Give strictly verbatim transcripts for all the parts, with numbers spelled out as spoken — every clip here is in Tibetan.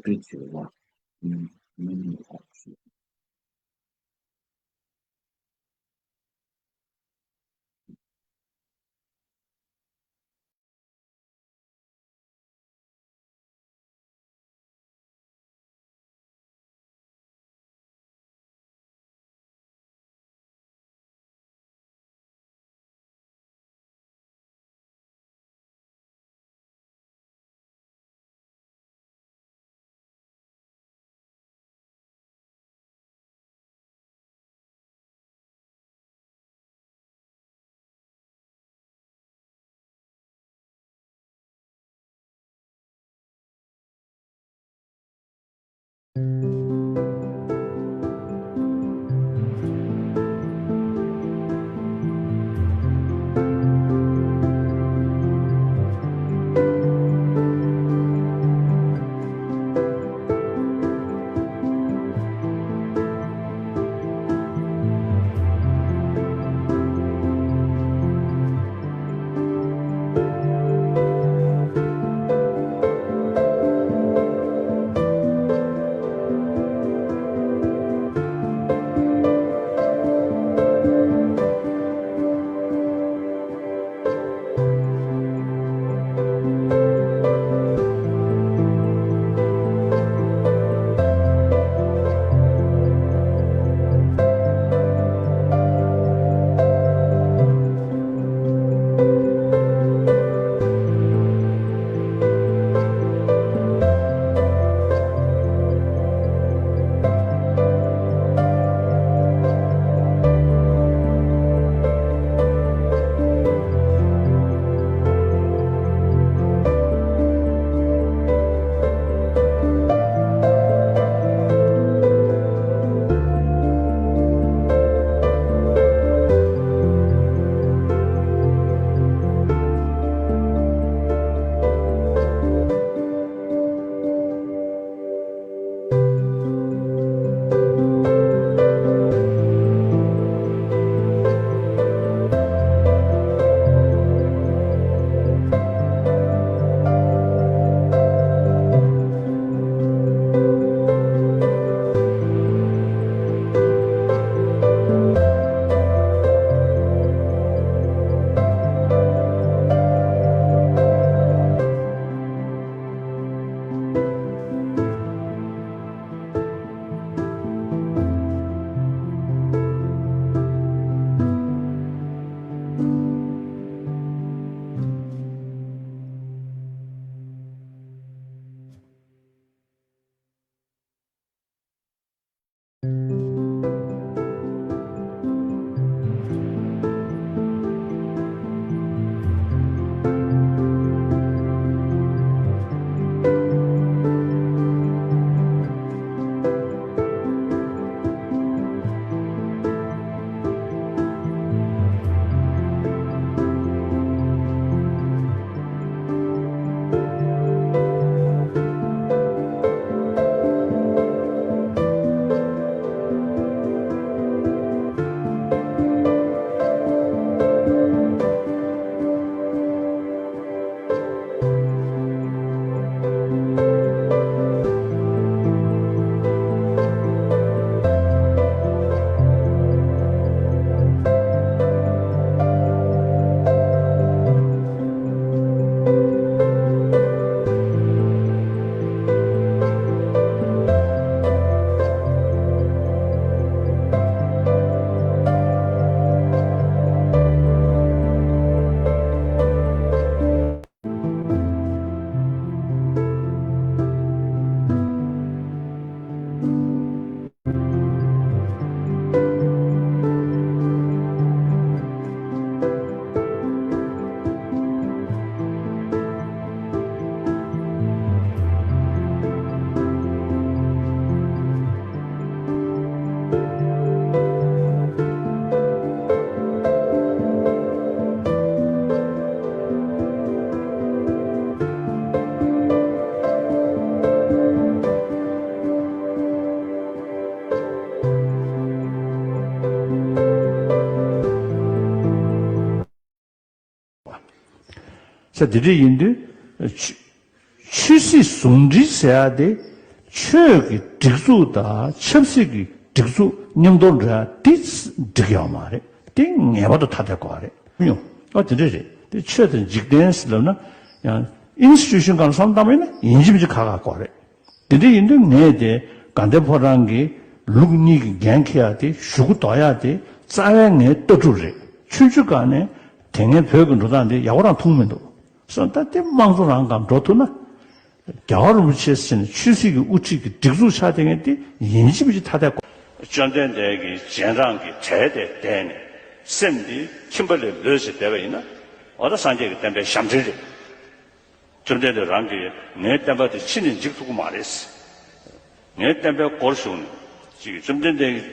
དེ་བྱེད་པ་མི་མི་ནུས་པ་ཞིག་ས་དེ་འདྲ་ཡིན་དུས། ཆོས་ཆོས་སྲིད་ཟུང་འབྲེལ་ཟེར་ཡ་དེ་ ཆོས་ཀྱི་སྒྲིག་འཛུགས་དང་ཆབ་སྲིད་ཀྱི་སྒྲིག་འཛུགས་མཉམ་དུ་འགྲོ་ཡ་དེ་འགྲིག་ཡོད་མ་རེད། དེ་ངེས་པར་དུ་ཐ་དད་དགོས་པ་རེད། ཡོང་ཨ་དེ་འདྲ་རེད། དེ་ཆོས་དང་འཇིག་རྟེན་ཟེར་ལབ་ན་ཡང་ཨིན་སི་ཊི་ཊུ་ཤན་སྒང་ལ་བསམ་བློ་བཏང་བ་ཡིན་ན་ཡིན་གཅིག་མིན་གཅིག་ཁག་ཁག་དགོས་རེད། དེ་འདྲ་ཡིན་དུས་ངས་དེ་དགའ་ལྡན་ཕོ་བྲང་གི་ལུགས་གཉིས་ཀྱི་འགན་འཁྱེར་ཡ་དེ་གཞུག་གུ་འདོགས་ཡ་དེ་རྩ་བའི་ངའི་ལྟ་གྲུབ་རེད། ཆུང་ཆུང་སྒང་ནས་དེ་སྔའི་བོད་ཀྱི་འགྲོ་སྟངས་དེ་ཡག་པོ་རང་མཐོང་མི་འདུག་སོང་ད་དེ་དམངས་གཙོ་རང་སྒང་འགྲོ་ཐུབ་ན། རྒྱལ་བ་རིན་པོ་ཆེ་ཟེར་ནས་ཆོས་སྲིད་ཀྱི་དབུ་ཁྲིད་ཀྱི་སྒྲིག་འཛུགས་ཆགས་བསྡད་མཁན་དེ་ཡིན་གཅིག་མིན་གཅིག་ཐ་དད་དགོས། བཅོམ་ལྡན་འདས་ཀྱིས་རྗེས་འབྲང་གི་གྲལ་དེར་བསྡད་ནས་སེམས་འདི་ཁྱིམ་པ་ལས་ལོས་བྱས་བསྡད་པ་ཡིན་ན། འོ་ད་སངས་རྒྱས་ཀྱི་བསྟན་པའི་ཞབས་འདྲེན་རེད། བཅོམ་ལྡན་འདས་རང་གིས་ངའི་བསྟན་པ་དེ་ཕྱི་ནས་འཇིག་ཐུབ་ཀྱི་མ་རེད། ངའི་བསྟན་པའི་སྒོར་ཞུགས་ནས་ཅིག་བཅོམ་ལྡན་འདས་ཀྱིས་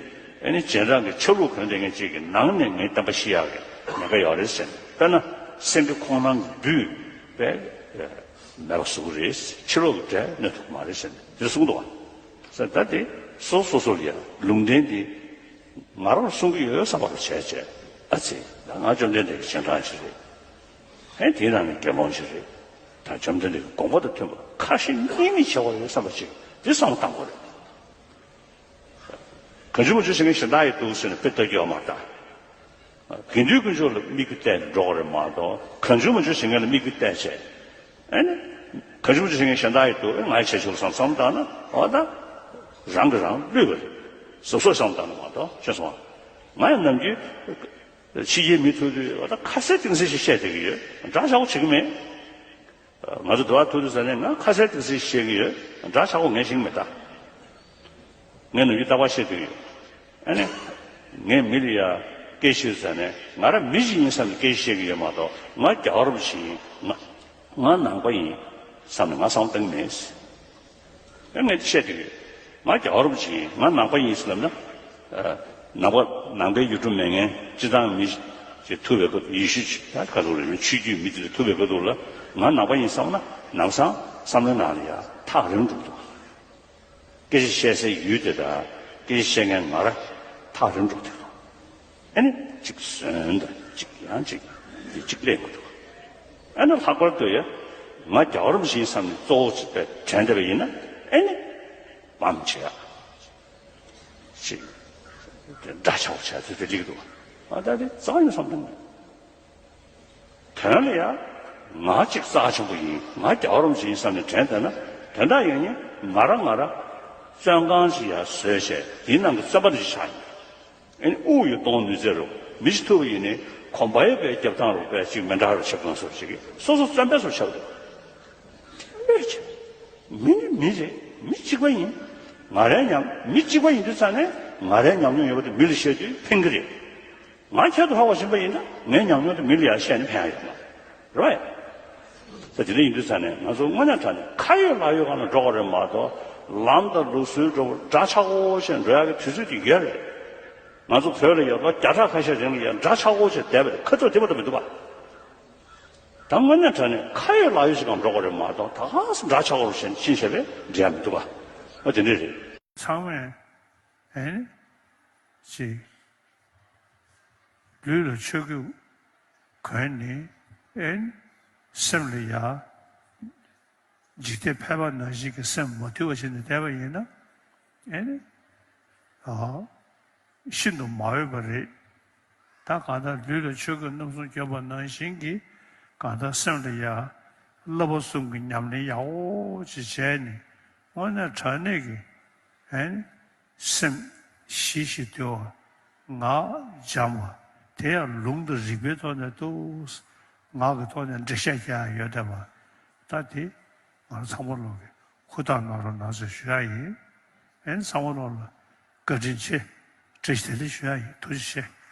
ཨ་ནི་རྗེས་འབྲང་གི་ཆ་ལུགས་གོན་བསྡད་མཁན་ཅིག་གི་ནང་ནས་ངའི་བསྟན་པ་ཤི་ཡག་གི་ཉེན་ཁ་ཡོད་རེད་ཟེར་ནས། དཔེར་ན་སེང་གེ་ཁོང་རྣམ་གྱི་འབུས་པས་མེད་པ་བཟོ་གི་རེད། ཕྱི་ལོགས་ཀྱི་གྲལ་གནོན་ཐུབ་ཀྱི་མ་རེད་ཟེར་ནས་དེ་གསུངས་འདུག་བ། ཟེར་ད་དེ་སོ་སོ་སོ་ལ་ཡ་ལུང་བསྟན་འདི་ང་རང་གསུང་གི་ཡོད་བསམ་པ་རུ་བྱས་བྱས་ཨ་ཙི་ད་ང་བཅོམ་ལྡན་འདས་ཀྱི་རྗེས་འབྲང་ཞིག་རེད། ཧན་དེའི་ནང་ནས་དགེ་སློང་ཞིག་རེད། ད་བཅོམ་ལྡན་འདས་ཀྱི་དགོངས་པ་དང་མཐུན་པ་ཁ་ཞེ་གཉིས་མེད་བྱེད་དགོས་རེད་བསམ་པ་ཅིག་དེ་བསམ་བློ་བཏང་དགོས་རེད། གང་བྱུང་མང་བྱུང་བྱེད་མཁན་གཞན་དག་ཡིན་འདུག་ཟེར་ནས་དཔེ་ལྟ་རྒྱུ་ཡོད་མ་རེད་ད། དགེ་འདུན་དཀོན་མཆོག་ལ་དམིགས་ཡུལ་གཏད་ནས་འགྲོ་དགོས་རེད་མ་གཏོགས་གང་བྱུང་མང་བྱུང་བྱེད་མཁན་ལ་དམིགས་ཡུལ་གཏད་བྱས། ཨ་ནི། གང་བྱུང་མང་བྱུང་བྱེད་མཁན་གཞན་དག་ཡིན་འདུག་ཨེ་ང་ཡི་བྱས་ཆོག་བསམ་བསམ་བཏང་ན་འོ་ད། རང་གིས་རང་བསླུས་པ་རེད། གཟབ་གཟབ་བསམ་བཏང་ན་མ་གཏོགས་ཤེས་སོང་ང་། ང་ཡང་ནམ་རྒྱུན། ཕྱི་རྒྱལ་མི་ཐུག་དུས་འོ་ད་ཁ་གསལ་གཏིང་གསལ་ཞིག་བཤད་བསྡད་ཀྱི་ཡོད། འདྲ་ཆགས་པོ་བྱེད་ཀྱི་མེད། ང་ཚོ་འདི་བར་ཐུག་དུས་ཙ་ནས་ང་ཁ་གསལ་གཏིང་གསལ་ཞིག་བཤད་ཀྱི་ཡོད། འདྲ་ཆགས་པོ་ངས་བཤད་ཀྱི་མེད་ད། ངས་ནམ་རྒྱུན་རྟག་པར་བཤད་ཀྱི་ཡོད། ཨ་ནི། ངས་མི་ལ་ཡ་སྐད་ཆ་ཤོད་ཙ་ནས་ང་རང་མི་ཞིག་ཡིན་བསམ་ནས་སྐད་ཆ་བཤད་ཀྱི་ཡོད་མ་གཏོགས་ང་རྒྱལ་བ་རིན་པོ་ཆེ་ཡིན། ང་ང་ནང་པ་ཡིན་བསམ་ནས་ང་བསམ་བློ་བཏང་གི་མེད། ཨེ་ངས་བཤད་ཀྱི་ཡོད། ང་རྒྱལ་བ་རིན་པོ་ཆེ་ཡིན། ང་ནང་པ་ཡིན་ཟེར་ལབ་ན། ནང་པ་ནང་པའི་ཡུལ་གྲུ་མེད་མཁན་སྤྱིར་བཏང་མི་ཞིག་ཐུག་པའི་སྐབས་ཡེ་ཤུ་ད་ག་ཚོད་རེད་ཆོས་བརྒྱུད་མི་དེ་ལ་ཐུག་པའི་སྐབས་དུས་ལ་ང་ནང་པ་ཡིན་བསམ་ན་ལམ་སང་བསམ་བློའི་ནང་ལ་ཡ་ཐག་རིང་འགྲོ་འདུག་སྐད་ཆ་བཤད་སའི་ཡུལ་དེ་དང་སྐད་ཆ་བཤད་མཁན་ང་རང་ཐག་རིང་འགྲོ་འདུག་ཨ་ནི་གཅིག་ཟོན་དང་གཅིག་ཡང་གཅིག་འདི་གཅིག་ལས་མི་འདུག་ཨ་ནི་ལྷག་པར་དུ་ཡ་ང་རྒྱལ་བ་རིན་པོ་ཆེ་ཡིན་བསམ་ནས་གཙོ་བོ་བྱས་དྲན་བསྡད་པ་ཡིན་ན་ཨ་ནི་བམ་བྱེད་ཡ་ཅིག་དེ་འདྲ་ཆགས་པོ་བྱས་ཚུལ་དེ་ལེགས་འདུག་ཨ་ད་དེ་རྩ་བ་ཉིད་བསམ་བཏང་མེད། དོན་ལ་ཡ། ང་གཅིག་རྩ་ཆེན་པོ་ཡིན། ང་རྒྱལ་བ་རིན་པོ་ཆེ་ཡིན་བསམ་ནས་དྲན་བསྡད་ན་དོན་དག་ཡིན་ནི་ང་རང་ང་རང་བཙོན་ཁང་ཞིག་ཡར་བཟོས་བྱས་དེའི་ནང་གི་བཙོན་པ་འདྲ་ཞིག་ཆགས་ཡིན། ཨ་ནི་དབུགས་ཡོད་གཏོང་ནུས་ཚད་རུ་མི་ཞིག་ཐུག་པ་ཡིན་ནི་གོམ་པ་ཡོད་པའི་རྒྱབ་ཐང་རུ་པས་ཅིག་མི་འདྲ་རུ་ཆགས་གང་སོར་ཞིག་གིས་སོ་སོ་བཙོན་པའི་སོར་ཆགས་འདུག་ལོས་ཆེ། མི་ནི་མི་རེད། མི་གཅིག་པ་ཡིན། ང་རའི་ཉམས་མི་གཅིག་པ་ཡིན་དུས་ཙང་ནས་ང་རའི་ཉམས་མྱོང་ཡོད་པ་དེ་མི་ལ་བཤད་དུས་ཕན་གི་རེད། ང་ཁྱད་དུ་འཕགས་པ་ཡིན་པ་ཡིན་ན་ངའི་ཉམས་མྱོང་དེ་མི་ལ་ཡང་བཤད་ནས་ཕན་ཡ་ཡོད་མ་རེད། རེད་བས། ད་དེ་འདྲ་ཡིན་དུས་ཙང་ནས་ང་ཚོ་དངོས་གནས་དྲང་གནས་ཁ་ཡོད་ལག་ཡོད་སྒང་ལ་འགྲོ་དགོས་རེད་མ་གཏོགས་ལམ་དང་ལུགས་སྲོལ་འགྲོ་འདྲ་ཆགས་པོ་བྱས་འགྲོ་ཡག་གི་དུས་ཚོད་དེ་ཡོད་རེད། ང་ཚོ་བོད་ལ་ཡོད་ལོ་བརྒྱ་ཕྲག་ཁ་ཤས་རིང་ལ་ཡང་འདྲ་ཆགས་པོ་བྱས་བསྡད་པ་དེ་ཁ་ཐུག་བདེ་པོ་འདྲ་མི་འདུག་པ། ད་དངོས་གནས་དྲང་གནས་ཁ་ཡོད་ལག་ཡོད་ཅིག་གང་འགྲོ་དགོས་རེད་མ་གཏོགས་ད་ག་སེ་འདྲ་ཆགས་པོ་བྱས་ཕྱིན་བྱས་པས་འགྲིག་ཡ་མི་འདུག་པ། ཨ་དེ་འདྲས་རེད། ཚང་མས་ཨེ་ནི་ཅིག་ལུས་ལ་ཆོས་གོས་གོན་ནས་ཨེ་ནི་སེམས་ལ་ཡ་འཇིག་རྟེན་ཕལ་པ་ནང་བཞིན་གྱི་སེམས་མ་དུལ་བ་བྱས་ནས་བསྡད་པ་ཡིན་ན་ཨེ་ནི་ཨ། ཤིན་ཏུ་མ་འོས་པ་རེད། ད་གང་ལྟར་ལུས་ལ་ཆོས་གོས་རྣམ་གསུམ་གྱོན་པ་ནང་བཞིན་གྱི་གང་ལྟར་སེམས་ལ་ཡ་བསླབ་པ་གསུམ་གྱི་ཉམས་ལེན་ཡག་པོ་ཅིག་བྱས་ནས་དངོས་གནས་དྲང་གནས་ཀྱི་ཨེ་སེམས་ཞི་ཞིང་དུལ་བ་ངག་འཇམ་པ་དེ་ཡང་ལུང་དང་རིགས་པའི་ཐོག་ནས་འདུག་ངག་གི་ཐོག་ནས་འགྲེལ་བཤད་རྒྱག་ཡ་ཡོད་བསྡད་པ་ད་དེ། ང་རང་ཚང་མ་ལོག་གི་ཧུར་ཐག་གནང་རོགས་གནང་ཟེར་ཞུ་ཡ་ཡིན། ཨེ་ཚང་མ་ལོག་ལ་བཀའ་དྲིན་ཆེ། བཀྲ་ཤིས་བདེ་ལེགས་ཞུ་ཡ་ཡིན། ཐུགས་རྗེ་ཆེ།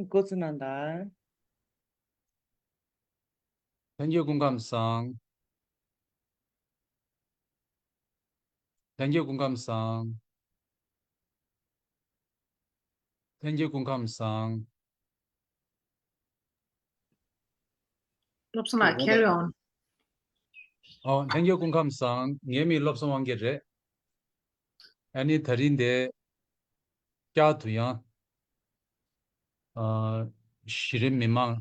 འགོ་ཚུགས་གནང་དང་། ལྷན་རྒྱས་སྐུ་ཁམས་བཟང་། ལྷན་རྒྱས་སྐུ་ཁམས་བཟང་། ལྷན་རྒྱས་སྐུ་ཁམས་བཟང་། བློ་བཟང་ལགས། Carry on. ཨོ། ལྷན་རྒྱས་སྐུ་ཁམས་བཟང་། ངའི་མིང་བློ་བཟང་དབང་རྒྱལ་རེད། ཨ་ནི་ད་རིང་འདི་བསྐྱར་དུ་ཡང་ཨ་གཞི་རིམ་མི་མང་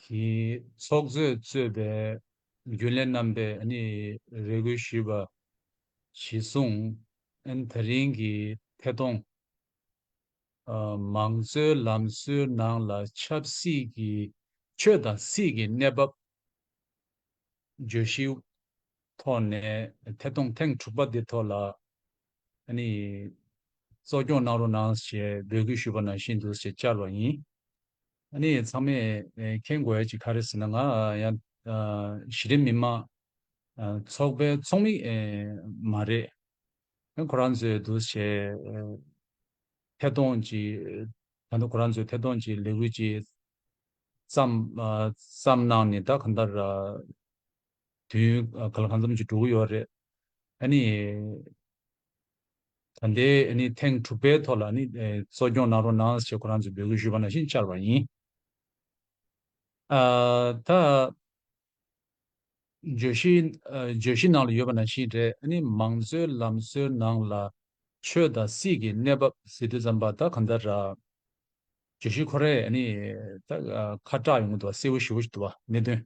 གི་ཚོགས་གཙོས་གཙོས་པའི་རྒྱུན་ལས་རྣམ་པས་ཨ་ནི་རེ་སྐུལ་ཞུས་པ་གཞིར་བཟུང་། ཨ་ནི་ད་རིང་གི་ཐད་གཏོང་ཨ་མང་གཙོའི་ལམ་སྲོལ་ནང་ལ་ཆབ་སྲིད་ཀྱི་ཆོས་དང་སྲིད་ཀྱི་གནས་བབ་བརྗོད་གཞིའི་ཐོག་ནས་ཐད་གཏོང་ཐེངས་དྲུག་པ་འདི་ཐོག་ལ་ཨ་ནི་གཙོ་སྐྱོང་གནང་རོགས་གནང་ཞེས་འབོད་སྐུལ་ཞུས་པ་ནང་བཞིན་དུ་ཞེས་བཅར་བ་ཡིན། ཨ་ནི་ཚང་མས་ཨེ་མཁྱེན་དགོས་ཡ་ཅིག་ག་རེ་ཟེར་ན། ང་ཡང་ཨ་གཞི་རིམ་མི་མང་ཨ་ཚོགས་པའི་ཚོགས་མི་ཨེ་མ་རེད། ཁོ་རང་ཚོས་འདུག་བྱས་ཐད་གཏོང་གི་ད་ལྟ་ཁོ་རང་ཚོས་ཐད་གཏོང་གི་ལས་འགུལ་གྱི་བརྩམས་ཨ་བརྩམས་གནང་ནས་ད་གང་ལྟར་ཨ་དུས་ཨ་ག་ལ་གང་འཚམ་ཅིག་འགྲོ་གི་ཡོད་རེད། ཨ་ནི་ད་ལྟའི་ཨ་ནི་ཐེངས་དྲུག་པའི་ཐོག་ལ་ཨ་ནི་ཨེ་གཙོ་སྐྱོང་གནང་རོགས་གནང་ཞེས་ཁོ་རང་ཚོས་འབོད་སྐུལ་ཞུས་པ་ནང་བཞིན་བཅར་བ་ཡིན། ཨ་ད་བརྗོད་གཞི་ཨ་བརྗོད་གཞི་ནང་ལ་ཡོད་པ་ནང་བཞིན་རེད། ཨ་ནི་མང་གཙོའི་ལམ་སྲོལ་ནང་ལ་ཆོས་དང་སྲིད་ཀྱི་གནས་བབ་ཟེར་དུས་ཙམ་པ་ད་གང་ལྟར་ར་བརྗོད་གཞི་ཁོ་རེ་ཨ་ནི་ད་ཨ་ཁ་གྲག་ཡོང་གི་འདུག་བ། གསལ་པོ་ཞེ་པོ་ཞིག་འདུག་བ། གནད་དོན་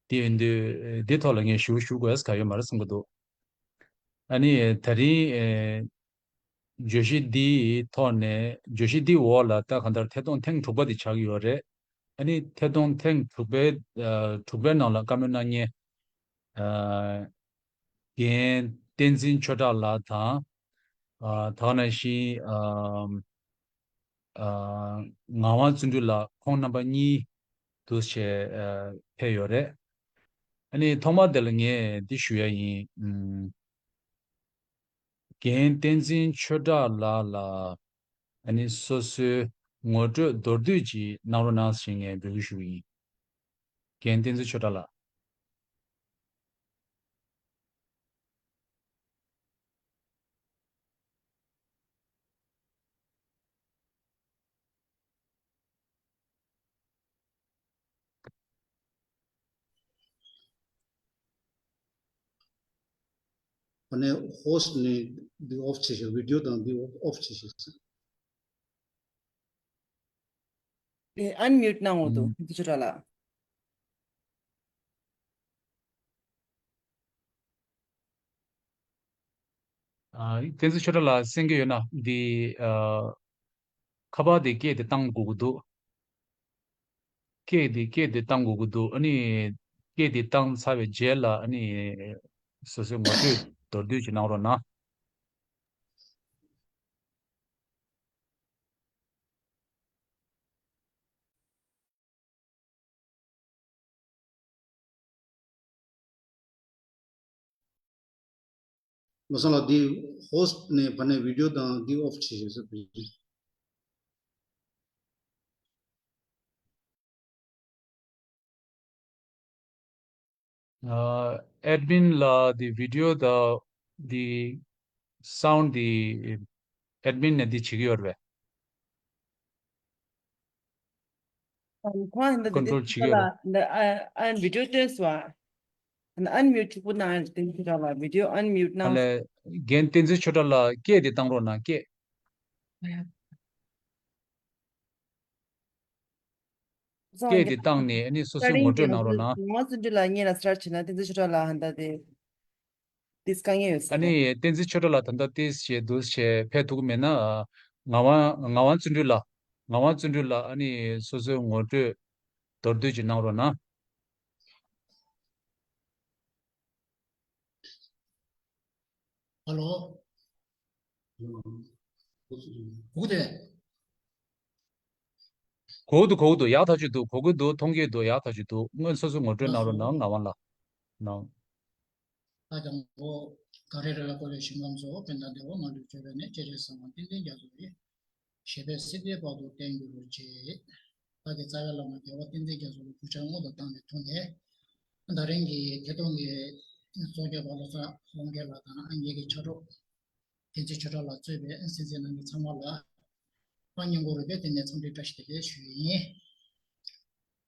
དེ་ཡིན་དུས་འདི་ཐོག་ལ་ངས་ཞེ་པོ་ཞུ་དགོས་ཡ་ག་ཡོད་མ་རེད་བསམ་གྱི་འདུག་ཨ་ནི་ད་རིང་ཨེ་བརྗོད་གཞི་འདིའི་ཐོག་ནས་བརྗོད་གཞི་འདིའི་འོག་ལ་ད་གང་ལྟར་ཐད་གཏོང་ཐེངས་དྲུག་པ་འདི་ཆགས་ཀྱི་ཡོད་རེད། ཨ་ནི་ཐད་གཏོང་ཐེངས་དྲུག་པའི་ཨ་དྲུག་པའི་ནང་ལ་བཀའ་མོལ་གནང་མཁན་ཨ་རྒན་བསྟན་འཛིན་ཆོས་གྲགས་ལགས་དང་། ཨ་ད་ག་ནང་བཞིན་ཨ་ཨ་ངག་དབང་བརྩོན་འགྲུས་ལགས། ཁོང་རྣམ་པ་གཉིས་འདུག་བྱས་ཨ་ཕེབས་ཡོད་རེད། ཨ་ནི་ཐོག་མར་དེ་ལ་ངས་འདི་ཞུ་ཡ་ཡིན། ཨམ། རྒན་བསྟན་འཛིན་ཆོས་གྲགས་ལགས་ལ་ཨ་ནི་སོ་སོའི་ངོ་སྤྲོད་མདོར་བསྡུས་ཅིག་གནང་རོགས་གནང་ཞེས་ངས་འབོད་སྐུལ་ཞུ་གི་ཡིན། རྒན་བསྟན་འཛིན་ཆོས་གྲགས་ལགས། ཨ་ནི་ཧོ་སི་ཊི་ནས་འདི་ཨོཕ་བྱེད་ཤིག། བི་ཌི་ཡོ་དང་འདི་ཨོཕ་བྱེད་ཤིག་ཟེར། ཨེ་ཨན་མིའུ་ཊི་གནང་འོ་དོ། ཨུམ། འདི་ཚོ་ར་ལ། ཨ་བསྟན་འཛིན་ཆོས་གྲགས་ལགས་གསན་གྱི་ཡོད་ན། འདི་ཨ་ཁ་པར་དེ་སྐད་དེ་བཏང་དགོས་ཀྱི་འདུག་སྐད་དེ་སྐད་དེ་བཏང་དགོས་ཀྱི་འདུག་ཨ་ནི་སྐད་དེ་བཏང་ཚར་བའི་རྗེས་ལ་ཨ་ནི་སོ་སོའི་ངོ་སྤྲོད་མདོར་བསྡུས་ཅིག་གནང་རོགས་གནང་། བློ་བཟང་ལགས། འདི་ཧོ་སི་ཊི་ནས་ཕར་ནས་བི་ཌི་ཡོ་དང་འདི་ཨོཕ་བྱེད་ཤིག་ཟེར་བ་ཡིན། ཨ་ཨེཌ་མིན་ལ་འདི་བི་ཌི་ཡོ་དང་འདི་སའུན་ཌི་འདི་ཨེཌ་མིན་ནས་འདི་བྱེད་ཀྱི་ཡོད་རེད་པས། ཁོང་ཧན་ད་དེ་ཀོན་ཊོལ་བྱེད་ཀྱི་ཡོད་རེད། ཨན་བི་ཌི་ཡོ་སྟོན་སོང་ཨ། ཨན་མིའུ་ཊི་ཕུ་ནང་བསྟན་ཆོས་གྲགས་ལ་བི་ཌི་ཡོ་ཨན་མིའུ་ཊི་ཨ་གནང་། ལས་རྒན་བསྟན་འཛིན་ཆོས་གྲགས་ལགས་སྐད་དེ་བཏང་རོགས་གནང་། སྐད། སྐད་དེ་བཏང་ནས་ཨ་ནི་སོ་སོའི་ངོ་སྤྲོད་གནང་རོགས་གནང་། ངག་དབང་བརྩོན་འགྲུས་ལགས་སྔོན་ལ་སི་ཊར་ཊི་བྱས་ན་བསྟན་འཛིན་ཆོས་གྲགས་ལགས་ཧན་ད་དེ། ཏིས་དཀའ་ངལ་ཡོད་ས་ཨ་རེད། ནི་བསྟན་འཛིན་ཆོས་གྲགས་ལགས་ད་ལྟ་ཏིས་ཞེ་འདུག་ཞེ་ཕེབས་ཐུབ་ཀྱི་མེད་ན། ཨ་ངག་དབང་ངག་དབང་བརྩོན་འགྲུས་ལགས། ངག་དབང་བརྩོན་འགྲུས་ལགས་ཨ་ནི་སོ་སོའི་ངོ་སྤྲོད་མདོར་བསྡུས་ཅིག་གནང་རོགས་གནང་། ཧ་ལོ། གོ་གི་དེ། གོ་གི་འདུག་གོ་གི་འདུག་ཡག་ཐག་ཆོད་འདུག་གོ་གི་འདུག་མཐོང་གི་འདུག་ཡག་ཐག་ཆོད་འདུག་སྔོན་སོ་སོའི་ངོ་སྤྲོད་གནང་རོགས་གནང་། ངག་དབང་ལགས་གནང་། ད་དང་པོ་ག་རེ་རེ་ལ་བཀོད་པའི་ཞིང་ཁམས་སུ་ཕན་དང་བདེ་བ་མ་ལུས་སྤྱོད་པའི་གནས། སྤྱན་རས་གཟིགས་དབང་བསྟན་འཛིན་རྒྱ་མཚོ་ཡི། ཞེས་པས་སྲིད་མཐའི་བར་དུ་བརྟན་གྱུར་ཅིག་བདག་གི་རྩ་བའི་བླ་མ་རྒྱལ་བ་བསྟན་འཛིན་རྒྱ་མཚོ་ལ་གུས་ཕྱག་སྔོན་དུ་བཏང་ནས་ཐུགས་ནས། ད་རིང་གི་ཐད་གཏོང་གི་གཙོ་སྐྱོང་པ་བློ་བཟང་དབང་རྒྱལ་ལགས་དང་ངེད་ཀྱི་ཕྱག་རོགས་བསྟན་འཛིན་ཆོས་གྲགས་ལགས་གཙོས་པའི་སེམས་ཅན་རྣམས་ཀྱི་ཚང་མ་ལ་ ཨ་སྙིང་གོ་རུ་པས་དེ་ནས་འཚམས་འདྲི་བཀྲ་ཤིས་བདེ་ལེགས་ཞུ་ཡི་ཡིན།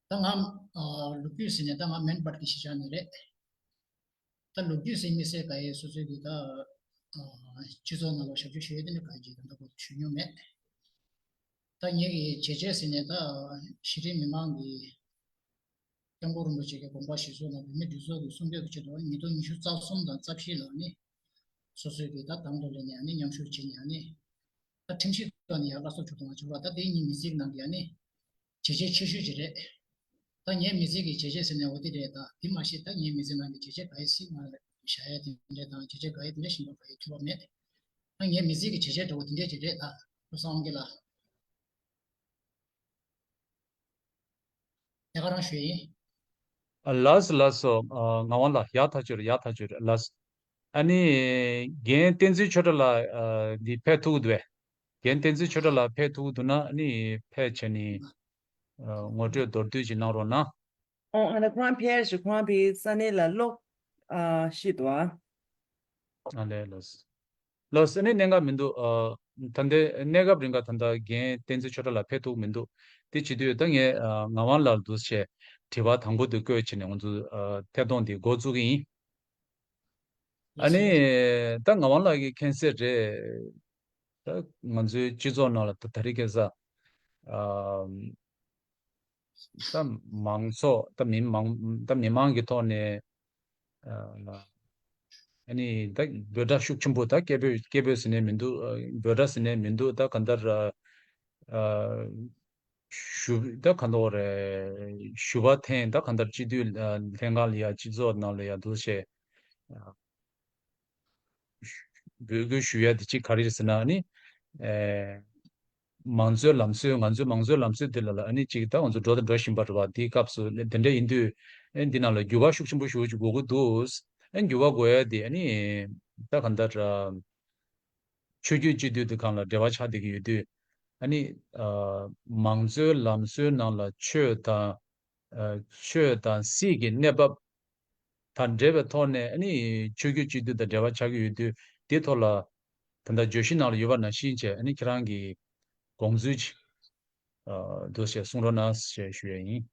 ད་ང་ཨ་ལོ་རྒྱུས་ཟེར་ནས་ད་ང་མན་བྷད་ཀྱི་གཞིས་ཆགས་ནས་རེད། ད་ལོ་རྒྱུས་ཟེར་མི་སེར་ག་ཡེ་སོ་སོའི་གི་ད་ཨ་སྤྱི་ཚོགས་ནང་ལ་ཞབས་ཞུ་ཞུ་ཡས་དེ་འདྲ་ག་ཅིག་ད་ལྟ་བར་དུ་ཞུས་མྱོང་མེད། ད་ངེད་ཀྱི་བྱས་རྗེས་ཟེར་ནས་ད་གཞི་རིམ་མི་མང་གི་སྐྱབས་མགོན་རིན་པོ་ཆེ་གི་དགོངས་པ་གཞིར་བཟུང་ལ་བོད་མི་སྒྲིག་འཛུགས་ཀྱི་གསུང་བཤད་ཀྱི་ཆེད་དུ་ཉིས་སྟོང་ཉི་ཤུ་རྩ་གསུམ་དང་རྩ་བཞི་ལ་ནི་སོ་སོའི་གི་ད་དང་དུ་ལེན་ནས་ནི་མཉམ་ཞུགས་བྱས་ནས་ནི་ད་ཁྲིམས་ཞིབ་ཐོག་ནས་ཡང་བླ་སྲོག་གཅོད་དང་བཅུག་པ་ད་དེ་གཉིས་མི་ཚེའི་ནང་གི་ཡང་ནི་བྱས་རྗེས་ཆེ་ཤོས་ཅིག་རེད། ད་ངའི་མི་ཚེ་གི་བྱས་རྗེས་ཟེར་ནས་འོ་དེ་རེད། ད་དེ་མ་ཤེས་ད་ངའི་མི་ཚེ་ནང་གི་བྱས་རྗེས་ག་ཡེ་སྲིད་མ་རེད་བཞག་ཡ་དེ་འདྲས་དང་བྱས་རྗེས་ག་ཡེ་དེ་འདྲས་ཞིག་འདུག་ག་ཡེ་ཐུབ་པ་མེད། ད་ངའི་མི་ཚེ་གི་བྱས་རྗེས་འདྲ་བོ་དེ་འདྲས་ཅིག་རེད། ད་བློ་བཟང་དབང་རྒྱལ་ལགས། དེ་ག་རང་ཞུ་ཡིན། ཨ་ལགས་སོ་ལགས་སོ། ཨ་ངག་དབང་ལགས་ཡག་ཐག་ཆོད་རེད། ཡག་ཐག་ཆོད་རེད་ལགས་སོ། ཨ་ནི་རྒན་བསྟན་འཛིན་ཆོས་གྲགས་ལགས་ཨ་འདི་ཕེབས་ཐུབ་ཀྱི་འདུག་པས། རྒན་བསྟན་འཛིན་ཆོས་གྲགས་ལགས་ཕེབས་ཐུབ་ཀྱི་འདུག་ན་ཨ་ནི་ཕེབས་བྱས་ནས་ཨ་ངོ་སྤྲོད་མདོར་བསྡུས་ཅིག་གནང་རོགས་གནང་། ཨོ་ཨ་ན་ཁོ་རང་ཕེབས་ཤིག་ཁོ་རང་ཕེབས་ས་གནས་ལ་ལོག་ཨ་ཤི་འདུག་ཨ། ཨ་ལས་ལགས་སོ། ལགས་སོ། ཨ་ནི་གནད་འགག་མི་འདུག་ཨ་ད་ལྟའི་གནས་སྐབས་རིང་ག་ད་ལྟ་རྒན་བསྟན་འཛིན་ཆོས་གྲགས་ལགས་ཕེབས་ཐུབ་མི་འདུག་དེ་བྱེད་དུས་ད་ངས་ཨ་ངག་དབང་ལགས་འདུག་བྱས་དྲི་བ་དང་པོ་དེ་བཀོད་བྱས་ནས་ང་ཚོ་ཨ་ཐད་གཏོང་འདི་འགོ་བཙུགས་ཀྱི་ཡིན། ཨ་ནི་ད་ངག་དབང་ལགས་ཀྱིས་མཁྱེན་གསལ་རེད། ད་ང་ཚོའི་སྤྱི་ཚོགས་ནང་ལ་ད་ད་རེས་ཁ་སང་ཨ་ད་མང་ཚོགས་ད་མི་མང་ད་མི་མང་གི་ཐོག་ནས་ཨ་ཨ་ནི་ད་འབོད་སྒྲ་ཤུགས་ཆེན་པོ་ད་སྐད་འབོད་སྐད་འབོད་ཟེར་ནས་མི་འདུག་ཨ་འབོད་སྒྲ་ཟེར་ནས་མི་འདུག་ད་གང་ལྟར་ཨ་ཨ་ཞུ་ད་གང་ལྟར་རེད་ཞུ་བ་འཐེན་ད་གང་ལྟར་སྤྱི་འཐུས་ལྷན་ཁང་ལ་ཡ་སྤྱི་ཚོགས་ནང་ལ་ཡ་འདུག་བྱས་འབོད་སྐུལ་ཞུ་ཡ་དེ་གཅིག་ག་རེ་རེད་ཟེར་ན་ཨ་ནི་ཨེ་མང་གཙོའི་ལམ་སྲོལ་ང་ཚོའི་མང་གཙོའི་ལམ་སྲོལ་འདི་ལ་ལ་ཨ་ནི་གཅིག་ད་ང་ཚོ་འགྲོ་དང་འགྲོ་བཞིན་པ་རེད་བ། དེའི་སྐབས་སུ་དེ་འདྲ་ཡིན་དུས་ཨ་ནི་འདི་ནང་ལ་འགྱུར་བ་ཤུགས་ཆེན་པོ་ཞེ་པོ་ཅིག་དགོས་ཀྱི་འདུག་ཨ་ནི་འགྱུར་བ་དགོས་ཡ་དེ་ཨ་ནི་ད་གང་ལྟར་ཆོས་བརྒྱུད་སྤྱི་འཐུས་དེ་སྒང་ལ་འབྲེལ་བ་ཆགས་བསྡད་ཀྱི་ཡོད་དུས་ཨ་ནི་མང་གཙོའི་ལམ་སྲོལ་ནང་ལ་ཆོས་དང་ཆོས་དང་སྲིད་ཀྱི་གནས་བབ་དང་འབྲེལ་བའི་ཐོག་ནས་ཨ་ནི་ཆོས་བརྒྱུད་སྤྱི་འཐུས་དང་འབྲེལ་བ་ཆགས་ཀྱི་ཡོད་དུས་དེའི་ཐོག་ལ་ད་ལྟ་བརྗོད་གཞི་ནང་ལ་ཡོད་པ་ནང་བཞིན་བྱས་ཨ་ནི་ཁྱེད་རང་གི་དགོངས་ཚུལ་ཅིག་འདུག་ཞེས་གསུང་རོགས་གནང་ཞེས་ཞུ་ཡས་ཡིན།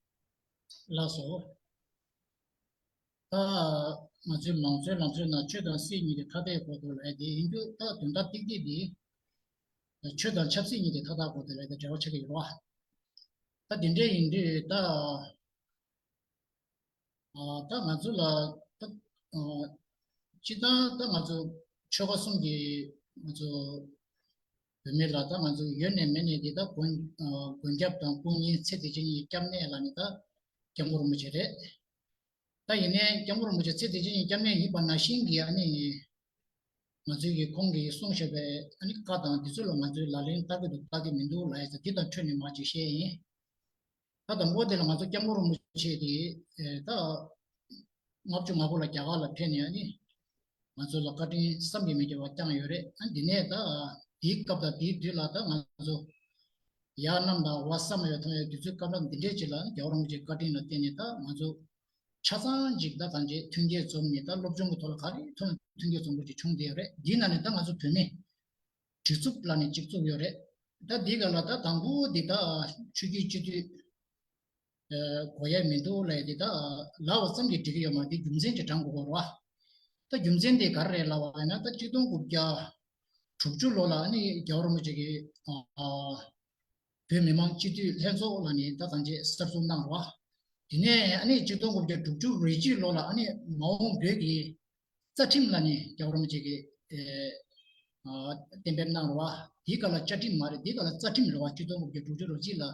ལགས་སོ། ད་ང་ཚོའི་མང་གཙོའི་ལམ་སྲོལ་ནང་ཆོས་དང་སྲིད་གཉིས་ཀྱི་ཐ་དད་སྐོར་དུ་ལས་དེ་ཡིན་རྒྱུ་ད་དོན་དག་ཏིག་ཏིག་འདི་ཆོས་དང་ཆབ་སྲིད་གཉིས་ཀྱི་ཐ་དད་སྐོར་དུ་ལས་དེ་འབྲེལ་བ་ཆགས་ཀྱི་ཡོད་རེད་བ། ད་དེ་འདྲས་ཡིན་དུས་ད་ཨ་ད་ང་ཚོ་ལ་ད་ཨ་སྤྱིར་བཏང་ད་ང་ཚོ་ཆོལ་ཁ་གསུམ་གྱི་ང་ཚོ་བོད་མི་ལ་ད་ང་ཚོ་ཡོད་ནས་མེད་ནས་དེ་ད་མགོན་ཨ་མགོན་སྐྱབས་དང་དཔུང་གཉེན་ཚེ་འདི་ཕྱི་གཉིས་སྐྱབས་གནས་ལ་ནི་ད་སྐྱབས་མགོན་རིན་པོ་ཆེ་རེད། ད་ཡིན་ནའི་སྐྱབས་མགོན་རིན་པོ་ཆེ་ཚེ་འདི་ཕྱི་གཉིས་སྐྱབས་གནས་ཡིན་པ་ནང་བཞིན་གྱི་ཨ་ནི་ང་ཚོའི་གི་ཁོང་གིས་གསུངས་བཞག་པའི་ཨ་ནི་བཀའ་དང་དེ་ཚོ་ལ་ང་ཚོས་ལག་ལེན་བསྟར་གྱི་འདུག་བསྟར་གྱི་མི་འདུག་ལབ་ཡ་ཚོ་འདི་དང་འཕྲོས་ནས་མར་ཅིག་བཤད་ཡིན། ད་དང་པོ་དེ་ལ་ང་ཚོ་སྐྱབས་མགོན་རིན་པོ་ཆེ་དེ་ད་ལྔ་བཅུ་ང་དགུ་ལ་རྒྱ་གར་ལ་ཕེབས་ནས་ཨ་ནི་ང་ཚོ་ལ་བཀའ་དྲིན་བསམ་གྱིས་མི་ཁྱབ་པ་བསྐྱངས་ཡོད་རེད། ཨ་འདི་ནས་ད་དེའི་སྐབས་དང་དེའི་དུས་ལ་ད་ང་ཚོ་ཡར་གནམ་དང་བར་བསམ་ཡོད་ཐོན་ཡོད་དུས་ཚོད་སྐབས་ལ་འདི་འདྲས་ཅིག་ལ་རྒྱལ་བ་རིན་པོ་ཆེའི་བཀའ་དྲིན་ལ་བརྟེན་ནས་ད་ང་ཚོ་ཆ་ཚང་ཅིག་ད་གང་ཅི་མཐུན་རྐྱེན་འཛོམས་ནས་ད་སློབ་སྦྱོང་གི་ཐོག་ལ་ག་རེ་ཐོན་མཐུན་རྐྱེན་འཛོམས་པོ་ཅིག་བྱུང་བསྡད་ཡོད་རེད། འདིའི་ནང་ནས་ད་ང་ཚོ་བོད་མི་སྒྲིག་འཛུགས་ལ་ནི་གཅིག་བཙུགས་ཡོད་རེད། ད་འདི་ག་ལ་ད་དང་པོ་འདི་ད་ཆོས་བརྒྱུད་སྤྱི་འཐུས་དགོས་ཡ་མི་འདུག་ལབ་ཡ་འདི་ད་ལབ་པ་ཙམ་གྱིས་འགྲིག་གི་ཡོད་མ་རེད། འདི་རྒྱུ་མཚན་ཅིག་དྲངས་དགོས་ཀྱི་རེད་བ། ད་རྒྱུ་མཚན་འདི་ག་རེ་རེད་ལབ་པ་ཡིན་ན་ད་གཅིག་སྟོང་དགུ་བརྒྱ་དྲུག་ཅུ་ལོ་ལ་ནི་རྒྱལ་བ་རིན་པོ་ཆེ་གིས་བོད་མི་མང་སྤྱི་འཐུས་ལྷན་ཚོགས་ལ་ནི་ད་གང་ཅི་གསར་འཛུགས་གནང་རོགས། དེ་ནས་ཨ་ནི་གཅིག་སྟོང་དགུ་བརྒྱ་དྲུག་ཅུ་རེ་གཅིག་ལོ་ལ་ཨ་ནི་མ་འོངས་བོད་ཀྱི་རྩ་ཁྲིམས་ལ་ནི་རྒྱལ་བ་རིན་པོ་ཆེ་གིས་ཨེ་ཨ་གཏན་འབེབས་གནང་རོགས། དེའི་སྐབས་ལ་བཅའ་ཁྲིམས་མ་རེད། དེའི་སྐབས་ལ་རྩ་ཁྲིམས་རེད་བ། གཅིག་སྟོང་དགུ་བརྒྱ་དྲུག་ཅུ་རེ་གཅིག་ལ་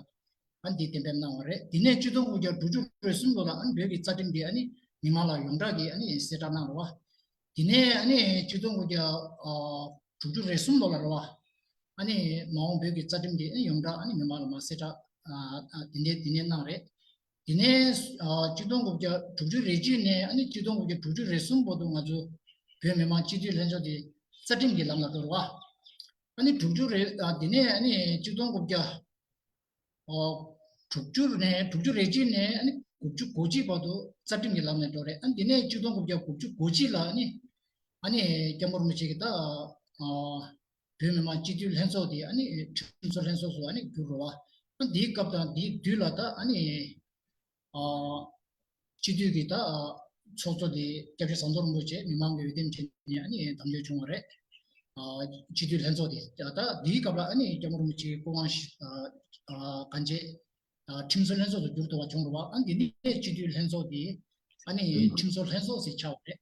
ཨ་ནི་དེ་གཏན་འབེབས་གནང་བ་རེད། དེ་ནས་གཅིག་སྟོང་དགུ་བརྒྱ་དྲུག་ཅུ་རེ་གསུམ་ལོ་ལ་ཨ་ནི་བོད་ཀྱི་རྩ་ཁྲིམས་དེ་ཨ་ནི་མི་མང་ལ་ཡོངས་གྲགས་ཀྱིས་ཨ་ནི་གསལ་བསྒྲགས་གནང་རོགས། དེ་ནས་ཨ་ནི་གཅིག་སྟོང་དགུ་བརྒྱ་ཨ་དྲུག་ཅུ་རེ་གསུམ་ལོ་ལ་རེད་བ། ཨ་ནི་མ་འོངས་བོད་ཀྱི་རྩ་ཁྲིམས་དེ་ཨ་ནི་ཡོངས་གྲགས་ཨ་ནི་མི་མང་ལ་མར་གསལ་བསྒྲགས་ཨ་ཨ་དེ་ནས་དེ་ནས་གནང་རེད། དེ་ནས་ཨ་གཅིག་སྟོང་དགུ་བརྒྱ་དྲུག་ཅུ་རེ་གཅིག་ནས་ཨ་ནི་གཅིག་སྟོང་དགུ་བརྒྱ་དྲུག་ཅུ་རེ་གསུམ་བར་དུ་ང་ཚོ་བོད་མི་མང་སྤྱི་འཐུས་ལྷན་ཚོགས་དེ་རྩ་ཁྲིམས་ཀྱི་ལམ་ལ་འགྲོ་རེད་བ། ཨ་ནི་དྲུག་ཅུ་རེ་ཨ་དེ་ནས་ཨ་ནི་གཅིག་སྟོང་དགུ་བརྒྱ་ཨ་དྲུག་ཅུ་ནས་དྲུག་ཅུ་རེ་གཅིག་ནས་ཨ་ནི་དགུ་བཅུ་གོ་གཅིག་བར་དུ་རྩ་ཁྲིམས་ཀྱི་ལམ་ནས་འགྲོ་རེད། ཨ་ནི་དེ་ནས་གཅིག་སྟོང་དགུ་བརྒྱ་དགུ་བཅུ་གོ་གཅིག་ལ་ཨ་ནི་ཨ་ནི་སྐྱབས་མགོན་རིན་པོ་ཆེ་གིས་ད་ཨ་ བོད་མི་མང་སྤྱི་འཐུས་ལྷན་ཚོགས་དེ་ཨ་ནི་ཁྲིམས་བཟོ་ལྷན་ཚོགས་སུ་ཨ་ནི་བསྒྱུར་རོ་བ། ཨ་འདིའི་སྐབས་དང་འདིའི་དུས་ལ་ད་ཨ་ནི་ཨ་སྤྱི་འཐུས་ཀྱི་ད་ཚོགས་གཙོ་དེ་སྐྱབས་རྗེ་ཟམ་གདོང་རིན་པོ་ཆེ་མི་མང་གི་འོས་འདེམས་བྱས་ནས་ཨ་ནི་གདམ་འཐོན་བྱུང་བ་རེད། ཨ་སྤྱི་འཐུས་ལྷན་ཚོགས་དེ་ད་འདིའི་སྐབས་ལ་ཨ་ནི་སྐྱབས་མགོན་རིན་པོ་ཆེའི་སྐུ་དབང་ཞིག་ཨ་ཨ་གང་བྱས། ཨ་ཁྲིམས་བཟོ་ལྷན་ཚོགས་སུ་བསྒྱུར་ཐུབ་པ་བྱུང་རེད་བ། ཨ་འདི་ནས་སྤྱི་འཐུས་ལྷན་ཚོགས་དེ་ཨ་ནི་ཁྲིམས་བཟོ་ལྷན་ཚོགས་ཟེར་ཆགས་པ་རེད།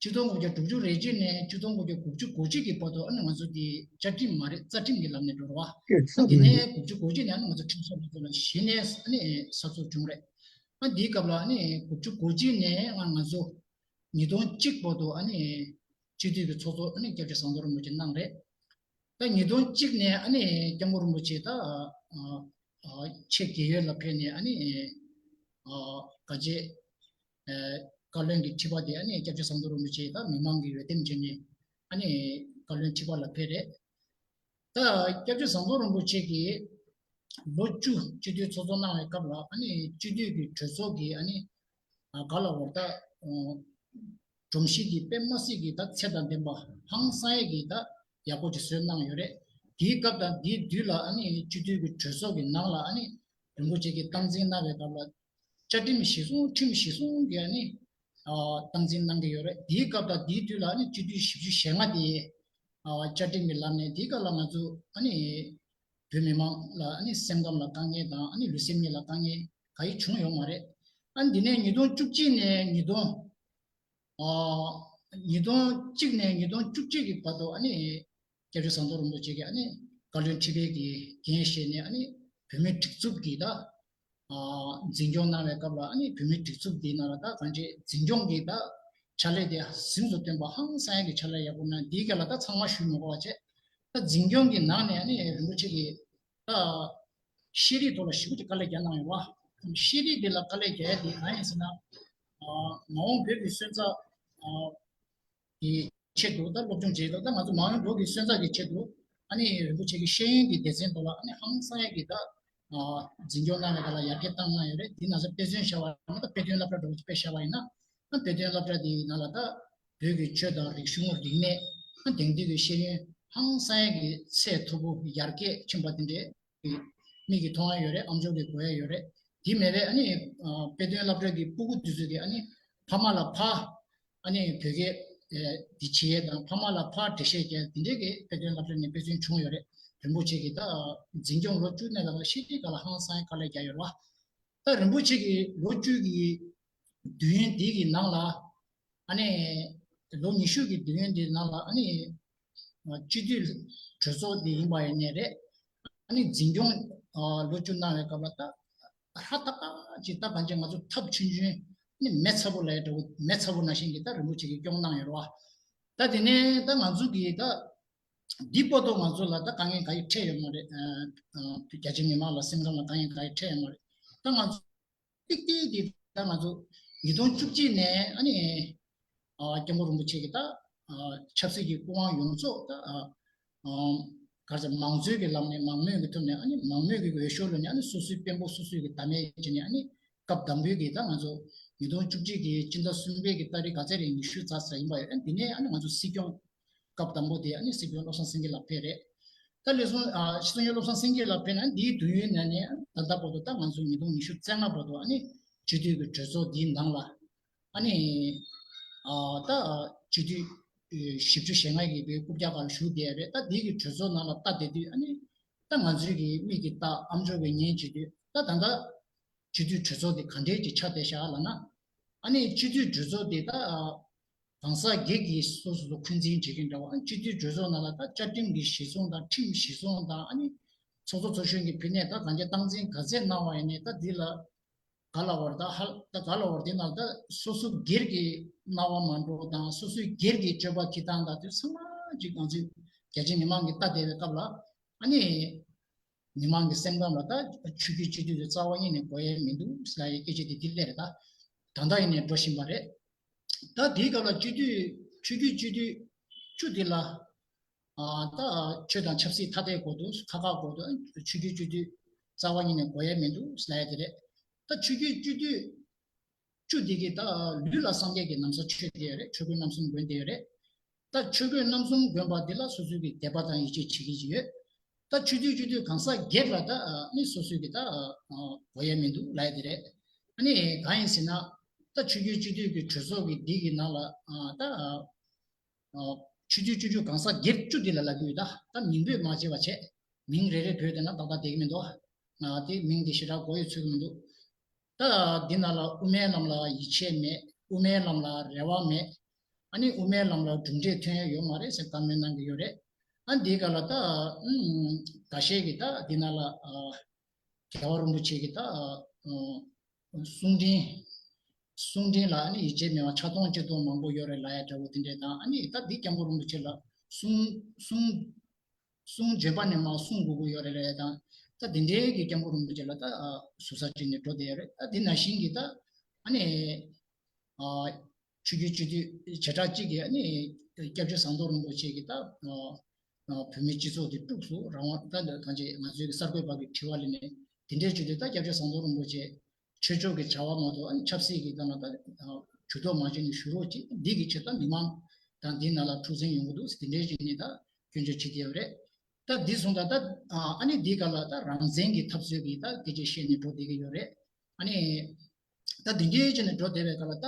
ཆིག་སྟོང་དགུ་བརྒྱ་དྲུག་ཅུ་རེ་གཅིག་ནས་ཆིག་སྟོང་དགུ་བརྒྱ་དགུ་བཅུ་གོ་གཅིག་གི་བར་དུ་ཨ་ནི་ང་ཚོ་དེ་བཅའ་ཁྲིམས་མ་རེད། རྩ་ཁྲིམས་ཀྱི་ལམ་ནས་འགྲོ་རེད་བ། ཨ་འདི་ནས་དགུ་བཅུ་གོ་གཅིག་ནས་ཨ་ནི་ང་ཚོ་ཁྲིམས་བཟོ་ལྷན་ཚོགས་ལ་གཞི་ནས་ཨ་ནི་གསར་འཛུགས་བྱུང་རེད། ཨ་འདིའི་སྐབས་ལ་ཨ་ནི་དགུ་བཅུ་གོ་གཅིག་ནས་ང་ང་ཚོ་ཉིས་སྟོང་གཅིག་བར་དུ་ཨ་ནི་སྤྱི་འཐུས་ཀྱི་ཚོགས་གཙོ་ཨ་ནི་སྐྱབས་རྗེ་ཟམ་གདོང་རིན་པོ་ཆེ་གནང་རེད། ད་ཉིས་སྟོང་གཅིག་ནས་ཨ་ནི་སྐྱབས་མགོན་རིན་པོ་ཆེ་ད་ཨ་ཨ་ཆེ་རྒས་ཡོལ་ལ་ཕེབས་ནས་ཨ་ནི་ཨ་ག་རྗེས་ཨ་བཀའ་བློན་གྱི་ཁྲི་པ་དེ་ཨ་ནི་སྐྱབས་རྗེ་ཟམ་གདོང་རིན་པོ་ཆེ་ད་མི་མང་གིས་འོས་འདེམས་བྱས་ནས་ཨ་ནི་བཀའ་བློན་ཁྲི་པ་ལ་ཕེབས་རེད། ད་སྐྱབས་རྗེ་ཟམ་གདོང་རིན་པོ་ཆེ་གིས་ལོ་བཅུ་སྤྱི་འཐུས་ཚོགས་གཙོ་གནང་བའི་སྐབས་ལ་ཨ་ནི་སྤྱི་འཐུས་ཀྱི་གྲོས་ཚོགས་ཀྱི་ཨ་ནི་ཨ་ག་ལ་བར་ད་སྒྲོམ་གཞི་འདི་དཔེ་མ་སྲིད་ཀྱི་ད་ཚད་དང་ལྡན་པ་ཧང་སང་ཡས་ཀྱི་ད་ཡག་པོ་ཅིག་བཟོས་གནང་ཡོད་རེད། དེའི་སྐབས་དང་དེའི་དུས་ལ་ཨ་ནི་སྤྱི་འཐུས་ཀྱི་གྲོས་ཚོགས་ཀྱི་ནང་ལ་ཨ་ནི་རིན་པོ་ཆེ་གིས་སྟངས་འཛིན་གནང་བའི་སྐབས་ལ་བཅའ་ཁྲིམས་གཞིར་བཟུང་ཁྲིམས་གཞིར་བཟུང་གི་ཨ་ནི་ཨ་སྟངས་འཛིན་གནང་གི་ཡོད་རེད། དེའི་སྐབས་དང་དེའི་དུས་ལ་ཨ་ནི་སྤྱི་འཐུས་བཞི་བཅུ་ཞེ་ལྔ་དེ་ཨ་བཅའ་ཁྲིམས་ཀྱི་ལམ་ནས་དེའི་སྐབས་ལ་ང་ཚོ་ཨ་ནི་བོད་མི་མང་ལ་ཨ་ནི་སེམས་ཁམས་ལ་དཀའ་ངལ་དང་ཨ་ནི་ལུས་སེམས་གཉིས་ལ་དཀའ་ངལ་ག་ཡེ་བྱུང་ཡོད་མ་རེད། ཨ་ནི་འདི་ནས་ཉིས་སྟོང་བཅུ་གཅིག་ནས་ཉིས་སྟོང་ཨ་ཉིས་སྟོང་གཅིག་ནས་ཉིས་སྟོང་བཅུ་གཅིག་གི་བར་དུ་ཨ་ནི་སྐྱབས་རྗེ་ཟམ་གདོང་རིན་པོ་ཆེ་གིས་ཨ་ནི་བཀའ་བློན་ཁྲི་པའི་གི་འགན་བཞེས་ནས་ཨ་ནི་བོད་མིའི་སྒྲིག་འཛུགས་ཀྱི་ད་ཨ་འཛིན་སྐྱོང་གནང་བའི་སྐབས་ལ་ཨ་ནི་བོད་མིའི་སྒྲིག་འཛུགས་འདིའི་ནང་ལ་ད་གང་ཅི་འཛིན་སྐྱོང་གི་ད་ཕྱག་ལས་དེ་གཟེངས་སུ་ཐོན་པ་ཧང་སང་ཡག་གི་ཕྱག་ལས་ཡག་པོ་གནང་། འདིའི་སྐབས་ལ་ད་ཚང་མ་ཞུ་མི་དགོས་པ་བྱས། ད་འཛིན་སྐྱོང་གི་ནང་ནས་ཨ་ནི་རིན་པོ་ཆེ་གིས་ད་ཤེས་རིག་ཐོག་ལ་ཞེ་པོ་ཅིག་དཀའ་ལས་རྒྱག་གནང་ཡོད་པ། ཤེས་རིག་འདི་ལ་དཀའ་ལས་རྒྱག་ཡ་དེ་གང་ཡིན་ཟེར་ན། ཨ་མ་འོངས་བོད་ཀྱི་སོན་རྩ་ཨ་གི་ཆེད་དུ་ད་སློབ་སྦྱོང་བྱེད་དུས་ད་ང་ཚོ་མ་འོངས་བོད་ཀྱི་སོན་རྩ་གི་ཆེད་དུ་ཨ་ནི་རིན་པོ་ཆེ་གི་ཤེས་ཡོན་གྱི་སྡེ་ཚན་ཐོག་ལ་ཨ་ནི་ཧང་སང་ཡག་གི་ད་ཨ་འཛིན་སྐྱོང་གནང་བའི་སྐབས་ལ་ཡར་རྒྱས་བཏང་གནང་ཡོད་རེད། དེ་ན་ཚ་དཔེ་མཚོན་བཞག་པ་ཡིན་ན་ད་དཔེ་སྟོན་སློབ་གྲྭ་འདྲ་བོ་ཅིག་དཔེ་བཞག་པ་ཡིན་ན། ཨ་དཔེ་སྟོན་སློབ་གྲྭ་དེའི་ནང་ལ་ད་བོད་ཀྱི་ཆོས་དང་རིག་གཞུང་རིག་གནས་ཨ་དེང་དུས་ཀྱི་ཤེས་ཡོན་ཧང་སང་ཡག་གི་ཚད་མཐོ་པོ་ཡར་རྒྱས་ཕྱིན་པ་དེ་འདྲའི་མིག་གིས་མཐོང་ཡ་ཡོད་རེད། ཨམ་ཅོག་གིས་གོ་ཡ་ཡོད་རེད། དེ་མེད་པའི་ཨ་ནི་ཨ་དཔེ་སྟོན་སློབ་གྲྭ་གི་སྤུ་གུ་དེ་ཚོ་གིས་ཨ་ནི་ཕ་མ་ལ་ཕར་ཨ་ནི་བོད་སྐད་ཨེ་འདི་བྱེད་ཡས་དང་ཕ་མ་ལ་ཕར་འགྲེལ་བཤད་རྒྱག་དེ་འདྲའི་གི་དཔེ་སྟོན་སློབ་གྲྭ་ནས་དཔེ་མཚོན་བྱུང་ཡོད་རེད། རིན་པོ་ཆེ་གིས་ད་འཛིན་སྐྱོང་ལོ་བཅུ་ནས་ལ་ཤེས་རིག་སྒང་ལ་ཧང་སང་དཀའ་ལས་རྒྱག་ཡོད་རེད་བ། ད་རིན་པོ་ཆེ་གི་ལོ་བཅུ་གི་དུས་ཡུན་འདི་གི་ནང་ལ་ཨ་ནི་ལོ་ཉི་ཤུ་གི་དུས་ཡུན་འདི་ནང་ལ་ཨ་ནི་སྤྱི་འཐུས་གྲོས་ཚོགས་འདི་ཡིན་པ་ཡིན་ནའི་རེད། ཨ་ནི་འཛིན་སྐྱོང་ལོ་བཅུ་གནང་བའི་སྐབས་ལ་ད་ཧ་ཏག་ཏག་ཅིག་ད་གང་ཅི་ང་ཚོ་ཐབས་ཆུང་ཆུང་ཨ་ནི་མེ་ཚ་པོ་ལ་ཡ་འདྲ་བོ་མེ་ཚ་པོ་ནང་བཞིན་གྱི་ད་རིན་པོ་ཆེ་གིས་སྐྱོང་གནང་ཡོད་རེད་བ། ད་དེ་ནས་ད་ང་ཚོ་གི་ད་འདི་བར་དུ་ང་ཚོ་ལ་ད་དཀའ་ངལ་ག་ཡེ་འཕྲད་ཡོད་མ་རེད། ཨ་ཨ་རྒྱ་ཆེ་མི་མང་ལ་སེམས་ཁམས་ལ་དཀའ་ངལ་ག་ཡེ་འཕྲད་ཡོད་མ་རེད། ད་ང་ཚོ་ཏིག་ཏིག་འདི་ད་ང་ཚོ་ཉིས་སྟོང་བཅུ་གཅིག་ནས་ཨ་ནི་ཨ་སྐྱབས་མགོན་རིན་པོ་ཆེ་གི་ད་ཨ་ཆབ་སྲིད་ཀྱི་སྐུ་དབང་ཡོངས་རྫོགས་ད་ཨ་ཨ་ག་རེ་ཟེར་མང་གཙོའི་གི་ལམ་ནས་མང་མོས་ཀྱི་ཐོག་ནས་ཨ་ནི་མང་མོས་ཀྱི་འོས་ཤོག་ལོན་ནས་ཨ་ནི་སོ་སོའི་དཔོན་པོ་སོ་སོའི་གི་བདག་མེད་བྱས་ནས་ཨ་ནི་སྐབས་དང་པོའི་གི་ད་ང་ཚོ་ཉིས་སྟོང་བཅུ་གཅིག་གི་སྤྱི་ཟླ་གསུམ་པའི་གི་ཏ་རིག་ག་ཚོད་རེད་ཉི་ཤུ་རྩ་ཙམ་ཡིན་པ་ཡོད། ཨ་འདི་ནས་ཨ་ནི་ང་ཚོ་སྲིད་སྐྱོང་སྐབས་དང་པོ་དེ་ཨ་ནི་སྲིད་སྐྱོང་བློ་བཟང་སེང་གེ་ལགས་ཕེབས་རེད། ད་ལས་སོང་ཨ་སྲིད་སྐྱོང་བློ་བཟང་སེང་གེ་ལགས་ཕེབས་ནས་འདིའི་དུས་ཡུན་ནང་ནས་ད་ལྟ་བར་དུ་ད་ང་ཚོ་ཉིས་སྟོང་ཉི་ཤུ་རྩ་ལྔ་བར་དུ་ཨ་ནི་སྤྱི་འཐུས་ཀྱི་གྲོས་ཚོགས་འདིའི་ནང་ལ་ཨ་ནི་ཨ་ད་སྤྱི་འཐུས་བཞི་བཅུ་ཞེ་ལྔ་ཡི་གི་རྐུབ་བཀྱག་སྒང་བཞུགས་བསྡད་རེད། ད་འདི་གི་གྲོས་ཚོགས་ནང་ལ་ལྟ་བསྡད་དུས་ཨ་ནི་ད་ང་ཚོའི་གི་མིག་གིས་ལྟ་ཨམ་ཅོག་གིས་ཉན་བྱེད་དུས་ད་ད་ལྟ་སྤྱི་འཐུས་གྲོས་ཚོགས་དེ་ག་འདྲས་ཀྱི་ཆགས་བསྡད་ཤག་ལབ་ན། ཨ་ནི་སྤྱི་འཐུས་གྲོས་ཚོགས་དེ་ད་གང་ཟག་སྒེར་གྱིས་སོ་སོ་སོ་འཁོན་འཛིན་བྱེད་མཁན་འདྲ་བ། ཨ་ནི་སྤྱི་འཐུས་གྲོས་ཚོགས་ནང་ལ་ད་བཅའ་ཁྲིམས་ཀྱི་གཞི་བཟུང་དང་ཁྲིམས་གཞི་བཟུང་དང་ཨ་ནི་ཚོགས་གཙོ་ཚོགས་གཞོན་གྱི་ཕི་ནས་ད་གང་ཅི་སྟངས་འཛིན་ག་ཚད་གནང་བ་ཡིན་ནའི་ད་འདི་ལ་ག་ལ་བར་ད་ཧ་ད་ག་ལ་བར་དེ་ནང་ད་སོ་སོ་སྒེར་གྱི་སྣང་བ་མ་འགྲོ་དང་སོ་སོའི་སྒེར་གྱི་སྤྱོད་པ་འཁྱེར་སྟངས་དང་དེ་ཚང་མ་ཅིག་ང་ཚོའི་རྒྱ་ཆེ་མི་མང་གིས་ལྟ་བསྡད་པའི་སྐབས་ལ་ཨ་ནི། མི་མང་གི་སེམས་ཁམས་ལ་ད་ཆོས་བརྒྱུད་སྤྱི་འཐུས་དེ་རྩ་བ་ཉིད་ནས་དགོས་ཡས་མི་འདུག་ཟེར་ཡའི་སྐད་ཆ་དེ་འདི་སླེབས་རེད། ད་ད་ལྟ་ཡིན་ནའི་འགྲོ་བཞིན་པ་རེད། ད་དེའི་སྐབས་ལ་སྤྱི་འཐུས་ཆོས་བརྒྱུད་སྤྱི་འཐུས་བཅུ་འདི་ལ་ཨ་ད་ཆོས་དང་ཆབ་སྲིད་ཐ་དད་དགོས་འདུག་ཁ་ཁ་དགོས་འདུག་ཆོས་བརྒྱུད་སྤྱི་འཐུས་རྩ་བ་ཉིད་ནས་དགོས་ཡས་མི་འདུག་ཟེར་ཡ་དེ་རེད། ད་ཆོས་བརྒྱུད་སྤྱི་འཐུས་བཅུ་འདི་གི་ད་ལུས་ལ་སངས་རྒྱས་ཀྱི་ན་བཟའ་མཆོད་བསྡད་ཡོད་རེད། ཆོས་གོས་རྣམ་གསུམ་གོན་བསྡད་ཡོད་རེད། ད་ཆོས་གོས་རྣམ་གསུམ་གོན་པ་འདི་ལ་སོ་སོའི་གི་དད་པ་དང་ཡིད་ཆེས་བྱེད་ཀྱི་ཡོད། ད་ཆོས་བརྒྱུད་སྤྱི་འཐུས་གང་ཟག་སྒེར་ལ་ད་ནི་སོ་སོའི་གི་ད་གོ་ཡ་མི་འདུག་ལབ་ཡ་དེ་རེད། ཨ་ནི་གང་ཡིན་ཟེར་ན། ད་ཆོས་བརྒྱུད་སྤྱི་འཐུས་ཀྱི་གྲོས་ཚོགས་ཀྱི་འདི་གི་ནང་ལ་ད་ཆོས་བརྒྱུད་སྤྱི་འཐུས་གང་ཟག་སྒེར་བཅུ་འདི་ལ་ལབ་ཀྱི་ཡོད། ད་ད་མིང་འབོད་མ་བྱས་པ་བྱས། མིང་རེ་རེ་བོས་བསྡད་ན་ཏག་ཏག་བསྡད་ཀྱི་མི་འདུག་ང་དེ་མིང་དེ་ཞེ་དྲག་གོ་ཡ་ཚོད་ཀྱི་མི་འདུག་ད་འདི་ནང་ལ་དབུ་མའི་ལམ་ལ་ཡིད་ཆེས་མེད། དབུ་མའི་ལམ་ལ་རེ་བ་མེད། ཨ་ནི་དབུ་མའི་ལམ་ལ་གྲུབ་འབྲས་ཐོན་ཡ་ཡོད་མ་རེད་ཟེར་བཀའ་མོལ་གནང་གི་ཡོད་རེད། ཨ་འདིའི་སྐབས་ལ་ད་ཨུམ་འགའ་ཤས་ཀྱིས་ད་འདི་ནང་ལ་ཨ་རྒྱལ་བ་རིན་པོ་ཆེ་གི་ད་ཨ་གསུང་འཕྲིན། གསུང་འཕྲིན་ལ་ཨ་ནི་ཡིད་ཆེས་མེད་པ་ཕྱག་སྟོང་ལྕེ་སྟོང་མང་པོ་ཡོད་རེད་ལབ་ཡ་འདྲ་བོ་དེ་འདྲས་དང་། ཨ་ནི་ད་འདི་སྐྱབས་མགོན་རིན་པོ་ཆེ་ལ་གསུང་གསུང་གསུང་བརྗོད་པ་ནས་མར་གསུང་དགོས་ཀྱི་ཡོད་རེད་ལབ་ཡ་དང་། ད་དེ་འདྲའི་གི་སྐྱབས་མགོན་རིན་པོ་ཆེ་ལ་ད་ཟུར་ཟ་བྱས་ནས་འགྲོ་བསྡད་ཡོད་རེད། ད་འདི་ནང་བཞིན་གྱི་ད་ཨ་ནི་ཨ་ཆོས་བརྒྱུད་སྤྱི་འཐུས་བྱེ་བྲག་གཅིག་གིས་ཨ་ནི་སྐྱབས་རྗེ་ཟམ་གདོང་རིན་པོ་ཆེ་གི་ད་ཨ་ཨ་བོད་མིའི་སྤྱི་ཚོགས་དེ་དཀྲུགས་སུ་རང་དབང་ད་གང་ཅི་ང་ཚོའི་གི་གསར་འགོད་པ་གི་དྲི་བ་ལ་ནི་དེ་འདྲའི་བརྗོད་དུས། ད་སྐྱབས་རྗེ་ཟམ་གདོང་རིན་པོ་ཆེ་ཆོས་ཕྱོགས་ཀྱི་བྱ་བ་མ་གཏོགས་ཨ་ནི་ཆབ་སྲིད་ཀྱི་སྒང་ལ་ད་ཨ་ཇུས་གཏོགས་མ་བྱས་ནས་བཞུགས་རོགས་གྱིས། འདི་གི་ཆེད་དུ་མི་མང་དང་འདི་ནང་ལ་འཁྲུག་འཛིང་ཡོང་གི་འདུག་ཟེར་དེ་འདྲའི་བྱས་ནས་ད་སྐྱོན་བརྗོད་བྱེད་ཀྱི་ཡོད་རེད། ད་འདི་སོང་ད་ད་ཨ་ཨ་ནི་འདིའི་སྒང་ལ་ད་རང་བཙན་གྱི་འཐབ་རྩོད་ཀྱི་ད་སྐད་ཆ་བཤད་ནས་འགྲོ་བསྡད་ཀྱི་ཡོད་རེད། ཨ་ནི་ད་འདི་འདྲའི་བྱས་ནས་འགྲོ་བསྡད་པའི་སྐབས་ལ་ད་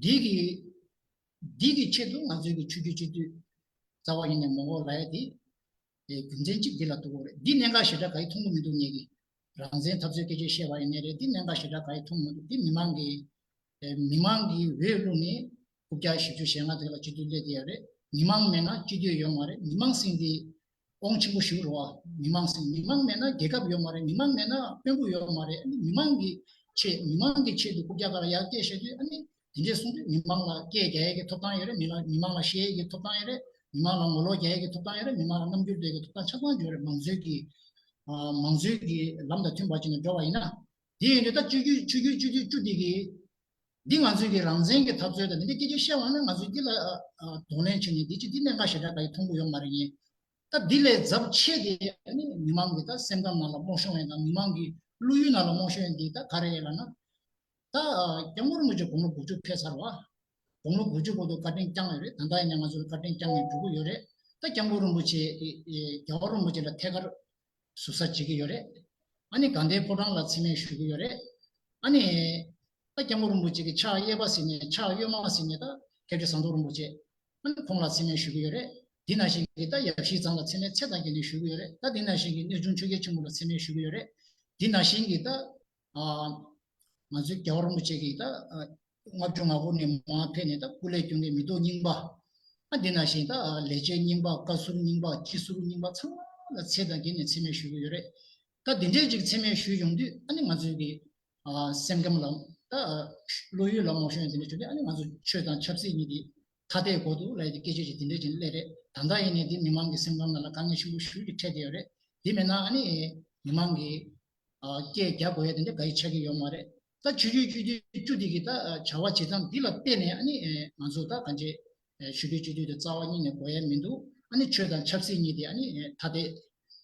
འདི་གི་འདི་གི་ཆེད་དུ་ང་ཚོའི་གི་ཆོས་བརྒྱུད་སྤྱི་འཐུས་རྩ་བ་ཉིད་ནས་མི་དགོས་ལབ་ཡ་དེ། རྒྱུ་མཚན་གཅིག་འདི་ལ་གཏུག་དགོས་རེད། འདི་གནད་འགག་ཞེ་དྲག་ག་ཡེ་མཐོང་གི་མི་འདུག་ངེད་ཀྱིས། རང་བཙན་འཐབ་རྩོད་སྐད་ཆ་བཤད་པ་ཡིན་ནའི་རེད། འདི་གནད་འགག་ཞེ་དྲག་ག་ཡེ་མཐོང་མི་འདུག་འདི་མི་མང་གི་མི་མང་གི་འོས་བླུགས་ནས་རྐུབ་བཀྱག་བཞི་བཅུ་ཞེ་ལྔ་དེ་ལ་སྤྱི་འཐུས་སླེབས་བསྡད་ཡོད་རེད། མི་མང་མེད་ན་སྤྱི་འཐུས་ཡོད་མ་རེད། མི་མང་ཟེར་མཁན་དེ་དབང་ཆེན་པོ་ཞིག་རེད་བ། མི་མང་ཟེར་མི་མང་མེད་ན་རྒྱལ་ཁབ་ཡོད་མ་རེད། མི་མང་མེད་ན་དཔོན་པོ་ཡོད་མ་རེད། ཨ་ནི་མི་མང་གི་ཆེད་མི་མང་གི་ཆེད་དུ་རྐུབ་བཀྱག་ག་ལ་ཡར་སྐད་བཤད་དུས། ཨ་ནི་དེ་འདྲས་གསུངས་དུས་མི་མང་ལ་སྐད་རྒྱག་ཡས་ཀྱི་ཐོབ་ཐང་ཡོད་རེད། མི་ལ་མི་མང་ལ་བཤད་ཡས་ཀྱི་ཐོབ་ཐང་ཡོད་རེད། མི་མང་ལ་ངོ་ལོག་རྒྱག་ཡས་ཀྱི་ཐོབ་ཐང་ཡོད་རེད། མི་མང་ལ་རྣམ་འགྱུར་འགྲོ་ཡས་ཀྱི་ཐོབ་ཐང་ཆ་ཚང་ཡོད་རེད། མང་གཙོའི་གི་ཨ་མང་གཙོའི་གི་ལམ་དང་མཐུན་པ་བྱས་ནས་འགྲོ་བ་ཡིན་ན། དེ་ཡིན་དུས་ད་ཆོས་བརྒྱུད་ཆོས་བརྒྱུད་སྤྱི་འཐུས་བཅུ་དེ་གི་འདི་ང་ཚོའི་གི་རང་བཙན་གྱི་འཐབ་རྩོད་དང་འདི་འདྲའི་སྐད་ཆ་བཤད་པ་ན། ང་ཚོས་འདི་ལ་ཨ་ཨ་གདོང་ལེན་བྱས་ནས་འདི་ཅི་འདི་གནད་འགག་ཞེ་དྲག་ག་ཡེ་མཐོང་གི་ཡོད་མ་རེད། ངས་ད་འདི་ལས་ཚབས་ཆེ་དེ་ཨ་ནི་མི་མང་གི་ད་སེམས་ཁམས་ནང་ལ་རྨོངས་ཤོར་ཡས་དང་། མི་མང་གི་བློ་ཡུལ་ནང་ལ་རྨོངས་ཤོར་ཡས་འདི་ད་ག་རེ་རེད་ལབ་ན། ད་སྐྱབས་མགོན་རིན་པོ་ཆེ་དགུང་ལོ་དགུ་བཅུ་ཕེབས་ཚར་བ། དགུང་ལོ་དགུ་བཅུ་བར་དུ་བཀའ་དྲིན་བསྐྱངས་ཡོད་རེད། ད་ལྟ་ཡིན་ནའི་ང་ཚོ་ལ་བཀའ་དྲིན་བསྐྱངས་ནས་འགྲོ་གི་ཡོད་རེད། ད་སྐྱབས་མགོན་རིན་པོ་ཆེ་ཨེ་ཨེ་རྒྱལ་བ་རིན་པོ་ཆེ་ལ་ཐད་ཀར་ཟུར་ཟ་བྱེད་ཀྱི་ཡོད་རེད། ཨ་ནི་དགའ་ལྡན་ཕོ་བྲང་ལ་མཚན་སྨད་ཞུ་གི་ཡོད་རེད། ཨ་ནི་ད་སྐྱབས་མགོན་རིན་པོ་ཆེ་གི་ཕྱག་གཡས་པ་ཟེར་ནས་ཕྱག་གཡོན་མ་ཟེར་ནས་ད་སྐྱབས་རྗེ་ཟམ་གདོང་རིན་པོ་ཆེ། ཨ་ནི་ཁོང་ལ་མཚན་སྨད་ཞུ་གི་ཡོད་རེད། འདི་ནང་བཞིན་གྱི་ད་ཡབ་གཞིས་ཚང་ལ་མཚན་སྨད་ཚད་དང་བརྒལ་ནས་ཞུ་གི་ཡོད་རེད། ད་འདི་ནང་བཞིན་གྱི་གནས་ཆུང་ཆོས་རྒྱལ་ཆེན་པོ་ལ་མཚན་སྨད་ཞུ་གི་ཡོད་རེད། འདི་ནང་བཞིན་གྱི་ད་ཨ་ང་ཚོའི་རྒྱལ་བ་རིན་པོ་ཆེ་གིས་ད་ཨ་ལྔ་བཅུ་ང་དགུ་ནས་མར་ཕེབས་ནས་ད་སྐུ་ལས་བསྐྱོན་མཁན་མི་ཐོག་རྙིང་པ། ཨ་འདི་ནང་བཞིན་ད་ཨ་ལས་བྱེད་རྙིང་པ། བཀའ་ཟུར་རྙིང་པ། སྤྱི་ཟུར་རྙིང་པ་ཚང་མ་ལ་ཚད་དང་བརྒལ་ནས་མཚན་སྨད་ཞུ་གི་ཡོད་རེད། ད་འདི་འདྲའི་ཅིག་མཚན་སྨད་ཞུས་ཡོང་དུས། ཨ་ནི་ང་ཚོའི་གི་ཨ་སེམས་ཁམས་ལ་ད་ཨ་བློ་ཡུལ་ལ་རྨོངས་ཤོར་ཡས་དེ་འདྲ་བྱུང་དུས། ཨ་ནི་ང་ཚོ་ཆོས་དང་ཆབ་སྲིད་གཉིས་དེ་ཐ་དད་དགོས་འདུག་ལབ་ཡས་དེ་སྐད་ཆ་ཅིག་དེ་འདྲ་ཅིག་སླེབས་རེད། ད་ལྟ་ཡིན་ནའི་འདི་མི་མང་གི་སེམས་ཁམས་ནང་ལ་དཀའ་ངལ་ཆེན་པོ་ཞེ་པོ་ཅིག་འཕྲད་བསྡད་ཡོད་རེད། དེ་མེད་ན་ཨ་ནི་མི་མང་གི་ཨ་སྐད་རྒྱག་དགོས་ཡ་དེ་འདྲ་ག་ཡེ་ཆགས་ཀྱི་ཡོད་མ་རེད། ད་ཆོས་བརྒྱུད་སྤྱི་འཐུས་བཅུ་དེ་གི་ད་ཨ་བྱ་བ་བྱེད་སྟངས་འདི་ལ་བལྟས་ནས། ཨ་ནི་ཨེ་ང་ཚོ་ད་གང་ཅི་ཨེ་ཆོས་བརྒྱུད་སྤྱི་འཐུས་དེ་རྩ་བ་ཉིད་ནས་དགོས་ཡ་མི་འདུག་ཨ་ནི་ཆོས་དང་ཆབ་སྲིད་གཉིས་དེ་ཨ་ནི་ཨེ་ཐ་དད་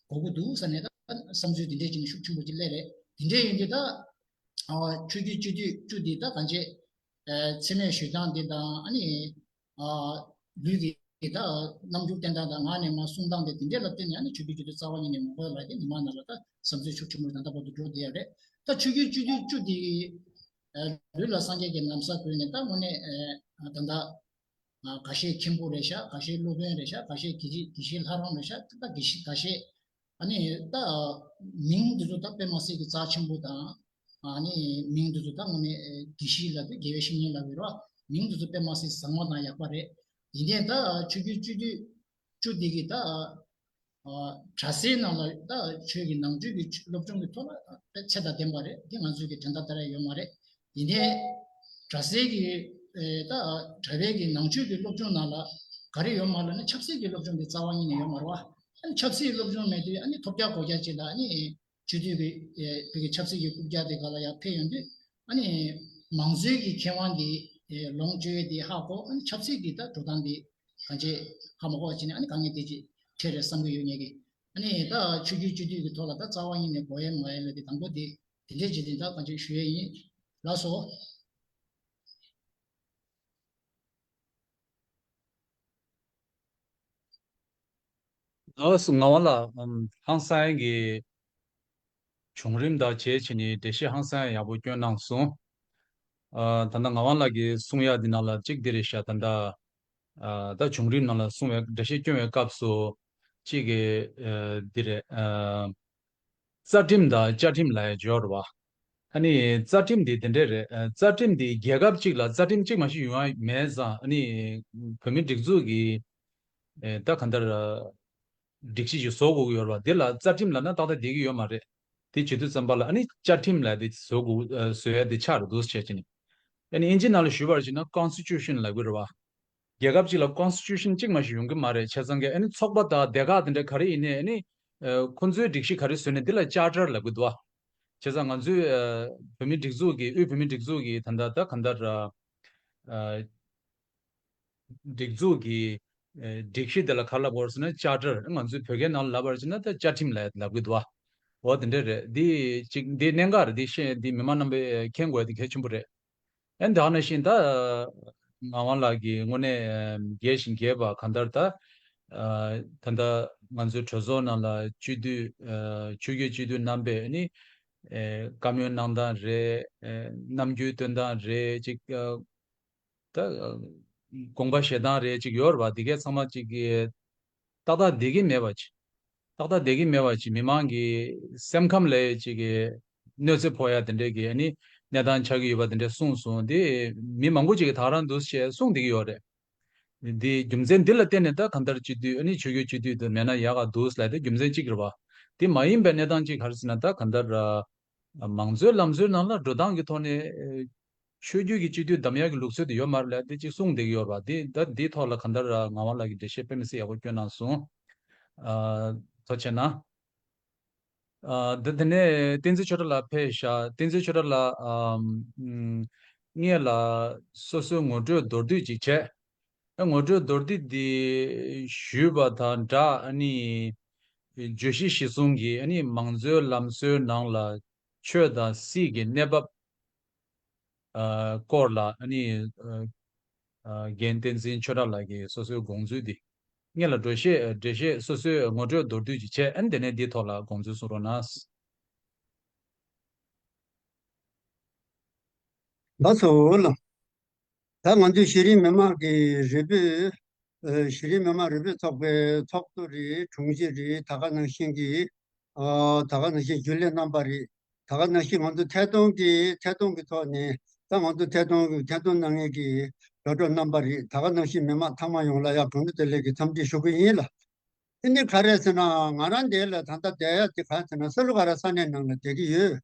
དགོས་ཀྱི་འདུག་ཟེར་ནས་ད་བསམ་ཚུལ་དེ་འདྲས་ཅིག་ནི་ཤུགས་ཆེན་པོ་ཅིག་སླེབས་རེད། དེ་འདྲས་ཡིན་དུས་ད་ཨ་ཆོས་བརྒྱུད་སྤྱི་འཐུས་བཅུ་དེ་ད་གང་ཅི་ཨེ་མཚན་སྨད་ཞུ་སྟངས་དེ་དང་། ཨ་ནི་ཨ་ལུས་ཀྱི་ད་རྣམ་འགྱུར་བསྟན་སྟངས་དང་། ངག་ནས་མར་གསུང་སྟངས་དེ་དེ་འདྲས་ལ་བརྟེན་ནས། ཨ་ནི་ཆོས་བརྒྱུད་སྤྱི་འཐུས་རྩ་བ་ཉིད་ནས་མི་དགོས་ལབ་ཡས་དེ་མི་མང་ནང་ལ་ད་བསམ་ཚུལ་ཤུགས་ཆེན་པོ་ད་ལྟ་བར་དུ་འགྲོ་བསྡད་ཡོད་རེད། ད་ཆོས་བརྒྱུད་སྤྱི་འཐུས་བཅུ་དེ་ཨ་ལུས་ལ་སངས་རྒྱས་ཀྱི་ན་བཟའ་གོན་ནས། ད་དངོས་གནས་ཨ་ད་ལྟ་ཨ་ཁ་ཤས་མཁན་པོ་རེད་ཤག་ཁ་ཤས་སློབ་དཔོན་རེད་ཤག་ཁ་ཤས་དགེ་བཤེས་དགེ་བཤེས་ལྷ་རམས་རེད་ཤག་ད་དགེ་བཤེས་ཁ་ཤས། ཨ་ནི་ད་མིང་འདི་ཚོ་ད་དཔེ་མ་སྲིད་ཀྱི་རྩ་ཆེན་པོ་དང་། ཨ་ནི་མིང་འདི་ཚོ་ད་དངོས་གནས་དགེ་བཤེས་ལབ་དུས་དགེ་བའི་བཤེས་གཉེན་ལབ་ཡོད་རེད་བ། མིང་འདི་ཚོ་དཔེ་མ་སྲིད་བཟང་བ་དང་ཡག་པ་རེད། ཡིན་ནའི་ད་ཆོས་བརྒྱུད་སྤྱི་འཐུས་བཅུ་འདི་གི་ད་ཨ་གྲྭ་སའི་ནང་ལ་ད་ཆོས་ཀྱི་ནང་ཆོས་ཀྱི་སློབ་སྦྱོང་གི་ཐོག་ལ་དཔེ་ཚད་དང་ལྡན་པ་རེད། འདི་ང་ཚོའི་གི་དོན་དག་ལྟར་ཡོད་མ་རེད། ཡིན་ནའི་གྲྭ་སའི་གི་ཨེ་ད་གྲྭ་པའི་གི་ནང་ཆོས་ཀྱི་སློབ་སྦྱོང་ནང་ལ་ག་རེ་ཡོད་མ་རེད་ལབ་ན། ཆབ་སྲིད་ཀྱི་སློབ་སྦྱོང་དེ་རྩ་བ་ཉིད་ནས་ཡོད་མ་རེད་བ། ཨ་ནི་ཆབ་སྲིད་སློབ་སྦྱོང་མེད་དུས། ཨ་ནི་ཐོབ་རྒྱག་གོ་རྒྱག་ཅིག་ལ། ཨ་ནི་སྤྱི་འཐུས་ཀྱི་ཨེ་བོད་ཀྱི་ཆབ་སྲིད་ཀྱི་རྐུབ་བཀྱག་དེ་ག་ལ་ཡར་ཕེབས་ཡོང་དུས། ཨ་ནི་མང་གཙོའི་གི་ཁེ་དབང་དེ་ཨེ་ལོངས་སྤྱོད་ཡས་དེ་ཧ་གོ། ཨ་ནི་ཆབ་སྲིད་ཀྱི་ད་འགྲོ་སྟངས་དེ་གང་ཅི་ཧ་མ་གོ་བ་བྱས་ནས། ཨ་ནི་དཀའ་ངལ་དེ་ཅིག་འཕྲད་རེད་བསམ་གྱི་ཡོད། ངེད་ཀྱིས་ཨ་ནི་ད་ཆོས་བརྒྱུད་སྤྱི་འཐུས་ཀྱི་ཐོག་ལ་ད་རྩ་བ་ཉིད་ནས་དགོས་ཡས་མ་ཡིན་ལབ་དེ་དང་པོ་དེ་དེ་འདྲས་བྱས་ཏེ་ད་གང་ཅི་ཞུ་ཡས་ཡིན། ལགས་སོ། ཨ་སུ་ངག་དབང་ལགས། ཨམ་ཧང་སང་གི་བྱུང་རིམ་དང་བཅས་བྱས་ནས་འགྲེལ་བཤད་ཧང་སང་ཡག་པོ་བསྐྱོན་གནང་སོང་། ཨ་ད་ལྟ་ངག་དབང་ལགས་ཀྱིས་གསུང་ཡག་འདི་ནང་ལ་གཅིག་འདི་རེད་ཤག་ད་ལྟ་ཨ་ད་བྱུང་རིམ་ནང་ལ་གསུང་བའི་འགྲེལ་བཤད་སྐྱོན་བའི་སྐབས་སུ་གཅིག་གི་ཨ་འདི་རེད། ཨ་རྩ་ཁྲིམས་དང་བཅའ་ཁྲིམས་ལབ་ཡ་ཡོད་རེད་བ། ཨ་ནི་རྩ་ཁྲིམས་འདི་དེ་འདྲས་རེད། ཨ་རྩ་ཁྲིམས་འདི་རྒྱལ་ཁབ་གཅིག་ལ་རྩ་ཁྲིམས་གཅིག་མ་ཞིག་ཡོང་ཡ་མེད་ཙང་། ཨ་ནི་བོད་མིའི་སྒྲིག་འཛུགས་ཀྱི་ཨ་ད་གང་ལྟར་ཨ་སྒྲིག་གཞི་ཞིག་བཟོ་དགོས་ཀྱི་ཡོད་རེད་བ། འདི་ལ་རྩ་ཁྲིམས་ལབ་ན་ཏག་ཏག་བསྡད་ཀྱི་ཡོད་མ་རེད། དེ་བྱེད་དུས་ཙམ་པ་ལ་ཨ་ནི་བཅའ་ཁྲིམས་ལབ་དེ་བཟོ་དགོས། ཨ་བཟོ་ཡ་དེ་ཆགས་རེད་འདུག་བྱས་བྱས་ནས། ཨ་ནི་ཨིན་ཇི་ནང་ལ་ཞུས་པར་བྱས་ན་ཀོན་སི་ཊི་ཊུ་ཤན་ལབ་ཀྱི་རེད་བ། རྒྱལ་ཁབ་གཅིག་ལ་ཀོན་སི་ཊི་ཊུ་ཤན་གཅིག་མ་ཞིག་ཡོང་གི་མ་རེད། བྱས་ཙང་གི་ཨ་ནི་ཚོགས་པ་དང་སྡེ་ཁག་དེ་འདྲ་ག་རེ་ཡིན་ནའི་ཨ་ནི་ཨ་ཁོ་ཚོའི་སྒྲིག་གཞི་ག་རེ་བཟོས་ནའི་འདི་ལ་ཅར་ཊར་ལབ་ཀྱི་འདུག་བ། བྱས་ཙང་ང་ཚོའི་ཨ་བོད་མིའི་སྒྲིག་འཛུགས་ཀྱི་དབུས་བོད་མིའི་སྒྲིག་འཛུགས་ཀྱི་ད་ལྟ་ད་གང་ལྟར་ཨ་སྒྲིག་འཛུགས་ཀྱི་ཨ་སྒྲིག་གཞི་དེ་ལ་ག་རེ་ལབ་དགོས་རེད་ཟེར་ན་ཅར་ཊར། ང་ཚོའི་བོད་སྐད་ནང་ལ་ལབ་པར་བྱས་ན་ད་བཅའ་ཁྲིམས་ལབ་ལབ་ཀྱི་འདུག་བ། འོ་དེ་འདྲ་རེད། འདི་གཅིག་འདི་གནད་འགག་རེད། འདི་ཤེས་འདི་མི་མང་རྣམ་པས་མཁྱེན་དགོས་ཡ་དེ་གལ་ཆེན་པོ་རེད། ཨ་ནི་ད་ག་ནང་བཞིན་ད་ངག་དབང་ལགས་ཀྱིས་དངོས་གནས་རྒྱས་ཤིང་རྒྱས་པ་གང་ལྟར་ད་ཨ་ད་ལྟ་ང་ཚོའི་གྲོས་ཚོགས་ནང་ལ་སྤྱི་འཐུས་ཨ་ཆོས་བརྒྱུད་སྤྱི་འཐུས་རྣམ་པས་ཨ་ནི་ཨ་བཀའ་མོལ་གནང་སྟངས་རེད། ཨ་རྣམ་འགྱུར་སྟོན་སྟངས་རེད། ཅིག་ཨ་ད་དགོངས་པ་བཞེས་སྟངས་རེད་ཅིག་ཡོད་རེད་བ། འདི་གའི་ཚང་མ་ཅིག་གི་ཏག་ཏག་བསྡད་ཀྱི་མེད་པ་ཅིག་ཏག་ཏག་བསྡད་ཀྱི་མེད་པ་ཅིག་མི་མང་གི་སེམས་ཁམས་ལ་ཅིག་གི་གནོད་འཚེ་ཕོག་ཡ་དེ་འདྲས་ཀྱི་ཨ་ནི་གནས་སྟངས་ཆགས་ཀྱི་ཡོད་པ་དེ་འདྲས་གསུངས་སོང་། དེ་མི་མང་པོ་ཅིག་གིས་ད་རང་འདུག་ཅེས་གསུངས་བསྡད་ཀྱི་ཡོད་རེད། འདི་རྒྱུ་མཚན་འདི་ལ་བརྟེན་ནས་ད་གང་ལྟར་སྤྱི་འཐུས་ཨ་ནི་ཆོས་བརྒྱུད་སྤྱི་འཐུས་དེ་མེད་ན་ཡག་ག་འདུག་ལབ་དེ་རྒྱུ་མཚན་གཅིག་རེད་བ། དེ་མ་ཡིན་པའི་གནས་སྟངས་གཅིག་ག་རེ་ཟེར་ན་ད་གང་ལྟར་ཨ་མང་གཙོའི་ལམ་སྲོལ་ནང་ལ་འགྲོ་སྟངས་ཀྱི་ཐོག་ནས་ཨ་ཆོས་བརྒྱུད་ཀྱི་སྤྱི་འཐུས་བདམས་ཡག་གི་ལུགས་སྲོལ་དེ་ཡོད་མ་རེད་ལབ་དེ་གཅིག་གསུངས་བསྡད་ཀྱི་ཡོད་རེད་བ། དེ་ད་འདིའི་ཐོག་ལ་གང་ལྟར་ཨ་ངག་དབང་ལགས་ཀྱིས་འགྲེལ་བཤད་དཔེ་མི་སྲིད་ཡག་པོ་བསྐྱོན་གནང་སོང་། ཨ་ཐུགས་རྗེ་གནང་། ཨ་འདི་དེ་ནས་བསྟན་འཛིན་ཆོས་གྲགས་ལགས་ཕེབས་ཤག་བསྟན་འཛིན་ཆོས་གྲགས་ལགས། ཨམ་ཨམ་སྔོན་ལ་སོ་སོའི་ངོ་སྤྲོད་མདོར་བསྡུས་ཅིག་བྱས། ཨ་ངོ་སྤྲོད་མདོར་བསྡུས་འདི་ཞུས་པ་དང་སྦྲགས་ཨ་ནི་བརྗོད་གཞི་གཞིར་བཟུང་གིས་ཨ་ནི་མང་གཙོའི་ལམ་སྲོལ་ནང་ལ་ཆོས་དང་སྲིད་ཀྱི་གནས་བབ་ཨ་སྐོར་ལ་ཨ་ནི་ཨ་ཨ་རྒན་བསྟན་འཛིན་ཆོས་གྲགས་ལགས་ཀྱིས་སོ་སོའི་དགོངས་ཚུལ་འདི་སྔོན་ལ་འགྲེལ་བཤད་འགྲེལ་བཤད་སོ་སོའི་ངོ་སྤྲོད་མདོར་བསྡུས་ཅིག་བྱས། ཨ་ནི་དེ་ནས་འདིའི་ཐོག་ལ་དགོངས་ཚུལ་གསུང་རོགས་གནང་། ལགས་སོ་ལགས། ད་ང་ཚོའི་གཞི་རིམ་མི་མང་གི་རེ་འབོད། ཨ་གཞི་རིམ་མི་མང་རེ་འབོད་ཚོགས་པའི་ཚོགས་གཙོ་རེད། དྲུང་ཆེ་རེད། ད་ག་ནང་བཞིན་གྱི་ཨ་ད་ག་ནང་བཞིན་རྒྱུན་ལས་རྣམ་པ་རེད། ད་ག་ནང་བཞིན་ང་ཚོ་ཐད་གཏོང་གི་ཐད་གཏོང་གི་ཐོག་ནས་ད་ང་ཚོ་ཐད་གཏོང་གི་ཐད་གཏོང་གནང་མཁན་གྱི་སྒྲོ་སྒྲོག་རྣམ་པ་རེད། ད་ག་ནང་བཞིན་མི་མང་ཚང་མ་ཡོངས་ལ་ཡང་གང་དྲུག་བདེ་ལེགས་ཀྱི་འཚམས་འདྲི་ཞུ་གི་ཡིན་ལགས། དེ་ནི་ག་རེ་ཟེར་ན་ང་རང་འདི་ལ་ད་ལྟ་བསྡད་ཡ་དེ་ག་རེ་ཟེར་ན་ས་ལུ་ག་ར་ས་གནས་ནང་ལ་བསྡད་ཀྱི་ཡོད།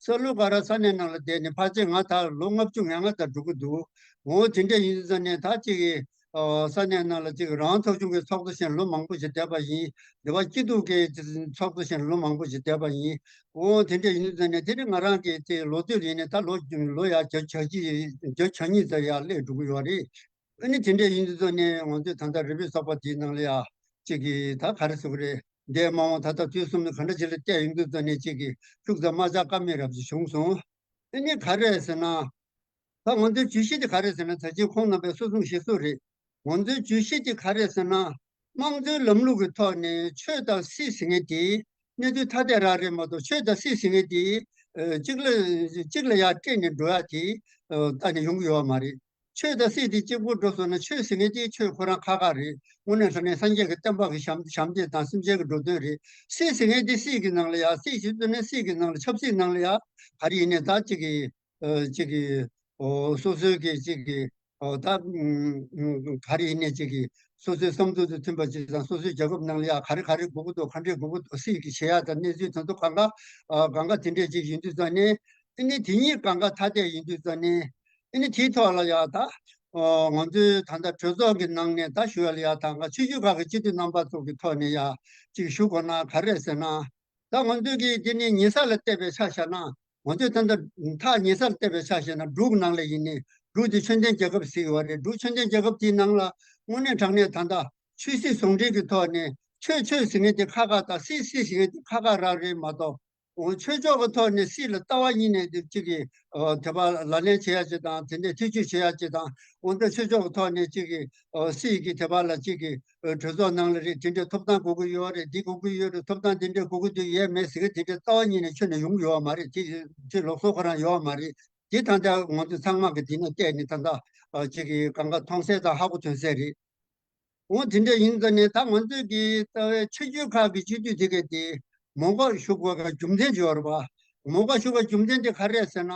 ས་ལུ་ག་ར་ས་གནས་ནང་ལ་བསྡད་ནས་ཕལ་ཆེར་ང་ད་ལོ་ལྔ་བཅུ་ང་ལྔ་ཙམ་འགྲོ་གི་འདུག་འོ་དེ་འདྲ་ཡིན་དུས་ཙང་ནས་ད་ཅིག་གི་ཨ་ས་གནས་ནང་ལ་ཅིག་རང་ཚོགས་ཆུང་གི་ཚོགས་གཙོ་བྱས་ནས་ལོ་མང་པོ་ཞིག་བསྡད་པ་ཡིན། འདི་བ་སྐྱིད་སྡུག་གི་ཚོགས་གཙོ་བྱས་ནས་ལོ་མང་པོ་ཞིག་བསྡད་པ་ཡིན། འོ་དེ་འདྲ་ཡིན་དུས་ཙང་ནས་དེ་ནི་ང་རང་གི་ཅིག་ལོ་ཚོད་ཡིན་ནས་ད་ལོ་ལོ་ཡ་བརྒྱ་ཆ་གཅིག་བརྒྱ་ཆ་གཉིས་ཙམ་ཡར་སླེབས་འགྲོ་གི་ཡོད་རེད། ཨ་ནི་དེ་འདྲ་ཡིན་དུས་ཙང་ནས་ང་ཚོས་ད་ལྟ་རེ་བའི་ཚོགས་པ་དེའི་ནང་ལ་ཡ་གཅིག་གིས་ད་ག་རེ་ཟེར་དགོས་རེད། འདས་མ་འོངས་ད་ལྟ་དུས་གསུམ་ནི་ག་འདྲ་ཅིག་ལ་བལྟས་ཡོང་དུས་ཙང་ནས་གཅིག་གིས་ཤུགས་ཙམ་མ་ཆག་ཀ་མེད་རབ་ཅིག་བྱུང་སོང་། ཨ་ནི་ག་རེ་ཟེར་ན། ད་ང་ཚོའི་བརྗོད་གཞི་དེ་ག་རེ་ཟེར་ན་ད་ཅི་ཁོང་རྣམ་པས་གསོ་སྐྱོང་བྱེད་སྲོལ་རེད། ང་ཚོའི་བརྗོད་གཞི་དེ་ག་རེ་ཟེར་ན། དམངས་གཙོའི་ལམ་ལུགས་ཀྱི་ཐོག་ནས་ཆོས་དང་སྲིད་ཟེར་མཁན་དེ་གནས་ཚུལ་ཐ་དད་རང་རེད་མ་གཏོགས་ཆོས་དང་སྲིད་ཟེར་མཁན་དེ་ཨ་གཅིག་ལ་གཅིག་ལ་ཡར་སྤྲད་ནས་འགྲོ་ཡ་དེ་ཨ་གཏན་ནས་ཡོང་གི་ཡོད་མ་རེད། ཆོས་དང་སྲིད་དེ་གཅིག་པུ་འགྲོ་སོང་ན་ཆོས་ཟེར་མཁན་དེ་ཆོས་ཁོ་རང་ཁག་ཁག་རེད། དངོས་གནས་དྲང་གནས་སངས་རྒྱས་ཀྱི་བསྟན་པ་གི་ཞབས་ཞབས་འདེགས་དང་སེམས་ཅན་གྱི་འགྲོ་དོན་རེད། སྲིད་ཟེར་མཁན་དེ་སྲིད་ཀྱི་ནང་ལ་ཡ་སྲིད་ཞུ་དུས་ནས་སྲིད་ཀྱི་ནང་ལ་ཆབ་སྲིད་ནང་ལ་ཡ་ག་རེ་ཡིན་ནའི་ད་གཅིག་གི་ཨ་གཅིག་གི་ཨོ་སོ་སོའི་གི་གཅིག་གི་ཨོ་ད་ཨུམ་ཨུམ་ག་རེ་ཡིན་ནའི་གཅིག་གི་སོ་སོའི་བསམ་ཚུལ་དང་མཐུན་པ་ཅིག་དང་སོ་སོའི་རྒྱལ་ཁབ་ནང་ལ་ཡ་ག་རེ་ག་རེ་དགོས་ཀྱི་འདུག་ག་འདྲས་དགོས་ཀྱི་འདུག་སྲིད་ཀྱི་བྱེད་ཡག་དང་གནས་ཚུལ་དེ་ཚོ་གང་ག་ཨ་གང་ག་དེ་འདྲས་ཅིག་ཡིན་དུས་ཙང་ནས་ཨ་ནི་དེ་གཉིས་གང་ག་ཐ་དད་ཡིན་དུས་ཙང་ནས་ཨ་ནི་དེའི་ཐོག་ལ་ཡ་ད་ཨོ་ང་ཚོའི་ད་ལྟ་གྲོས་ཚོགས་ཀྱི་ནང་ནས་ད་ཞུ་ཡ་ལ་ཡ་ད་ག་ཆོས་བརྒྱུད་ཁག་གི་སྤྱི་འཐུས་རྣམ་པ་ཚོ་གི་ཐོག་ནས་ཡ་ཅིག་ཞུ་དགོས་ན་ག་རེ་ཟེར་ན། ད་ང་ཚོས་ཀྱིས་དེ་ནི་ཉེ་ས་ལ་བལྟས་པའི་ཆ་བཞག་ན། ང་ཚོས་ད་ལྟ་ཐག་ཉེ་སར་བལྟས་པའི་ཆ་བཞག་ན་འབྲུག་ནང་ལ་ཡིན་ནའི་འབྲུག་དེ་ཆོས་ལྡན་རྒྱལ་ཁབ་ཟེར་གྱི་ཡོད་རེད། འབྲུག་ཆོས་ལྡན་རྒྱལ་ཁབ་དེའི་ནང་ལ་དངོས་གནས་དྲང་གནས་ད་ལྟ་ཆོས་སྲིད་ཟུང་འབྲེལ་གྱི་ཐོག་ནས་ཆོས་ཆོས་ཟེར་མཁན་དེ་ཁག་ཁག་དང་སྲིད་སྲིད་ཟེར་མཁན་དེ་ཁག་ཁག་རང་རེད་མ་གཏོགས། འོ་ཆོས་ཕྱོགས་ཀྱི་ཐོག་ནས་སྲིད་ལ་ལྟ་བ་གཉིས་ནས་དེ་གཅིག་གིས་ཨོ་དེ་བ་ལག་ལེན་བྱེད་ཡ་གཅིག་དང་། དེ་འདྲའི་ཐེ་བྱུས་བྱེད་ཡ་གཅིག་དང་། འོ་འདི་ཆོས་ཕྱོགས་ཀྱི་ཐོག་ནས་གཅིག་གིས་ཨོ་སྲིད་ཀྱི་དེ་བ་ལ་གཅིག་གིས་ཨོ་གྲོས་ཚོགས་ནང་ལ་རེད། དེ་འདྲའི་ཐོབ་ཐང་དགོས་ཀྱི་ཡོད་རེད། འདི་དགོས་ཀྱི་ཡོད་རེད། ཐོབ་ཐང་དེ་འདྲའི་དགོས་ཀྱི་དེ་ཡོད་མེད་ཟེར་གི་དེ་འདྲའི་ལྟ་བ་གཉིས་ནས་ཁྱོན་ནས་ཡོང་གི་ཡོད་མ་རེད། དེ་དེ་ལུགས་སྲོལ་ཁོ་རང་ཡོད་མ་རེད། དེ་ད་ལྟ་ང་ཚོ་ཚང་མ་གི་དེ་ནས་བལྟས་ནས་ད་ལྟ་ཨོ་གཅིག་གིས་གང་ག་མཐོང་གསལ་དང་ཧ་གོ་དོན་གསལ་རེད། འོ་དེ་འདྲ་ཡིན་ཙང་ནས་ད་ང་ཚོས་ཀྱི་རྩ་བའི་ཆོས་བརྒྱུད་ཁག་གི་སྤྱི་འཐུས་དེ་གས་དེ་མོན་གྷོ་བཞུགས་དགོས་པའི་རྒྱུ་མཚན་ཅིག་ཡོད་རེད་པ། མོན་གྷོ་བཞུགས་པའི་རྒྱུ་མཚན་དེ་ག་རེ་རེད་ཟེར་ན།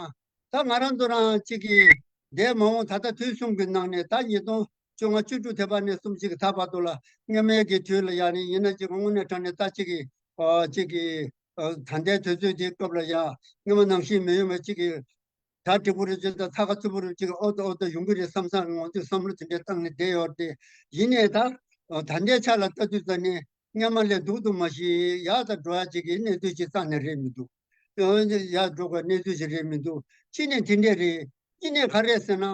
ད་ང་རང་ཚོ་རང་གཅིག་གིས་འདས་མ་འོངས་ད་ལྟ་དུས་གསུམ་གྱི་ནང་ནས་ད་ཉིས་སྟོང་བཅོ་ལྔ་བཅུ་དྲུག་ཐེ་བ་ནས་གསུམ་གཅིག་གི་ད་བར་དུ་ལ་སྔ་མའི་གི་དུས་ལ་ཡང་ནི་ཡིན་ན་གཅིག་དངོས་གནས་དྲང་གནས་ད་གཅིག་གིས་ཨ་གཅིག་གིས་ཨ་ད་ལྟའི་དུས་ཚོད་འདིའི་སྐབས་ལ་ཡང་སྔ་མ་ནང་བཞིན་མི་ཡོང་བའི་གཅིག་གིས། གྲ་འགྲིག་པོ་རེད་ཅེས་དང་ཚ་ཁ་ཚུད་པོ་རེད་ཅིག་ཨོ་ཏོ་ཨོ་ཏོ་ཡོང་གི་རེད་བསམ་བསམ་ང་ཚོས་བསམ་བློ་དེ་འདྲའི་བཏང་ནས་བསྡད་ཡོད་རེད། ཡིན་ནའི་ད་ད་ལྟའི་ཆ་ལ་ལྟ་དུས་ཙ་ནས་སྔ་མ་ལས་སྡུག་ཏུ་མ་ཤི་ཡག་ཏུ་འགྲོ་ཡ་ཅིག་གི་གནས་ཚུལ་ཅིག་རྩ་ནས་རེད་མི་འདུག་ཡག་འགྲོ་དགོས་གནས་ཚུལ་ཅིག་རེད་མི་འདུག་གཅིག་ནས་དེ་འདྲས་རེད། གཉིས་ནས་ག་རེ་རེད་ཟེར་ན།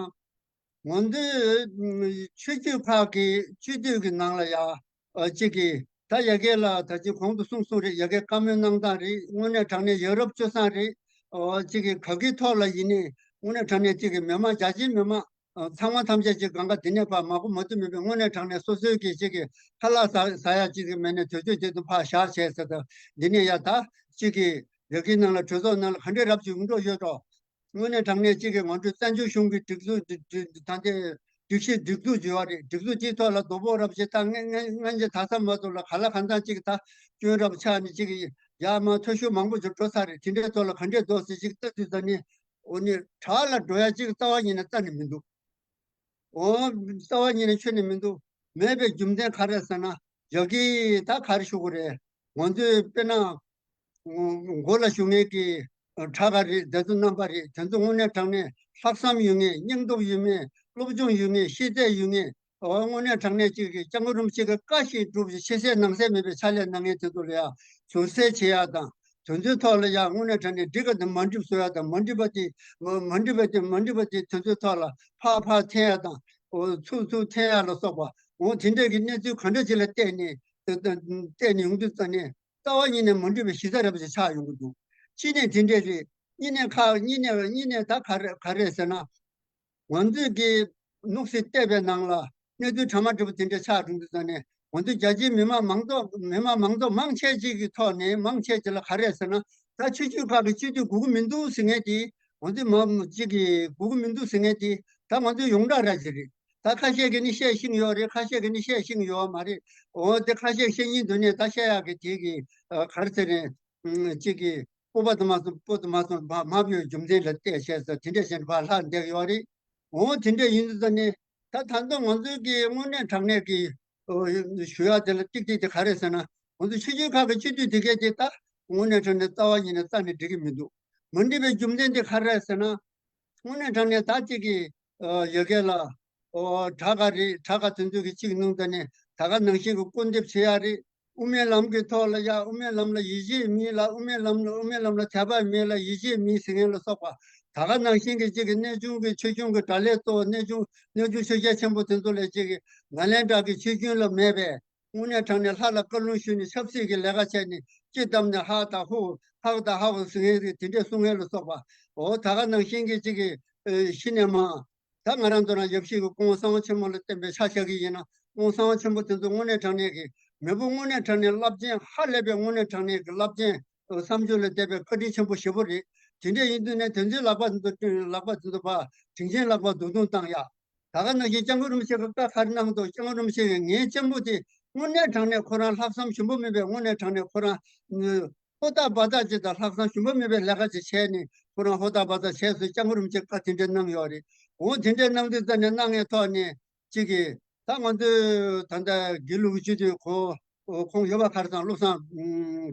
ང་ཚོའི་ཆོས་བརྒྱུད་ཁག་གི་སྤྱི་འཐུས་ཀྱི་ནང་ལ་ཡ། ཨ་གཅིག་གིས་ད་ཡ་གི་ལ་ད་ཅི་གོང་དུ་གསུངས་གསུངས་རེད། ཡ་གི་བཀའ་མོལ་གནང་སྟངས་རེད། དངོས་གནས་དྲང་གནས་ཡ་རབས་སྤྱོད་བཟང་རེད། ཨ་གཅིག་གིས་ག་གི་ཐོག་ལ་ཡིན་ནའི་དངོས་གནས་དྲང་གནས་གཅིག་གིས་མི་མང་རྒྱ་ཆེའི་མི་མང་ཨ་ཚང་མ་ཐམས་ཅད་ཅིག་གང་ག་འདི་ནས་ཕར་མ་གོ་མ་ཐུབ་མེད་པའི་དངོས་གནས་དྲང་གནས་སོ་སོའི་གི་གཅིག་གིས་ཁ་ལག་ཟ་ཟ་ཡ་གཅིག་གི་མེད་ནས་དུས་ཚོད་དེ་དུ་ཕར་བཞག་བྱས་ཟེར་ད་འདི་ནས་ཡ་ད་གཅིག་གིས་ཡ་གི་ནང་ལ་གྲོས་ཚོགས་ནང་ལ་ག་འདྲའི་རབ་ཅིག་ཡོང་འགྲོ་ཡོད་འགྲོ། དངོས་གནས་དྲང་གནས་གཅིག་གིས་ང་ཚོའི་བཙན་བྱོལ་གཞུང་གི་སྒྲིག་འཛུགས་འདི་འདི་ད་ལྟའི་སྒྲིག་གཞི་སྒྲིག་འཛུགས་བྱས་པ་རེད། སྒྲིག་འཛུགས་དེའི་ཐོག་ལ་རྡོག་པོ་རབ་ཞིག་ད་ངན་ངན་ངན་ཅིག་ད་ས་མ་ཐུབ་ལ་ག་ལ་གང་འཚམ་གཅིག་ད་སྐྱོན་རབ་ཆགས་ནས་གཅིག་ཡར་མར་འཐུས་ཤོར་མང་པོ་ཅིག་འགྲོ་ཚར་རེད། དེ་འདྲའི་ཐོག་ལ་ག་འདྲས་འདུག་ཟེར་གཅིག་ལྟ་དུས་ད་ནི་འོ་ནི་དྲག་ལ་འགྲོ་ཡ་གཅིག་རྩ་བ་ཉིད་ནས་རྩ་ནས་མི་འདུག་འོ་རྩ་བ་ཉིད་ནས་ཁྱོན་ནས་མི་འདུག་མེད་པའི་རྒྱུ་མཚན་ག་རེ་ཟེར་ན་ཡ་གི་ད་ག་རེ་ཞུ་དགོས་རེད། ང་ཚོས་དཔེར་ན། མགོ་ལ་ཞུ་མཁན་གྱི་གྲྭ་ག་རེད། དེ་ཚོ་རྣམ་པ་རེད། དེ་ཚོ་དངོས་གནས་དྲང་གནས་ལྷག་བསམ་ཡོད་མཁན། སྙིང་སྟོབས་ཡོད་མཁན། སློབ་སྦྱོང་ཡོད་མཁན། ཤེས་ཚད་ཡོད་མཁན། འོ་དངོས་གནས་དྲང་གནས་གཅིག་གི་སྐྱབས་མགོན་རིན་པོ་ཆེ་གི་བཀའ་བཞིན་སྒྲུབ་ཅིག་ཕྱི་གསལ་ནང་གསལ་མེད་པའི་ཕྱག་ལས་གནང་མཁན་དེ་ཚོ་ལ་ཡང་ཟུར་གསལ་བྱེད་ཡ་དང་། དེ་ཚོའི་ཐོག་ལ་ཡང་དངོས་གནས་དྲང་གནས་འགྲིག་ག་དང་མ་འགྲིག་བཟོ་ཡ་དང་། མ་འགྲིག་པ་དེ་མ་མ་འགྲིག་པ་དེ་མ་འགྲིག་པ་དེ་དེ་ཚོའི་ཐོག་ལ་ཕར་ཕར་འཐེན་ཡ་དང་། འོ་ཚུར་ཚུར་འཐེན་ཡ་ལ་སོགས་པ། འོ་དེ་འདྲས་ཀྱི་གནས་ཚུལ་ག་འདྲ་ཅིག་ལ་བལྟས་ནས་བལྟས་ནས་ཡོང་དུས་ཙ་ནས། རྩ་བ་ཉིད་ནས་མ་འགྲིག་པའི་གཞི་རྩ་རེ་བ་ཅིག་ཆགས་ཡོང་གི་འདུག་གཅིག་ནས་དེ་འདྲས་རེད། གཉིས་ནས་ཁག་གཉིས་ནས་གཉིས་ནས་ད་ག་རེ་ག་རེ་ཟེར་ན། ང་ཚོས་ཀྱི་གནུག་སེ་བལྟས་པའི་ནང་ལ་གནས་ཚུལ་གྲ་མ་འགྲིག་པ་དེ་འདྲས་ཆགས་འགྲོ་འདུག་ཟེར་ནས། ང་ཚོས་རྒྱ་ཆེའི་མི་མང་མང་ཚོགས་མི་མང་མང་ཚོགས་མང་ཆེ་ཅིག་གི་ཐོག་ནས་མང་ཆེ་ཅིག་ལ་ག་རེ་ཟེར་ན། ད་ཆོས་བརྒྱུད་ཁག་གི་སྤྱི་འཐུས་དགོས་ཀྱི་མི་འདུག་ཟེར་མཁན་དེ། ང་ཚོས་མང་ཅིག་གིས་དགོས་ཀྱི་མི་འདུག་ཟེར་མཁན་དེ་ད་ང་ཚོས་ཡོངས་གྲགས་ར་ཅིག་རེད། ད་ཁ་ཤས་ཀྱིས་ནི་བཤད་ཤེས་ཀྱི་ཡོད་རེད། ཁ་ཤས་ཀྱིས་ནི་བཤད་ཤེས་ཀྱི་ཡོད་མ་རེད། འོ་དེ་ཁ་ཤས་བཤད་སྙིང་འདོད་ནས་ད་བཤད་ཡག་གི་དེ་གི་ག་རེ་ཟེར་ནས་གཅིག་གིས་སྤོབས་པ་དུ་མ་སོང་། སྤོབས་དུ་མ་སོང་། མ་མ་བུའི་རྒྱུ་མཚན་ལ་བལྟས་བྱས་ཟེར་དེ་འདྲས་བྱས་ནས་ཕར་ལྷག་བསྡད་ཡོད་རེད། འོ་དེ་འདྲས་ཡིན་དུས་ཙ་ནས་ད་ད་ལྟ་ང་ཚོའི་གི་དངོས་གནས་དྲང་གནས་ཀྱི་ཞུ་ཡག་དེ་ལ་ཏིག་ཏིག་དེ་ག་རེ་ཟེར་ན། ང་ཚོ་ཆོས་བརྒྱུད་ཁག་གི་སྤྱི་འཐུས་དེ་གས་དེ་ད་དངོས་གནས་དྲང་གནས་རྩ་བ་ཉིད་ནས་རྩ་ནས་འགྲིག་གི་མི་འདུག་མ་འགྲིག་པའི་རྒྱུ་མཚན་དེ་ག་རེ་རེད་ཟེར་ན། དངོས་གནས་དྲང་གནས་ད་གཅིག་གིས་ཡ་གི་ལ་གྲྭ་ག་རེད། གྲྭ་ག་དེ་ཚོ་གི་གཅིག་གནང་ད་ནས་ད་ག་ནང་བཞིན་གྱི་སྐུར་འདེབས་བྱེད་ཡ་རེད། དབུ་མའི་ལམ་གྱི་ཐོག་ལ་ཡ་དབུ་མའི་ལམ་ལ་ཡིད་ཆེས་མེད་ལ། དབུ་མའི་ལམ་ལ་དབུ་མའི་ལམ་ལ་དད་པ་མེད་ལ། ཡིད་ཆེས་མེད་ཟེར་མཁན་ལ་སོགས་པ། ད་ག་ནང་བཞིན་གྱི་གཅིག་གི་གནས་ཆུང་གི་ཆོས་སྐྱོང་གི་གྲྭ་ལས་གཙོ་བོ་གནས་ཆུང་གནས་ཆུང་ཆོས་རྒྱལ་ཆེན་པོ་དེ་ཚོ་ལ་གཅིག་གི་ནཱ་ལེནྡྲ་གི་ཆོས་རྒྱུན་ལ་མེད་པས། དངོས་གནས་དྲང་གནས་ལྷ་ལ་བཀའ་ལུང་ཞུས་ནས་ཆབ་སྲིད་ཀྱི་ལས་ཀ་བྱས་ནས་ལྕེ་བསྡམས་ནས་ཧ་དང་ཧུ་ཧ་གི་དང་ཧ་གི་ཟེར་མཁན་དེ་འདྲས་གསུང་མཁན་ལ་སོགས་པ། འོ་ད་ག་ནང་བཞིན་གྱི་གཅིག་གི་གཞི་ནས་མ། ད་ང་རང་ཚོ་རང་ཡབ་གཞིས་ཀྱི་སྐུ་ངོ་གསང་བ་ཆེན་མོ་ལ་བསྟན་པའི་ཆ་བཞག་གི་ཡིན་ན། སྐུ་ངོ་གསང་བ་ཆེན་པོ་དེ་ཚོ་དངོས་གནས་དྲང་གནས་ཀྱི་མེས་པོ་དངོས་གནས་དྲང་གནས་རླབས་ཆེན་ཧ་ལས་པའི་དངོས་གནས་དྲང་གནས་ཀྱི་རླབས་ཆེན་བསམ་སྦྱོར་ལ་བཏབ་པའི་བཀའ་དྲིན་ཆེན་པོ་ཞེ་པོ་རེད། དེ་འདྲས་ཡིན་དུས་ནས་དེ་ཚོའི་ལག་པ་དེ་ཚོ་ལག་པ་དེ་ཚོ་ཕར་དྲིན་ཆེན་ལག་པ་རྡོག་རྡུང་བཏང་ཡ། ད་ག་ནང་བཞིན་སྐྱབས་མགོན་རིན་པོ་ཆེ་གི་བཀའ་ག་རེ་གནང་འདུག་སྐྱབས་མགོན་རིན་པོ་ཆེ་གིས་ངའི་གཅེན་པོ་དེ་དངོས་གནས་དྲང་གནས་ཁོ་རང་ལྷག་བསམ་ཞུམ་པ་མེད་པའི་དངོས་གནས་དྲང་གནས་ཁོ་རང་ཧོ་ཏ་བ་ཏ་ཅིག་དང་ལྷག་བསམ་ཞུམ་པ་མེད་པའི་ལས་ཀ་ཅིག་བྱས་ནས་ཁོ་རང་ཧོ་ཏ་བ་ཏ་བྱས་སོང་། སྐྱབས་མགོན་རིན་པོ་ཆེ་བཀའ་དེ་འདྲ་གནང་ཡོད་རེད། འོ་དེ་འདྲ་གནང་དུས་ཙམ་ནས་གནང་མཁན་ཐོག་ནས་གཅིག་གིས་ད་ང་ཚོའི་ད་ལྟ་དགེ་ལུགས་སྤྱི་འཐུས་གོ་ཁོང་ཡོད་པ་ག་རེ་དང་བློ་བཟང་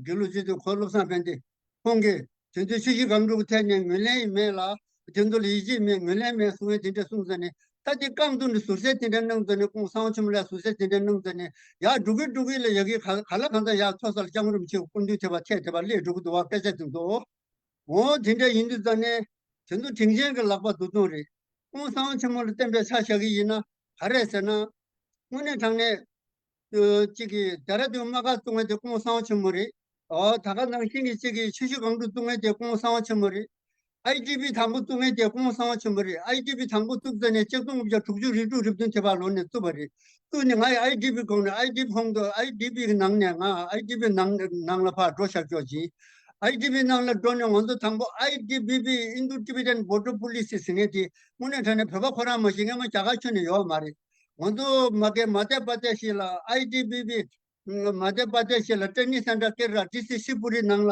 དགེ་ལུགས་སྤྱི་འཐུས་གོ་བློ་བཟང་ཕན་བདེ་ཁོང་གིས། དེ་ཚོའི་ཆུ་བཞི་སྒང་དྲུག་ཐད་ནས་ངོས་ལེན་ཡིན་མེད་ལ། དེ་ཚོ་ལ་ཡིད་ཆེས་མེད། ངོས་ལེན་མེད་གསུང་བའི་དེ་འདྲ་གསུངས་ཙ་ནས། ད་དེ་རྐང་བཙུགས་ནས་ཟུར་ཟའི་དེ་འདྲ་གནང་ཙ་ནས། སྐུ་ངོ་གསང་བ་ཆེན་མོ་ལ་ཟུར་ཟའི་དེ་འདྲ་གནང་ཙ་ནས། ཡར་འགྲོ་གི་འགྲོ་གི་ལ་ཡ་གི་ག་ག་ལ་གང་ཚ་ཡར་མཐོ་ས་ལ་སྐྱབས་མགོན་རིན་པོ་ཆེ་གི་སྐུ་མདུན་དེ་བ་ཐད་དེ་བ་སླེབས་འགྲོ་གི་འདུག་བ། སྐད་ཆ་དེ་ཚོ། འོ་དེ་འདྲ་ཡིན་དུས་ཙ་ནས་དེ་ཚོ་དྲིན་ཆེན་གྱི་ལག་པ་རྡོག་རྡུང་རེད། སྐུ་ངོ་གསང་བ་ཆེན་མོ་ལ་བསྟན་པའི་ཆ་བཞག་གི་ཡིན་ན་ག་རེ་ཟེར་ན། དངོས་གནས་དྲང་གནས། གཅིག་གིས་ཌེ་ར་ཌུན་དམག་སྒར་བཙུགས་མཁན་དེ་སྐུ་ངོ་གསང་བ་ཆེན་མོ་རེད། ཨོ་ད་ག་ནང་བཞིན་གྱི་གཅིག་གི་ཆུ་བཞི་སྒང་དྲུག་བཙུགས་མཁན་དེ་སྐུ་ངོ་གསང་བ་ཆེན་མོ་རེད། ཨའི་ཌི་བི་དང་པོ་བཙུགས་མཁན་དེ་སྐུ་ངོ་གསང་བ་ཆེན་པོ་རེད། ཨའི་ཌི་བི་དང་པོ་བཙུགས་ཙ་ནས་ཆིག་སྟོང་དགུ་བརྒྱ་དྲུག་ཅུ་རེ་དྲུག་རེ་བདུན་དེ་བར་ལོ་ནས་བཙུགས་པ་རེད། བཙུགས་ནས་ང་ཡི་ཨའི་ཌི་བི་ཁོངས་ནས་ཨའི་ཌི་བི་ཁོངས་དུ་ཨའི་ཌི་བི་གི་ནང་ནས་ང་ཨའི་ཌི་བི་ནང་ནང་ལ་ཕར་འགྲོ་བཞག་ཆོག་ཅིང་། ཨའི་ཌི་བི་ནང་ལ་འགྲོ་ནས་ང་ཚོ་དང་པོ་ཨའི་ཌི་བི་བི་Indo Tibetan Border Police ཟེར་མཁན་དེ་དངོས་གནས་དྲང་གནས་བོད་པ་ཁོ་རང་མ་གཞི་སྔོན་མ་རྒྱ་གར་ཁྱོན་ནས་ཡོད་མ་རེད། ང་ཚོ་མ་གི་མ་དེ་པ་དེ་ཞིག་ལ་ཨའི་ཌི་བི་བི་མ་དེ་པ་དེ་ཞིག་ལ་ཊེ་ནིང་སེན་ཊར་ཀེ་ར་ཌི་སི་སི་པུ་རི་ནང་ལ་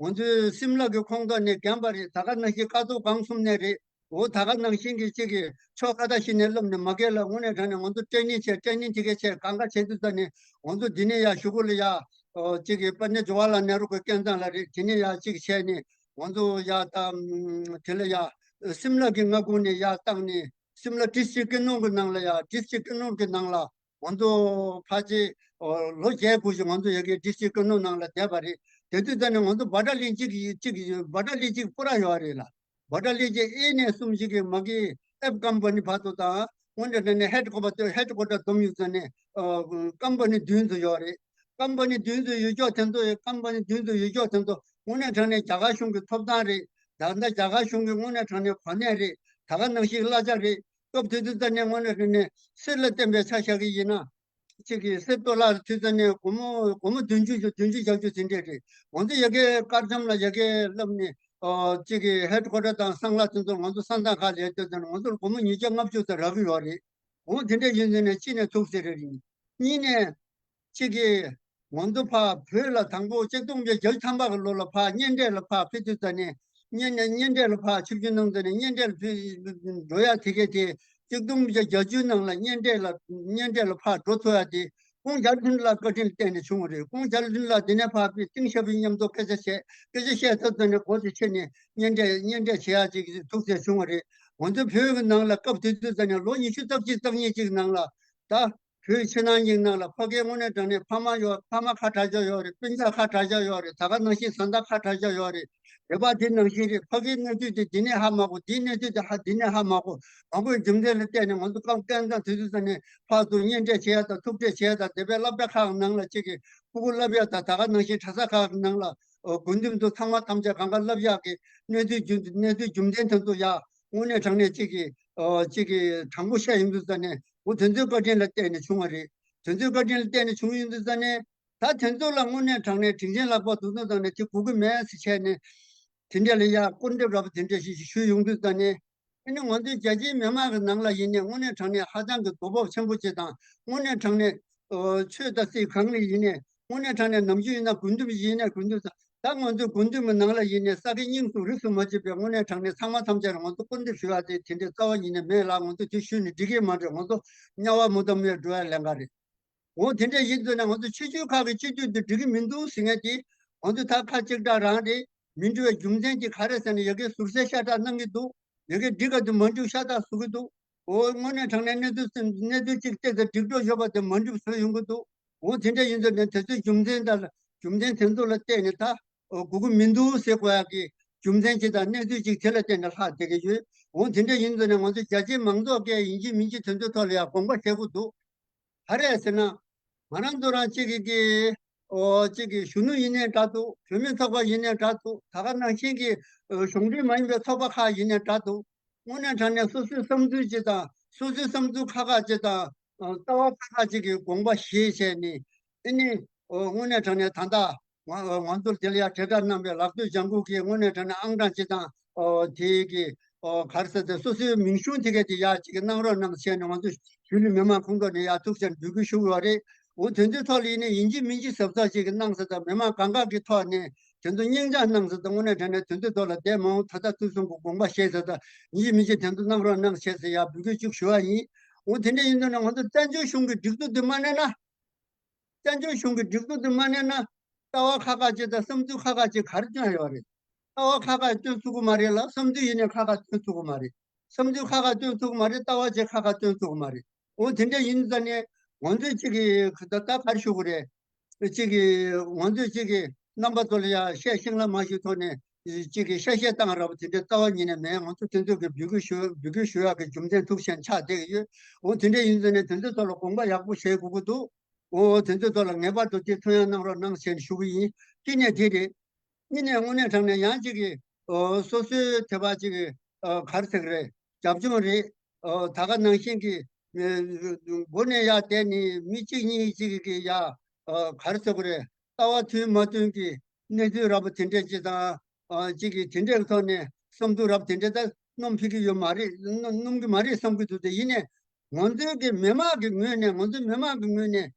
ང་ཚོའི་སིམ་ལ་གི་ཁོངས་གཏོགས་ནས་རྒན་པ་རེད། ད་ག་ནང་བཞིན་ཀ་ཐོག་སྒང་གསུམ་ནས་རེད། འོ་ད་ག་ནང་བཞིན་གྱི་གཅིག་གི་ཕྱོགས་ཁ་ད་ཤི་ནས་སློབ་ནས་མ་གི་ལ་དངོས་གནས་དྲང་གནས་ང་ཚོ་ཊེ་ནིང་བྱས་ཊེ་ནིང་དེ་གས་བྱས་གང་ག་བྱས་དུས་ཙ་ནས་ང་ཚོ་འདི་ནས་ཡ་གཞུག་གུ་ལ་ཡ་ཨོ་གཅིག་གི་པ་ཎི་ཇ་ཝ་ལ་ནེ་རུ་གི་སྐས་འཛེག་ལ་རེད། དེ་ནས་ཡ་གཅིག་བྱས་ནས་ང་ཚོ་ཡ་ད་དེ་ལ་ཡ་སིམ་ལ་གི་མངའ་ཁོངས་ནས་ཡ་བཏང་ནས་སིམ་ལ་ཌི་སི་ཊིག་ཀི་ནོར་གི་ནང་ལ་ཡ་ཌི་སི་ཊིག་ཀི་ནོར་གི་ནང་ལ། ང་ཚོ་ཕལ་ཆེར་ལོ་བརྒྱད་དགུ་ཞིག་ང་ཚོ་ཡ་གི་ཌི་སི་ཊིག་ཀི་ནོར་ནང་ལ་བསྡད་པ་རེད། དེ་དུས་ཙ་ནས་ང་ཚོ་བྷ་ཊ་ལི་གཅིག་གི་གཅིག་གི་བྷ་ཊ་ལི་གཅིག་པུ་ར་ཡོད་རེད་ལ། བྷ་ཊ་ལི་གཅིག་ཨེ་ནས་གསུམ་ཞིག་གི་མ་གི་ཨེབ་ཀམ་པ་ནི་བར་དུ་དང་དངོས་གནས་དྲང་གནས་ཧེཌ་ཀོ་བར་ཧེཌ་ཀོ་ཊར་བསྡོམས་ཡོད་ཙ་ནས་ཀམ་པ་ནི་བདུན་ཙམ་ཡོད་རེད། ཀམ་པ་ནི་བདུན་ཙམ་ཡོད་ཀྱོག་དེ་ཚོ་ཀམ་པ་ནི་བདུན་ཙམ་ཡོད་ཀྱོག་དེ་ཚོ་དངོས་གནས་དྲང་གནས་རྒྱ་གར་གཞུང་གི་ཐོབ་ཐང་རེད། ད་ལྟ་རྒྱ་གར་གཞུང་གི་དངོས་གནས་དྲང་གནས་གོ་གནས་རེད། ད་ག་ནང་བཞིན་གླ་ཆ་རེད། སྐབས་དེ་དུས་ཙ་ནས་དངོས་གནས་དྲང་གནས་གསེར་ལ་བརྟེན་པའི་ཆ་བཞག་གི་ཡིན་ན། གཅིག་གིས་གསེར་ཏོ་ལ་དུས་ཙ་ནས་སྒོར་མོ་སྒོར་མོ་བདུན་ཅུ་བདུན་ཅུ་བརྒྱད་ཅུ་དེ་འདྲས་རེད། ང་ཚོ་ཡ་གི་དཀར་འཆམ་ལ་ཡ་གི་སླེབས་ནས་ཨོ་གཅིག་གི་ཧེཌ་ཀོ་ཊར་དང་སང་ལ་དེ་ཚོ་ང་ཚོ་ས་མཚམས་ཁག་ལ་ཡོད་དུས་ཙ་ནས་ང་ཚོར་སྒོར་མོ་ཉིས་བརྒྱ་ལྔ་བཅུ་ཙམ་རག་གི་ཡོད་རེད། འོ་དེ་འདྲས་ཡིན་ཙ་ནས་གཅིག་ནས་ཐུགས་སྲས་རེ་རེ་ཡིན། གཉིས་ནས། གཅིག་གིས་ང་ཚོ་ཕར་བོད་ལ་དང་པོ་ཆིག་སྟོང་དགུ་བརྒྱ་བརྒྱད་ཅུ་ཐམ་པ་གི་ལོ་ལ་ཕར་གཉེན་འཕྲད་ལ་ཕར་ཕེབས་དུས་ཙ་ནས་གཉེན་གཉེན་འཕྲད་ལ་ཕར་ཆིབས་བསྒྱུར་གནང་ཙ་ནས་གཉེན་འཕྲད་ལ་ཕེབས་འགྲོ་ཡ་དེ་གས་དེ་ཆིག་སྟོང་དགུ་བརྒྱ་བརྒྱད་ཅུ་ནང་ལ་གཉེན་འཕྲད་ལ་གཉེན་འཕྲད་ལ་ཕར་འགྲོ་ཐུབ་ཡ་དེ་ཀོང་ཇཱ་ལི་ཐན་ལ་བཀའ་དྲིན་ལ་བརྟེན་ནས་བྱུང་བ་རེད། ཀོང་ཇཱ་ལི་ཐན་ལ་དེ་ནས་ཕར་ཕེབས་གཏིང་ཞབས་པའི་མཉམ་དུ་སྐད་ཆ་བཤད་སྐད་ཆ་བཤད་ཐུབ་ཙ་ནས་སྒོ་དེ་ཕྱེ་ནས་གཉེན་འཕྲད་གཉེན་འཕྲད་བྱེད་ཡ་ཅིག་ཐུགས་སྲས་བྱུང་བ་རེད། ང་ཚོ་བོད་ཀྱི་ནང་ལ་སྐབས་དེ་དུས་ཙ་ནས་ལོ་ཉི་ཤུ་རྩ་གཅིག་རྩ་གཉིས་ཅིག་ནང་ལ་ད། བོད་ཕྱི་ནང་གཉིས་ནང་ལ་ཕ་གིའི་དངོས་གནས་དྲང་གནས་ཕ་མ་ཡོད། ཕ་མ་ཁ་གྲག་ཤོས་ཡོད་རེད། སྤུན་ཀྱག་ཁ་གྲག་ཤོས་ཡོད་རེད། ད་ག་ནང་བཞིན་བཟའ་ཟླ་ཁ་གྲག་ཤོས་ཡོད་རེད། དེ་པ་དེ་ནང་བཞིན་རེད། ཕ་གིའི་གནས་ཚུལ་དེ་འདི་ནས་ཧ་མ་གོ། འདིའི་གནས་ཚུལ་དེ་ཧ་འདི་ནས་ཧ་མ་གོ། མང་པོའི་རྒྱུ་མཚན་ལ་བརྟེན་ནས་ང་ཚོ་སྐབས་སྐལ་བཟང་དུས་ཚོད་ཙམ་ནས་ཕར་ཚུར་གཉེན་འཕྲད་བྱེད་ཡ་དང་ཐུག་འཕྲད་བྱེད་ཡ་དང་དེ་པའི་སློབ་གྲྭ་ཁག་ནང་ལ་གཅིག་གིས་ཕྲུ་གུ་བསླབ་ཡ་དང་ད་ག་ནང་བཞིན་གྲྭ་ས་ཁག་ནང་ལ་དགོས་འདུན་དུ་ཚང་མ་ཐམས་ཅད་གང་ག་བསླབ་ཡག་གི་གནས་ཚུལ་རྒྱུ་གནས་ཚུལ་རྒྱུ་མཚན་དེ་ཚོ་ཡ་དངོས་གནས་དྲང་གནས་གཅིག་གིས་གཅིག་གིས་དྲང་པོ་བཤད་ཡོང་དུས་ཙམ་ནས། འོ་དེ་ཚོའི་བཀའ་དྲིན་ལ་བརྟེན་ནས་བྱུང་བ་རེད། དེ་ཚོའི་བཀའ་དྲིན་ལ་བརྟེན་ནས་བྱུང་ཡོང་དུས་ཙམ་ནས། ད་དེ་ཚོ་ལ་དངོས་གནས་དྲང་གནས་དྲིན་ཆེན་ལྷག་པ་དུ་ཚོ་ཙམ་ནས་དེ་དགོས་ཀྱི་མེད་ཟེར་བྱས་ནས། དེ་འདྲ་ལ་ཡ་སྐུར་འདེབས་ར་བ་དེ་འདྲ་ཞིག་ཞུས་ཡོང་དུས་ཙམ་ནས། ཨ་ནི་ང་ཚོའི་རྒྱ་ཆེའི་མི་མང་གི་ནང་ལ་ཡིན་ནས་དངོས་གནས་དྲང་གནས་ཧ་ཅང་གི་དོ་ཕོག་ཆེན་པོ་ཅིག་དང་། དངོས་གནས་དྲང་གནས་ཆོས་དང་སྲིད་གང་ལ་ཡིན་ནས་དངོས་གནས་དྲང་གནས་ནམ་རྒྱུན་ཡིན་ན་དགོས་འདུན་ཡིན་ནས་དགོས་འདུན་དང་། ད་ང་ཚོའི་དགོས་འདུན་མི་ནང་ལ་ཡིན་ནས་ས་དགེ་སྙིང་སུ་རིས་སུ་མ་ཆད་པའི་དངོས་གནས་དྲང་གནས་ཚང་མ་ཐམས་ཅད་ལ་ང་ཚོ་སྐུར་འདེབས་ཞུ་ཡ་དེ་དེ་འདྲའི་རྩ་བ་ཉིད་ནས་མེད་ལ། ང་ཚོ་དེ་ཞུས་ནས་འགྲིག་གི་མ་རེད། ང་ཚོ་དམྱལ་བ་མུ་དམ་ལ་འགྲོ་ཡ་ལས་ཀ་རེད། འོ་དེ་འདྲ་ཡིན་ཙང་ནས་ང་ཚོ་ཆོས་བརྒྱུད་ཁག་གི་སྤྱི་འཐུས་འདི་འགྲིག་གི་མི་འདུག་ཟེར་མཁན་དེ་ང་ཚོ་ད་ཁ་གཅིག་གྲགས་རང་རེད། མི་འགྲིག་པའི་རྒྱུ་མཚན་དེ་ག་རེ་ཟེར་ན་ཡ་གིའི་ཟུར་ཟའི་ཤ་ཁྲག་གནང་གི་འདུག་ཡ་གིའི་འགྲིག་ག་དུ་མ་འགྲིག་ཤ་སྟག་བཟོ་གི་འདུག་འོ་དངོས་གནས་དྲང་གནས་གནས་ཚུལ་གནས་ཚུལ་གཅིག་བལྟས་ཚེ་འགྲིག་འགྲོ་ཡོད་པ་དེ་མ་འགྲིག་བཟོ་ཡོང་གི་འདུག་འོ་དེ་འདྲ་ཡིན་ཙང་ནས་དེ་ཚོའི་རྒྱུ་མཚན་དང་རྒྱུ་མཚན་དེ་ཚོ་ལ་བལྟས་ནས་ད་དགོས་ཀྱི་མི་འདུག་ཟེར་དགོས་ཡག་གི་རྒྱུ་མཚན་ཅིག་དང་གནས་ཚུལ་ཅིག་དེ་ལ་བརྟེན་ནས་ལྷག་བསྡད་ཀྱི་ཡོད། འོ་དེ་འདྲ་ཡིན་ཙང་ནས་ང་ཚོ་རྒྱ་ཆེའི་མང་ཚོགས་ཀྱིས་ཡིན་གཅིག་མིན་གཅིག་དེ་ཚོའི་ཐོག་ལ་ཡང་དགོངས་པ་བཞེས་དགོས་འདུག་ག་རེ་ཟེར་ན། ང་རང་ཚོ་རང་གཅིག་གི་གི་ཨོ་གཅིག་གི་གཞོན་ནུ་ཡིན་ནའི་འདྲ་འདུག་བུད་མེད་ཚོགས་པ་ཡིན་ནའི་འདྲ་འདུག་ད་ག་ནང་བཞིན་གྱི་ཨོ་གཞུང་འབྲེལ་མ་ཡིན་པའི་ཚོགས་པ་ཁག་ཡིན་ནའི་འདྲ་འདུག་དངོས་གནས་དྲང་གནས་སོ་སོའི་བསམ་ཚུལ་ཅིག་དང་སོ་སོའི་བསམ་ཚུལ་ཁག་ཁག་ཅིག་དང་ཨ་ལྟ་བ་ཁག་ཁག་ཅིག་གི་དགོངས་པ་བཞེས་བྱས་ནས་ཨ་ནི་ཨོ་དངོས་གནས་དྲང་གནས་ད་ལྟ་ང་ང་ཚོར་དེ་ལ་ཡ་གྲལ་སྒྲ་གནང་བའི་ལག་སྟོད་ལྗང་གུ་གིས་དངོས་གནས་དྲང་གནས་ཨང་གྲངས་ཅིག་དང་ཨོ་དེ་གི་ཨོ་ག་རེ་ཟེར་ཏེ་སོ་སོའི་མིང་གཞུང་དེ་གས་དེ་ཡ་ཅིག་གནང་རོགས་གནང་བྱས་ནས་ང་ཚོ་གཞིས་ལུས་མི་མང་ཁོངས་གཏོགས་ནས་ཡ་ཐུགས་རྗེ་ཆེ་འབོད་སྐུལ་ཞུ་གི་ཡོད་རེད། འོ་དེ་ཚོའི་ཐོག་ལ་ཡིན་ནའི་ཡིན་གཅིག་མིན་གཅིག་གཟབ་གཟབ་ཅིག་གནང་ཟེར་དང་མི་མང་གང་ག་གི་ཐོག་ནས་དེ་ཚོ་སྙིང་བཅངས་གནང་ཟེར་དང་དངོས་གནས་དྲང་གནས་དེ་ཚོའི་ཐོག་ལ་བསྡད་མ་འོང་། ད་ལྟ་དུས་གསུམ་གྱི་དགོངས་པ་བཞེས་ཟེར་དང་ཡིན་གཅིག་མིན་གཅིག་དེ་ཚོ་གནང་རོགས་གནང་བྱས་ཟེར་ཡ་འབོད་སྐུལ་གཅིག་ཞུ་བ་ཡིན། འོ་དེ་འདྲ་ཡིན་དུས་ན་ང་ཚོ་བཙན་བྱོལ་གཞུང་གི་སྒྲིག་འཛུགས་འདི་མ་གནས་ན། བཙན་བྱོལ་གཞུང་གི་སྒྲིག་འཛུགས་འདི་མ་གནས་ན། ལྟ་བ་ཁག་ཁག་ཅིག་དང་བསམ་ཚུལ་ཁག་ཁག་ཅིག་ག་རེ་བཏོན་ཡོད་རེད། ལྟ་བ་ཁག་ཁག་བཏོན་ཐུབ་ཀྱི་མ་རེད་ལ་བསམ་ཚུལ་ཡིན་ནའི་ཁག་ཁག་བཏོན་ཐུབ་ཀྱི་མ་རེད། བསམ་ཚུལ་ཁག་ཁག་བཏོན་ཐུབ་ཀྱི་མ་རེད། ལྟ་བ་ཅིག་ཁག་ཁག་བཏོན་ཐུབ་ཀྱི་མ་རེད། འོ་དེ་འདྲ་ཡིན་ཙང་ནས་ང་ཚོས་གཅིག་གི་ད་ལྟ་ག་རེ་ཞུ་དགོས་རེད། གཅིག་གི་ང་ཚོས་གཅིག་གི་རྣམ་པ་ཚོ་ལ་ཡ་བཤད་ཤིང་ལ་མ་ཞུ་ཐོག་ནས་གཅིག་གི་བཤད་བཤད་བཏང་ར་བ་དེ་འདྲའི་རྩ་བ་ཉིད་ནས་མེད། ང་ཚོ་དེ་ཚོ་གི་འབོད་སྐུལ་ཞུ་འབོད་སྐུལ་ཞུ་ཡག་གི་རྒྱུ་མཚན་ཐུགས་ཆེན་ཆགས་བསྡད་ཀྱི་ཡོད། འོ་དེ་འདྲ་ཡིན་ཙང་ནས་དེ་ཚོའི་ཐོག་ལ་དགོངས་པ་ཡག་པོ་བཞེས་དགོས་ཀྱི་འདུག་འོ་དེ་ཚོའི་ཐོག་ལ་ངེས་པར་དུ་དེ་ཐུགས་ཡང་གནང་རོགས་གནང་ཞེས་ཞུ་གི་ཡིན། གཅིག་ནས་དེ་རེད། གཉིས་ནས་དངོས་གནས་དྲང་གནས་ཡང་གཅིག་གི་ཨོ་སོ་སོའི་དེ་བ་གཅིག་གི་ཨོ་ག་རེ་ཟེར་གི་རེད། རྒྱབ་ལྗོངས་རེད། ཨོ་ད་ག་ནང་བཞིན་གྱི་ཨེ་སྒོ་ནས་ཡར་བསྡད་ནས་མི་གཅིག་གཉིས་གཅིག་གི་ཡ་ཨོ་ག་རེ་ཟེར་གི་རེད། ལྟ་བ་མཐུན་མ་མཐུན་གྱི་གནས་ཚུལ་རབ་དེ་འདྲས་ཅིག་དང་། ཨ་གཅིག་གིས་དེ་འདྲའི་ཐོག་ནས་བསམ་ཚུལ་རབ་དེ་འདྲའི་ད་སྣོམ་ཕིག་གི་ཡོད་མ་རེད། སྣོམ་སྣོམ་གི་མ་རེད་བསམ་གི་འདུག་དེ་ཡིན་ནས་ང་ཚོའི་གི་མི་མང་གི་ངོས་ནས་ང་ཚོའི་མི་མང་གི་ངོས་ནས་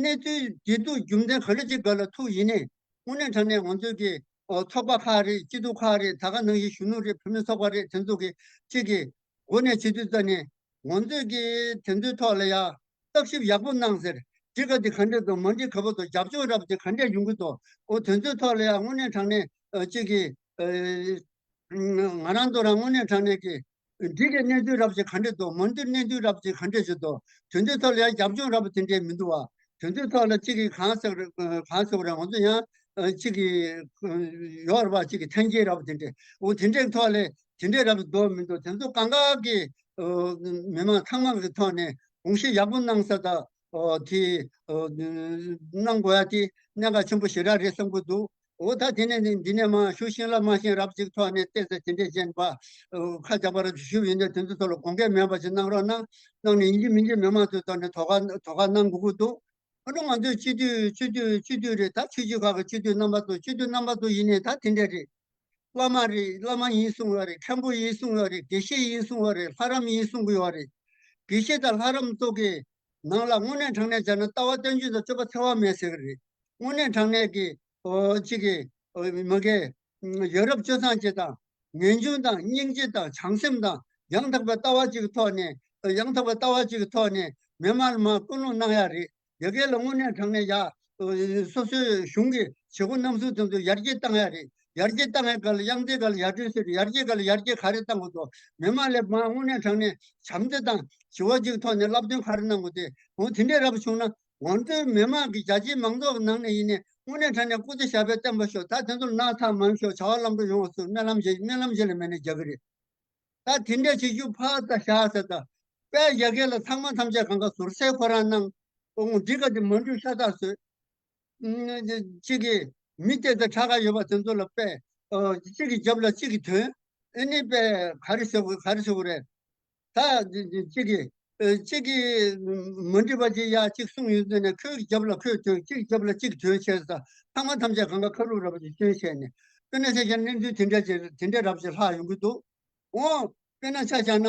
གནས་ཚུལ་འདི་ཚོ་རྒྱུ་མཚན་ག་རེ་ཅིག་ག་ལ་ཐུག་ཡིན་ནས་དངོས་གནས་དྲང་གནས་ང་ཚོའི་གི་ཨོ་ཚོགས་པ་ཁག་རེད། སྤྱི་འཐུས་ཁག་རེད། ད་ག་ནང་བཞིན་གཞོན་ནུ་རེད། བུད་མེད་ཚོགས་པ་རེད། དེ་ཚོ་གི་གཅིག་གི་སྒོ་ནས་བྱེད་དུས་ཙ་ནས་ང་ཚོས་ཀྱི་དེ་ཚོའི་ཐོག་ལ་ཡ་བརྟག་ཞིབ་ཡག་པོ་གནང་ཟེར། འགྲིག་ག་དེ་ག་འདྲས་འདུག་མ་འགྲིག་ག་པོ་འདུག་རྒྱབ་ལྗོངས་རབ་དེ་ག་འདྲས་ཡོང་གི་འདུག་འོ་དེ་ཚོའི་ཐོག་ལ་ཡ་དངོས་གནས་དྲང་གནས་ཨ་གཅིག་གི་ཨ་ང་རང་ཚོ་རང་དངོས་གནས་དྲང་གནས་ཀྱི་འགྲིག་གི་གནས་ཚུལ་རབ་ཅིག་ག་འདྲས་འདུག་མ་འགྲིག་གནས་ཚུལ་རབ་ཅིག་ག་འདྲས་ཞིག་འདུག་དེ་ཚོའི་ཐོག་ལ་ཡ་རྒྱབ་ལྗོངས་རབ་དེ་འདྲས་མི་འདུག་བ། དེ་ཚོའི་ཐོག་ལ་གཅིག་གིས་གང་ཟེར་གང་ཟེར་རེད། ང་ཚོ་ཡང་ཨ་གཅིག་གི་ཨ་ཡོད་རེད་པ། གཅིག་གི་ཐོན་སྐྱེད་རབ་དེ་འདྲས། འོ་དེ་འདྲས་ཐོག་ལས་དེ་འདྲས་རབ་འདུག་མི་འདུག་དེ་ཚོ་གང་ག་གི་ཨ་མི་མང་ཚང་མ་གི་ཐོག་ནས་དགོངས་བཞེས་ཡག་པོ་གནང་ས་དང་ཨ་དེ་ཨ་གནང་དགོས་ཡ་དེ་གནད་འགག་ཆེན་པོ་ཞེ་དྲག་རེད་བསམ་གི་འདུག་འོ་ད་དེ་ནས་ནི་འདི་ནས་མ་ཞུ་ཤེས་ལ་མ་ཤེས་རབ་ཅིག་ཐོག་ནས་བལྟས་ཚེ་དེ་འདྲས་བྱས་པ་ཨ་ཁ་རྒྱག་པ་རབ་ཅིག་ཞུས་ཡིན་ན་དེ་ཚོ་ཐོག་ལ་དགོངས་འགལ་མེད་པ་ཅིག་གནང་རོགས་གནང་། གནང་ནས་ཡིན་གཅིག་མིན་གཅིག་མི་མང་ཚོའི་ཐོག་ནས་དོ་ཁུར་དོ་ཁུར་གནང་དགོས་ཀྱི་འདུག་ཨ་ནི་ང་ཚོའི་སྤྱི་འཐུས་སྤྱི་འཐུས་སྤྱི་འཐུས་རེད། ད་ཆོས་བརྒྱུད་ཁག་གི་སྤྱི་འཐུས་རྣམ་པ་ཚོ་སྤྱི་འཐུས་རྣམ་པ་ཚོ་ཡིན་ནའི་ད་དེ་འདྲས་རེད། བླ་མ་རེད། བླ་མ་ཡིན་གསུང་ཡོད་རེད། མཁན་པོ་ཡིན་གསུང་ཡོད་རེད། དགེ་བཤེས་ཡིན་གསུང་ཡོད་རེད། ལྷ་རམས་ཡིན་གསུང་གི་ཡོད་རེད། དགེ་བཤེས་དང་ལྷ་རམས་ཚོ་གི་ནང་ལ་དངོས་གནས་དྲང་གནས་བྱས་ན་ལྟ་བ་བསྟན་བཅོས་དང་སྤྱོད་པ་འཚེ་བ་མེད་ཟེར་གི་རེད། དངོས་གནས་དྲང་གནས་ཀྱི་ཨོ་གཅིག་གི་ཨོ་མ་གི་ཡ་རབས་སྤྱོད་བཟང་ཅིག་དང་ངེས་འབྱུང་དང་སྙིང་རྗེ་དང་བྱང་སེམས་དང་ཡང་དག་པའི་ལྟ་བ་གཅིག་གི་ཐོག་ནས་ཡང་དག་པའི་ལྟ་བ་གཅིག་གི་ཐོག་ནས་མི་མང་ལ་མར་སྐུལ་སློང་གནང་ཡ་རེད། ཡ་གི་ལ་དངོས་གནས་དྲང་གནས་ཡ་སོ་སོའི་གཞུང་གི་བྱེད་སྒོ་རྣམ་གསུམ་དེ་ཚོ་ཡར་རྒྱས་བཏང་ཡ་རེད། ཡར་རྒྱས་བཏང་ཡ་ག་ལ་དབྱངས་རྩེ་ག་ལ་ཡར་འགྲོས་ཟེར། ཡར་རྒྱས་ག་ལ་ཡར་རྒྱས་ག་རེ་བཏང་དགོས་འདུག་མི་མང་ལ་མར་དངོས་གནས་དྲང་གནས་བྱམས་བརྩེ་དང་ཞི་བ་གཅིག་གི་ཐོག་ནས་བསླབ་སྟོན་ག་རེ་གནང་དགོས་དེ་འོ་དེ་འདྲས་རབ་བྱུང་ན། ང་ཚོའི་མི་མང་གི་རྒྱ་ཆེའི་མང་ཚོགས་ཀྱི་ནང་ནས་ཡིན་ནའི་དངོས་གནས་དྲང་གནས་སྐུ་ཚེ་ཞབས་པད་བརྟན་པ་ཤོག་ད་དེ་ཚོར་ནག་ཚགས་མང་ཤོག་བྱ་བ་ལམ་འགྲོ་ཡོང་བ་ཚོར་སྨོན་ལམ་བྱེད། སྨོན་ལམ་བྱེད་ལ་མེད་ནས་རྒྱག་གི་རེད། ད་དེ་འདྲས་བྱེད་རྒྱུ་ཕར་ད་བཞག་ཟེར། ད་དཔལ་རྒྱ་སྐད་ལ་ཚང་མ་ཐམས་ཅད་གང་ག་ཟུར་སའི་ཁོ་རང་གནང་། ཨོ་འདི་ག་དེ་མ་འགྲུལ་ཤ་སྟག་བཟོས། གཅིག་གིས་མི་དེ་ཚོ་ཁྲག་ཁ་ཡོད་པ་དེ་ཚོ་ལ་དཔེ་ཨོ་གཅིག་གིས་རྒྱབ་ལ་གཅིག་གིས་ཐོན། ཨེ་ནི་དཔེ་ག་རེ་ཟེར་དགོས་ག་རེ་ཟེར་དགོས་རེད། ད་གཅིག་གིས་གཅིག་གིས་མ་འགྲིག་པ་ཅིག་ཡ་གཅིག་གསུངས་ཡོད་ཚེ་ནས་ཁོའི་རྒྱབ་ལ་ཁོས་ཐོན། གཅིག་རྒྱབ་ལ་གཅིག་ཐོན་བྱས་ཙང་ཚང་མ་ཐམས་ཅད་གང་ག་ཁ་རུབ་རབ་ཅིག་སྐྱོན་བྱས་ནས་དཔེར་ན་ཆ་བཞག་གནས་ཚུལ་དེ་འདྲ་ཅིག་དེ་འདྲ་རབ་ཅིག་ལྷག་ཡོང་གི་འདུག་འོ་དཔེར་ན་ཆ་བཞག་ན་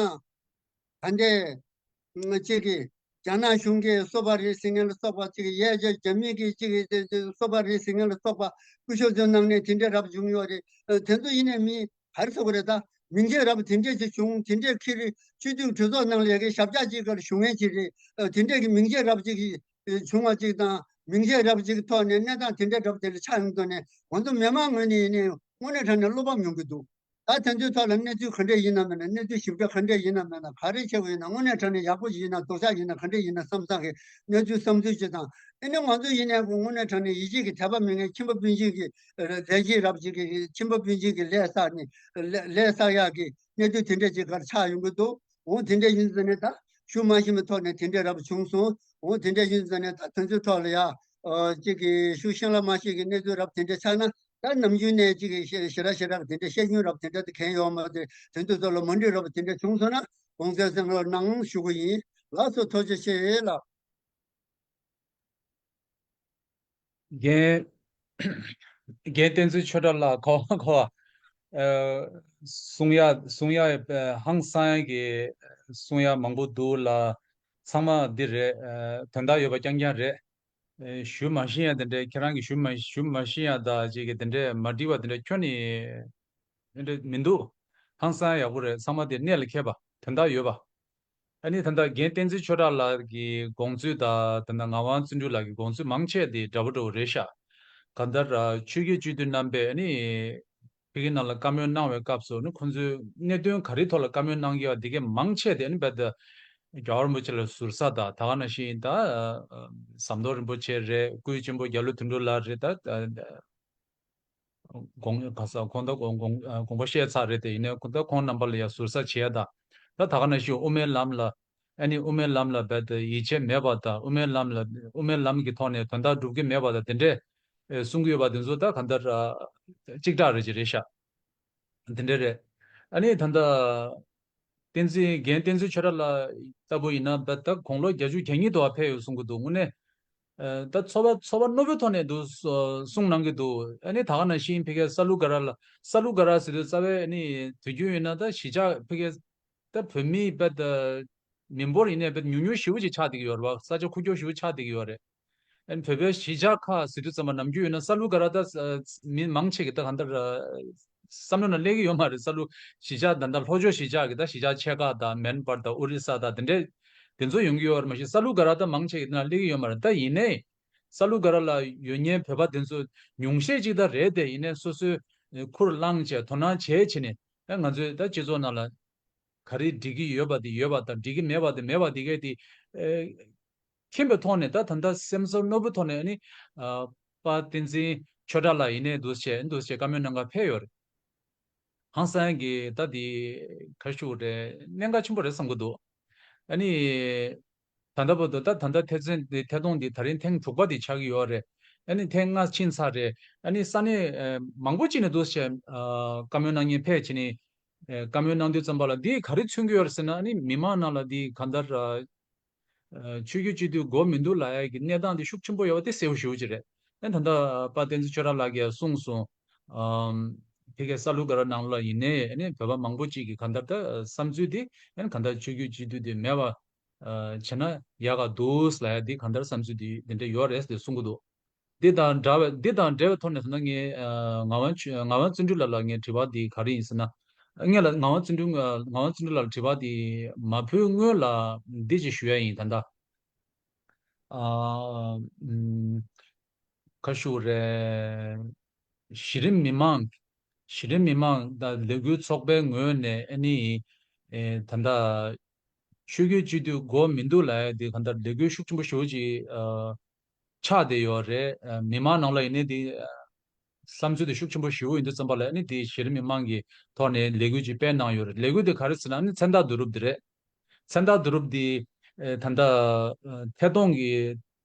ད་ལྟའི་གཅིག་གིས་རྒྱ་ནག་གཞུང་གིས་སོ་པ་རེད་ཟེར་མཁན་ལ་སོགས་པ། གཅིག་གིས་ཡས་ཅན་རྒྱ་མི་གིས་གཅིག་གིས་སོ་པ་རེད་ཟེར་མཁན་ལ་སོགས་པ་སྐུ་ཞབས་ཚོའི་ནང་ནས་དེ་འདྲ་རབ་བྱུང་ཡོད་རེད། ཨ་དེ་ཚོ་ཡིན་ནའི་མི་ག་རེ་ཟེར་དགོས་རེད། ད་མིང་ཆད་རབ་དེ་འདྲས་ཅིག་བྱུང་། དེ་འདྲས་ཁྱེད་རེ་སྤྱི་འཐུས་གྲོས་ཚོགས་ནང་ལ་ཡ་གི་ཞབས་བཅགས་ཅིག་ག་ལ་ཞུ་མཁན་ཅིག་རེད། ཨ་དེ་འདྲས་ཀྱི་མིང་ཆད་རབ་ཅིག་གི་བྱུང་བ་ཅིག་དང་མིང་ཆད་རབ་ཅིག་གི་ཐོག་ནས་གནས་སྟངས་དེ་འདྲས་རབ་དེ་ལ་ཆགས་ཡོང་དུས་ནས་ང་ཚོ་མི་མང་ངོས་ནས་ཡིན་ནའི་དངོས་གནས་དྲང་གནས་བློ་ཕམ་ཡོང་གི་འདུག་ད་དེ་ཚོའི་ཐོག་ལ་གནས་ཚུལ་ག་འདྲས་ཡིན་ན་མེད་ན། གནས་ཚུལ་ཞིབ་ཕྲ་ག་འདྲས་ཡིན་ན་མེད་ན། ག་རེ་བྱེད་དགོས་ཡིན་ན། དངོས་གནས་དྲང་གནས་ཡག་པོ་ཞིག་ཡིན་ན། རྡོག་རྩ་ཡིན་ན་ག་འདྲས་ཡིན་ན་བསམ་བསམ་གི་གནས་ཚུལ་བསམ་ཚུལ་ཅིག་དང་། ཨེ་ནི་ང་ཚོ་ཡིན་ནའི་དངོས་གནས་དྲང་གནས་ཡིད་ཆེས་ཀྱི་དད་པ་མེད་མཁན་ཁྱིམ་པ་སྤུན་མཆེད་ཀྱི་ལས་བྱེད་རབ་ཅིག་གི་ཁྱིམ་པ་སྤུན་མཆེད་ཀྱི་ལས་བསགས་ནས་ལས་ལས་བསགས་ཡག་གི་གནས་ཚུལ་དེ་འདྲས་ཅིག་ག་ལ་ཆགས་ཡོང་གི་འདུག་འོ་དེ་འདྲས་ཡིན་ཟེར་ནས་ད་ཞུ་མ་ཤེས་པའི་ཐོག་ནས་དེ་འདྲས་རབ་བྱུང་སོང་། འོ་དེ་འདྲས་ཡིན་ཟེར་ནས་ད་དེ་ཚོའི་ཐོག་ལ་ཡ་ཨ་གཅིག་གིས་ཞུ་ཤེས་ལ་མ་ཤེས་ཀྱི་གནས་ཚུལ་རབ་དེ་འདྲས་ཆགས་ན། ད་ནམ་རྒྱུན་ནས་གཅིག་གིས་ཞེ་ཞེ་དྲག་ཞེ་དྲག་དེ་འདྲས་བཤད་རྒྱུན་རབ་དེ་འདྲས་དེ་གང་ཡོད་མ་རེད། དེ་ཚོའི་ཐོག་ལ་མ་འགྲིག་རབ་དེ་འདྲས་བྱུང་སོང་ན་དགོངས་སེལ་གསན་རོགས་གནང་ཞུ་གི་ཡིན། ལགས་སོ། ཐུགས་རྗེ་ཆེ་ལགས། རྒན། རྒན་བསྟན་འཛིན་ཆོས་གྲགས་ལགས། གོ་གོ་ཨ་གསུང་ཡ་གསུང་ཡ་ཨ་ཧང་སང་ཡ་གི་གསུང་ཡ་མང་པོ་འདུག་ལ། ཚང་མ་འདི་རེད། ཨ་དོན་དག་ཡོད་པ་རྐྱང་རྐྱང་རེད། ཨ་ཞུ་མ་ཤེས་ཡ་དེ་འདྲས། ཁྱེད་རང་གིས་ཞུ་མ་ཞུ་མ་ཤེས་ཡ་ད་ཅིག་གི་དེ་འདྲས་མ་འགྲིག་པ་དེ་འདྲས་ཁྱོན་ནས་དེ་འདྲས་མི་འདུག་ཧང་སང་ཡག་པོ་རེད། ཚང་མ་དེ་གནད་ལ་འཁེལ་བ་དོན་དག་ཡོད་པ། ཨ་ནི་ད་ལྟ་རྒན་བསྟན་འཛིན་ཆོས་གྲགས་ལགས་ཀྱི་དགོངས་ཚུལ་དང་། ད་ལྟ་ངག་དབང་བརྩོན་འགྲུས་ལགས་ཀྱི་དགོངས་ཚུལ་མང་ཆེ་དེ་འདྲ་པོ་འདྲ་པོ་རེད་ཤག་གང་ལྟར་ཨ་ཆོས་བརྒྱུད་སྤྱི་འཐུས་རྣམ་པས་ཨ་ནི་ཕ་གི་ནང་ལ་བཀའ་མོལ་གནང་བའི་སྐབས་སུ་ནི་ཁོང་ཚོས་གནད་དོན་ག་རེའི་ཐོག་ལ་བཀའ་མོལ་གནང་གི་ཡོད་པ་དེ་གའི་མང་ཆེ་དེ་ཨ་ནི་རྦད་དེ་རྒྱལ་བ་རིན་པོ་ཆེ་ལ་ཟུར་ཟ་དང་། ད་ག་ནང་བཞིན་ད་ཨ་ཟམ་གདོང་རིན་པོ་ཆེ་རེད། སྐུའི་གཅེན་པོ་རྒྱ་ལོ་དོན་གྲུབ་ལགས་རེད། ད་ཨ་དགོངས་ག་ས་ཁོང་ད་དགོངས་དགོངས་ཨ་དགོངས་པ་བཞེས་ཚར་རེད་དེ། ཡིན་ནའི་ཁོང་ད་ཁོང་རྣམ་པ་ལ་ཡ་ཟུར་ཟ་བྱེད་ཡ་དང་། ད་ད་ག་ནང་བཞིན་དབུ་མའི་ལམ་ལ་ཨ་ནི་དབུ་མའི་ལམ་ལ་རྦད་དེ་ཡིད་ཆེས་མེད་པ་དང་། དབུ་མའི་ལམ་ལ་དབུ་མའི་ལམ་གྱི་ཐོག་ནས་དོན་དག་སྒྲུབ་ཀྱི་མེད་པ་དང་། དེ་འདྲས་ ཨེ་གསུང་གི་ཡོད་པ་དེ་ཚོ་ད་གང་ལྟར་ཨ་གཅིག་གྲགས་རེད་ཅེས་རེད་ཤག་དེ་འདྲ་རེད། ཨ་ནི་ད་ལྟ་བསྟན་འཛིན་རྒན་བསྟན་འཛིན་ཆོས་གྲགས་ལགས་ལྟ་བུ་ཡིན་ན་ད་ད་དགུང་ལོ་བརྒྱད་ཅུ་གྱ་གཉིས་དུ་བ་ཕེབས་ཡོད་གསུང་གི་འདུག་དངོས་གནས། ཨ་ད་ཚོར་བ་ཚོར་བ་རྣོ་པོའི་ཐོག་ནས་འདུག་གསུང་གནང་གི་འདུག་ཨ་ནི་ད་ག་ནང་བཞིན་ཕ་གིའི་ས་ལུ་སྒར་ལ་ས་ལུ་སྒར་ཟེར་དུས་རྩ་བའི་ཨ་ནི་དུས་རྒྱུན་ཡིན་ན་ད་གཞིས་ཆགས་ཕ་གིའི་ད་བོད་མི་བེད་མི་འབོར་ཡིན་ནའི་བེད་ཉུང་ཉུང་ཞེ་པོ་ཅིག་ཆགས་བསྡད་ཀྱི་ཡོད་རེད་བ། ས་ཆ་ཁུག་ཀྱོག་ཞེ་པོ་ཆགས་བསྡད་ཀྱི་ཡོད་རེད། ཨ་ནི་བོད་པའི་གཞིས་ཆགས་ཁག་ཟེར་དུས་ཙམ་པ་ནམ་རྒྱུན་ཡིན་ན་ས་ལུ་སྒར་ད་མི་མང་ཆེ་གི་ད་གང་ལྟར་བསམ་བློ་ནང་སླེབས་ཀྱི་ཡོད་མ་རེད། ས་ལུ་གཞིས་ཆགས་ད་ལྟ་ལྷོ་ཕྱོགས་གཞིས་ཆགས་ཀྱི་ད་གཞིས་ཆགས་ཆེ་ཁག་དང་མེན་པར་དང་ཨོ་རི་ས་དང་དེ་འདྲས་དེ་ཚོ་ཡོང་གི་ཡོད་རེད། མ་གཞི་ས་ལུ་སྒར་ད་མང་ཆེ་གི་ནང་སླེབས་ཀྱི་ཡོད་མ་རེད། ད་ཡིན་ནའི་ས་ལུ་སྒར་ལ་ཡོད་མཁན་བོད་པ་དེ་ཚོ་ཉུང་ཤས་ཅིག་ད་རེད་དེ། ཡིན་ནའི་སོ་སོའི་ཁུར་བླངས་བྱས་དོ་སྣང་བྱས་བྱས་ནས་ད་ང་ཚོའི་ད་སྤྱི་ཚོགས་ནང་ལ་ག་རེ་འགྲིག་གི་ཡོད་པ་དེ་ཡོད་པ་དང་འགྲིག་གི་མེད་པ་དེ་མེད་པ་དེ་གས་དེ་ཨེ་མཁྱེན་པའི་ཐོག་ནས་ད་ད་ལྟ་སེམས་ཚོར་རྣོ་པོའི་ཐོག་ནས་ཨ་ནི་ཨ་པ་བསྟན་འཛིན་ཆོས་གྲགས་ལགས་ཡིན་ནའི་འདུག་སེ་འདུག་སེ་བཀའ་མོལ་གནང་ག་ཕེབས་ཡོད་རེད། ཧང་སང་གི་ད་དེ་ག་ཞུ་རེད། གནད་འགག་ཆེན་པོ་རེད་བསམ་གི་འདུག་ཨ་ནི། ད་ལྟ་བར་དུ་ད་ད་ལྟ་ཐེ་ཚོམ་འདི་ཐད་གཏོང་འདི་ད་རིང་ཐེངས་དྲུག་པ་འདི་ཆགས་ཀྱི་ཡོད་རེད། ཨ་ནི་ཐེངས་ལྔ་ཕྱིན་ཚར་རེད། ཨ་ནི་ས་གནས་ཨ་མང་པོ་ཅིག་ནས་འདུག་སེ་ཨ་བཀའ་མོལ་གནང་མཁན་ཕེབས་བྱས་ནས་ཨ་བཀའ་མོལ་གནང་དུས་ཙམ་པ་ལ་འདི་ག་རེ་མཚོན་གྱི་ཡོད་རེད་ཟེར་ན། ཨ་ནི་མི་མང་ནང་ལ་འདི་གང་ལྟར་ཨ་ཆོས་བརྒྱུད་སྤྱི་འཐུས་དགོས་མི་འདུག་ལབ་ཡ་གི་གནས་སྟངས་འདི་ཤུགས་ཆེན་པོ་ཡོད་པ་དེ་གསལ་པོ་ཞེ་པོ་ཅིག་རེད། ཨ་ནི་ད་ལྟ་པ་བསྟན་འཛིན་ཆོས་གྲགས་ལགས་ཀྱིས་གསུངས་སོང་། ཨམ་ཕ་གིའི་ས་ལུ་སྒར་ནང་ལ་ཡིན་ནའི་ཨ་ནི་བོད་པ་མང་པོ་ཅིག་གིས་གང་ལྟར་ད་བསམ་ཚུལ་འདི་ཨ་ནི་གང་ལྟར་ཆོས་བརྒྱུད་སྤྱི་འཐུས་འདི་མེད་པ། བྱས་ན་ཡག་ག་འདུག་ལབ་ཡ་འདི་གང་ལྟར་བསམ་ཚུལ་འདི་འདི་འདྲ་ཡོད་རེད་ཟེར་གསུང་གི་འདུག་འདི་དང་འདྲ་བའི་འདི་དང་འབྲེལ་བའི་ཐོག་ནས་ད་ལྟ་ངས་ངག་དབང་ཆོས་ངག་དབང་བརྩོན་འགྲུས་ལགས་ལ་ངས་དྲི་བ་འདི་ག་རེ་ཡིན་ཟེར་ན། ངས་ལ་ངག་དབང་བརྩོན་འགྲུས་ངག་དབང་བརྩོན་འགྲུས་ལགས་ལ་དྲི་བ་འདི་མ་ཕུལ་སྔོན་ལ་འདི་ཅིག་ཞུ་ཡ་ཡིན། ད་ལྟ་ཨ་ཨམ་ག་ཞུ་རེད། གཞི་རིམ་མི་མང་གཞི་རིམ་མི་མང་དང་ལས་འགུལ་ཚོགས་པའི་ངོས་ནས་ཨ་ནི་ཨེ་ད་ལྟ་ཆོས་བརྒྱུད་སྤྱི་འཐུས་དགོས་མི་འདུག་ལབ་ཡ་དེ་གང་ལྟར་ལས་འགུལ་ཤུགས་ཆེན་པོ་ཞེ་པོ་ཅིག་ཨ་ཆགས་བསྡད་ཡོད་རེད། ཨ་མི་མང་ནང་ལ་ཡིན་ནའི་དེ་ཨ་བསམ་ཚུལ་དེ་ཤུགས་ཆེན་པོ་ཞེ་པོ་ཡིན་དུས་ཙམ་པ་ལ་ཨ་ནི་དེ་གཞི་རིམ་མི་མང་གི་ཐོག་ནས་ལས་འགུལ་ཅིག་སྤེལ་གནང་ཡོད་རེད། ལས་འགུལ་དེ་ག་རེ་ཟེར་ན་ཨ་ནི་མཚན་རྟགས་བསྡུ་རུབ་དེ་རེད། མཚན་རྟགས་བསྡུ་རུབ་དེ་ཨ་ད་ལྟ་ཨ་ཐད་གཏོང་གི་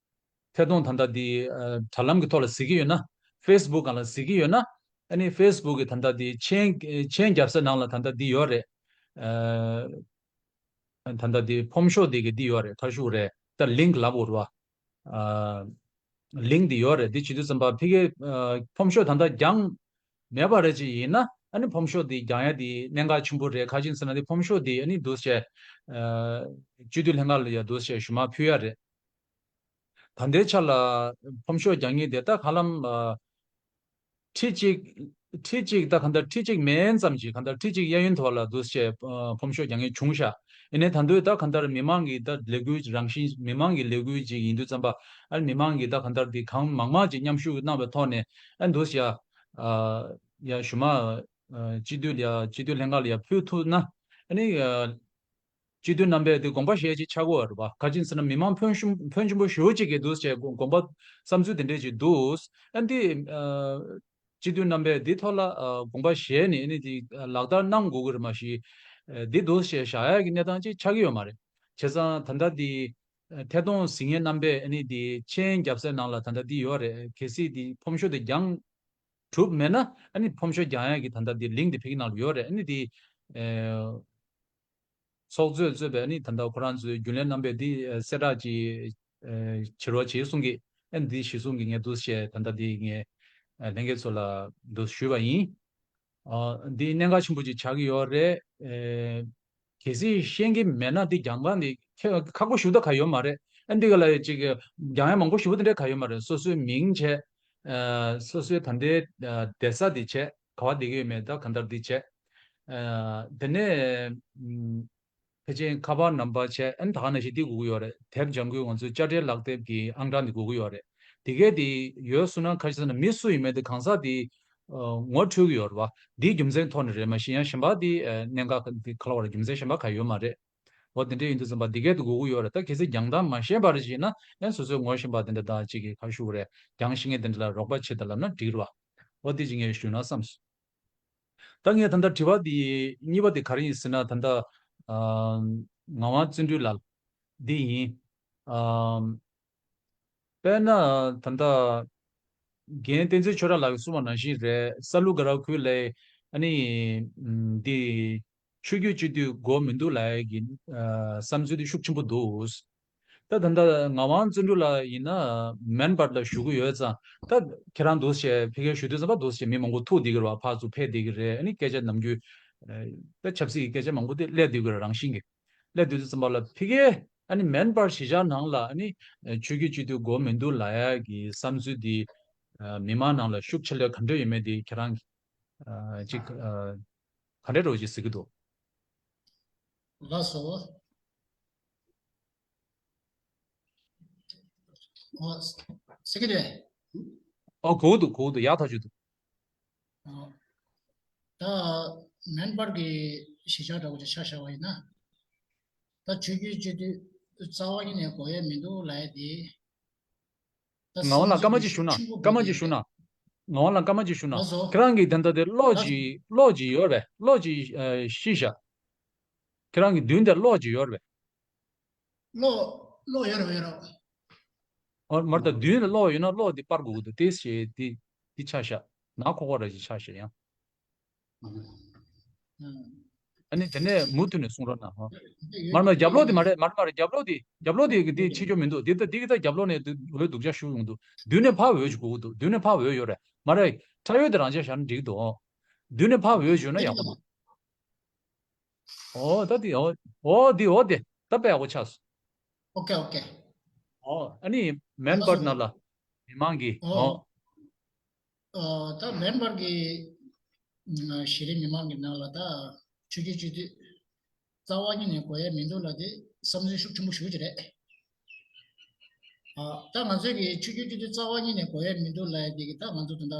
ཐད་གཏོང་ད་ལྟ་འདི་ཨ་དྲ་ལམ་གྱི་ཐོག་ལ་གཟིགས་ཀྱི་ཡོད་ན། ཕེ་སི་བུག་སྒང་ལ་གཟིགས་ཀྱི་ཡོད་ན། ཨ་ནི་ཕེ་སི་བུག་གི་ད་ལྟ་འདི་མཆན་མཆན་རྒྱབ་ས་ནང་ལ་ད་ལྟ་འདི་ཡོད་རེད། ཨ་ད་ལྟ་འདི་ཕོམ་ཤོག་འདི་གི་འདི་ཡོད་རེད། ག་ཞུ་རེད། ད་ལིང་ལབ་དགོས་རེད་བ། ཨ་ལིང་འདི་ཡོད་རེད། འདི་བྱེད་དུས་ཙམ་པ་ཕ་གིའི་ཨ་ཕོམ་ཤོག་ད་ལྟ་རྒྱང་མེད་པ་རེད་ཅིག་ཡིན་ན། ཨ་ནི་ཕོམ་ཤོག་འདི་རྒྱང་ཡ་འདི་གནད་འགག་ཆེན་པོ་རེད། ག་ཅི་ཡིན་ཟེར་ན་འདི་ཕོམ་ཤོག་འདི་ཨ་ནི་འདུག་སེ་ཨ་སྤྱི་འཐུས་ལྷན་ཁང་ལ་ཡ་འདུག་སེ་ཞུ་མར་ཕུལ་ཡ་རེད། ད་ལྟའི་ཆ་ལ་ཕོམ་ཤོག་རྒྱག་མཁན་དེ་ད་ཧ་ལམ་ཨ་ཁྲི་གཅིག་ཁྲི་གཅིག་ད་གང་ལྟར་ཁྲི་གཅིག་མན་ཙམ་ཅིག་གང་ལྟར་ཁྲི་གཅིག་གཡས་གཡོན་ཐོག་ལ་འདུག་སེ་ཨ་ཕོམ་ཤོག་རྒྱག་མཁན་བྱུང་ཤག་ཡིན་ནའི་ད་དུང་ད་གང་ལྟར་མི་མང་གི་ད་ལས་འགུལ་རང་བཞིན་མི་མང་གི་ལས་འགུལ་ཅིག་ཡིན་དུས་ཙམ་པ། ཨ་མི་མང་གི་ད་གང་ལྟར་དེ་གང་མང་མང་ཅིག་མཉམ་ཞུགས་གནང་བའི་ཐོག་ནས་ཨ་འདུག་སེ་ཡ་ཨ་ཡ་ཞུ་མར་ཨ་སྤྱི་འཐུས་ལ་ཡ་སྤྱི་འཐུས་ལྷན་ཁང་ལ་ཡ་ཕུལ་ཐུབ་ན། ཨ་ནི་ཨ་སྤྱི་འཐུས་རྣམ་པས་དེ་དགོངས་པ་བཞེས་ཅིག་ཆགས་ཀྱི་ཡོད་རེད་པ། ག་ཅི་ཡིན་ཟེར་ན་མི་མང་ཕོན་ཆེན་ཕོན་ཆེན་པོ་ཞེ་པོ་ཅིག་གིས་འདུག་སེ་དགོངས་དགོངས་པ་བསམ་ཚུལ་དེ་འདྲས་ཅིག་འདུག་ཨ་འདི་ཨ་སྤྱི་འཐུས་རྣམ་པས་འདི་ཐོག་ལ་ཨ་དགོངས་པ་བཞེས་ནས་ཨ་ནི་འདི་ལག་བསྟར་གནང་དགོས་ཀྱི་རེད། མ་གཞི་ཨ་འདི་འདུག་སེ་བཞག་ཡག་གི་གནས་སྟངས་ཅིག་ཆགས་ཀྱི་ཡོད་མ་རེད། བྱས་ཙང་ད་ལྟ་འདི་ཨ་ཐད་གཏོང་གཟིགས་མཁན་རྣམ་པས་ཨ་ནི་འདི་མཆན་རྒྱབ་སའི་ནང་ལ་ད་ལྟ་འདི་ཡོད་རེད། གལ་སྲིད་འདི་ཕོམ་ཤོག་དེ་རྒྱང་གྲུབ་མེད་ན་ཨ་ནི་ཕོམ་ཤོག་རྒྱག་ཡག་གི་ད་ལྟ་འདི་ལིང་དེ་ཕ་གི་ནང་ལ་ཡོད་རེད། ཨ་ནི་འདི་ཨེ་ཚོགས་གཙོས་གཙོས་པའི་ཨ་ནི་ད་ལྟ་ཁོ་རང་ཚོའི་རྒྱུན་ལས་རྣམ་པས་འདི་ཨེ་གསལ་བསྒྲགས་ཅིག་ཨེ་བྱེད་རོགས་བྱེད་གསུང་གི། ཨ་ནི་འདི་གཞི་བཟུང་གི་ངས་འདུག་སེ་ད་ལྟ་འདི་ངས་ཨེ་ལྷན་རྒྱས་ཚོ་ལ་འདུག་ཞུས་པ་ཡིན། ཨ་འདི་གནད་འགག་ཆེན་པོ་ཅིག་ཆགས་ཀྱི་ཡོད་རེད། ཨེ་གལ་སྲིད་ཤེས་ཀྱི་མེད་ན་འདི་རྒྱང་ཐག་འདི་ཁེ་ཁག་པོ་ཞེ་པོ་ད་ག་ཡོད་མ་རེད། ཨ་འདི་ག་ལ་ཅིག་རྒྱང་ཡ་མང་པོ་ཞེ་པོ་དེ་འདྲ་ག་ཡོད་མ་རེད། སོ་སོའི་མིང་བྱས། ཨ་སོ་སོའི་ད་ལྟའི་ཨ་བསྡད་ས་འདི་བྱས། ག་པར་བསྡད་ཀྱི་ཡོད་མེད་ད་ག་འདྲ་འདི་བྱས། ཨ་དེ་ནས་ཨམ་ཕལ་ཆེར་ཁ་པར་ནམ་བར་བྱས། ཨ་ནི་ད་ག་ནང་བཞིན་འདི་དགོས་ཀྱི་ཡོད་རེད། དེབ་ལྗང་ཁུའི་ང་ཚོའི་དཔྱ་ཁྲལ་ལག་དེབ་ཀྱི་ཨང་གྲངས་འདི་དགོས་ཀྱི་ཡོད་རེད། དེ་གས་དེ་ཡོད་སོང་ན་ག་རེ་ཟེར་ན་མི་སུ་ཡིན་མིན་དེ་གང་ཟག་དེ་ཨ་ངོ་འཕྲོད་ཀྱི་ཡོད་རེད་བ། འདིའི་རྒྱུ་མཚན་ཐོག་ནས་རེད། མ་གཞི་ཡང་གཞན་པ་དེ་ཨ་གནད་འགག་དེ་ག་ལ་བ་རེད། རྒྱུ་མཚན་གཞན་པ་ག་ཡོད་མ་རེད། འོ་དེ་འདྲ་ཡིན་དུས་ཙམ་པ་འདི་གས་དེ་དགོས་ཀྱི་ཡོད་རེད། ད་གལ་སྲིད་རྒྱང་ཐག་མ་ཤེས་པ་རེད་ཅེ་ན་ཡང་སོ་སོའི་ངོ་ཤེས་པ་དེ་འདྲ་དང་ཅིག་གིས་ག་ཞུ་རེད། རྒྱང་ཤེས་མཁན་དེ་འདྲ་ལ་རོགས་པ་བྱེད་དང་ལབ་ན་འགྲིག་རེད་བ། འོ་དེ་ཅིག་ངས་ཞུས་ན་བསམས་སོང་། ད་ངས་ད་ལྟ་དྲི་བ་འདི་གཉིས་པ་དེ་ག་རེ་ཡིན་ཟེར་ན། ད་ལྟ་ཨ་ངག་དབང་བརྩོན་འགྲུས་ལགས་འདི་ཡིན། ཨ་དཔེར་ན་ད་ལྟ་ རྒན་བསྟན་འཛིན་ཆོས་གྲགས་ལགས་ཀྱིས་གསུངས་པ་ནང་བཞིན་རེད། ས་ལུ་སྒང་ར་ཁུལ་ལ་ཨ་ནི་འདི་ཆོས་བརྒྱུད་སྤྱི་འཐུས་དགོས་མི་འདུག་ལབ་ཡ་གི་བསམ་ཚུལ་དེ་ཤུགས་ཆེན་པོ་འདུག་ད་ད་ལྟ་ངག་དབང་བརྩོན་འགྲུས་ལགས་ཡིན་ན་མེན་པར་ལ་བཞུགས་ཀྱི་ཡོད་ཙང་། ད་ཁྱེད་རང་འདུག་སེ་ཕ་གིར་བཞུགས་དུས་ཙམ་པ་འདུག་སེ་མི་མང་པོ་ཐུག་བསྡད་ཀྱི་རེད་བ། ཕར་ཚུར་ཕེབས་བསྡད་ཀྱི་རེད། ཨ་ནི་སྐད་ཆ་ནམ་རྒྱུན་ད་ཆབ་སྲིད་ཀྱི་སྐད་ཆ་མང་པོ་དེ་སླེབས་བསྡད་ཀྱི་རེད། རང་བཞིན་གྱི་སླེབས་བསྡད་དུས་ཙམ་པ་ལ་ཕ་གིར་ཨ་ནི་མེན་པར་གཞིས་ཆགས་ནང་ལ་ཨ་ནི་ཆོས་བརྒྱུད་སྤྱི་འཐུས་དགོས་མི་འདུག་ལབ་ཡ་གི་བསམ་ཚུལ་འདི་མི་མང་ནང་ལ་ཤུགས་ཆེ་ལོས་ག་འདྲ་ཡོད་མེད་དེ་ཁྱེད་རང་གིས་ཅིག་ག་འདྲ་འདྲ་བོ་ཅིག་ཟེར་གྱི་འདུག་ལགས་སོ། ཨོ། ཟེར་གྱི་རེད། ཨོ། གོ་གི་འདུག་གོ་གི་འདུག་ཡག་ཐག་ཆོད་འདུག་ཨོ། ད་མེན་པར་གྱི་གཞིས་ཆགས་འདྲ་བོ་ཅིག་ཆ་བཞག་པ་ཡིན་ན། ད་ཆོས་བརྒྱུད་སྤྱི་འཐུས་རྩ་བ་ཉིད་ནས་དགོས་ཡས་མི་འདུག་ལབ་ཡས་དེ། ད་ངག་དབང་ལགས་སྐར་མ་གཅིག་བཞུགས་ན། སྐར་མ་གཅིག་བཞུགས་ན། ངག་དབང་ལགས་སྐར་མ་གཅིག་བཞུགས་ན། ལགས་སོ། ཁྱེད་རང་གི་ད་ལྟ་དེ་གློག་ཅིག་གློག་ཅིག་ཡོད་རེད། གློག་ཅིག་ཤི་ཤག་ཁྱེད་རང་གི་མདུན་དེར་གློག་ཅིག་ཡོད་རེད། གློག་གློག་ཡོད་རེད་ཡོད་རེད། ཨོ། མར་ད་མདུན་ལ་གློག་ཡོད་ན་གློག་དེ་སྤར་དགོས་ཀྱི་འདུག་དེ་ཞེས་དེ་དེ་ཆ་བཞག་ནག་ཁོག་ཁོག་ར་ཞིག་ཆ་བཞག་ཡང་། ཨ་ནི་དེ་ནས་མུ་མཐུད་ནས་གསུང་རོགས་གནང་། ཧོ། མར་མར་རྒྱབ་ལོགས་དེ་མ་རེད། མར་མར་རྒྱབ་ལོགས་དེ་རྒྱབ་ལོགས་དེ་གི་དེ་ཕྱི་སྐྱོ་མི་འདུག་དེ་ད་དེ་གི་ད་རྒྱབ་ལོགས་ནས་འོད་སྡུག་ཅག་ཤུགས་ཡོང་འདུག་མདུན་ནས་ཕར་འོད་ཅིག་གོ་གི་འདུག་མདུན་ནས་ཕར་འོད་ཡོད་རེད། མ་རེད། ཁྲ་འོད་དེ་རང་ཅག་བཞག་ན་འགྲིག་གི་འདུག་མདུན་ནས་ཕར་འོད་ཡོད་ན་ཡག་པོ་འདུག་ཨོ་ད་དེ་ཨོ་ཨོ་དེ་ཨོ་དེ་ད་དཔེ་ཡག་པོ་ཆགས་སོང་། ཨོ་ཀེ་ཨོ་ཀེ། ཨོ་ཨ་ནི་མེན་པར་ནང་ལ་མི་མང་གི་ཨོ་ཨོ། ཨ་ད་མེན་པར་གྱི་ཨ་གཞི་རིམ་མི་མང་གི་ནང་ལ་ད་ཆོས་བརྒྱུད་སྤྱི་འཐུས་རྩ་བ་ཉིད་ནས་དགོས་ཡས་མི་འདུག་ལབ་དེ་བསམ་ཚུལ་ཤུགས་ཆེན་པོ་ཞེ་པོ་ཅིག་རེད། ཨ་ད་ང་ཚོའི་གི་ཆོས་བརྒྱུད་སྤྱི་འཐུས་རྩ་བ་ཉིད་ནས་དགོས་ཡས་མི་འདུག་ལབ་ཡས་དེ་གི་ད་ང་ཚོ་ད་ལྟ་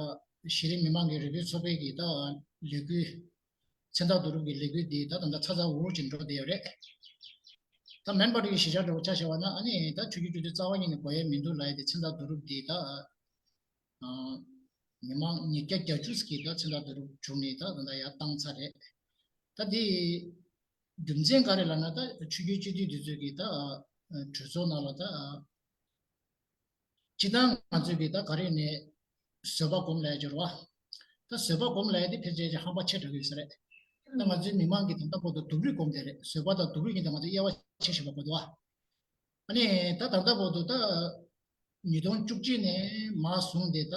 གཞི་རིམ་མི་མང་གི་རེ་འདུན་ཚོགས་པའི་གི་ད་ལས་འགུལ་མཚན་རྟགས་བསྡུ་རུབ་ཀྱི་ལས་འགུལ་འདི་ད་ད་ལྟ་ཚ་ཚ་འུར་འུར་ཅིག་འགྲོ་བསྡད་ཡོད་རེད། ད་མེན་པར་གྱི་གཞིས་ཆགས་འདྲ་བོ་ཆ་བཞག་པ་ན་ཨ་ནི་ད་ཆོས་བརྒྱུད་སྤྱི་འཐུས་རྩ་བ་ཉིད་ནས་དགོས་ཡས་མི་འདུག་ལབ་ཡས་དེ་མཚན་རྟགས་བསྡུ་རུབ་འདི་ད་ཨ་མི་མང་ཉིས་བརྒྱ་གྱ་བཅུ་ཙམ་གྱིས་ད་མཚན་རྟགས་བསྡུ་རུབ་བྱུང་ནས་ད་ད་ལྟ་ཡར་བཏང་ཚར་རེད། ད་འདི་རྒྱུ་མཚན་ག་རེ་ལབ་ན་ད་ཆོས་བརྒྱུད་སྤྱི་འཐུས་འདི་ཚོས་ཀྱིས་ད་གྲོས་ཚོགས་ནང་ལ་ད། སྤྱིར་བཏང་ང་ཚོས་ཀྱིས་ད་ག་རེ་ནས་བཟོད་པ་སྒོམ་ལབ་ཡ་ཅིག་ཡོད་རེད་བ། ད་བཟོད་པ་སྒོམ་ལབ་ཡ་དེ་ཕལ་ཆེར་ཧམ་པ་ཆེ་དྲགས་ཡོད་ས་རེད། ད་ང་ཚོའི་མི་མང་གིས་ད་ལྟ་བར་དུ་སྡུག་རུས་སྒོམ་བསྡད་རེད། བཟོད་པ་དང་སྡུག་རུས་གཉིས་ད་ང་ཚོས་དབྱེ་བ་ཕྱེ་ཤེས་པ་དགོས་འདུག་བ། ཨ་ནི་ད་ད་ལྟ་བར་དུ་ད་ཉིས་སྟོང་བཅུ་གཅིག་ནས་མར་བཟུང་སྟེ་ད་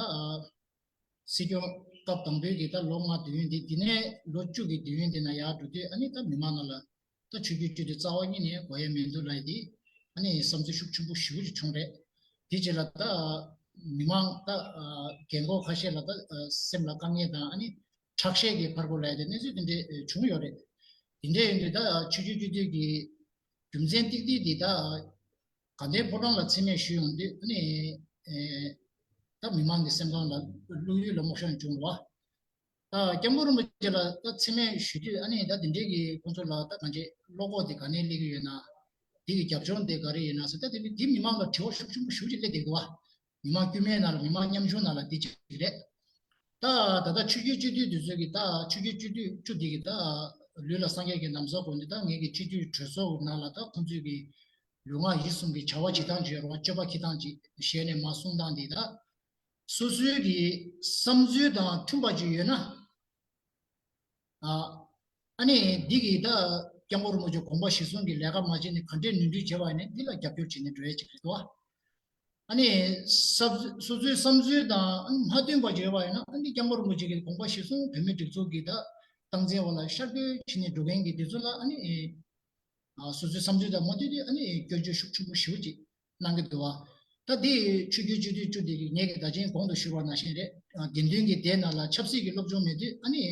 སྲིད་སྐྱོང་སྐབས་དང་པོའི་གི་ད་ལོ་ལྔ་དུས་ཡུན་འདི། འདི་ནས་ལོ་བཅུ་གི་དུས་ཡུན་འདི་ནང་ཡར་འགྲོ་དུས་ཨ་ནི་ད་མི་མང་ནང་ལ། ད་ཆོས་བརྒྱུད་སྤྱི་འཐུས་རྩ་བ་ཉིད་ནས་དགོས་ཡས་མི་འདུག་ལབ་ཡས་དེ་ཨ་ནི་བསམ་ཚུལ་ཤུགས་ཆེན་པོ་ཞེ་པོ་ཅིག་བྱུང་རེད། དེ་རྗེས་ལ་ད་མི་མང་ད་རྒན་འཁོགས་ཁ་ཤས་ལ་ད་སེམས་ལ་དཀའ་ངལ་དང་ཨ་ནི་ཁྲག་ཤེད་ཀྱི་ཕར་རྒོལ་ལབ་ཡས་དེ་གནས་ཚུལ་དེ་འདྲས་བྱུང་ཡོད་རེད། དེ་འདྲས་ཡིན་དུས་ད་ཆོས་བརྒྱུད་སྤྱི་འཐུས་ཀྱི་རྒྱུ་མཚན་ཏིག་ཏིག་དེ་ད་དགའ་ལྡན་ཕོ་བྲང་ལ་མཚན་སྨད་ཞུས་ཡོང་དུས་ཨ་ནི་ད་མི་མང་གི་སེམས་ཁམས་ལ་བློ་ཡུལ་ལ་སྨོན་ཤུགས་བྱུང་བ། ད་སྐྱབས་མགོན་རིན་པོ་ཆེ་ལ་ད་མཚན་སྨད་ཞུ་དུས་ཨ་ནི་ད་དེ་འདྲའི་གི་ཁོང་ཚོ་ལ་ད་གང་ཅི་བློ་ཁོག་དེ་ག་ནས་སླེབས་ཀྱི་ཡོད་ན། དེ་གི་རྒྱབ་ལྗོངས་དེ་ག་རེ་ཡོད་ན་ཟེར། ད་དེ་ནི་དེ་མི་མང་ལ་དྲི་བ་ཤུགས་ཆེན་པོ་ཞེ་པོ་ཅིག་སླེབས་བསྡད་འདུག་བ། མི་མང་དཀྱུས་མའི་ནང་ལ་མི་མང་ཉམ་ཆུང་ནང་ལ་དེ་གཅིག་རེད། ད་ད་ལྟ་ཆོས་བརྒྱུད་སྤྱི་འཐུས་དེ་ཚོ་གི་ད་ཆོས་བརྒྱུད་སྤྱི་འཐུས་བཅུ་དེ་གི་ད་ལུས་ལ་སངས་རྒྱས་ཀྱི་ན་བཟའ་གོན་ནས་ད་ངེད་ཀྱི་སྤྱི་འཐུས་གྲོས་ཚོགས་ནང་ལ་ད་ཁོང་ཚོའི་གི་ལུས་ངག་ཡིད་གསུམ་གྱི་བྱ་བ་བྱེད་སྟངས་ཅིག་ཡོད་རེད་བ། སྤྱོད་པ་འཁྱེར་སྟངས་ཅིག་ཞལ་ནས་མར་གསུང་སྟངས་དེ་ད། སོ་སོའི་གི་བསམ་ཚུལ་དང་མཐུན་པ་ཅིག་ཡོད་ན། ཨ་ཨ་ནི་འདི་གི་ད་སྐྱབས་མགོན་རིན་པོ་ཆེ་དགོངས་པ་གཞིར་བཟུང་གི་ལས་ཀ་མ་བྱས་ནས་ག་འདྲས་ནོར་འཁྲུལ་བྱས་པ་ཡིན་ན་འདི་ལ་རྒྱབ་སྐྱོར་བྱས་ནས་འགྲོ་ཡ་ཅིག་རེད་དོ། ཨ་ནི་ས་སོ་སོའི་བསམ་ཚུལ་དང་མ་མཐུན་པ་ཅིག་ཡོད་པ་ཡིན་ན་ཨ་ནི་སྐྱབས་མགོན་རིན་པོ་ཆེ་གི་དགོངས་པ་གཞིར་བཟུང་བོད་མིའི་སྒྲིག་འཛུགས་ཀྱི་ད་སྟངས་འཛིན་འོག་ལ་ཤར་བསྐྱོད་བྱས་ནས་འགྲོ་མཁན་གྱི་འདི་ཚོ་ལ་ཨ་ནི། ཨ་སོ་སོའི་བསམ་ཚུལ་དང་མ་མཐུན་དུས་ཨ་ནི་སྐྱོན་བརྗོད་ཤུགས་ཆེན་པོ་ཞེ་པོ་ཅིག་གནང་གི་འདུག་བ། ད་འདི་ཆོས་བརྒྱུད་སྤྱི་འཐུས་བཅུ་འདི་གི་ངས་ཀྱི་ད་ཅིང་གོང་དུ་ཞུས་པ་ནང་བཞིན་རེད། ཨ་དགེ་འདུན་གྱི་སྡེ་ནང་ལ་ཆབ་སྲིད་ཀྱི་སློབ་སྦྱོང་མེད་དུས་ཨ་ནི་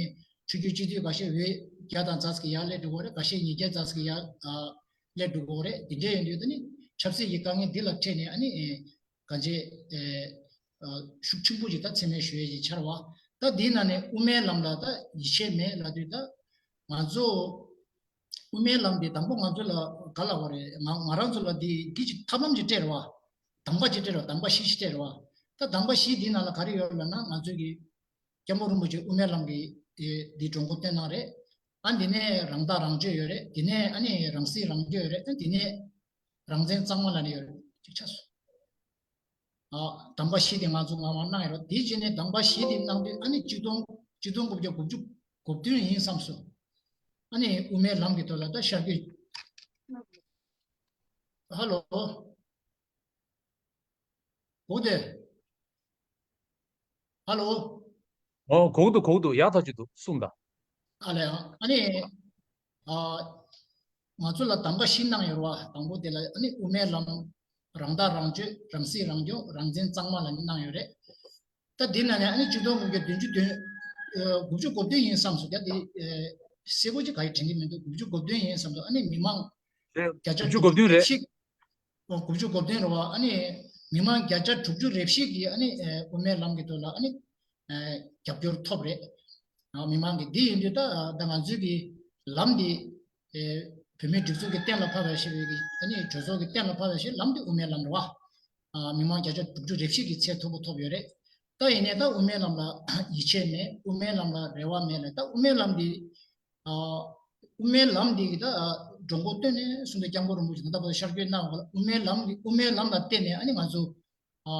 ཆོས་བརྒྱུད་སྤྱི་འཐུས་ཁ་ཤས་འོས་བརྒྱ་དང་ཙམ་ཞིག་ཡར་སླེབས་འགྲོ་གི་རེད། ཁ་ཤས་ཉིས་བརྒྱ་ཙམ་ཞིག་ཡར་ཨ་སླེབས་འགྲོ་གི་རེད། འདི་འདྲ་ཡིན་དུས་ད་ནི་ཆབ་སྲིད་ཀྱི་དཀའ་ངལ་འདི་ལ་འཕྲད་ནས་ཨ་ནི་གང་ཅི་ཨ་ཤུགས་ཆེན་པོ་ཞིག་ད་མཚན་སྨད་ཞུ་ཡས་ཀྱི་འཆར་བ། ད་འདིའི་ནང་ནས་དབུ་མའི་ལམ་ལ་ད་ཡིད་ཆེས་མེད་ལབ་དུས་ད་ང་ཚོ། དབུ་མའི་ལམ་འདི་དང་པོ་ང་ཚོ་ལ་ག་ལབ་དགོས་རེད། ང་ང་རང་ཚོ་ལ་འདི་འདི་ཅིག་ཐབས་ལམ་ཅིག་སྤྲད་རེད་བ། གདམ་ག་ཅིག་སྤྲད་རེད་བ། གདམ་ག་བཞི་ཞིག་སྤྲད་རེད་བ། ད་གདམ་ག་བཞི་འདིའི་ནང་ལ་ག་རེ་ཡོད་ལབ་ན་ང་ཚོའི་གི་སྐྱབས་མགོན་རིན་པོ་ཆེ་དབུ་མའི་ལམ་གྱི་འདི་འདི་གྲོས་འགོ་བཏོན་གནང་རེད། ཨ་འདི་ནས་རང་ཐག་རང་གཅོད་ཡོད་རེད། འདི་ནས་ཨ་ནི་རང་སྲིད་རང་སྐྱོང་ཡོད་རེད། ཨ་འདི་ནས་རང་བཙན་གཙང་མ་ལབ་ནས་ཡོད་རེད། ཅིག་ཆགས་སོང་། ཨ་གདམས་པ་བཞི་དེ་ང་ཚོ་སྔ་མ་གནང་ཡོད་རེད། དེའི་རྗེས་ནས་གདམས་པ་བཞི་དེ་གནང་དུས་ཨ་ནི་གཅིག་སྟོང་གཅིག་སྟོང་དགུ་བརྒྱ་དགུ་བཅུ་གོ་བདུན་ཡིན་བསམ་སོང་། ཨ་ནི་དབུ་མའི་ལམ་གྱི་ཐོག་ལ་ད་ཤར་བསྐྱོད། ཧ་ལོ། གོ་བདེ། ཧ་ལོ། ཨོ་གོ་གི་འདུག་གོ་གི་འདུག་ཡག་ཐག་ཆོད་འདུག་གསུངས་དང་། ཨ་ལས། ཨ་ནི། ཨ། ང་ཚོ་ལ་གདམས་པ་བཞི་གནང་ཡོད་རེད་བ། དང་པོ་དེ་ལ་ཨ་ནི་དབུ་མའི་ལམ། རང་ཐག་རང་གཅོད། རང་སྲིད་རང་སྐྱོང་། རང་བཙན་གཙང་མ་ལ་ནི་གནང་ཡོད་རེད། ད་དེ་ནང་ནས་ཨ་ནི་གཅིག་སྟོང་དགུ་བརྒྱ་བདུན་ཅུ་དོན། ཨ་དགུ་བཅུ་གོ་བདུན་ཡིན་བསམ་སོང་། ད་དེ་ཨ་གསལ་པོ་ཅིག་ག་ཡེ་དྲན་གྱི་མི་འདུག་དགུ་བཅུ་གོ་བདུན་ཡིན་བསམ་སོང་། ཨ་ནི་མི་མང་བརྒྱ་ཆ་དགུ་བཅུ་གོ་བདུན་རེད། དགུ་བཅུ་གོ་བདུན་རེད་བ། ཨ་ནི་མི་མང་བརྒྱ་ཆ་དྲུག་ཅུ་རེ་བཞི་གིས་ཨ་ནི་ཨ་དབུ་མའི་ལམ་གྱི་ཐོག་ལ་ཨ་ནི་ཨ་རྒྱབ་སྐྱོར་ཐོབ་རེད། ཨ་མི་མང་གིས། འདི་ཡིན་དུས་ད་ད་ང་ཚོའི་གི་ལམ་འདི་ཨ་བོད་མིའི་སྒྲིག་འཛུགས་ཀྱི་གཏན་ལ་ཕབ་པ་ཞིག་གི་ཨ་ནི་གྲོས་ཚོགས་ཀྱི་གཏན་ལ་ཕབ་པ་ཞིག་ལམ་འདི་དབུ་མའི་ལམ་རེད་བ། ཨ་མི་མང་བརྒྱ་ཆ་དྲུག་ཅུ་རེ་བཞི་གིས་ཚད་མཐོ་པོ་ཐོབ་ཡོད་རེད། ད་ཡིན་ནའི་ད་དབུ་མའི་ལམ་ལ་ཡིད་ཆེས་མེད། དབུ་མའི་ལམ་ལ་རེ་བ་མེད་ལ། ད་དབུ་མའི་ལམ་འདི་ཨ་དབུ་མའི་ལམ་འདི་གི་ད་འགྲོ་མགོ་སྟོད་ནས་བཟུང་སྟེ་སྐྱབས་མགོན་རིན་པོ་ཆེ་ད་ལྟ་བར་ཤར་བསྐྱོད་གནང་བ་ལ། དབུ་མའི་ལམ་གི་དབུ་མའི་ལམ་ལ་བརྟེན་ནས་ཨ་ནི་ང་ཚོ་ཨ་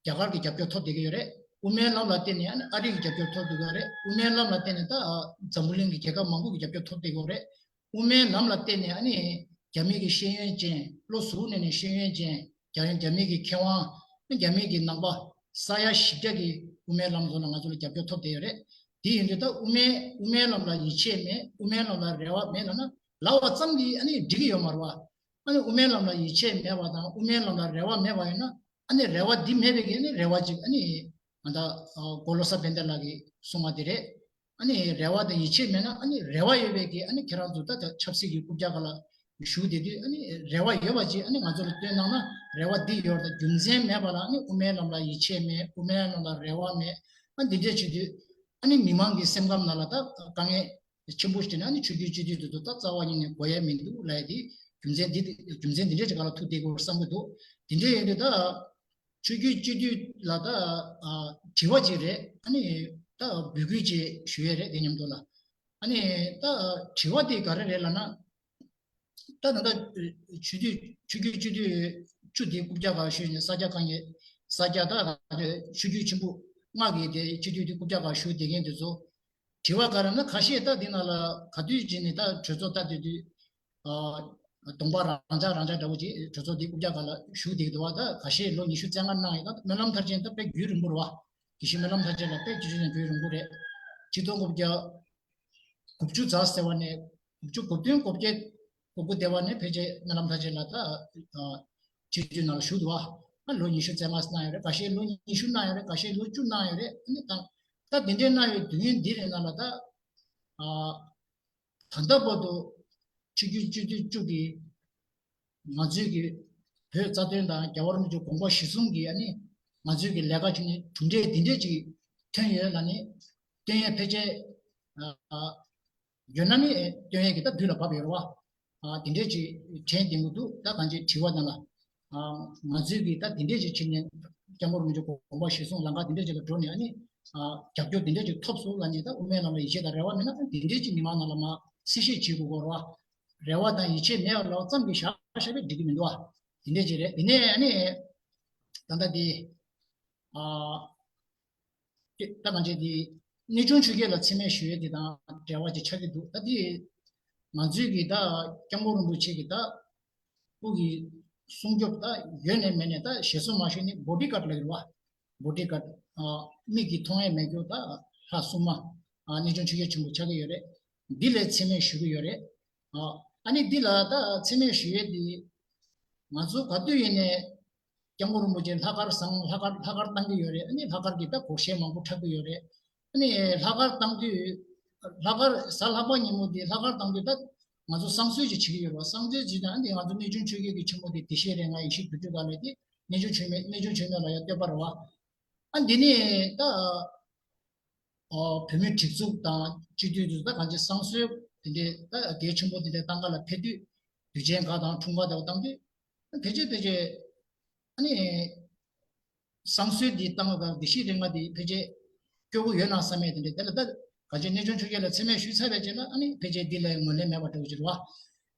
རྒྱ་གར་གྱི་རྒྱབ་སྐྱོར་ཐོབ་བསྡད་ཀྱི་ཡོད་རེད། དབུ་མའི་ལམ་ལ་བརྟེན་ནས་ཨ་ནི་ཨ་རི་གི་རྒྱབ་སྐྱོར་ཐོབ་བསྡད་ཀྱི་ཡོད་རེད། དབུ་མའི་ལམ་ལ་བརྟེན་ནས་ད་ཨ་འཛམ་བུ་གླིང་གི་རྒྱལ་ཁབ་མང་པོ་གི་རྒྱབ་སྐྱོར་ཐོབ་བསྡད་ཀྱི་ཡོད་རེད། དབུ་མའི་ལམ་ལ་བརྟེན་ནས་ཨ་ནི་རྒྱ་མི་གི་ཤེས་ཡོན་ཅན། བློ་གཟུ་བོ་ནས་ནས་ཤེས་ཡོན་ཅན། རྒྱ་རྒྱ་མི་གི་མཁས་དབང་། རྒྱ་མི་གི་ནང་པ་ས་ཡ་བཞི་བརྒྱ་གི་དབུ་མའི་ལམ་ཚོ་ལ་ང་ཚོ་ལ་རྒྱབ་སྐྱོར་ཐོབ་བསྡད་ཡོད་རེད། དེ་ཡིན་དུས་ད་དབུ་མའི་དབུ་མའི་ལམ་ལ་ཡིད་ཆེས་མེད། དབུ་མའི་ལམ་ལ་རེ་བ་མེད་ལབ་ན་ལབ་པ་ཙམ་གྱིས་ཨ་ནི་འགྲིག་གི་ཡོད་མ་རེད་བ། ཨ་ནི་དབུ་མའི་ལམ་ལ་ཡིད་ཆེས་མེད་པ་དང་དབུ་མའི་ལམ་ལ་རེ་བ་མེད་པ་ཡིན་ན། ཨ་ནི་རེ་བ་འདི་མེད་པའི་གི་ཨ་ནི་རེ་བ་ཅིག་ཨ་ནི་ང་ད་མགོ་ལོག་ས་བན་དེ་ལགས་ཀྱིས་གསུངས་པ་དེ་རེད། ཨ་ནི་རེ་བ་དང་ཡིད་ཆེས་མེད་ན། ཨ་ནི་རེ་བ་ཡོད་པའི་གི་ཨ་ནི་ཁྱེད་རང་ཚོ་ད་ཆབ་སྲིད་ཀྱི་རྐུབ་བཀྱག་སྒང་ལ་བཞུགས་བསྡད་དུས། ཨ་ནི་རེ་བ་ཡོད་པ་ཅིག་ཨ་ནི་ང་ཚོ་ལ་སྟོན་གནང་ན། རེ་བ་འདི་ཡོད་ད་རྒྱུ་མཚན་མེད་པ་ལ་ཨ་ནི་དབུ་མའི་ལམ་ལ་ཡིད་ཆེས་མེད། དབུ་མའི་ལམ་ལ་རེ་བ་མེད། ཨ་འདི་འདྲས་བྱེད་དུས་ཨ་ནི་མི་མང་གི་སེམས་ཁམས་ནང་ལ་ད་དཀའ་ངལ་ཆེན་པོ་ཞིག་དེ་ནི་ཨ་ནི་ཆོས་བརྒྱུད་སྤྱི་འཐུས་དེ་ཚོ་ད་རྩ་བ་ཉིད་ནས་དགོས་ཡ་མི་འདུག་ལབ་ཡ་དེ་རྒྱུ་མཚན་འདི། རྒྱུ་མཚན་འདི་འདྲས་ཀྱི་སྒང་ལ་ཐུག་བསྡད་དགོས་བསམ་གྱི་འདུག་དེ་འདྲས་ཡིན་དུས་ད་ཆོས་བརྒྱུད་སྤྱི་འཐུས་ལ་ད་ཨ་དྲི་བ་ཅིག་རེད། ཨ་ནི་ད་འབོད་སྐུལ་ཅིག་ཞུ་ཡས་རེད། དེ་མཉམ་དུ་ལ་ཨ་ནི་ད་དྲི་བ་དེ་ག་རེ་རེད་ལབ་ན། ད་ད་ལྟ་ཆོས་བརྒྱུད་ཆོས་བརྒྱུད་སྤྱི་འཐུས་བཅུ་དེ་རྐུབ་བཀྱག་སྒང་བཞུགས་ནས། ས་སྐྱ་གང་ཡིན། ས་སྐྱ་ད་ཆོས་བརྒྱུད་ཆེན་པོ་ལྔ་གི་དེ་སྤྱི་འཐུས་དེ་རྐུབ་བཀྱག་སྒང་བཞུགས་བསྡད་མཁན་དེ་ཚོ། དྲི་བ་ག་རེ་ན། ཁ་ཤས་ད་འདི་ནང་ལ་ག་དུས་ཅིག་ནས་ད་གྲོས་ཚོགས་ད་དེ་དུས་ཨ་གདོང་པ་རང་འཇགས་རང་འཇགས་འདྲ་བོ་ཅིག་གྲོས་ཚོགས་དེ་རྐུབ་བཀྱག་སྒང་ལ་བཞུགས་བསྡད་ཀྱི་འདུག་བ། ད་ཁ་ཤས་ལོ་ཉི་ཤུ་རྩ་ལྔ་གནང་ཡོད། ད་སྨོན་ལམ་མཐར་ཕྱིན་ད་དཔེ་རྒྱུན་རིང་པོ་རེད་བ། དགེ་བཤེས་སྨོན་ལམ་མཐར་ཕྱིན་ལགས་དཔེ་རྒྱུན་རིང་རྒྱུན་རིང་པོ་རེད། ཆིག་སྟོང་དགུ་བརྒྱ་དགུ་བཅུ་ཙམ་ཟེར་བ་ནས་དགུ་བཅུ་གོ་བདུན་གོ་བརྒྱད་གོ་དགུ་དེ་བ་ནས་ཕལ་ཆེར་སྨོན་ལམ་མཐར་ཕྱིན་ལགས་ད་ཨ་སྤྱི་འཐུས་ནང་ལ་བཞུགས་འདུག་བ། ཨ་ལོ་ཉི་ཤུ་རྩ་ལྔ་གནང་ཡོད་རེད། ཁ་ཤས་ལོ་ཉི་ཤུ་གནང་ཡོད་རེད། ཁ་ཤས་ལོ་བཅུ་གནང་ཡོད་རེད། ཨ་ནི་ད་ད་དེ་འདྲའི་གནང་བའི་དུས་ཡུན་འདི་རེད་ནང་ལ་ད་ཨ་ད་ལྟ་བར་དུ་ཆོས་བརྒྱུད་སྤྱི་འཐུས་བཅུ་གིས་ང་ཚོའི་གི་བོད་རྩ་དོན་དང་རྒྱལ་བ་རིན་པོ་ཆེའི་དགོངས་པ་གཞིར་བཟུང་གིས་ཨ་ནི་ང་ཚོའི་གི་ལས་ཀ་བྱས་ནས་གྲུབ་འབྲས་འདི་འདྲས་ཅིག་ཐོན་ཡོད་ལབ་ནས་སྟོན་ཡས་ཕལ་ཆེར་ཨ་ཡོད་ན་ནི་སྟོན་ཡས་ཀྱི་ད་དུས་ལ་བབ་ཡོད་རེད་བ། ཨ་དེ་འདྲས་ཅིག་དྲན་བསྡད་ཀྱི་འདུག་ད་གང་ཅིའི་དྲི་བ་དང་ལ། ཨ་ང་ཚོའི་གི་ད་དེ་འདྲས་ཅིག་བྱས་ནས་སྐྱབས་མགོན་རིན་པོ་ཆེའི་དགོངས་པ་གཞིར་བཟུང་ལམ་ཁ་དེ་འདྲས་ཅིག་ལ་འགྲོ་ནས་ཨ་ནི་ཨ་རྒྱབ་སྐྱོར་དེ་འདྲས་ཅིག་ཐོབ་སོང་ལབ་ནས། ད་དབུ་མའི་ལམ་ལ་ཡིད་ཆེས་དང་རེ་བ་མེད་ན་ཨ་དེ་འདྲས་ཅིག་མི་མང་ནང་ལ་མར་གསལ་བཤད་བྱེད་དགོས་ཀྱི་རེད་བ། རེ་བ་དང་ཡིད་ཆེས་མེད་པ་ལབ་ཙམ་གྱིས་བཞག་བཞག་པས་འགྲིག་གི་མི་འདུག་བ། དེ་འདྲས་ཅིག་རེད། དེ་ནས་ཨ་ནི་ད་ལྟ་དེ་ཨ་ད་གང་ཅི་དེ་གནས་ཆུང་ཆོས་རྒྱལ་ལ་མཚན་སྨད་ཞུ་ཡས་དེ་དང་འབྲེལ་བ་ཅིག་ཆགས་ཀྱི་འདུག་ད་དེ་ང་ཚོའི་གི་ད་སྐྱབས་མགོན་རིན་པོ་ཆེ་གི་ད་སྐུ་གི་སྲུང་སྐྱོབ་ད་ཡོད་ནས་མེད་ནས་ད་ཞེ་སོང་མ་ཞུས་ནས་བོ་ཌི་གཱཌ་ལབ་ཀྱི་རེད་བ། བོ་ཌི་གཱཌ་ཨ་མིག་གིས་མཐོང་ཡས་མེད་རྒྱུ་ད་ལྷ་སྲུང་མ་ཨ་གནས་ཆུང་ཆོས་རྒྱལ་ཆེན་པོ་ཆགས་ཀྱི་ཡོད་རེད། འདི་ལ་མཚན་སྨད་ཞུ་གི་ཡོད་རེད། ཨ་ཨ་ནི་འདི་ལ་ད་མཚན་སྨད་ཞུ་ཡས་འདི་ང་ཚོ་ག་དུས་ཡིན་ནས་སྐྱབས་མགོན་རིན་པོ་ཆེ་ལྷག་དཀར་བཟང་ལྷག་དཀར་ལྷག་དཀར་བཏང་གི་ཡོད་རེད། ཨ་ནི་ལྷག་དཀར་གྱི་ད་སྒོར་གཞས་མང་པོ་འཁྲབ་ཀྱི་ཡོད་རེད། ཨ་ནི་ལྷག་དཀར་བཏང་དུས་ལྷག་དཀར་གཟའ་ལྷག་པ་ཉིན་མོ་འདི་ལྷག་དཀར་བཏང་དུས་ད་ང་ཚོ་བསང་གསོལ་ཅིག་བྱེད་ཀྱི་ཡོད་རེད་བ། བསང་གསོལ་བྱེད་དུས་ཨ་ནི་ང་ཚོ་གནས་ཆུང་ཆོས་རྒྱལ་གྱི་ཆེན་མོ་དེ་བདེ་གཤེགས་རེད། ང་ཡེ་ཤེས་བོད་ཕྲུག་ག་ལས་དེ་གནས་ཆུང་ཆོས་མེད་གནས་ཆུང་ཆོས་མེད་ལ་ཡང་བསྟོད་པ་རེད་བ། ཨ་འདི་ནས་ད་ཨ་བོད་མིའི་སྒྲིག་འཛུགས་དང་སྤྱི་འཐུས་དེ་ཚོ་ད་གང་ཅི་བསང་གསོལ་དེ་འདྲའི་ད་གལ་ཆེན་པོ་དེ་འདྲའི་བཏང་ག་ལ་ཕེབས་དུས་དུས་ཆེན་འགའ་དང་འཁྲུངས་སྐར་དེ་བ་བཏང་དུས་ཕལ་ཆེར་ཕལ་ཆེར་ཨ་ནི་བསང་གསོལ་འདི་བཏང་བ་དང་བདེ་གཤེགས་རེ་ལྔ་འདི་ཕལ་ཆེར་སྐྱོ་པོ་ཡོད་ན་བསམ་ཡས་དེ་འདྲའི་དེ་ལ་ད་གང་ཅི་གནས་ཆུང་ཆོས་རྒྱལ་ལ་མཚན་སྨད་ཞུས་ཚར་བའི་རྗེས་ལ་ཨ་ནི་ཕལ་ཆེར་འདི་ལ་ངོས་ལེན་མེད་པ་འདྲ་བོ་ཅིག་རེད་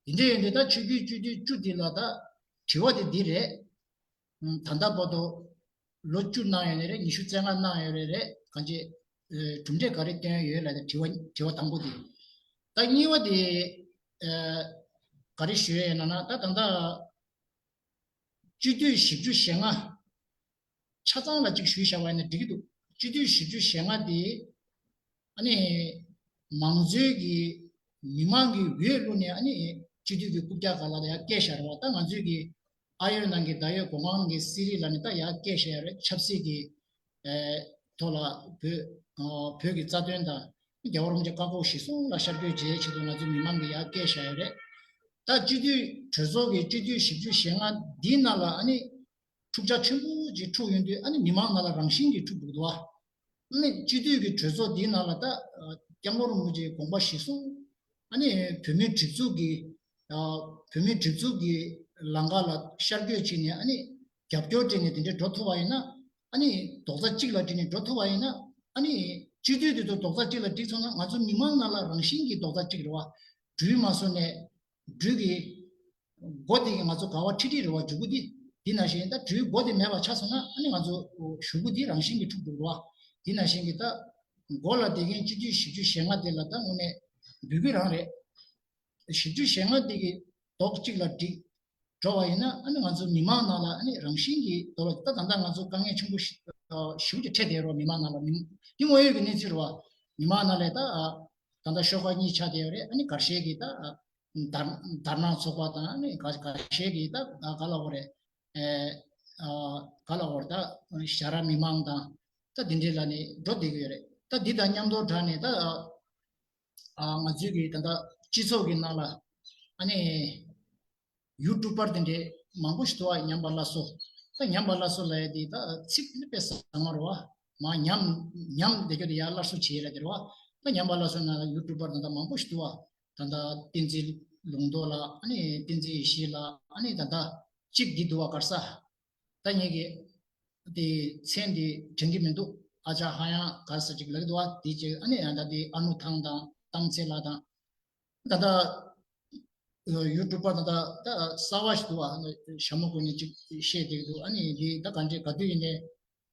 བ། དེ་འདྲ་ཡིན་དུས་ད་ཆོས་བརྒྱུད་སྤྱི་འཐུས་བཅུ་འདི་ལ་ད་དྲི་བ་དེ་འདི་རེད། ད་ལྟ་བར་དུ་ ལོ་བཅུ་གནང་ཡོད་ནི་རེད། ཉི་ཤུ་རྩ་ལྔ་གནང་ཡོད་རེད་རེད། གང་ཅི་གྲུབ་འབྲས་ག་རེ་བཏོན་ཡོད་ལབ་དེ་དྲི་བ་དྲི་བ་དང་པོ་དེ། ད་གཉིས་པ་དེ་ག་རེ་ཞུ་ཡས་ཡིན་ན་ན། ད་ད་ལྟ་སྤྱི་འཐུས་བཞི་བཅུ་ཞེ་ལྔ། ཆ་ཚང་ལ་གཅིག་ཞུས་བཞག་པ་ཡིན་ན་འགྲིག་གི་འདུག་སྤྱི་འཐུས་བཞི་བཅུ་ཞེ་ལྔ་དེ། ཨ་ནི་མང་གཙོའི་གི་མི་མང་གི་འོས་བླུགས་ནས། ཨ་ནི་སྤྱི་འཐུས་ཀྱི་རྐུབ་བཀྱག་སྒང་ལ་ཡར་བསྐྱལ་བཞག་རེད་བ། ད་ང་ཚོའི་གི་ཨ་ཡོད་ནང་གི་ད་ཡོད་གོ་ཁང་གི་གསེར་རི་ལ་ནི་ད་ཡར་བསྐྱལ་བཞག་ཡོད་རེད། ཆབ་སྲིད་ཀྱི་ཨེ་ཐོག་ལ་བོད་ཨ་བོད་ཀྱི་རྩ་དོན་དང་རྒྱལ་བ་རིན་པོ་ཆེ་བཀའ་དགོངས་གཞིར་བཟུང་ལ་ཤར་བསྐྱོད་བྱེད་ཆེད་དུ་ང་ཚོའི་མི་མང་གིས་ཡར་བསྐྱལ་བཞག་ཡོད་རེད། ད་སྤྱི་འཐུས་གྲོས་ཚོགས་ཀྱི་སྤྱི་འཐུས་བཞི་བཅུ་ཞེ་ལྔ་འདིའི་ནང་ལ་ཨ་ནི། འཁྲུག་ཆ་ཆེན་པོ་ཅིག་འཁྲུག་ཡོང་དུས། ཨ་ནི་མི་མང་ནང་ལ་རང་བཞིན་གྱིས་འཁྲུག་འགྲོ་གི་འདུག་བ། ཨ་ནི་སྤྱི་འཐུས་ཀྱི་གྲོས་ཚོགས་འདིའི་ནང་ལ་ད་སྐྱབས་མགོན་རིན་པོ་ཆེའི་དགོངས་པ་གཞིར་བཟུང་། ཨ་ནི་བོད་མིའི་སྒྲིག་འཛུགས་ཀྱི་ཨ་བོད་མིའི་སྒྲིག་འཛུགས་ཀྱི་ལམ་ཁ་ལ་ཤར་བསྐྱོད་བྱས་ནས། ཨ་ནི་རྒྱབ་སྐྱོར་སྤྲད་ནས་དེ་འདྲའི་འགྲོ་ཐུབ་པ་ཡིན་ན། ཨ་ནི་རྡོག་རྩ་གཅིག་ལ་བསྒྲིལ་ནས་འགྲོ་ཐུབ་པ་ཡིན་ན། ཨ་ནི་སྤྱི་འཐུས་དེ་ཚོ་རྡོག་རྩ་གཅིག་ལ་བསྒྲིལ་སོང་ན། ང་ཚོ་མི་མང་ནང་ལ་རང་བཞིན་གྱིས་རྡོག་རྩ་གཅིག་རེད་བ། འགྲུལ་མ་སོང་ནས། འགྲུལ་གྱི་སྒོ་དེ་གིས་ང་ཚོ་ག་བ་ཁྲིད་ཁྲིད་རེད་བ། འཇུག་སྒོ་དེ། དེ་ནང་བཞིན་ད་འགྲུལ་སྒོ་དེ་མེད་པ་ཆགས་སོང་ན། ཨ་ནི་ང་ཚོ་གཞུག་གུ་དེ་རང་བཞིན་གྱིས་འཁྲུག་འགྲོ་རེད་བ། དེ་ནང་བཞིན་གྱི་ད་སྒོ་ལ་བསྡད་མཁན་སྤྱི་འཐུས་བཞི་བཅུ་ཞེ་ལྔ་དེ་ལ་ད་དངོས་གནས་འབོད་སྐུལ་རང་རེད། བཞི་བཅུ་ཞེ་ལྔ་དེ་གིས་རྡོག་གཅིག་ལ་བསྒྲིལ་འགྲོ་བ་ཡིན་ན། ཨ་ནི་ང་ཚོ་མི་མང་ནང་ལ་ཨ་ནི་རང་བཞིན་གྱིས་རྡོག་ལ། ད་ད་ལྟ་ང་ཚོ་དཀའ་ངལ་ཆེན་པོ་ཞེ་ཞེ་པོ་ཅིག་འཕྲད་བསྡད་ཡོད་རེད་བ། མི་མང་ནང་ལ། མི་དེ་དངོས་ཡོད་ཀྱི་གནས་ཚུལ་རེད་བ། མི་མང་ནང་ལ་ད་ད་ལྟ་ཤོག་ཁག་གཉིས་ཆགས་བསྡད་ཡོད་རེད། ཨ་ནི་འགའ་ཤས་ཀྱིས་ད་དར་དར་ནག་ཚོགས་པ་དང་། ཨ་ནི་འགའ་འགའ་ཤས་ཀྱིས་ད་ག་ལབ་དགོས་རེད། ཨེ་ཨ་ག་ལབ་དགོས་རེད། ད་ཞྭ་ར་མི་མང་དང་། ད་དེ་འདྲའི་ལ་ནི་འགྲོ་བསྡད་ཀྱི་ཡོད་རེད། ད་འདི་དང་མཉམ་དུ་སྦྲགས་ནས་ད་ཨ་ང་ཚོའི་གི་ད་ལྟ་སྤྱི་ཚོགས་ཀྱི་ནང་ལ་ཨ་ནི་ཡུ་ཊུབ་པར་དེ་འདྲའི་མང་པོ་ཞིག་འདུག་བ། ཉམས་པ་སླར་གསོ། ད་ཉམས་པ་སླར་གསོ་ལབ་ཡ་དེ་ད་ཚིག་ནི་དཔེ་བཟང་བ་རེད་བ། མ་ཉམས་ཉམས་བསྡད་རྒྱུ་དེ་ཡར་སླར་གསོ་བྱེད་ཡ་ལ་དེ་རེད་བ། ད་ཉམས་པ་སླར་གསོ་ནང་ལ་ཡུ་ཊུབ་པར་ད་ལྟ་མང་པོ་ཞིག་འདུག་བ། ད་ལྟ་བསྟན་འཛིན་ལུང་རྟོགས་ལགས། ཨ་ནི་བསྟན་འཛིན་ཡེ་ཤེས་ལགས། ཨ་ནི་ད་ལྟ་གཅིག་འདི་འདུག་བ། ག་རེ་ཟ། ད་ངེད་ཀྱི་དེ་མཚན་དེ་དྲན་གྱི་མི་འདུག་ཨ་ཅག་ཧ་ཡང་ག་རེ་ཟ་ཅིག་ལབ་ཀྱི་འདུག་བ། དེ་ཅིག་ཨ་ནི་ཡང་ད་དེ་ཨ་ནུ་ཐང་དང་རྟགས་མཚན་ལགས་དང་། ད་ལྟ་ཡུ་ཊུབ་པར་ད་ལྟ་ད་གསར་བ་ཞིག་འདུག་བ། ཞྭ་མོ་གོན་ནས་ཅིག་བཤད་བསྡད་ཀྱི་འདུག་ཨ་ནི་དེ་ད་ག་འདྲས་ག་དུས་ཡིན་ནའི་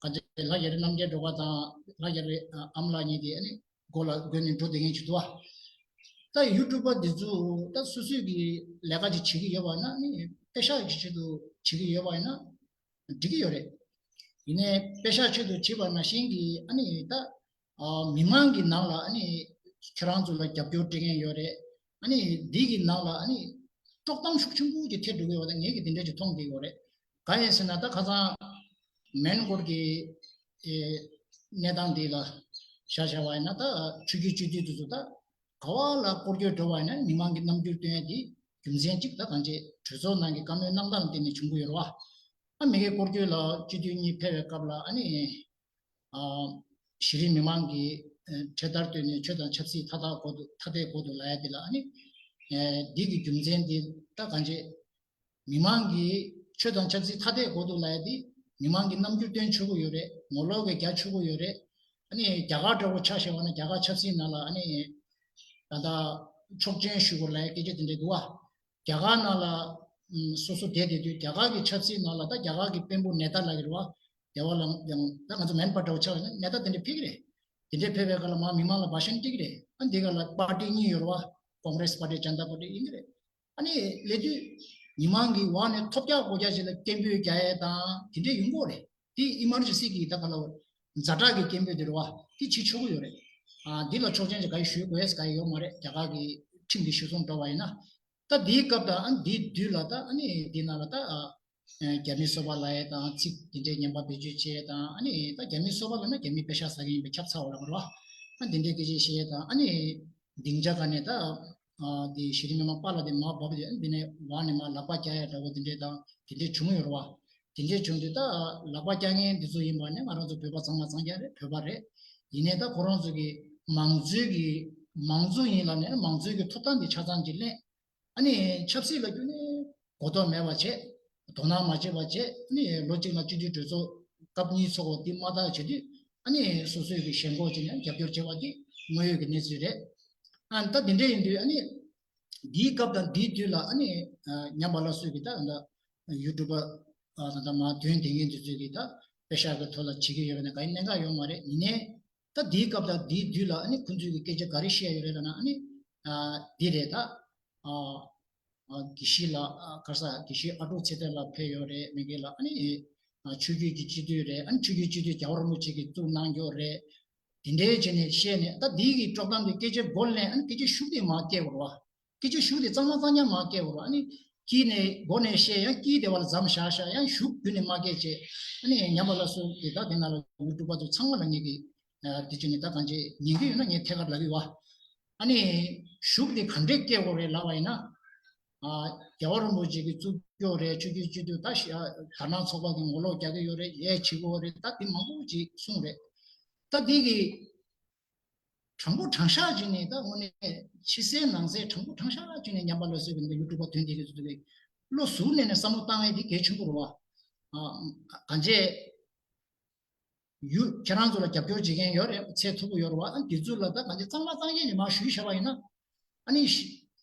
ག་འདྲས་ལྷ་རྒྱ་རི་རྣམ་རྒྱལ་སྒྲོལ་དཀར་དང་ལྷ་རྒྱ་རི་ཨ་མ་ལགས་གཉིས་དེ་ཨ་ནི་མགོ་ལ་གོན་ནས་འགྲོ་བསྡད་མཁན་ཅིག་འདུག་བ། ད་ཡུ་ཊུབ་པར་འདི་ཚོ་ད་སོ་སོས་ཀྱི་ལས་ཀ་ཅིག་བྱེད་ཀྱི་ཡོད་པ་ན། ཨ་ནི་པེ་ཤག་གི་ཆེད་དུ་བྱེད་ཀྱི་ཡོད་པ་ཡིན་ན་འགྲིག་གི་ཡོད་རེད། ཡིན་ནའི་པེ་ཤག་ཆེད་དུ་བྱེད་པ་ནང་བཞིན་གྱི་ཨ་ནི་ད་ཨ་མི་མང་གི་ནང་ལ་ཨ་ནི་ཁྱེད་རང་ཚོ་ལ་རྒྱབ་སྐྱོར་སྤྲད་མཁན་ཡོད་རེད། ཨ་ནི་འདི་གི་ནང་ལ་ཨ་ནི་དཀྲོག་གཏམ་ཤུགས་ཆེན་པོ་ཅིག་ཐེབས་འགྲོ་གི་ཡོད་པ་དང་། ངེད་ཀྱིས་འདི་འདྲ་ཅིག་མཐོང་བསྡད་ཡོད་རེད། གང་ཡིན་ཟེར་ན། ད་ཁ་སང་མོན་གྷོ་གི་ཨེ་གནས་སྟངས་འདི་ལ་བཞག་བཞག་པ་ཡིན་ན། ད་ཆོས་བརྒྱུད་སྤྱི་འཐུས་དེ་ཚོ་ད་ག་བ་ལ་སྐོར་སྐྱོད་འགྲོ་བ་ཡིན་ན། མི་མང་གི་རྣམ་འགྱུར་སྟོན་ཡ་དེ་རྒྱུ་མཚན་གཅིག་ད་གང་བྱས་གྲོས་ཚོགས་ནང་གི་བཀའ་མོལ་གནང་སྟངས་ལ་བརྟེན་ནས་བྱུང་གི་ཡོད་རེད་བ། ཨ་མི་སྒེར་སྐོར་སྐྱོད་ལ་སྤྱི་འཐུས་གཉིས་ཕེབས་པའི་སྐབས་ལ། ཨ་ནི་ཨ་གཞི་རིམ་མི་མང་གིས་ཨ་འཕྲེད་དར་བཏོན་ནས་ཆོས་དང་ཆབ་སྲིད་ཐ་དད་དགོས་འདུག་ཐ་དད་དགོས་འདུག་ལབ་ཡ་དེ་ལ། ཨ་ནི་ཨ་འདི་གི་རྒྱུ་མཚན་དེ་ད་གང་བྱས། མི་མང་གིས་ཆོས་དང་ཆབ་སྲིད་ཐ་དད་དགོས་འདུག་ལབ་ཡ་དེ་མི་མང་གི་རྣམ་འགྱུར་སྟོན་ཆོག་གི་ཡོད་རེད། ངོ་ལོག་གི་རྒྱག་ཆོག་གི་ཡོད་རེད། ཨ་ནི་རྒྱ་གར་འདྲ་བོ་ཆ་བཞག་པ་ན། རྒྱ་གར་ཆབ་སྲིད་ནང་ལ་ཨ་ནི་ད་ལྟ་ཆོག་མཆན་ཞུ་དགོས་ལབ་ཡ་སྐད་ཆ་དེ་འདྲ་འདུག་བ། རྒྱ་གར་ནང་ལ་ཨམ་སོ་སོ་བསྡད་བསྡད་དུས། རྒྱ་གར་གི་ཆབ་སྲིད་ནང་ལ་ད་རྒྱ་གར་གི་དཔོན་པོ་ནེ་ཏཱ་ལབ་ཀྱི་རེད་བ། རྒྱ་གར་ལ་ཡང་ད་ང་ཚོ་མེམ་བར་འདྲ་བོ་ཆགས་ཡོད་ན་ནེ་ཏཱ་དེ་འདྲ་ཕེབས་ཀྱི་རེད། དེ་འདྲ་ཕེབས་པའི་སྐབས་ལ་མར་མི་མང་ལ་འབའ་ཞང་སྟེར་གྱི་རེད། ཨ་འདི་ག་ལ་པར་ཏི་གཉིས་ཡོད་རེད་བ། ཀོང་རེས་པར་ཏི། ཇན་ཏ་པར་ཏི་ཡིན་གྱི་རེད། ཨ་ནི་སླེབས་དུས་མི་མང་གི་འོག་ནས་ཐོབ་རྒྱག་སྒོ་རྒྱག་ཅིག་ལ་སྐད་འབོད་རྒྱག་ཡས་དང་དེ་འདྲས་ཡོང་གི་རེད། དེ་ཨི་མར་ཇེན་སི་གི་ད་ག་ལ་ཛ་དྲག་གི་སྐད་འབོད་དེ་རེད་བ། དེ་བྱེད་ཆོག་གི་ཡོད་རེད། ཨ་འདི་ལ་ཆོག་མཆན་ཅིག་ག་ཡེ་ཞུ་དགོས་ཡས་ག་ཡེ་ཡོད་མ་རེད། རྒྱ་གར་གི་ཁྲིམས་ཀྱི་གཞིར་བཟུང་འགྲོ་བ་ཡིན་ན། ད་དེའི་སྐབས་དང་ཨ་དེའི་དུས་ལ་ད་ཨ་ནི་དེའི་ནང་ལ་ད་ཨ་རྒྱ་མིའི་སོ་པ་ལབ་ཡས་དང་། ཚིག་དེ་འདྲའི་ངན་པ་བེད་སྤྱོད་བྱེད་ཡས་དང་། ཨ་ནི་ད་རྒྱ་མིའི་སོ་པ་ལབ་ན་རྒྱ་མིའི་པེ་ཤག་ཟ་མཁན་ཡིན་པས་ཁྱབ་ཚར་བ་རང་རེད་བ། ཨ་དེ་འདྲའི་སྐད་ཆ་བཤད་ཡས་དང་། ཨ་ནི་སྡིངས་ཆ་སྒང་ནས་ད་ཨ་དེ་གཞི་རིམ་མི་མང་པཱ་ལགས་དེ་མར་བབས་ཏེ། ཨ་འདི་ནས་འོག་ནས་མར་ལག་པ་རྒྱག་ཡས་འདྲ་བོ་དེ་འདྲས་དང་དེ་འདྲས་བྱུང་ཡོད་རེད་བ། དེ་འདྲས་བྱུང་དུས་ད་ལག་པ་རྒྱག་མཁན་འདི་ཚོ་ཡིན་པ་ནི་ང་རང་ཚོ་བོད་པ་གཙང་མ་གཙང་རྐྱང་རེད། བོད་པ་རེད། ཡིན་ནའི་ད་ཁོ་རང་ཚོ་གི་མང་གཙོའི་གི་མང་གཙོ་ཡིན་ལབ་ནས་མང་གཙོའི་གི་ཐོབ་ཐང་དེ་ཆ་ཚང་གཅིག་ལེན། ཨ་ནི་ཆབ་སྲིད་ལ་ཁྱོན་ནས་གོ་རྟོགས་མེད་པ་བྱས། དོ་སྣང་མ་བྱས་པ་བྱས། ཨ་ནི་ལོ་གཅིག་ལ་སྤྱི་འཐུས་གྲོས་ཚོགས་སྐབས་གཉིས་ཚོགས་པ་དེ་མ་ཐག་བྱེད་དུས། ཨ་ནི་སོ་སོའི་གི་ཞེན་ཁོག་བྱས་ནས་རྒྱབ་སྐྱོར་བྱས་པ་དེ་དངོས་ཡོད་ཀྱི་གནས་ཚུལ་རེད། ཨ་ད་དེ་འདྲ་ཡིན་དུས་ཨ་ནི་འདིའི་སྐབས་དང་འདིའི་དུས་ལ་ཨ་ནི་ཉམས་པ་སླར་གསོ་གི་ད་ད་ཡུ་ཊུབ་པ་ད་ད་མར་ཐོན་བསྡད་མཁན་དེ་ཚོས་གི་ད་ དཔེ་ཤག་གི་ཐོག་ལ་བྱེད་ཀྱི་ཡོད་པ་ནི་ག་ཡིན་གནད་འགག་ཡོད་མ་རེད། ཡིན་ནའི་ད་འདིའི་སྐབས་དང་འདིའི་དུས་ལ་ཨ་ནི་ཁོང་ཚོས་ཀྱི་སྐད་ཆ་ག་རེ་བཤད་ཡོད་རེད་ལབ་ན། ཨ་ནི་ཨ་འདི་རེད་ད། ཨ་ཨ་དགེ་བཤེས་ལགས། ཨ་ག་རེ་ཟ། དགེ་བཤེས་ཨ་ཀྲུག་ཚེ་བརྟན་ལགས་ཕེབས་ཡོད་རེད། མི་སྒེར་ལ་ཨ་ནི་ཨ་ཆོས་བརྒྱུད་ཀྱི་སྤྱི་འཐུས་རེད། ཨ་ནི་ཆོས་བརྒྱུད་སྤྱི་འཐུས་རྒྱལ་བ་རིན་པོ་ཆེ་གིས་བཙུགས་གནང་རྒྱུ་རེད། དེ་འདྲའི་བྱས་ནས་བཤད་ནས་ད་འདི་གི་དཀྲོག་གཏམ་དེ་སྐད་ཆ་མགོ་ལེན། ཨ་ནི་སྐད་ཆ་ཤུགས་དེ་མར་སྐྱེལ་དགོས་རེད་བ། སྐད་ཆ་ཤུགས་དེ་གཙང་མ་གཙང་རྐྱང་མར་སྐྱེལ་དགོས་རེད་བ། ཨ་ནི་དཀྱིལ་ནས་མགོ་ནས་བཤད་ཡང་དཀྱིལ་དེ་བ་ལ་མཚམས་བཞག་བཞག་ཡང་ཤུགས་བརྒྱུད་ནས་མར་སྐྱེལ་བྱས། ཨ་ནི་ཉམས་པ་སླར་གསོ་དེ་ད་དེ་ནང་ལ་ཡུ་ཊུབ་པ་ཚོ་ཚང་མ་ལ་ངེད་ཀྱིས་ཨ་དེ་བྱས་ནས་ད་གང་བྱས་ཉན་གྱི་ཡོད་ན་ངས་ཐད་ཀར་ལབ་ཀྱི་ཡོད་བ། ཨ་ནི་ཤུགས་དེ་ག་འདྲས་སྐྱེལ་དགོས་རེད་ལབ་པ་ཡིན་ན། ཨ་རྒྱལ་བ་རིན་པོ་ཆེ་གིས་བཙུགས་རྒྱུ་རེད། ཆོས་བརྒྱུད་སྤྱི་འཐུས་ད་ཤི་ཨ་དར་ནག་ཚོགས་པ་གིས་ངོ་ལོག་རྒྱག་གི་ཡོད་རེད། ལས་བྱེད་དགོས་རེད། ད་དེ་མང་པོ་ཅིག་གསུངས་རེད། ད་དེ་གི་དྲང་པོ་དྲང་བཞག་བྱས་ནས་ད་དངོས་གནས་ཕྱི་གསལ་ནང་གསལ་དྲང་པོ་དྲང་བཞག་བྱས་ནས་ཉམས་པ་སླར་གསོའི་གི་འདི་ཡུ་ཊུབ་པ་དོན་དེ་གི་ཚོ་གི་བློ་གཟུར་གནས་ནས་བསམ་བློ་བཏང་ཡས་དེ་གལ་ཆེན་པོ་རེད་བ། ཨ་གང་བྱས་ཡུ་ཁྱེད་རང་ཚོ་ལ་རྒྱབ་སྐྱོར་བྱེད་མཁན་ཡོད་རེད། ཚད་མཐོ་པོ་ཡོད་རེད་བ། ཨ་འདི་ཚོ་ལ་ད་གང་བྱས་གཙང་མ་གཙང་རྐྱང་ནས་མར་ཞུས་བཞག་པ་ཡིན་ན། ཨ་ནི་ཤི་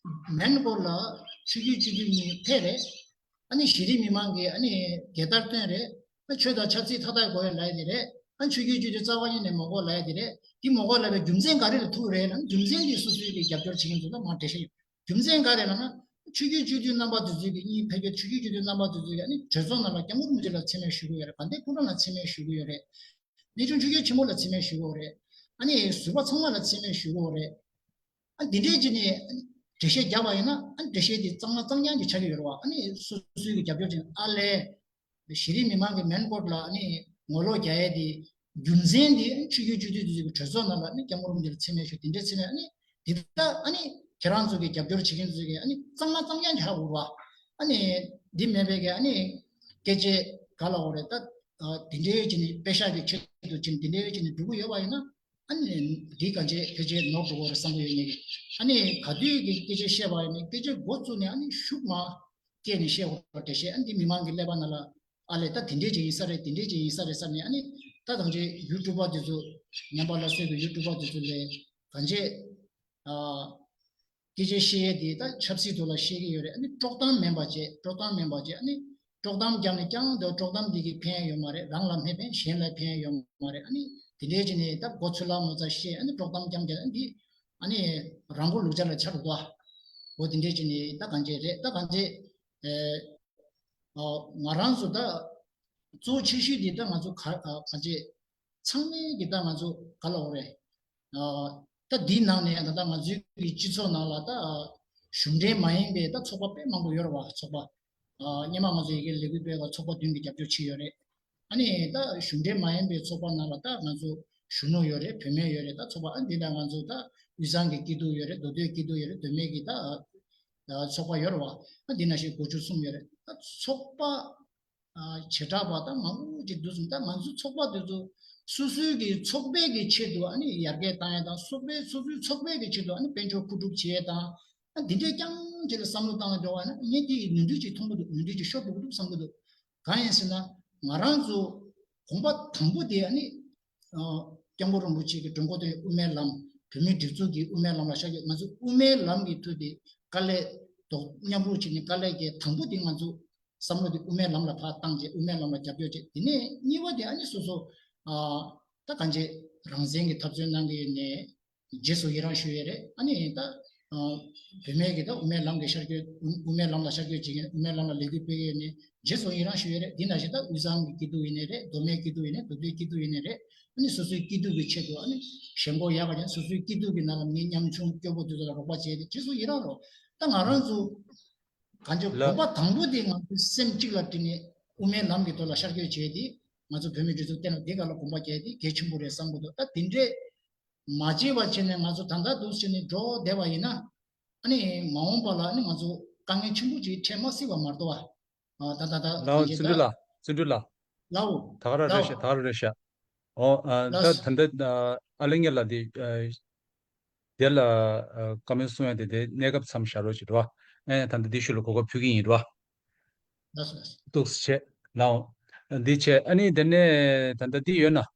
མེན་གོར་ལ་ཆོས་བརྒྱུད་སྤྱི་འཐུས་གཉིས་ཕེབས་རེད། ཨ་ནི་གཞི་རིམ་མི་མང་གིས་ཨ་ནི་རྒྱལ་དར་བཏོན་རེད། ཨ་ཆོས་དང་ཆབ་སྲིད་མཐའ་དག་དགོས་ཡ་ལབ་ཡ་དེ་རེད། ཨ་ཆོས་བརྒྱུད་སྤྱི་འཐུས་རྩ་བ་ཉིད་ནས་མ་དགོས་ལབ་ཡ་དེ་རེད། དེ་མ་དགོས་ལབ་པའི་རྒྱུ་མཚན་ག་རེ་ལ་ཐུག་རེད་ལབ་ན། རྒྱུ་མཚན་དེ་སོ་སོའི་གི་རྒྱབ་སྐྱོར་བྱེད་མཁན་ཚོ་ལ་མར་འགྲེལ་བཤད་ཡོད། རྒྱུ་མཚན་ག་རེ་ལབ་ན། ཆོས་བརྒྱུད་སྤྱི་འཐུས་རྣམ་པ་དེ་ཚོས་གི་གཉིས་ཕེབས་ཀྱི་ཆོས་བརྒྱུད་སྤྱི་འཐུས་རྣམ་པ་དེ་ཚོས་གི་ཨ་ནི་གྲོས་ཚོགས་ནང་ལ་སྐྱབས་མགོན་རིན་པོ་ཆེ་ལ་མཚན་སྨད་ཞུ་གི་ཡོད་རེད། དགའ་ལྡན་ཕོ་བྲང་ལ་མཚན་སྨད་ཞུ་གི་ཡོད་རེད། གནས་ཆུང་ཆོས་རྒྱལ་ཆེན་པོ་ལ་མཚན་སྨད་ཞུ་གི་ཡོད་རེད། ཨ་ནི་ཟུར་པ་ཚང་མ་ལ་མཚན་སྨད་ཞུ་གི་ཡོད་རེད། ཨ་འདི་འདྲའི་ཅིག་ནས་འགྲེལ་བཤད་བརྒྱབ་པ་ཡིན་ན། ཨ་འགྲེལ་བཤད་དེ་གཙང་མ་གཙང་རྐྱང་ཅིག་ཆགས་ཀྱི་ཡོད་རེད་བ། ཨ་ནི་སོ་སོའི་གི་རྒྱབ་སྐྱོར་ཅིག་ཨ་ལས། གཞི་རིམ་མི་མང་གི་མེན་གོར་ལ་ཨ་ནི་ངོ་ལོག་རྒྱག་ཡས་དེ་རྒྱུ་མཚན་དེ་ཨ་ནི་ཆོས་བརྒྱུད་སྤྱི་འཐུས་དེ་ཚོའི་གི་གྲོས་ཚོགས་ནང་ལ་ཨ་ནི་སྐྱབས་མགོན་རིན་པོ་ཆེ་ལ་མཚན་སྨད་ཞུ། དེ་འདྲའི་མཚན་སྨད་ཨ་ནི་དེ་ད་ཨ་ནི་ཁྱེད་རང་ཚོ་གི་རྒྱབ་སྐྱོར་བྱེད་མཁན་ཚོ་གི་ཨ་ནི་གཙང་མ་གཙང་རྐྱང་ཆགས་དགོས་བ། ཨ་ནི་འདི་མེད་པའི་གི་ཨ་ནི་སྐད་ཆ་ག་ལ་འོ་རེད་ད། ཨ་དེ་འདྲའི་ཅིག་ནས་དཔེ་ཤག་གི་ཆེད་དུ་ཅིག་དེ་འདྲའི་ཅིག་ནས་འགྲོ་གི་ཡོད་པ་ཡིན་ན། ཨ་ནི་འདི་གང་བྱས་ཕལ་ཆེར་ནོར་འགྲོ་གི་རེད་བསམ་གི་ཡོད། ངས་ཨ་ནི་ག་དུས་ཀྱི་སྐད་ཆ་བཤད་པ་ཡིན་ན་སྐད་ཆ་འགོ་བཙུགས་ནས་ཨ་ནི་ཤུགས་མ་སྐྱེས་ནས་བཤད་དགོས་པ་འགྲེལ་བཤད། ཨ་ནི་འདི་མི་མང་གི་ཀླད་པ་ནང་ལ་ཨ་ལས་ད་དེ་འདྲས་ཅིག་ཡིན་ས་རེད། དེ་འདྲས་ཅིག་ཡིན་ས་རེད་བསམ་ནས། ཨ་ནི་ད་གང་བྱས་ཡུ་ཊུབ་པ་དེ་ཚོ་ཉམས་པ་སླར་གསོའི་གི་ཡུ་ཊུབ་པ་དེ་ཚོ་ལས་གང་བྱས། ཨ། སྐད་ཆ་བཤད་ཡས་དེ་ད་ཆབ་སྲིད་ཐོག་ལ་བཤད་ཀྱི་ཡོད་རེད། ཨ་ནི་དཀྲོག་གཏམ་མིན་པ་བྱས། དཀྲོག་གཏམ་མིན་པ་བྱས། ཨ་ནི་དཀྲོག་གཏམ་རྒྱབ་ནས་རྐྱང་དུ་དཀྲོག་གཏམ་འདི་གིས་ཕན་ཡ་ཡོད་མ་རེད། རང་ལ་མ་ཕན་གཞན་ལ་ཕན་ཡ་ཡོད་མ་རེད། ཨ་ནི་དེ་འདྲའི་ཅིག་ནས་ད་མགོ་ཚོས་ལ་མོ་ཙ་བཤད། ཨ་ནི་དཀྲོག་གཏམ་རྐྱང་རྐྱང་འདི་ཨ་ནི་རང་མགོ་ལུག་ཅག་ལ་ཆགས་འགྲོ་གོ། འོ་དེ་འདྲའི་ཅིག་ནས་ད་གང་བྱས་རེད། ད་གང་བྱས། ཨེ། ཨ། ང་རང་ཚོ་ད་གཙོ་བོ་ཆེ་ཤོས་དེ་ད་ང་ཚོ་ག་ཨ་གང་བྱས། ཚང་མས་ཀྱི་ད་ང་ཚོ་ག་ལ་འོ་རེད། ཨ། ད་འདིའི་ནང་ནས་ད་ལྟ་ང་ཚོའི་གི་སྤྱི་ཚོགས་ནང་ལ་ད་གཞུང་འབྲེལ་མ་ཡིན་པའི་ད་ཚོགས་པ་དཔེ་མང་པོ་ཡོད་རེད་བ། ཚོགས་པ། ཨ། སྔོན་མ་ང་ཚོ་ཡ་གིའི་ལས་འགུལ་སྤེལ་སྐབས་ཚོགས་པ་བདུན་གྱིས་རྒྱབ་སྐྱོར་བྱས་ཡོད་རེད། ཨ་ནི་ད་གཞུང་འབྲེལ་མ་ཡིན་པའི་ཚོགས་པ་ནང་ལ་ད་ང་ཚོ་གཞོན་ནུ་ཡོད་རེད། བུད་མེད་ཡོད་རེད། ད་ཚོགས་པ་ཨ་འདི་ད་ང་ཚོ་ད་དབུས་གཙང་གི་སྐྱིད་སྡུག་ཡོད་རེད། མདོ་སྟོད་སྐྱིད་སྡུག་ཡོད་རེད། མདོ་སྨད་ཀྱི་ད་ཚོགས་པ་ཡོད་རེད་བ། ཨ་འདི་ནང་བཞིན་གོ་ཆོད་གསུམ་ཡོད་རེད། ད་ཚོགས་པ་ཨ་བྱེ་བྲག་པ་ད་མང་པོ་ཅིག་འདུག་སོང་། ད་ང་ཚོ་ཚོགས་པ་འདི་ཚོ་སོ་སོའི་གི་ཚོགས་པའི་གི་ཆེད་དུ་ཨ་ནི་ཡར་རྒྱས་བཏང་ཡ་དང་། ཚོགས་པའི་སོ་སོའི་ཚོགས་པའི་གི་ཆེད་དུ་ཨ་ནི་དཔལ་འབྱོར་མཁོ་སྒྲུབ་བྱེད་ཡ་དང་། ཨ་འདི་འདྲའི་རྐྱང་ཅིག་ལ་བསམ་བློ་བཏང་ནས་འགྲོ་བ་ན་ངས་དེ་ཡི་ནུས་འདུན་ཅིག་མཐོང་གི་འདུག་ནུས་འདུན་ཅིག་ཤོར་འགྲོ་གི་འདུག་བསམ་གི་འདུག་གང་ཡིན་ཟེར་ན་ང་རང་ཚོ་གོམ་པ་དང་པོ་དེ་ཨ་ནི་ཨ་སྐྱབས་མགོན་རིན་པོ་ཆེ་གི་སྒྲུབ་འགོ་དེ་དབུ་མའི་ལམ། བོད་མིའི་སྒྲིག་འཛུགས་ཀྱི་དབུ་མའི་ལམ་ལ་ཤར་གྱི། ང་ཚོ་དབུ་མའི་ལམ་གྱི་ཐོག་དེ་དཀའ་ལས་རྡོག་མཉམ་རུབ་བྱས་ནས་དཀའ་ལས་ཀྱི་དང་པོ་དེ་ང་ཚོ་བསམ་བློ་དེ་དབུ་མའི་ལམ་ལ་ཕར་བཏང་རྗེས་དབུ་མའི་ལམ་ལ་རྒྱབ་སྐྱོར་བྱས། དེ་ནས་གཉིས་པ་དེ་ཨ་ནི་སོ་སོ་ཨ་ད་གང་བྱས་རང་བཙན་གྱི་འཐབ་རྩོད་གནང་གི་ཡོད་ནས། རྗེས་སུ་ཡི་རང་ཞུ་ཡས་རེད། ཨ་ནི་ད་ཨ་བུད་མེད་ཀྱི་ད་དབུ་མའི་ལམ་གྱི་ཤར་བསྐྱོད། དབུ་མའི་ལམ་ལ་ཤར་བསྐྱོད་བྱེད་མཁན། དབུ་མའི་ལམ་ལ་ལས་འགུལ་སྤེལ་གྱི་ཡོད་ནས་རྗེས་སུ་ཡི་རང་ཞུ་ཡས་རེད། འདི་ནང་བཞིན་ད་དབུས་གཙང་གི་སྐྱིད་སྡུག་ཡིན་ནའི་རེད། མདོ་སྨད་སྐྱིད་སྡུག་ཡིན་ནའི། མདོ་སྟོད་སྐྱིད་སྡུག་ཡིན་ནའི་རེད། ཨ་ནི་སོ་སོའི་སྐྱིད་སྡུག་གི་ཆེད་དུ་ཨ་ནི་ཞེན་ཁོག་ཡག་ག་ཅན། སོ་སོའི་སྐྱིད་སྡུག་གི་ནང་ལ་ངའི་ཉམ་ཆུང་སྐྱོ་པོ་དེ་ཚོ་ལ་རོགས་པ་བྱས་ཏེ་རྗེས་སུ་ཡི་རང་རོགས། ད་ང་རང་ཚོ་གང་ཅི་ལ་གོམ་པ་དང་པོ་དེ་ང་ཚོ་སེམས་གཅིག་ལ་དྲིལ་ནས་དབུ་མའི་ལམ་གྱི་ཐོག་ལ་ཤར་བསྐྱོད་བྱས་ཏེ་ང་ཚོ་བོད་མིའི་སྒྲིག་འཛུགས་བརྟན་ལ་དེ་ག་ལ་གོམ་པ་རྒྱག་དེ་གལ་ཆེན་པོ་རེད་བསམ་གི་འདུག་ད་དེ་འདྲས། མ་བརྗེད་པ་བྱས་ནས་ང་ཚོ་ད་ལྟ་འདུག་བྱས་ནས་འགྲོ་བསྡད་པ་ཡིན་ན། ཨ་ནི་མ་འོངས་པ་ལ་ཨ་ནི་ང་ཚོ་དཀའ་ངལ་ཆེན་པོ་ཅིག་འཕྲད་མ་སྲིད་པ་མ་གཏོགས་པ། ཨ་ད་ད་ད་ལའོ་གང་བྱེད་བརྩོན་འགྲུས་ད། ལགས། བརྩོན་འགྲུས་ལགས། ལའོ། ད་ག་རང་རེད་ལའོ། ཤག་ད་ག་རང་རེད་ཤག་ཨོ་ཨ་ད་ལགས། ད་ལྟ་ཨ་ཨ་ལེ་ངེད་ལ་དེ་ཨ་དེ་ལ་ཨ་བཀའ་མོལ་གསུང་ཡ་དེ་དེ་གནས་སྐབས་མཚམས་བཞག་རོགས་བྱེད་དོ། ཨ་ད་ལྟ་དེ་ཤུལ་ལ་གོ་སྐབས་ཕུལ་གྱི་ཡིན་དོ། ལགས་སོ་ལགས་སོ། ཏོག་ཙམ་བྱས་ལའོ། འདི་བྱས་ཨ་ནི་དེ་ནས་ད་ལྟ་འདི་ཡོད་ན། ཨ།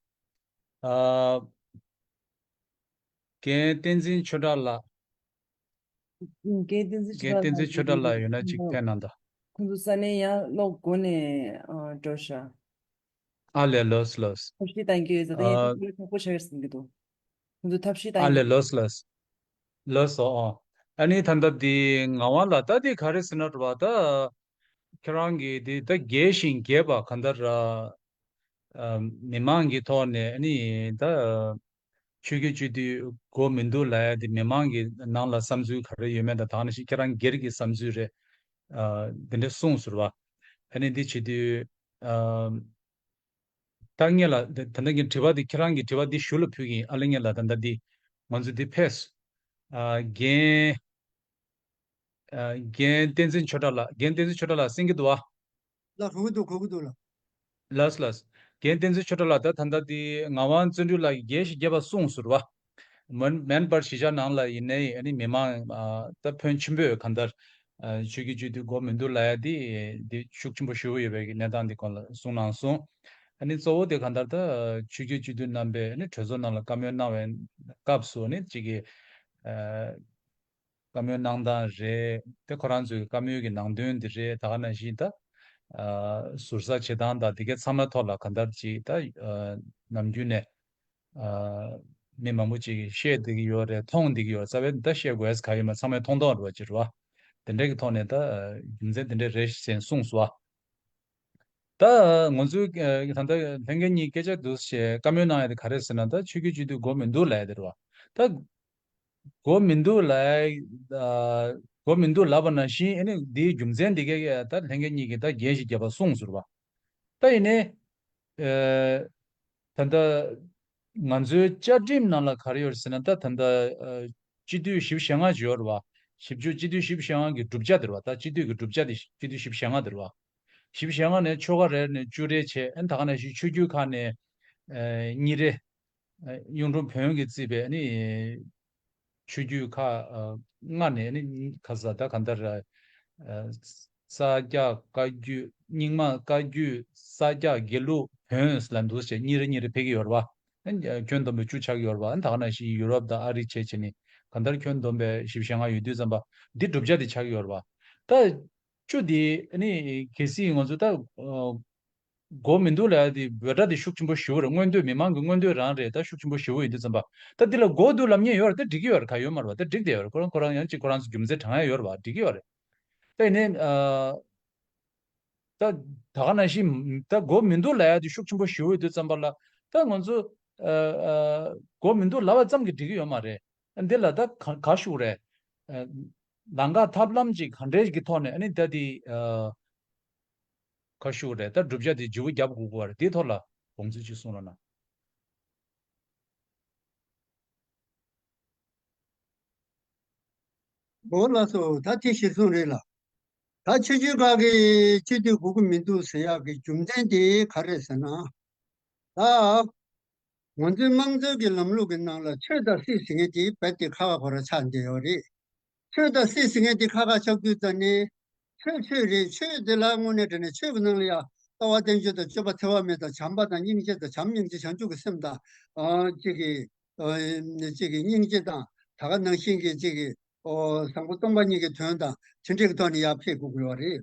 རྒན་བསྟན་འཛིན་ཆོས་གྲགས་ལགས། རྒན་བསྟན་འཛིན་ཆོས་རྒན་བསྟན་འཛིན་ཆོས་གྲགས་ལགས་ཡོད་ན་ཅིག་ཕེབས་གནང་དང་། ཁོང་ཚོ་ས་གནས་ཡང་ལོག་སྒོ་ནས་ཨ་འགྲོ་ཤག་ཨ་ལས། ལགས་ལགས། ཐབས་ཤེས་གཏང་གི་ཡོད་ཟེར། ད་ཡིན་ཨ་ཁག་པོ་ཆགས་ཡོད་ཟེར་གྱི་འདུག་ཁོང་ཚོས་ཐབས་ཤེས་གཏང་ཨ་ཡོད། ལས། ལགས་ལགས། ལགས་སོ། ཨོ། ཨ་ནི་ད་ལྟ་འདི་ངག་དབང་ལགས། ད་འདི་ག་རེ་ཟེར་ན་རེད་བ། ད་ཁྱེད་རང་གིས་འདི་ད་རྒྱས་ཤིང་རྒྱས་པ་གང་ལྟར་ར། ཨ། མི་མང་གི་ཐོག་ནས་ཨ་ནི་ད་ཆོས་བརྒྱུད་སྤྱི་འཐུས་དགོས་མི་འདུག་ལབ་ཡ་དེ་མི་མང་གི་ནང་ལ་བསམ་ཚུལ་ག་རེ་ཡོད་མེད་དང་། ད་ག་ནང་བཞིན་ཁྱེད་རང་སྒེར་གྱི་བསམ་ཚུལ་རེད། ཨ། འདི་འདྲ་གསུངས་སོང་བ། ཨ་ནི་འདི་བྱེད་དུས། ཨ། ད་ངས་ལ་ད་ད་ལྟ་ངས་དྲི་བ་འདི། ཁྱེད་རང་གི་དྲི་བ་འདི་ཞུ་ལ་ཕུལ་གྱི་ཡིན། ཨ་ལས། ངས་ལ་ད་ལྟ་འདི་ང་ཚོ་འདི་ཕེབས། ཨ། རྒན། ཨ། རྒན་བསྟན་འཛིན་ཆོས་གྲགས་ལགས། རྒན་བསྟན་འཛིན་ཆོས་གྲགས་ལགས། གསན་གྱི་འདུག་བ། ལགས། གོ་གི་འདུག་གོ་གི་འདུག་ལགས། ལགས་ལགས། རྒན་བསྟན་འཛིན་ཆོས་གྲགས་ལགས། ད་ད་ལྟ་འདི་ངག་དབང་བརྩོན་འགྲུས་ལགས་ཀྱིས་རྒྱས་ཤིང་རྒྱས་པ་གསུངས་སོང་བ། མིན་མིན་པར་གཞིས་ཆགས་ནང་ལ་ཡིན་ནའི་ཨ་ནི་མི་མང་ཨ་ད་ཕོན་ཆེན་པོས་གང་ལྟར་ཨ་ཆོས་བརྒྱུད་སྤྱི་འཐུས་དགོས་མི་འདུག་ལབ་ཡ་འདི་འདི་ཤུགས་ཆེན་པོ་ཞེ་པོ་ཡོད་པའི་གནས་སྟངས་འདི་སྐོར་ལ་གསུངས་གནང་སོང་། ཨ་ནི་གཙོ་བོ་དེ་གང་ལྟར་ད་ཆོས་བརྒྱུད་སྤྱི་འཐུས་རྣམ་པས་ཨ་ནི་གྲོས་ཚོགས་ནང་ལ་བཀའ་མོལ་གནང་བའི་སྐབས་སུ་ཨ་ནི་གཅིག་གིས་ཨ་བཀའ་མོལ་གནང་སྟངས་རེད། དེ་ཁོ་རང་ཚོའི་གི་བཀའ་མོལ་གྱི་ནང་དོན་འདི་རེད། ད་ག་ནང་བཞིན་ད་ཨ་ཟུར་ཟ་བྱེད་སྟངས་དང་དེ་གའི་ཚང་མའི་ཐོག་ལ་གང་ལྟར་ཅིག་ད་ཨ་ནམ་རྒྱུན་ནས་ཨ་མི་མང་པོ་ཅིག་གིས་བཤད་བསྡད་ཀྱི་ཡོད་རེད། མཐོང་བསྡད་ཀྱི་ཡོད་རེད། རྩ་བའི་ད་བཤད་དགོས་ཡ་ག་ཡོད་མ། ཚང་མས་མཐོང་མཐོང་རེད་བ། ཅིག་རེད་བ། དེ་འདྲ་གི་ཐོག་ནས་ད་རྒྱུ་མཚན་དེ་འདྲ་རེད་ཟེར་གསུངས་སོང་བ། ད་ང་ཚོའི་ཨ་ད་ལྟ་ལྷན་རྒྱས་གཉིས་སྐད་ཆ་འདུག་སེ་བཀའ་མོལ་གནང་ཡ་དེ་ག་རེ་ཟེར་ན། ད་ཆོས་བརྒྱུད་སྤྱི་འཐུས་དགོས་མི་འདུག་ལབ་ཡ་དེ་རེད་བ། ད་དགོས་མི་འདུག་ལབ་ཡ། ཨ་དགོས་མི་འདུག་ལབ་པ་ནང་བཞིན་ཨ་ནི་འདིའི་རྒྱུ་མཚན་འདི་གའི་ད་ལྷན་རྒྱས་གཉིས་ཀྱིས་ད་རྒྱས་ཤིང་རྒྱས་པ་གསུངས་སོང་བ། ད་ཡིན་ནའི་ཨ་ད་ལྟ་ང་ཚོའི་བཅའ་ཁྲིམས་ནང་ལ་ག་རེ་ཡོད་རེད་ཟེར་ན། ད་ད་ལྟ་ཨ་སྤྱི་འཐུས་བཞི་བཅུ་ཞེ་ལྔ་ཅིག་ཡོད་རེད་བ། བཞི་བཅུ། སྤྱི་འཐུས་བཞི་བཅུ་ཞེ་ལྔ་གི་གྲུབ་ཆ་དེ་རེད་བ། ད་སྤྱི་འཐུས་ཀྱི་གྲུབ་ཆ་དེ་སྤྱི་འཐུས་བཞི་བཅུ་ཞེ་ལྔ་དེ་རེད་བ། བཞི་བཅུ་ཞེ་ལྔ་ནས་ཆོལ་ཁ་རེ་ནས་བཅུ་རེ་བྱས། ཨ་ནི་ད་ག་ནང་བཞིན་ཆོས་བརྒྱུད་ཁག་ནས་ཨ་གཉིས་རེ། ཨ་གཡུང་དྲུང་བོན་གྱིས་གཙོས་པའི་ཨ་ནི་ཆོས་བརྒྱུད་ཁག་ཨ་ལྔ་ནས་ཨ་ནི་ཁ་ས་ད་གང་ལྟར་ཨ་ས་སྐྱ་བཀའ་བརྒྱུད། རྙིང་མ་བཀའ་བརྒྱུད། ས་སྐྱ་དགེ་ལུགས་བོན་ལ་འདུག་སེ་བྱས་གཉིས་རེ་གཉིས་རེ་ཕེབས་ཀྱི་ཡོད་རེད་བ། ཨ་ནི་ཁྱོན་བསྡོམས་པའི་བཅུ་ཆགས་ཀྱི་ཡོད་རེད་བ། ཨ་ནི་ད་ག་ནང་བཞིན་ཡུ་རོབ་དང་ཨ་རི་བྱས་བྱས་ནས་གང་ལྟར་ཁྱོན་བསྡོམས་པའི་བཞི་བཅུ་ཞེ་ལྔ་ཡོད་དུས་ཙམ་པ་འདི་གྲུབ་ཆ་དེ་ཆགས་ཀྱི་ཡོད་རེད་བ། ད་བཅུ་དེ་ཨ་ནི་གལ་སྲིད་ང་ཚོ་ད་ཨ་དགོས་མི་འདུག་ལབ་ཡ་དེ་འབོད་སྒྲ་དེ་ཤུགས་ཆེན་པོ་ཞེ་པོ་རེད། མངོན་འདོད། མི་མང་གི་མངོན་འདོད་རང་རེད། ད་ཤུགས་ཆེན་པོ་ཞེ་པོ་ཡིན་དུས་ཙམ་པ། ད་འདི་ལ་དགོས་འདུག་ལབ་མཁན་ཡོད་རེད། ད་འགྲིག་གི་ཡོད་རེད། ག་ཡོད་མ་རེད་བ། ད་འགྲིག་བསྡད་ཡོད་རེད། ཁོ་རང་ཁོ་རང་ཡང་ཅིག་ཁོ་རང་ཚོ་རྒྱུ་མཚན་དྲང་ཡ་ཡོད་རེད་བ། འགྲིག་གི་ཡོད་རེད། ད་ཡིན་ནའི་ཨ་ད་ད་ག་ནང་བཞིན་ད་དགོས་མི་འདུག་ལབ་ཡ་དེ་ཤུགས་ཆེན་པོ་ཞེ་པོ་ཡོད་དུས་ཙམ་པ་ལ། ད་ང་ཚོ་ཨ་ཨ་དགོས་མི་འདུག་ལབ་པ་ཙམ་གྱིས་འགྲིག་གི་ཡོད་མ་རེད། འདི་ལ་ད་ག་ག་ཞུ་རེད། ཨ་ལམ་ཁ་ཐབས་ལམ་ཅིག་ག་འདྲའི་གི་ཐོག་ནས་ཨ་ནི་ད་དེ་ཨ་ག་ཞུ་རེད། ད་བསྒྲུབ་བྱ་དེ་བརྗེ་པོ་རྒྱབ་དགོས་ཀྱི་ཡོད་རེད། དེའི་ཐོག་ལ་དགོངས་ཚུལ་ཅིག་གསུང་རོགས་གནང་། འོ་ལགས་སོ། ད་དེ་གཞིར་བཟུང་རེད་ལ། ད་ཆོས་བརྒྱུད་ཁག་གི་སྤྱི་འཐུས་དགོས་ཀྱི་མི་འདུག་ཟེར་ཡག་གི་རྒྱུ་མཚན་དེ་ག་རེད་ཟེར་ན། ད་ང་ཚོའི་དམངས་གཙོའི་གི་ལམ་ལུགས་ཀྱི་ནང་ལ་ཆོས་དང་སྲིད་ཟེར་མཁན་དེ་རྦད་དེ་ཁ་ཁ་ཁོ་རང་ཆགས་བསྡད་ཡོད་རེད། ཆོས་དང་སྲིད་ཟེར་མཁན་དེ་ཁ་ཁ་ཆགས་དུས་ཙ་ནས། ཆོས་ཆོས་རེད། ཆོས་དེ་ལ་དངོས་གནས་དྲང་གནས་ཆོས་ཀྱི་ནང་ལ་ཡང་ལྟ་བ་བསྟན་བཅོས་དང་སྤྱོད་པ་འཚེ་བ་མེད་དང་། བྱམས་པ་དང་སྙིང་རྗེ་དང་། བྱམས་སྙིང་རྗེ་བྱང་ཆུབ་ཀྱི་སེམས་དང་། ཨ་གཅིག་གི་ཨ་གཅིག་གི་སྙིང་རྗེ་དང་། ད་ག་ནང་བཞིན་གྱི་གཅིག་གི་ཨོ་བཟང་པོ་སྟོང་པ་ཉིད་ཀྱི་དོན་དང་། དེ་འདྲའི་གི་ཐོག་ནས་ཡར་ཕེབས་དགོས་ཀྱི་ཡོད་རེད།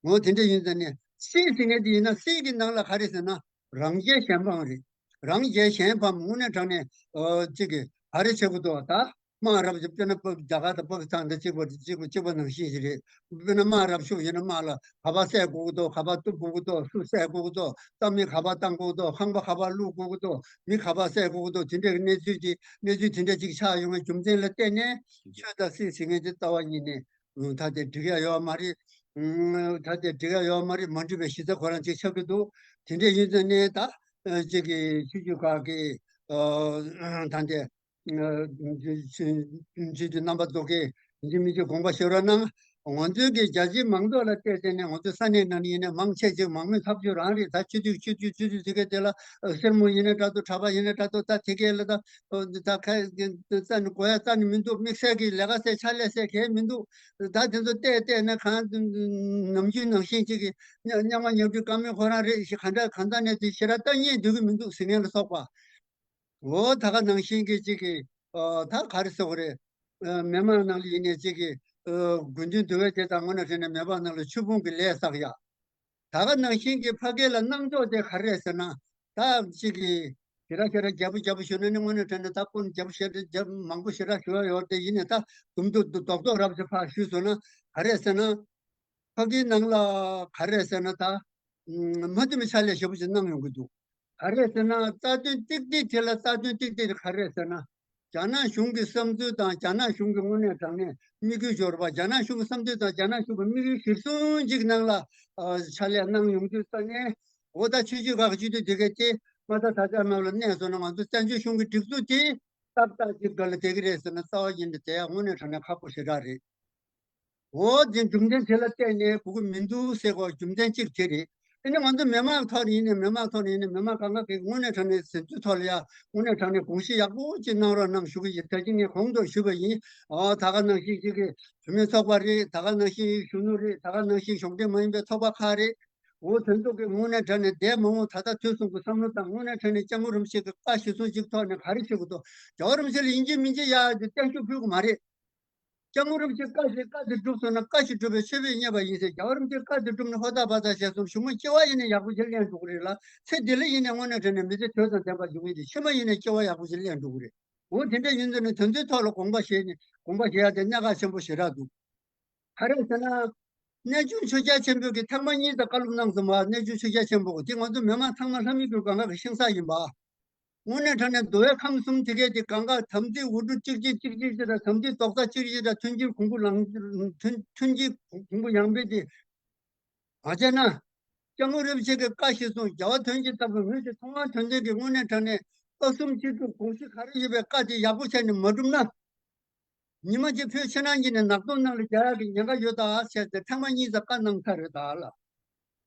འོ་དེ་འདྲ་ཡིན་ཙང་ནས་སྲིད་ཟེར་མཁན་དེ་ཡིན་ན། སྲིད་ཀྱི་ནང་ལ་ག་རེ་ཟེར་ན། རང་རྒྱལ་གཞན་ཕམ་རེད། རང་རྒྱལ་གཞན་ཕམ། དངོས་གནས་དྲང་གནས་ཨོ་གཅིག་གི་ག་རེ་བྱེད་དགོས་འདུག་ད་དམག་རབ་ཅིག་དཔེར་ན་རྒྱ་གར་དང་པ་ཀི་སི་ཐན་དང་གཅིག་པ་གཅིག་པ་གཅིག་པ་ནང་བཞིན་ཞིག་རེད། དཔེར་ན་དམག་རབ་ཤུགས་ཡིན་ན་དམག་ལ་ག་པར་བསད་དགོས་ཀྱི་འདུག་ག་པར་གཏུབ་དགོས་ཀྱི་འདུག་སུ་བསད་དགོས་ཀྱི་འདུག་རྩ་མེད་ག་པར་བཏང་དགོས་ཀྱི་འདུག་ཁང་པ་ག་པར་བླུག་དགོས་ཀྱི་འདུག་མི་ག་པར་བསད་དགོས་ཀྱི་འདུག་དེ་འདྲའི་གནས་ཚུལ་དེ། གནས་ཚུལ་དེ་འདྲ་ཅིག་ཆགས་ཡོང་བའི་རྒྱུ་མཚན་ལ་བརྟེན་ནས། ཆོས་དང་སྲིད་ཟེར་མཁན་དེ་རྩ་བ་ཉིད་ནས་ད་དེ་འགྲིག་ཡ་ཡོད་མ་རེད། ད་དེ་འགྲིག་ཡ་ཡོད་མ་རེད། མ་འགྲིག་པའི་གཞི་རྩ་ཁོ་རང་ཅིག་ཆགས་ཀྱི་འདུག་དེ་འདྲ་ཡིན་ཙང་ནས་ད་གཅིག་གི་ཆོས་བརྒྱུད་ཁག་གི་ད་དེ་སྤྱི་འཐུས་རྣམ་པ་ཚོ་གིས་ཡིན་གཅིག་མིན་གཅིག་དགོངས་པ་བཞེས་རོགས་གནང་། ང་ཚོའི་གི་རྒྱ་ཆེའི་མང་ཚོགས་ལ་བལྟས་བལྟས་ནས། ང་ཚོའི་ས་གནས་ནང་ནས་ཡིན་ནའི་མང་ཆེ་ཅིག་མང་མོས་ཐབས་ཇུས་རང་རེད། ད་ཆོས་བརྒྱུད་ཆོས་བརྒྱུད་ཆོས་བརྒྱུད་ཟེར་མཁན་དེ་ལ་སེར་མོ་ཡིན་ན་འདྲ་འདུག་གྲྭ་པ་ཡིན་ན་འདྲ་འདུག་ད་དེ་གས་ལ་ད་ད་ཁ་རྩ་ནས་དགོས་ཡ་རྩ་ནས་མི་འདུག་དམིགས་བསལ་གྱི་ལས་ཀ་བྱེད་ཕྱག་ལས་བྱེད་མཁན་མི་འདུག་ད་དེ་ཚོ་བལྟས་བལྟས་ན་གང་ནམ་རྒྱུན་ནང་བཞིན་ཅིག་གི་རྙོག་མ་རྙོག་དྲའི་བཀའ་མོལ་ཁོ་རང་རེད། གང་འདྲ་གང་འདྲ་ནས་དེ་ཞེ་དྲག་ལྟ་སྙིང་འདོད་ཀྱི་མི་འདུག་ཟེར་མཁན་ལ་སོགས་པ། འོ་ད་ག་ནང་བཞིན་གྱི་གཅིག་གི་ཨ་ད་ག་རེ་ཟེར་དགོས་རེད། ཨ་མི་མང་ནང་ལ་ཡིན་ནའི་གཅིག་གི་ཨ་དགོས་འདུན་འདུ་བའི་དེ་དང་། དངོས་གནས་དྲང་གནས་མི་མང་ནང་ལ་ཆོས་ཕུང་གི་ལས་བསགས་ཡ། ད་ག་ནང་བཞིན་གྱི་ཕ་གི་ལ་གནང་ཕྱོགས་དེ་ག་རེ་རེད་ཟེར་ན། ད་ཅིག་གི་ཞེ་དྲག་ཞེ་དྲག་རྒྱས་པོ་རྒྱས་པོ་ཞུ་ན་ནི་དངོས་གནས་དྲང་གནས་ད་སྐུ་རྒྱས་པོ་ཞེ་དྲག་རྒྱས་མང་པོ་ཞེ་དྲག་ཞུ་ཡ་ཡོད་དེ། ཡིན་ནའི་ད་དུམ་དུ་རྡོག་རྡོག་རབ་ཅིག་ཕར་ཞུས་སོང་ན། ག་རེ་ཟེར་ན། ཕ་གིའི་ནང་ལ་ག་རེ་ཟེར་ན་ད། མ་འདི་མི་ཆ་ལས་ཞེ་པོ་ཅིག་གནང་ཡོང་གི་འདུག་ག་རེ་ཟེར་ན་རྩ་དོན་ཏིག་ཏིག་དེ་ལ་རྩ་དོན་ཏིག་ཏིག་དེ་ག་རེ་ཟེར་ན། རྒྱ་ནག་གཞུང་གི་བསམ་ཚུལ་དང་རྒྱ་ནག་གཞུང་གི་དངོས་གནས་དྲང་གནས་དམིགས་ཡུལ་འབྱོར་བ། རྒྱ་ནག་གཞུང་གི་བསམ་ཚུལ་དང་རྒྱ་ནག་གཞུང་གི་དམིགས་ཡུལ་གཞིར་བཟུང་ཅིག་ནང་ལ་ཨ་ཕྱག་ལས་གནང་ཡོང་དུས་ཙ་ནས། འོ་ད་ཆོས་བརྒྱུད་ཁག་གི་སྤྱི་འཐུས་དེ་གས་དེ་མ་ད་ད་ཆ་ནང་ལ་གནས་སོང་ན་ང་ཚོ་བཙན་བྱོལ་གཞུང་གི་སྒྲིག་འཛུགས་དེ་ཏག་ཏག་ཅིག་སྒང་ལ་བསྡད་ཀྱི་རེད་ཟེར་ན་རྩ་བ་ཉིད་ནས་བསྡད་ཡ་དངོས་གནས་དྲང་གནས་ཁག་པོ་ཞེ་དྲག་རེད། འོ་དེ་རྒྱུ་མཚན་དེ་ལ་བརྟེན་ནས་གོ་གི་མི་འདུག་ཟེར་གོ་རྒྱུ་མཚན་གཅིག་དེ་རེད། དེ་ནས་ང་ཚོ་མི་མང་ཐོག་ནས་ཡིན་ནའི་མི་མང་ཐོག་ནས་ཡིན་ནའི་མི་མང་གང་ག་གིས་དངོས་གནས་དྲང་གནས་དེ་ཚོའི་ཐོག་ལ་ཡ་དངོས་གནས་དྲང་གནས་དགོངས་བཞེས་ཡག་པོ་ཅིག་གནང་རོགས་གནང་ཞུ་གི་ཡིན། ད་གིན་ངས་གོང་དུ་ཞུས་པ་ཡིན། ཨོ་ད་ག་ནང་བཞིན་ཅིག་གི་བུད་མེད་ཚོགས་པ་རེད། ད་ག་ནང་བཞིན་གཞོན་ནུ་རེད། ད་ག་ནང་བཞིན་གཞུང་འབྲེལ་མ་ཡིན་པའི་ཚོགས་པ་ཁག་རེད། འོ་དེ་ཚོ་གིས་དངོས་གནས་དྲང་གནས་འདས་མ་འོངས་ད་ལྟ་དུས་གསུམ་གྱི་བསམ་བློ་དང་དངོས་གནས་དྲང་གནས་སྐྱབས་མགོན་རིན་པོ་ཆེ་གི་བཀའ་གཞིར་བཟུང་ཅིག་ཐོག་ནས་ག་རེ་བྱེད་དགོས་འདུག་རྒྱལ་བ་རིན་པོ་ཆེ་ལ་ཡིན་གཅིག་མིན་གཅིག་ཡ་དེ་བརྟན་བཞུགས་ཕུལ་དགོས་མ་རེད། སྐྱབས་མགོན་རིན་པོ་ཆེ་བཀའ་ཞིག་བཀའ་དེ་སྒྲུབ་སོང་ན་བཀའ་ཞིག་སྒྲུབ་པའི་མཆོད་པས་མཉེས་པ་ཡིན་ཟེར། རྒྱལ་བ་རིན་པོ་ཆེ་བཀའ་དེ་སྒྲུབ་ན་ཧོ་ཐག་བ་ཐག་བྱས་སོང་། གཞུག་མ་སྐྱེ་བ་ཡིན་ན་ཡག་པོ་ཞིག་ལེན་འགྲོ་གི་རེད་ལ། ཚེ་འདི་ལ་ཡིན་ན་དངོས་གནས་དྲང་གནས་མི་ཚེ་དུས་དང་ལྡན་པ་ཡོང་གི་རེད། ཕྱི་མ་ཡིན་ན་སྐྱེ་བ་ཡག་པོ་ཞིག་ལེན་འགྲོ་གི་རེད། འོ་དེ་འདྲ་ཡིན་ཙང་ནས་དེ་ཚོའི་ཐོག་ལ་དགོངས་པ་བཞེས་ནས་དགོངས་པ་བཞེས་ཡ་དེ་གནད་འགག་ཆེན་པོ་ཞེ་དྲག་འདུག་ག་རེ་ཟེར་ན། གནས་ཆུང་ཆོས་རྒྱལ་ཆེན་པོས་ཀྱི་ཐེངས་མ་གཉིས་ཙམ་བཀའ་སློབ་གནང་སོང་བ། གནས་ཆུང་ཆོས་རྒྱལ་ཆེན་པོ་དེ་ང་ཚོ་མི་མང་ཚང་མ་ལྷ་མི་གི་གང་ག་གི་ཤིང་ས་ཡིན་པ། དངོས་གནས་དྲང་གནས་འདུལ་བའི་ཁམས་གསུམ་དེ་གས་དེ་གང་ག་དམ་ཚིག་འུ་ཐུག་གཅིག་གཅིག་གཅིག་གཅིག་ཅེ་དང་། དམ་ཚིག་རྡོག་རྩ་གཅིག་ཅེ་དང་། མཐུན་གྱི་གོང་བུ་ལངས། མཐུན་མཐུན་གྱི་གོང་བུ་ཡངས་པོ་དེ། མ་བྱས་ན། སྐྱབས་མགོན་རིན་པོ་ཆེ་གི་བཀའ་གཞིར་བཟུང་རྒྱལ་བ་དོན་གྱི་བདག་པོ་ངོས་ཀྱི་མཐོང་བ་དོན་ལྡན་གྱི་དངོས་གནས་དྲང་གནས་བཀའ་གསུམ་སྤྱི་སྒྲུབ་དགོངས་གཞི་ག་རེ་ཡོད་པའི་བཀའ་དེ་ཡག་པོ་བྱས་ནས་མ་བསྒྲུབས་ན། ཉི་མ་གཅིག་བོད་ཕྱི་ནང་གཉིས་ནས་ནག་དོང་ནང་ལ་རྒྱག་ཡག་གི་ཉེན་ཁ་ཡོད་ད་ཟེར་ཏེ་ཐེངས་མ་གཉིས་ཙམ་བཀའ་གནང་ཚར་རེད་ད་ལ།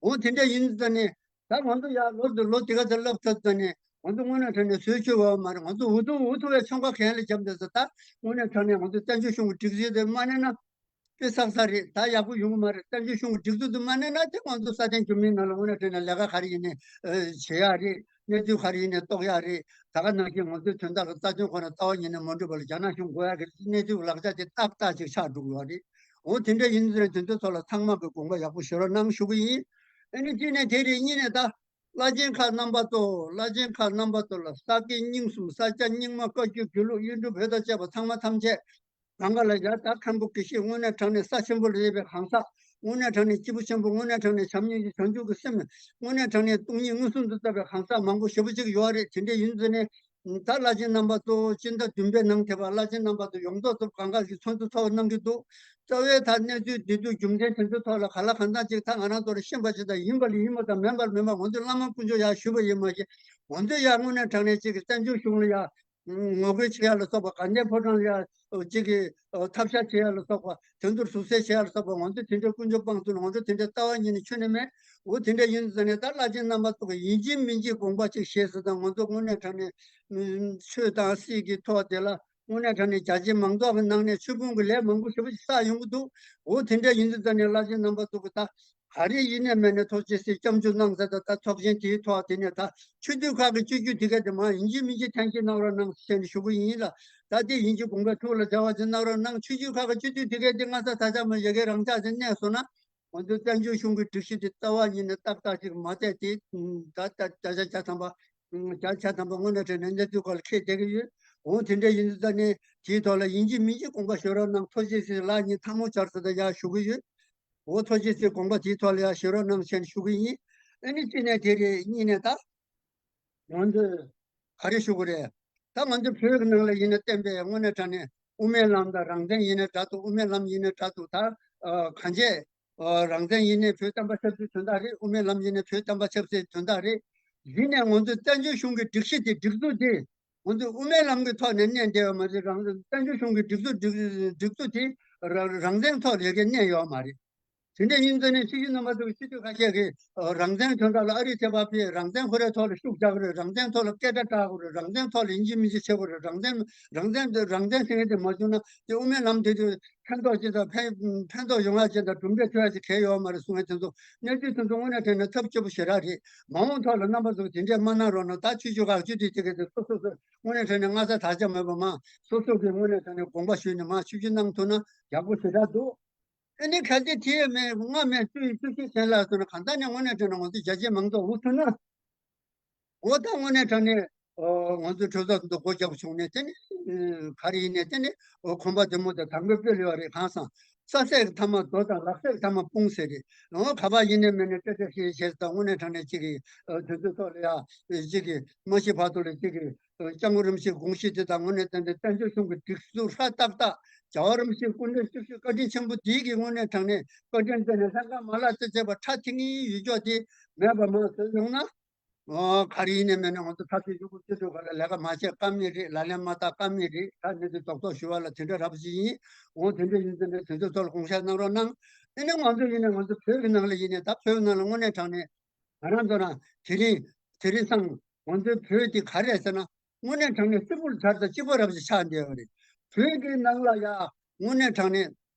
འོ་དེ་འདྲ་ཡིན་ཙང་ནས་ད་ང་ཚོ་ཡར་ལོ་དེ་ལོ་དེ་ག་ཚོད་སླེབས་ཚར་ཙང་ནས་ང་ཚོ་དངོས་གནས་དྲང་གནས་བཟོས་ཆོག་ཡོད་མ་རེད། ང་ཚོ་འུ་ཐུག་འུ་ཐུག་བའི་ཚོང་ཁང་གན་ལ་བརྒྱབ་འདུག་ཟེར། ད་དངོས་གནས་དྲང་གནས་ང་ཚོ་བཙན་བྱོལ་གཞུང་གི་སྒྲིག་འཛུགས་དེ་མ་གནས་ན་དཔེ་བསགས་ས་རེད། ད་ཡག་པོ་ཡོང་གི་མ་རེད། བཙན་བྱོལ་གཞུང་གི་སྒྲིག་འཛུགས་དེ་མ་གནས་ན་དེ་ང་ཚོ་སྲ་བརྟན་འབྱུང་མིན་ནང་ལ་དངོས་གནས་དྲང་གནས་ལས་ཀ་ག་རེ་ཡིན་ནའི་བྱེད་ཡག་རེད། གནས་ཚུལ་ག་རེ་ཡིན་ནའི་རྟོགས་ཡག་རེད། ད་ག་ནང་བཞིན་ང་ཚོའི་དོན་དག་ལ་རྩ་དོན་ཁོ་ན་རྩ་བ་ཉིད་ནས་མ་འགྲུབ་པ་ལ་རྒྱ་ནག་གཞུང་དགོས་ཡག་གི་གནས་ཚུལ་ལག་ཆ་དེ་ཏག་ཏག་ཅིག་ཆགས་འགྲོ་གི་ཡོད་རེད། འོ་དེ་འདྲ་ཡིན་ཙང་དེ་ཚོའི་ཐོག་ལ་ཚང་མ་གི་དགོངས་པ་ཡག་པོ་བཞེས་རོགས་གནང་ཞུ་གི་ཡིན། ཨ་ནི་གཅིག་ནས་དེ་རེད། གཉིས་ནས་ད་བླ་ཆེན་ཁག་རྣམ་པ་ཚོ། བླ་ཆེན་ཁག་རྣམ་པ་ཚོ་ལ་ས་དགེ་རྙིང་གསུམ། ས་སྐྱ་རྙིང་མ། བཀའ་བརྒྱུད་དགེ་ལུགས། གཡུང་དྲུང་བོད་དང་བཅས་པ་ཚང་མ་ཐམས་ཅད་གང་ག་ལ་ཡ་ད་མཁན་པོ་དགེ་བཤེས་དངོས་གནས་དྲང་གནས་ས་ཆེན་པོ་ལ་ཡོད་པའི་གང་ཟག། དངོས་གནས་དྲང་གནས་སྐྱེས་བུ་ཆེན་པོ། དངོས་གནས་དྲང་གནས་བྱམས་སྙིང་རྗེ་བྱང་ཆུབ་ཀྱི་སེམས། དངོས་གནས་དྲང་གནས་སྟོང་ཉིད་མངོན་སུམ་དུ་ལྟ་བའི་གང་ཟག་མང་པོ་ཞེ་པོ་ཅིག་ཡོད་རེད། དེ་འདྲ་ཡིན་ཙང་ནས་ད་བླ་ཆེན་རྣམ་པ་ཚོ། སྤྱི་ཟླ་བདུན་པའི་ནང་ཐེ་བ་བླ་ཆེན་རྣམ་པ་ཚོ་ཡོངས་རྫོགས་ཚོ་གང་ག་གི་ཚོགས་འདུ་ཚོགས་གནང་གི་འདུག་རྩ་བའི་ད་གནས་ཚུལ་འདི་ཚོ་རྒྱུ་མཚན་དེ་ཚོའི་ཐོག་ལ་ག་ལ་གང་འཚམ་ཅིག་ད་ང་རང་ཚོ་ལ་ཤེས་པ་ཅིག་དང་། ཡིན་པ་ལ་ཡིན་པ་དང་། མིན་པ་ལ་མིན་པ། ང་ཚོས་བླ་མ་དཀོན་མཆོག་ཡར་ཞུས་པ་ཡིན་མ་གཞི། ང་ཚོས་ཡར་དངོས་གནས་དྲང་གནས་ཅིག་གི་བཙན་བྱོལ་གཞུང་ལ་ཡར་ངོ་རྒོལ་བྱེད་ཡ་ལ་སོགས་པ། དགའ་ལྡན་ཕོ་བྲང་ལ་ཡར་ཅིག་གི་ཐབས་ཤེས་བྱེད་ཡ་ལ་སོགས་པ། དེ་ཚོར་ཟུར་ཟ་བྱེད་ཡ་ལ་སོགས་པ། ང་ཚོས་དེ་འདྲའི་དཀོན་མཆོག་དཔང་བཙུགས་ནས་ང་ཚོ་དེ་འདྲའི་ལྟ་བ་ཉིད་ནས་ཁྱོན་ནས་མེད། འོ་དེ་འདྲ་ཡིན་ཙང་ནས་ད་བླ་ཆེན་རྣམ་པ་ཚོ་གིས་ཡིན་གཅིག་མིན་གཅིག་དགོངས་པ་གཅིག་བཞེས་ཟེར་དང་། ང་ཚོ་དངོས་གནས་དྲང་གནས་ཆོས་དང་སྲིད་ཀྱི་ཐོག་དེ་ལ་དངོས་གནས་དྲང་གནས་རྒྱ་ཆེ་མང་ཚོགས་ཀྱི་ནང་ནས་ཆོས་ཕུང་གི་ལས་མང་པོ་ཞེ་པོ་ཞིག་བསགས་ཡོང་གི་འདུག་འོ་དེ་འདྲ་ཡིན་དུས་ཙང་ནས་བླ་ཆེན་རྣམ་པ་ཚོ་གིས་ད་ག་རེ་ཡིན་ནས་མེད་ནས་ཐུགས་རྗེ་གཟིགས་སྐྱབས་འཇུག་གནང་ཟེར་ད། ད་ཚོགས་ཆེན་དེའི་ཐོག་དེ་ནས་ད་ཆོས་བརྒྱུད་ཁག་གི་སྤྱི་རྒྱུ་དེ་ག་དེ་མ་ཡིན་གཅིག་མིན་གཅིག་ཐེངས་གཅིག་གནང་རོགས་གནང་ཟེར་ནས་ཞུ་གི་ཡིན་ལ། ད་དེ་ཡིན་གཅིག་དགོངས་པའི་ཐུགས་ལ་མཇལ་བ་ཅིག་གནང་རོགས་གནང་། ཆོས་བརྒྱུད་ཁག་གི་སྤྱི་འཐུས་དེ་ག་དེ་སྔ་ས་ད་ཆ་མ་ཡ་གི་རང་འཇགས་ཅིག་གནས་སོང་ན། ང་ཚོའི་བཙན་བྱོལ་གཞུང་གི་སྒྲིག་གཞི་དེ་རྩ་བ་ཉིད་ནས་ཏག་ཏག་ཅིག་མ་བལྟས་ཏེ། ད་ད་བརྒྱ་ཆ་བརྒྱ་ཐམ་པ། བརྒྱ་ཆ་ཐམ་པ་དངོས་གནས་དྲང་གནས་གནས་ཚུལ་སྐོར་ལ་ཁྱེད་བསྡད་ཀྱི་ཡོད། འོ་དེ་འདྲ་ཡིན་ཙང་ནས་དེའི་ཐོག་ལ་ཡིན་གཅིག་མིན་གཅིག་དགོངས་པ་བཞེས་རོགས་གནང་། ཐུགས་རྗེ་གཟིགས་ལག་གཉིས་ཐལ་མོ་སྦྱར་ཟེར་ད་ཡར་ཞུ་གི་ཡོད། འོ་ཐུགས་རྗེ་གཟིགས་དགོངས་པ་དེའི་ཐོག་ལ་ཡར་བཞེས་རོགས་གནང་ཟེར་ནས་ཞུ་གི་ཡིན། ཨ་ནི་གཅིག་ནས་དེ་རེད། གཉིས་ནས་ད་ང་ཚོས་ག་རེ་ཞུ་དགོས་རེད། ད་ང་ཚོ་བོད་ཀྱི་ནང་ལ་ཡིན་ན་བསྟན་པའི་དངོས་གནས་དྲང་གནས་དབུ་མའི་ལམ་དང་རང་བཙན་ཡིན་ན་འདྲ་འདུག་དབུ་མའི་ལམ་ཡིན་ན་འདྲ་འདུག་ད་ཨ་གང་བྱས། ཨ་རང་བཙན་ཡིན་ནའི་བོད་བསྟན་པ་ཆབ་སྲིད་དོན་དག་རེད། དབུ་མའི་ལམ་ཡིན་ནའི་བོད་བསྟན་པ་ཆབ་སྲིད་དོན་དག་རེད། ཡིན་ནའི་ང་ཚོའི་བཙན་བྱོལ་གཞུང་གི་སྒྲིག་གཞི་དེ། སྒྲིག་འཛུགས་དེ་ང་ཚོས་དབུ་མའི་ལམ་གྱི་ཐོག་ནས་གནས་བསྡད་ཡོད་མ་རེད། རང་བཙན། བཙན་བྱོལ་གཞུང་གི་སྒྲིག་འཛུགས། སྒྲིག་སྒྲིག་འཛུགས་དེ་རང་རང་བཙན་ཐོག་ལ་ཡ་གི་གནས་ཡོད་མ་རེད། དེ་འདྲ་ཡིན་ཙང་ནས་སྤྱི་འཐུས་རྣམ་པ་ཚོ་གིས། སྤྱི་འཐུས་ཁ་ཤས་ཀྱིས་ཨ་རང་བཙན་དོན་དག་ལ་ཨ་རི་ཚེ་དཔག་ཕེབས། རང་བཙན་ཁོ་རའི་ཐོག་ལ་ཤུགས་རྒྱག་གི་རེད། རང་བཙན་ཐོག་ལ་སྐད་སྒྲ་བསྒྲགས་དགོས་རེད། རང་བཙན་ཐོག་ལ་ཡིན་གཅིག་མིན་གཅིག་བྱེད་དགོས་རེད། རང་བཙན། རང་བཙན། རང་བཙན་ཟེར་མཁན་དེ་མ་བྱུང་ན་དེ་དབུ་མའི་ལམ་དེ་དུས་ཕན་ཐོགས་ཅིག་དང་། ཕན་ཕན་ཐོགས་ཡོང་ཡ་ཅིག་དང་གྲུབ་འབྲས་ཐོན་ཡ་ཅིག་གང་ཡང་ཡོད་མ་རེད་གསུང་མཁན་དེ་ཚོ། གནས་ཚུལ་དེ་ཚོ་དངོས་གནས་དྲང་གནས་ཐབས་སྐྱོ་པོ་ཞེ་དྲག་རེད། མ་འོངས་ཐོག་ལ་རྣམ་པ་ཚོ་དེ་འདྲས་མ་གནང་རོགས་གནང་། ད་ཆོས་བརྒྱུད་ཁག་སྤྱི་འཐུས་དེ་གས་དེ་སོ་སོ་སོ་དངོས་གནས་དྲང་གནས་སྔ་ས་དག་ཆ་མེད་པ་མ། སོ་སོ་གིས་དངོས་གནས་དྲང་གནས་དགོངས་པ་ཞུས་ནས་མ་ཆོས་བརྒྱུད་གནང་ཐུབ་ན་ཡག་པོ་ཞེ་དྲག་འདུག་ཨ་ནི་གལ་ཏེ་དེ་མེད་ལྔ་མེད་བཅུ་ཡི་བཅུ་བཞི་ཅན་ལ་སོང་ན་གང་ལྟར་ནས་དངོས་གནས་དྲང་ན་ང་ཚོ་རྒྱ་ཆེའི་མང་ཚོགས་འུ་ཐུག་ན། འོ་ད་དངོས་གནས་དྲང་ནས་ང་ཚོའི་གྲོས་ཚོགས་འདི་སྒོ་རྒྱག་བྱུང་ནས་དེ་ནི་ག་རེ་ཡིན་ནས་དེ་ནི་གོམ་པ་རྡེ་མོ་དང་དང་པོའི་དཔེ་ལས་རེད། གང་སང་ས་སྲེག་མཐའ་མ་རྡོ་དང་ལག་སྲེག་མཐའ་མ་དཔུང་ཟེར་རེད། འོ་ག་པར་ཡིན་ནས་མེད་ནས་ཏྲེ་ཏྲེ་ཤེས་བྱས་དང་དངོས་གནས་དྲང་ནས་གཅིག་གི་དུས་ཚོད་ཐོག་ལ་ཡ་གཅིག་གི་མ་ཤི་བར་དུ་ལ་གཅིག་གི་སྐྱབས་མགོན་རིན་པོ་ཆེའི་དགོངས་གཞི་དེ་དང་དངོས་གནས་དྲང་ནས་བཙན་བྱོལ་གཞུང་གི་སྒྲིག་འཛུགས་ཧྲ་ཏག་ཏག་རྒྱལ་བ་རིན་པོ་ཆེའི་སྐུ་ཕྲེང་བཅུ་བཞི་བཀའ་དྲིན་ཆེན་པོ་འདིའི་གི་དངོས་གནས་དྲང་གནས་བཀའ་དྲིན་བརྟེན་ནས་ལྷན་ཁང་མ་ལག་རྩེ་རྩེ་བ་ཁྲ་ཐིང་ངེ་ཡོད་ཀྱོག་དེ་མེད་པ་མ་བཟོས་ཡོང་ན། ཨོ་ག་རེ་ཡིན་ནས་མེད་ན་ང་ཚོ་ཐབས་ཤེས་ཤུགས་པོ་ཅི་ཐུབ་ག་ལ་ལས་ཀ་མ་བྱས་ཀ་མེད་རེད། ལག་ལེན་མ་བསྟར་ཀ་མེད་རེད། ད་ནི་དེ་རྡོག་རྡོག་ཞུ་བ་ལ་དེ་འདྲ་རབ་ཅིག་ཡིན། འོ་དེ་འདྲ་ཡིན་ཙང་ནས་དེ་ཚོ་ཐོག་ལ་དགོངས་ཞག་གནང་རོགས་གནང་། དེ་ནས་ང་ཚོ་ཡིན་ནས་ང་ཚོ་བོད་ཀྱི་ནང་ལ་ཡིན་ནས་ད་བོད་ནང་ལ་དངོས་གནས་དྲང་གནས་ང་རང་ཚོ་ན་དེ་རིང་དེ་རིང་སང་ང་ཚོའི་བོད་དེ་ག་རེ་ཟེར་ན། དངོས་གནས་དྲང་གནས་སིལ་བུར་དར་དང་གཅིག་པ་རབ་ཅིག་ཆགས་བསྡད་ཡོད་རེད། བོད་ཀྱི་ནང་ལ་ཡ་དངོས་གནས་དྲང་གནས་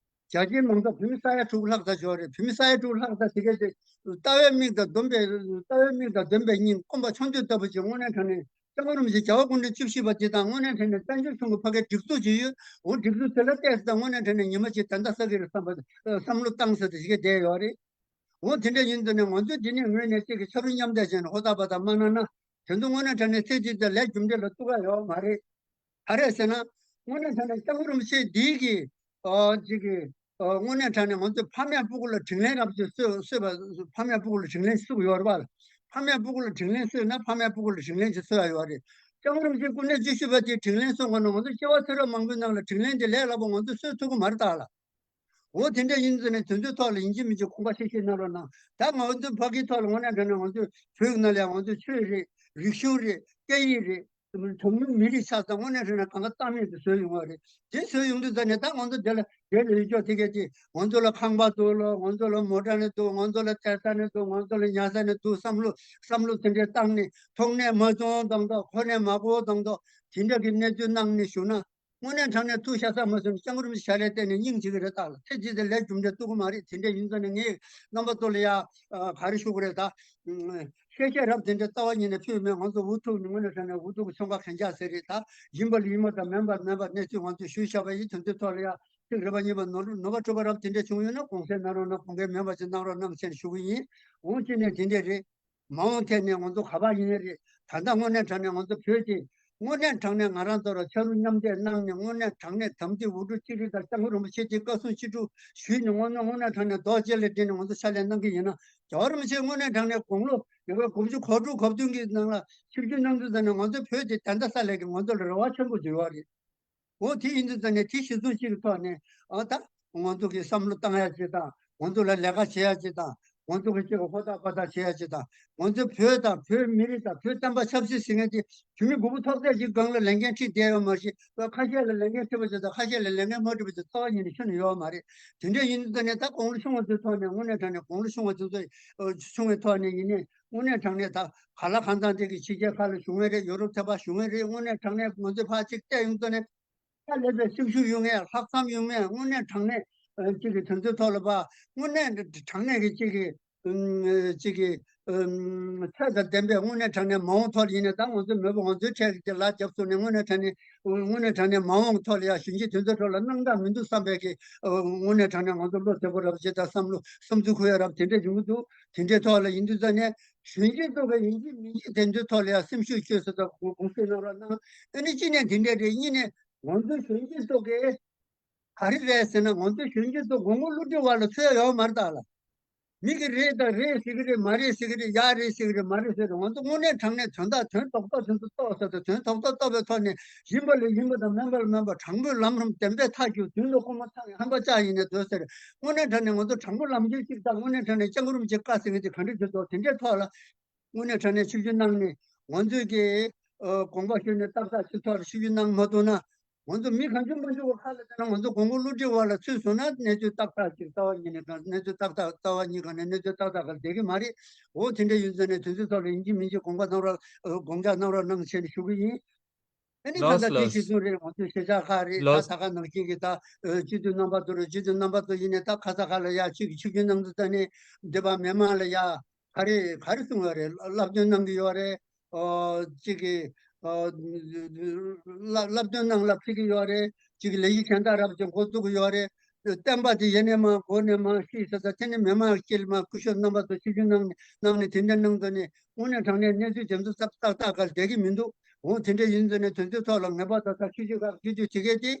རྒྱ་ཆེའི་མང་ཚོགས་བོད་མི་ས་ཡ་དྲུག་ལྷག་ཙམ་ཡོད་རེད། བོད་མི་ས་ཡ་དྲུག་ལྷག་ཙམ་དེ་གས་དེ་ལྟ་བའི་མིག་དང་བསྡོམས་པའི་ལྟ་བའི་མིག་དང་བསྡོམས་པའི་སྙིང་སྐོམ་པ་ཆུང་དུས་ལྟ་བུ་ཅིག་དངོས་གནས་དྲང་གནས་སྐྱབས་མགོན་རིན་པོ་ཆེ་རྒྱལ་བ་སྐུ་ཕྲེང་བཅུ་བཞི་པ་དེ་དང་དངོས་གནས་དྲང་གནས་བཙན་བྱོལ་གཞུང་གི་ཕ་གིའི་སྒྲིག་འཛུགས་ཅིག་ཡོད། འོ་སྒྲིག་འཛུགས་དེ་ལ་བལྟས་ཙང་དངོས་གནས་དྲང་གནས་ཉི་མ་གཅིག་ད་ལྟ་ས་གི་རེད་བསམ་པ་བསམ་བློ་བཏང་ས་དེ་ཞིག་བསྡད་ཡོད་རེད། འོ་དེ་འདྲ་ཡིན་དུས་ནས་ང་ཚོས་འདི་ནས་ངོས་ནས་གཅིག་གི་ཆ་རོགས་མཉམ་འདེགས་བྱས་ནས་ཧོ་ད་པ་ད་མ་གནང་ན་དེ་ཚོ་དངོས་གནས་དྲང་གནས་ཚེ་གཅིག་དེ་ལས་རྒྱུ་འབྲས་ལ་ཐུག་ག་ཡོད་མ་རེད། ག་རེ་ཟེར་ན། དངོས་གནས་དྲང་གནས་སྐྱབས་མགོན་རིན་པོ་ཆེ་འདིའི་གི་ཨོ་གཅིག་གི་ཨོ་དངོས་གནས་དྲང་གནས་ང་ཚོས་ཕ་མེས་སྤུ་གུ་ལ་དྲིན་ལན་རབ་ཅིག་གསོས་གསོས་པ། ཕ་མེས་སྤུ་གུ་ལ་དྲིན་ལན་གསོས་ཡོད་རེད་པ། ཕ་མེས་སྤུ་གུ་ལ་དྲིན་ལན་གསོས་ན་ཕ་མེས་སྤུ་གུ་ལ་དྲིན་ལན་ཅིག་གསོས་ཡ་ཡོད་རེད། སྐྱབས་མགོན་རིན་པོ་ཆེ་སྐུ་ཕྲེང་བཅུ་བཞི་པ་དེས་དྲིན་ལན་གསོས་དགོས་ན་ང་ཚོ་སྐྱེ་བ་ཚེ་རབས་མང་པོའི་ནང་ལ་དྲིན་ལན་དེ་ལས་སླ་པོ་ང་ཚོས་གསོས་ཐུབ་ཀྱི་མ་རེད་ད་ལ། འོ་དེ་འདྲ་ཡིན་ཙང་ནས་དེ་ཚོའི་ཐོག་ལ་ཡིན་གཅིག་མིན་གཅིག་དགོངས་པ་བཞེས་བཞེས་གནང་རོགས་གནང་། ད་ང་ཚོའི་ཕ་གིའི་ཐོག་ལ་དངོས་གནས་དྲང་གནས་ང་ཚོའི་བོད་ནང་ལ་ང་ཚོའི་ཆོས་རེད། རིག་གཞུང་རེད། སྐད་ཡིག་རེད། གྲངས་ཉུང་མི་རིགས་ཆ་ཚང་དངོས་གནས་དྲང་གནས་གང་ག་རྩ་མེད་དུ་བཟོས་ཡོང་བ་རེད། དེ་བཟོས་ཡོང་དུས་ཙང་ནས་ད་ང་ཚོ་དེ་ལ་དེ་ལ་ཡོད་ཀྱོག་དེ་གས་དེ་ང་ཚོ་ལ་ཁང་པ་འདུག་ལོ། ང་ཚོ་ལ་མོ་ཊ་ནི་འདུག་ང་ཚོ་ལ་ཚེ་ས་ནི་འདུག་ང་ཚོ་ལ་ཉལ་ས་ནི་འདུག་བསམ་བློ་བསམ་བློ་དེ་འདྲས་བཏང་ནས་ཐོག་ནས་མ་བྱུང་དང་ཐོག་ཁོ་ནས་མ་གོ་དང་ཐོག་དེ་འདྲ་གི་གནས་ཚུལ་གནང་ནས་བཞུགས་ན། དངོས་གནས་དྲང་གནས་ཐུགས་ཤ་ཚ་མ་སོང་། སྐྱབས་མགོན་རིན་པོ་ཆེ་ཞལ་ལས་བལྟས་ནས་སྙིང་རྗེ་གི་རེད་ད་ལ། ཚེ་གཅིག་དེ་ལས་རྒྱུ་འབྲས་ཐུག་གི་མ་རེད། དེ་འདྲ་ཡིན་ཙང་ནས་ངས་རྣམ་པ་ཚོ་ལ་ཡ་ག་རེ་ཞུ་གི་རེད་ད། བཤད་བཤད་རབ་དེ་འདྲ་རྩ་བ་ཉིད་ནས་ཕུལ་མེད། ང་ཚོ་འུ་ཐུག་ནས་དངོས་གནས་དྲང་གནས་འུ་ཐུག་གི་ཚོང་ཁ་གན་རྒྱག་ཟེར་རེད་ད། ཡིན་པ་ལ་ཡིན་པ་དང་མིན་པ་ལ་མིན་པ་གནས་ཚུལ་ང་ཚོས་ཞུས་བཞག་པ་ཡིན། དེ་ཚོའི་ཐོག་ལ་ཡ་ཚིག་རེ་བ་གཉིས་པ་ནོར་ནོར་བ་འཁྲུལ་པ་རབ་དེ་འདྲ་བྱུང་ཡོད་ན་དགོངས་སེལ་གནང་རོགས་གནང་། དགོངས་འགལ་མེད་པ་ཅིག་གནང་རོགས་གནང་ཟེར་ཞུ་གི་ཡིན། འོང་ཅི་ནས་དེ་འདྲ་རེད། མ་འོངས་ཐད་ནས་ང་ཚོ་ག་པར་ཡིན་ནའི་རེད། ད་ལྟ་དངོས་གནས་དྲང་གནས་ང་ཚོ་བོད་དེ་དངོས་གནས་དྲང་གནས་ང་རང་ཚོ་ལ་ཆ་རོགས་མཉམ་འདེགས་གནང་ནས་དངོས་གནས་དྲང་གནས་དམ་ཚིག་འུ་ཚུགས་གཅིག་སྒྲིལ་དང་སྐྱབས་མགོན་རིན་པོ་ཆེ་དེ་བཀའ་གསུང་ཅི་སྒྲུབ་ཞུས་ནས་དངོས་གནས་དངོས་གནས་དྲང་གནས་རྡོག་གཅིག་ལ་སྒྲིལ་ནས་ང་ཚོ་ཕྱག་ལས་གནང་གི་ཡིན་ན། རྒྱལ་བ་རིན་པོ་ཆེ་དངོས་གནས་དྲང་གནས་དགུང་ལོ་ཉི་ཤུ་དགུ་བཅུ་གོ་དྲུག་གོ་བདུན་གྱི་ནང་ལ་ཆིབས་བསྒྱུར་གནང་དུས་ཙམ་ནས་ང་ཚོ་བོད་དེ་ད་ལྟ་ས་ལས་ཀྱི་ང་ཚོ་ལ་རེ་བ་ཆེན་པོ་ཡོད་རེད། འོ་དེ་ཡིན་དུས་ཙམ་ནས་དེ་གཞི་བཟུང་ཞིག་གི་ཐོག་ནས་ཨ་ད་ང་ཚོ་གི་བསམ་བློ་བཏང་ཡ་ཅིག་དང་། ང་ཚོ་ལ་ལས་ཀ་བྱེད་ཡ་ཅིག་དང་། ང་ཚོ་གི་ཅིག་ཧོ་ཐག་པ་ཐག་བྱེད་ཡ་ཅིག་དང་། ང་ཚོ་བོད་དང་བོད་མི་རིགས་དང་བོད་བསྟན་པ་ཆབ་སྲིད་ཟེར་མཁན་དེ་གཞོན་མི་དགུ་བོ་ཐོག་ཚད་ཅིག་སྒང་ལ་ལས་འགན་ཁྲིད་བསྡད་ཡོད་མ་རེད། ཁ་ཤས་ལ་ལས་འགན་ཁྲིད་པ་ཅིག་དང་ཁ་ཤས་ལ་ལས་འགན་མ་ཁྲིད་པ་ཅིག་རྩ་བ་ཉིད་ནས་ཤེས་ནས་ཡོད་མ་རེད། དེ་འདྲ་ཡིན་དུས་ཙམ་ནས་ད་དགུང་ལོ་ཆུང་བ་ཚོའི་ཐོག་ནས་དངོས་གནས་དྲང་གནས་དགུང་ལོ་ཆུང་བ་ཚོ་ཚོ་ཆུང་བའི་ཐོག་ནས་ཡིན་ནའི་དངོས་གནས་དྲང་གནས་ད་ག་ལ་གང་ཚང་དེ་གི་ཕྱི་རྒྱལ་ཁག་ལ་བཞུགས་མཁན་རེད། ཡོ་རོབ་ཚད་པ་བཞུགས་མཁན་རེད། དངོས་གནས་དྲང་གནས་ང་ཚོས་ཕར་ཅིག་བལྟས་ཡོང་དུས་ནས། ད་ལས་པའི་སེམས་ཤུགས་ཡོད་མཁན། ལྷག་བསམ་ཡོད་མཁན། དངོས་གནས་དྲང་གནས་ཨ་གཅིག་གི་དོན་ཚོའི་ཐོག་ལ་ཕར་དངོས་གནས་དྲང་གནས་ཀྱི་གཅིག་གི་ཨུམ་གཅིག་གི་ཨུམ་ཚད་དང་ལྡན་པའི་དངོས་གནས་དྲང་གནས་མ་འོངས་ཐོག་ལ་ཡིན་ནའི་ད་ང་ཚོ་མེས་པོ་ང་ཚོའི་གྲས་ཀྱི་ལ་རྒྱབ་སོང་ནས་དངོས་གནས་དྲང་གནས་དངོས་གནས་དྲང་གནས་མ་འོངས་ཐོག་ལ་ཡ་གཞོན་སྐྱེས་དོན་ཚོའི་ཐོག་ལ་སྣང་དག་མི་འདུག་བསམ་པའི་གི་ཨ་དངོས་གནས་དྲང་གནས་ང་ཚོ་བློ་བདེ་པོ་རབ་བྱེད་དང་བསམ་བློ་བསམ་ཚུལ་འཁོར་ཡ་རབ་དེ་འདྲས་ཡོང་གི་འདུག་དེ་འདྲའི་ཐོག་ལ་ཡིན་དུས་ཙང་ནས་གཞོན་སྐྱེས་ཚོ་གི་ཡིན་གཅིག་མིན་གཅིག་དེ་ཚོའི་ཐོག་ལ་ཡ་སེམས་ཤུགས་བཅོས་ས་དང་དགོངས་སེལ་གནང་རོགས་གནང་། ཨ་ནི་གཅིག་ནས་དེ་འདྲས་རེད། གཉིས་ནས། ང་ཚོའི་གཞོན་སྐྱེས་ཚོ་གིས་ག་རེ་རེད་ཟེར་ན། ང་ཚོའི་གཞོན་སྐྱེས་ཚོ་མགོ་སྔོ་བློ་གྲོས་བ་ལ་ཚོད་ཡོད་མ་རེད་ད་ལ། མི་གིས་རེད་དང་རེད་ཟེར་གི་རེད། མ་རེད་ཟེར་གི་རེད། ཡ་རེད་ཟེར་གི་རེད། མ་རེད་ཟེར་གི་རེད། ང་ཚོ་དངོས་གནས་དྲང་གནས་དོན་དག་དོན་རྡོག་རྡོག་དེ་ཚོ་རྟོགས་ས་དང་དོན་རྡོག་རྡོག་རྟོགས་པའི་ཐོག་ནས་ཡིན་པ་ལ་ཡིན་པ་དང་མིན་པ་ལ་མིན་པ། དྲང་པོའི་ལམ་རིམ་བདེན་པའི་ཐག་གཅོད། མདུན་ལ་སྐུལ་མ་ཚང་ཡང་ཧམ་པ་བཅག་ཡིན་ནས་སྡོད་ཟེར། དངོས་གནས་དྲང་གནས་ང་ཚོ་དྲང་པོ་ལམ་སྟོན་གཅིག་དང་། དངོས་གནས་དྲང་གནས་སྐྱབས་མགོན་རིན་པོ་ཆེ་བཀའ་ཟེར་མཁན་དེ་ག་འདྲ་བྱེད་དོ་དེ་འདྲའི་ཐོག་ལ། དངོས་གནས་དྲང་གནས་ཆིབས་བསྒྱུར་གནང་ནས་ང་ཚོས་ཀྱི་ཨ་དགོངས་པ་ཞུས་ནས་ཏག་ཏག་སྤྱི་ཚོགས་ལ་ཆིབས་བསྒྱུར་གནང་མ་ཐུབ་ན། ང་ཚོ་མི་གང་བྱུང་མང་བྱུང་གི་ཁ་ལ་བལྟས་ན་ང་ཚོ་མགོ་སྔོ་བློ་གྲོས་བ་ལ་ཚུད་སོང་ན་གནས་ཚུལ་ཏག་ཏག་ཅིག་རྩ་བ་ཉིད་ནས་གང་གནས་ཚུལ་ཏག་ཏག་རྩ་བ་ཉིད་གང་ནས་གནས་ཚུལ་ཏག་ཏག་ག་བསྡད་ཀྱི་མ་རེད། འོ་དེ་འདྲ་ཡིན་ཙང་ནས་དུས་ཚོད་ཐོག་ལ་ཡིན་གཅིག་མིན་གཅིག་དགོངས་པ་གནང་རོགས་ཨ་དགོངས་འཇགས་གནང་རོགས་གནང་ཞེས་ནས་ཞུ་གི་ཡིན། ཨ་ནི་ད་ལགས་ལྟ་དེ་ལགས། གཞི་བཟུང་རེད། ང་ཚོའི་གཞིས་ཆགས་ཁག་རེད། ད་ལགས། ད་ག་ནང་བཞིན་གྱི་ད་ཨ་སྤྱི་འཐུས་རྣམ་པ་ཚོ་རེད། སྤྱི་འཐུས་རྣམ་པ་ཚོ་ཡིན་ནས་ད་ཁ་ས་ཁ་ལ་ཡ་ཆིབས་ཀྱི་ཆིབས་བསྒྱུར་གནང་དུས་ད་ནས་འདི་པ་མི་མང་ལ་ཡ་ག་རེ་ག་རེ་གསུང་བ་རེད། བསླབ་སྟོན་གནང་གི་ཡོད་རེད། ཨོ་གཅིག་གི་ཨོ་བསླབ་བསླབ་སྟོན་གནང་ལ་ཕེབས་ཀྱི་ཡོད་རེད། གཅིག་གི་ལས་གཞི་གཞན་དག་རབ་ཅིག་འགོ་བཙུགས་ཀྱི་ཡོད་རེད། བསྟན་པ་དེ་ཡེ་ནས་མ་གོ་ནས་མ་ཤི་ས་ད་དེ་ནི་མི་མང་སྐྱིད་མ་སྐུ་ཞབས་རྣམ་པ་ཚོ་ཆིབས་བསྒྱུར་གནང་ནས་གནང་ནས་དེ་འདྲ་གནང་ཚོ་ནས་དངོས་གནས་དྲང་གནས་གནས་ཚུལ་དེ་ཚོ་ཏག་ཏག་ཏག་ག་བསྡད་ཀྱི་མི་འདུག་འོ་དེ་འདྲ་ཡིན་ཚོ་ནས་དོན་ཚོའི་ཐོག་ལ་ངེས་པར་དུ་ད་ཁྱི་ཆུ་ཁག་ཁྱི་ཆུ་དེ་གས་དེ་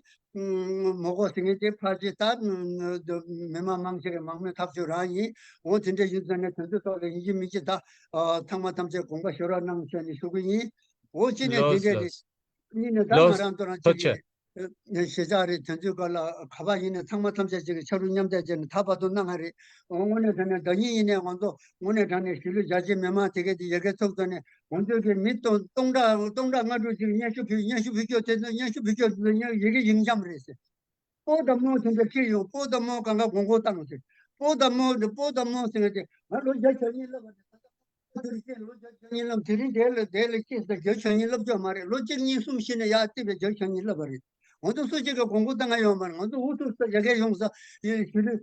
མོ་གོ་ཟེར་མཁན་དེ་ཕལ་ཆེར་ད་མི་མང་མང་ཆེ་གི་མང་མོས་ཐག་ཆོད་རང་ཡིན། འོ་དེ་འདྲ་ཡིན་ཚོ་ནས་དོན་ཚོའི་ཐོག་ལ་ཡིན་གཅིག་མིན་གཅིག་ད་ཚང་མ་ཐམས་ཅད་དགོངས་པ་ཞུ་རོགས་གནང་ཞེས་ནས་ཞུ་གི་ཡིན། འོ་ཅི་ནས་དེ་ལོས་འདྲ་རེད། ལོས། གཉིས་ནས་ད་ང་ལོས། རང་ཚོ་རང་ཐུགས་ཆེ། ཆེ་གི་ཞེ་ཆགས་རེད། དོན་ཚོའི་སྐོར་ལ་ག་པ་ཡིན་ནས་ཚང་མ་ཐམས་ཅད་ཅིག་གི་ཆ་རུ་མཉམ་བསྡད་བྱས་ནས་ད་བར་དུ་གནང་ང་རེད། འོ་དངོས་གནས་དྲང་གནས་ཟླ་ཉིན་ཡིན་ནས་ང་ཚོ་དངོས་གནས་དྲང་གནས་གཞིས་ལུས་རྒྱ་ཆེའི་མི་མང་དེ་གས་དེ་ཡ་གིར་ཚུགས་ཚོ་ནས་ང་ཚོས་ཀྱི་མི་སྟོང་སྟོང་ཕྲག་སྟོང་ཕྲག་ལྔ་དྲུག་ཅིག་སྙན་ཞུ་ཕུལ་སྙན་ཞུ་ཕུལ་སྐྱོ་དེ་ཚོ་སྙན་ཞུ་ཕུལ་སྐྱོ་དེ་ཚོ་སྙན་ཡ་གི་ཡིག་འཁྱམ་རེད་ཟེར། སྤོ་དང་རྨོ་དེ་འདྲ་ཁྱེར་ཡོང་། སྤོ་དང་རྨོ་གང་ག་དགོང་དགོང་བཏང་ཟེར། སྤོ་དང་རྨོ་སྤོ་དང་རྨོ་ཟེར་ཏེ་ང་ལོ་བརྒྱ་ཆ་གཉིས་ལབ་པ་རེད། ད་ལྟ་དེ་རིང་ལོ་བརྒྱ་ཆ་གཉིས་ལབ། དེ་རིང་དེ་ལ་དེ་ལ་ཅི་ཟེར་བརྒྱ་ཆ་གཉིས་ལབ་ཀྱོག་མ་རེད། ལོ་གཅིག་གཉིས་གསུམ་ཤི་ནས་ཡར་བལྟས་པའི་བརྒྱ་ཆ་གཉིས་ལབ་པ་རེད། ང་ཚོ་སུ་གཅིག་གི་དགོང་དགོང་བཏང་ང་ཡོང་མ་རེད། ང་ཚོ་འུ་ཐུག་ས་ཡ་གི་ཡོང་ས་ཡིན་ཞུ་ལུས།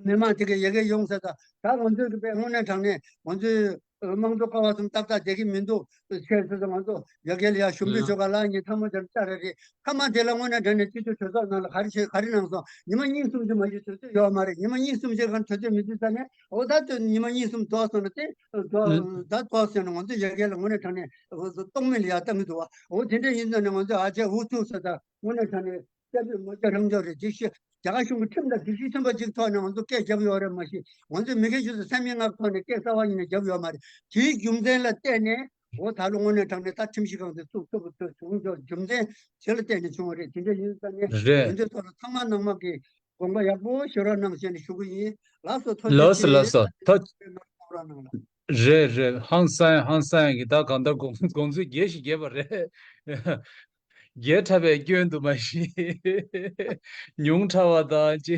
མི་མང་དེ་གས་ཡ་གི་ཡོང་ས་ད་ད་ང་ཚོའི་གི་པའི་དངོས་གནས་དྲང་གནས་ང་ཚོའི་དམངས་གཙོ་ཀ་བ་གསུམ་ཏག་ཏག་བསྡད་ཀྱི་མི་འདུག་ཆེད་དུ་ང་ཚོ་ཡ་གི་ལ་ཡ་ཞུ་འབུལ་ཞུ་ག་ལ་ཉིན་ཐ་མ་དེར་བཅར་རེ་རེད། ཐ་མ་དེ་ལ་དངོས་གནས་དྲང་གནས་སྤྱི་འཐུས་གྲོས་ཚོགས་ནང་ལ་ག་རེ་བྱེད་ག་རེ་གནང་སོང་། ཉི་མ་གཉིས་གསུམ་ཅིག་མ་གཞི་དུས་ཚོད་ཡོད་མ་རེད། ཉི་མ་གཉིས་གསུམ་ཅིག་གང་དུས་ཚོད་མི་འདུག་ས་ནས་འོ་ད་དུ་ཉི་མ་གཉིས་གསུམ་ལྡོག་སོང་ན་དེ་ལྡོག་ད་ལྡོག་སོང་ན་ང་ཚོ་ཡ་གི་ལ་དངོས་གནས་དྲང་གནས་གཏོང་མི་ལ་ཡ་ལྟ་མི་འདུག་བ། འོ་དེ་འདྲ་ཡིན་ཙང་ནས་ང་ཚོ་ཨ་ཅེ་འུ་ཐུག་ས་ད་དངོས་གནས་དྲང་གནས་སྐྱབས་བཅོལ་ངོ་རྒྱ་རང་འཇོག་རེད། ཅིག་ཤོད། རྒྱ་གར་གཞུང་གི་ཁྲིམས་དང་སྒྲིག་གཞི་མཐུན་པ་ཅིག་ཐོག་ནས་ང་ཚོ་སྐད་རྒྱབ་ཡོད་རེད། མ་གཞི་ང་ཚོས་མི་སྒེར་ཞུ་ཚོ་སེམས་ཉིད་ངག་ཐོག་ནས་སྐད་གསར་བ་ཡིན་ནས་རྒྱབ་ཡོད་མ་རེད། དེའི་རྒྱུ་མཚན་ལ་བརྟེན་ནས་འོ་ད་ལོ་དངོས་གནས་དྲང་གནས་ད་ཁྲིམས་གཞི་སྒང་དེ་བཙུགས་ཐུབ་ཐུབ་བྱུང་ཆོག་རྒྱུ་མཚན་དེ་ལ་བརྟེན་ནས་བྱུང་བ་རེད། དེ་འདྲ་ཡིན་ཙང་ནས་རེད། དོན་དེ་ཐོག་ལ་ཚང་མ་ནང་མ་གི་དགོངས་པ་ཡག་པོ་ཞུ་རོགས་གནང་ཞེས་ནས་ཞུ་གི་ཡིན། ལགས་སོ། ཐུགས་རྗེ་ལགས་སོ། ཆེ། ལགས་སོ། ཐུགས། གནང་རོགས་གནང་ལ། རེད་རེད། ཧང་སང་ཧང་སང་གི་ད་གང་ལྟར་དགོངས་དགོངས་ཚུལ་རྒྱས་ཤིག་རྒྱས་པ་རེད། རྒྱས་ཕྲ་བའི་སྐྱོན་དུ་མ་ཤེས། ཉུང་ཕྲ་བ་དང་ཅི།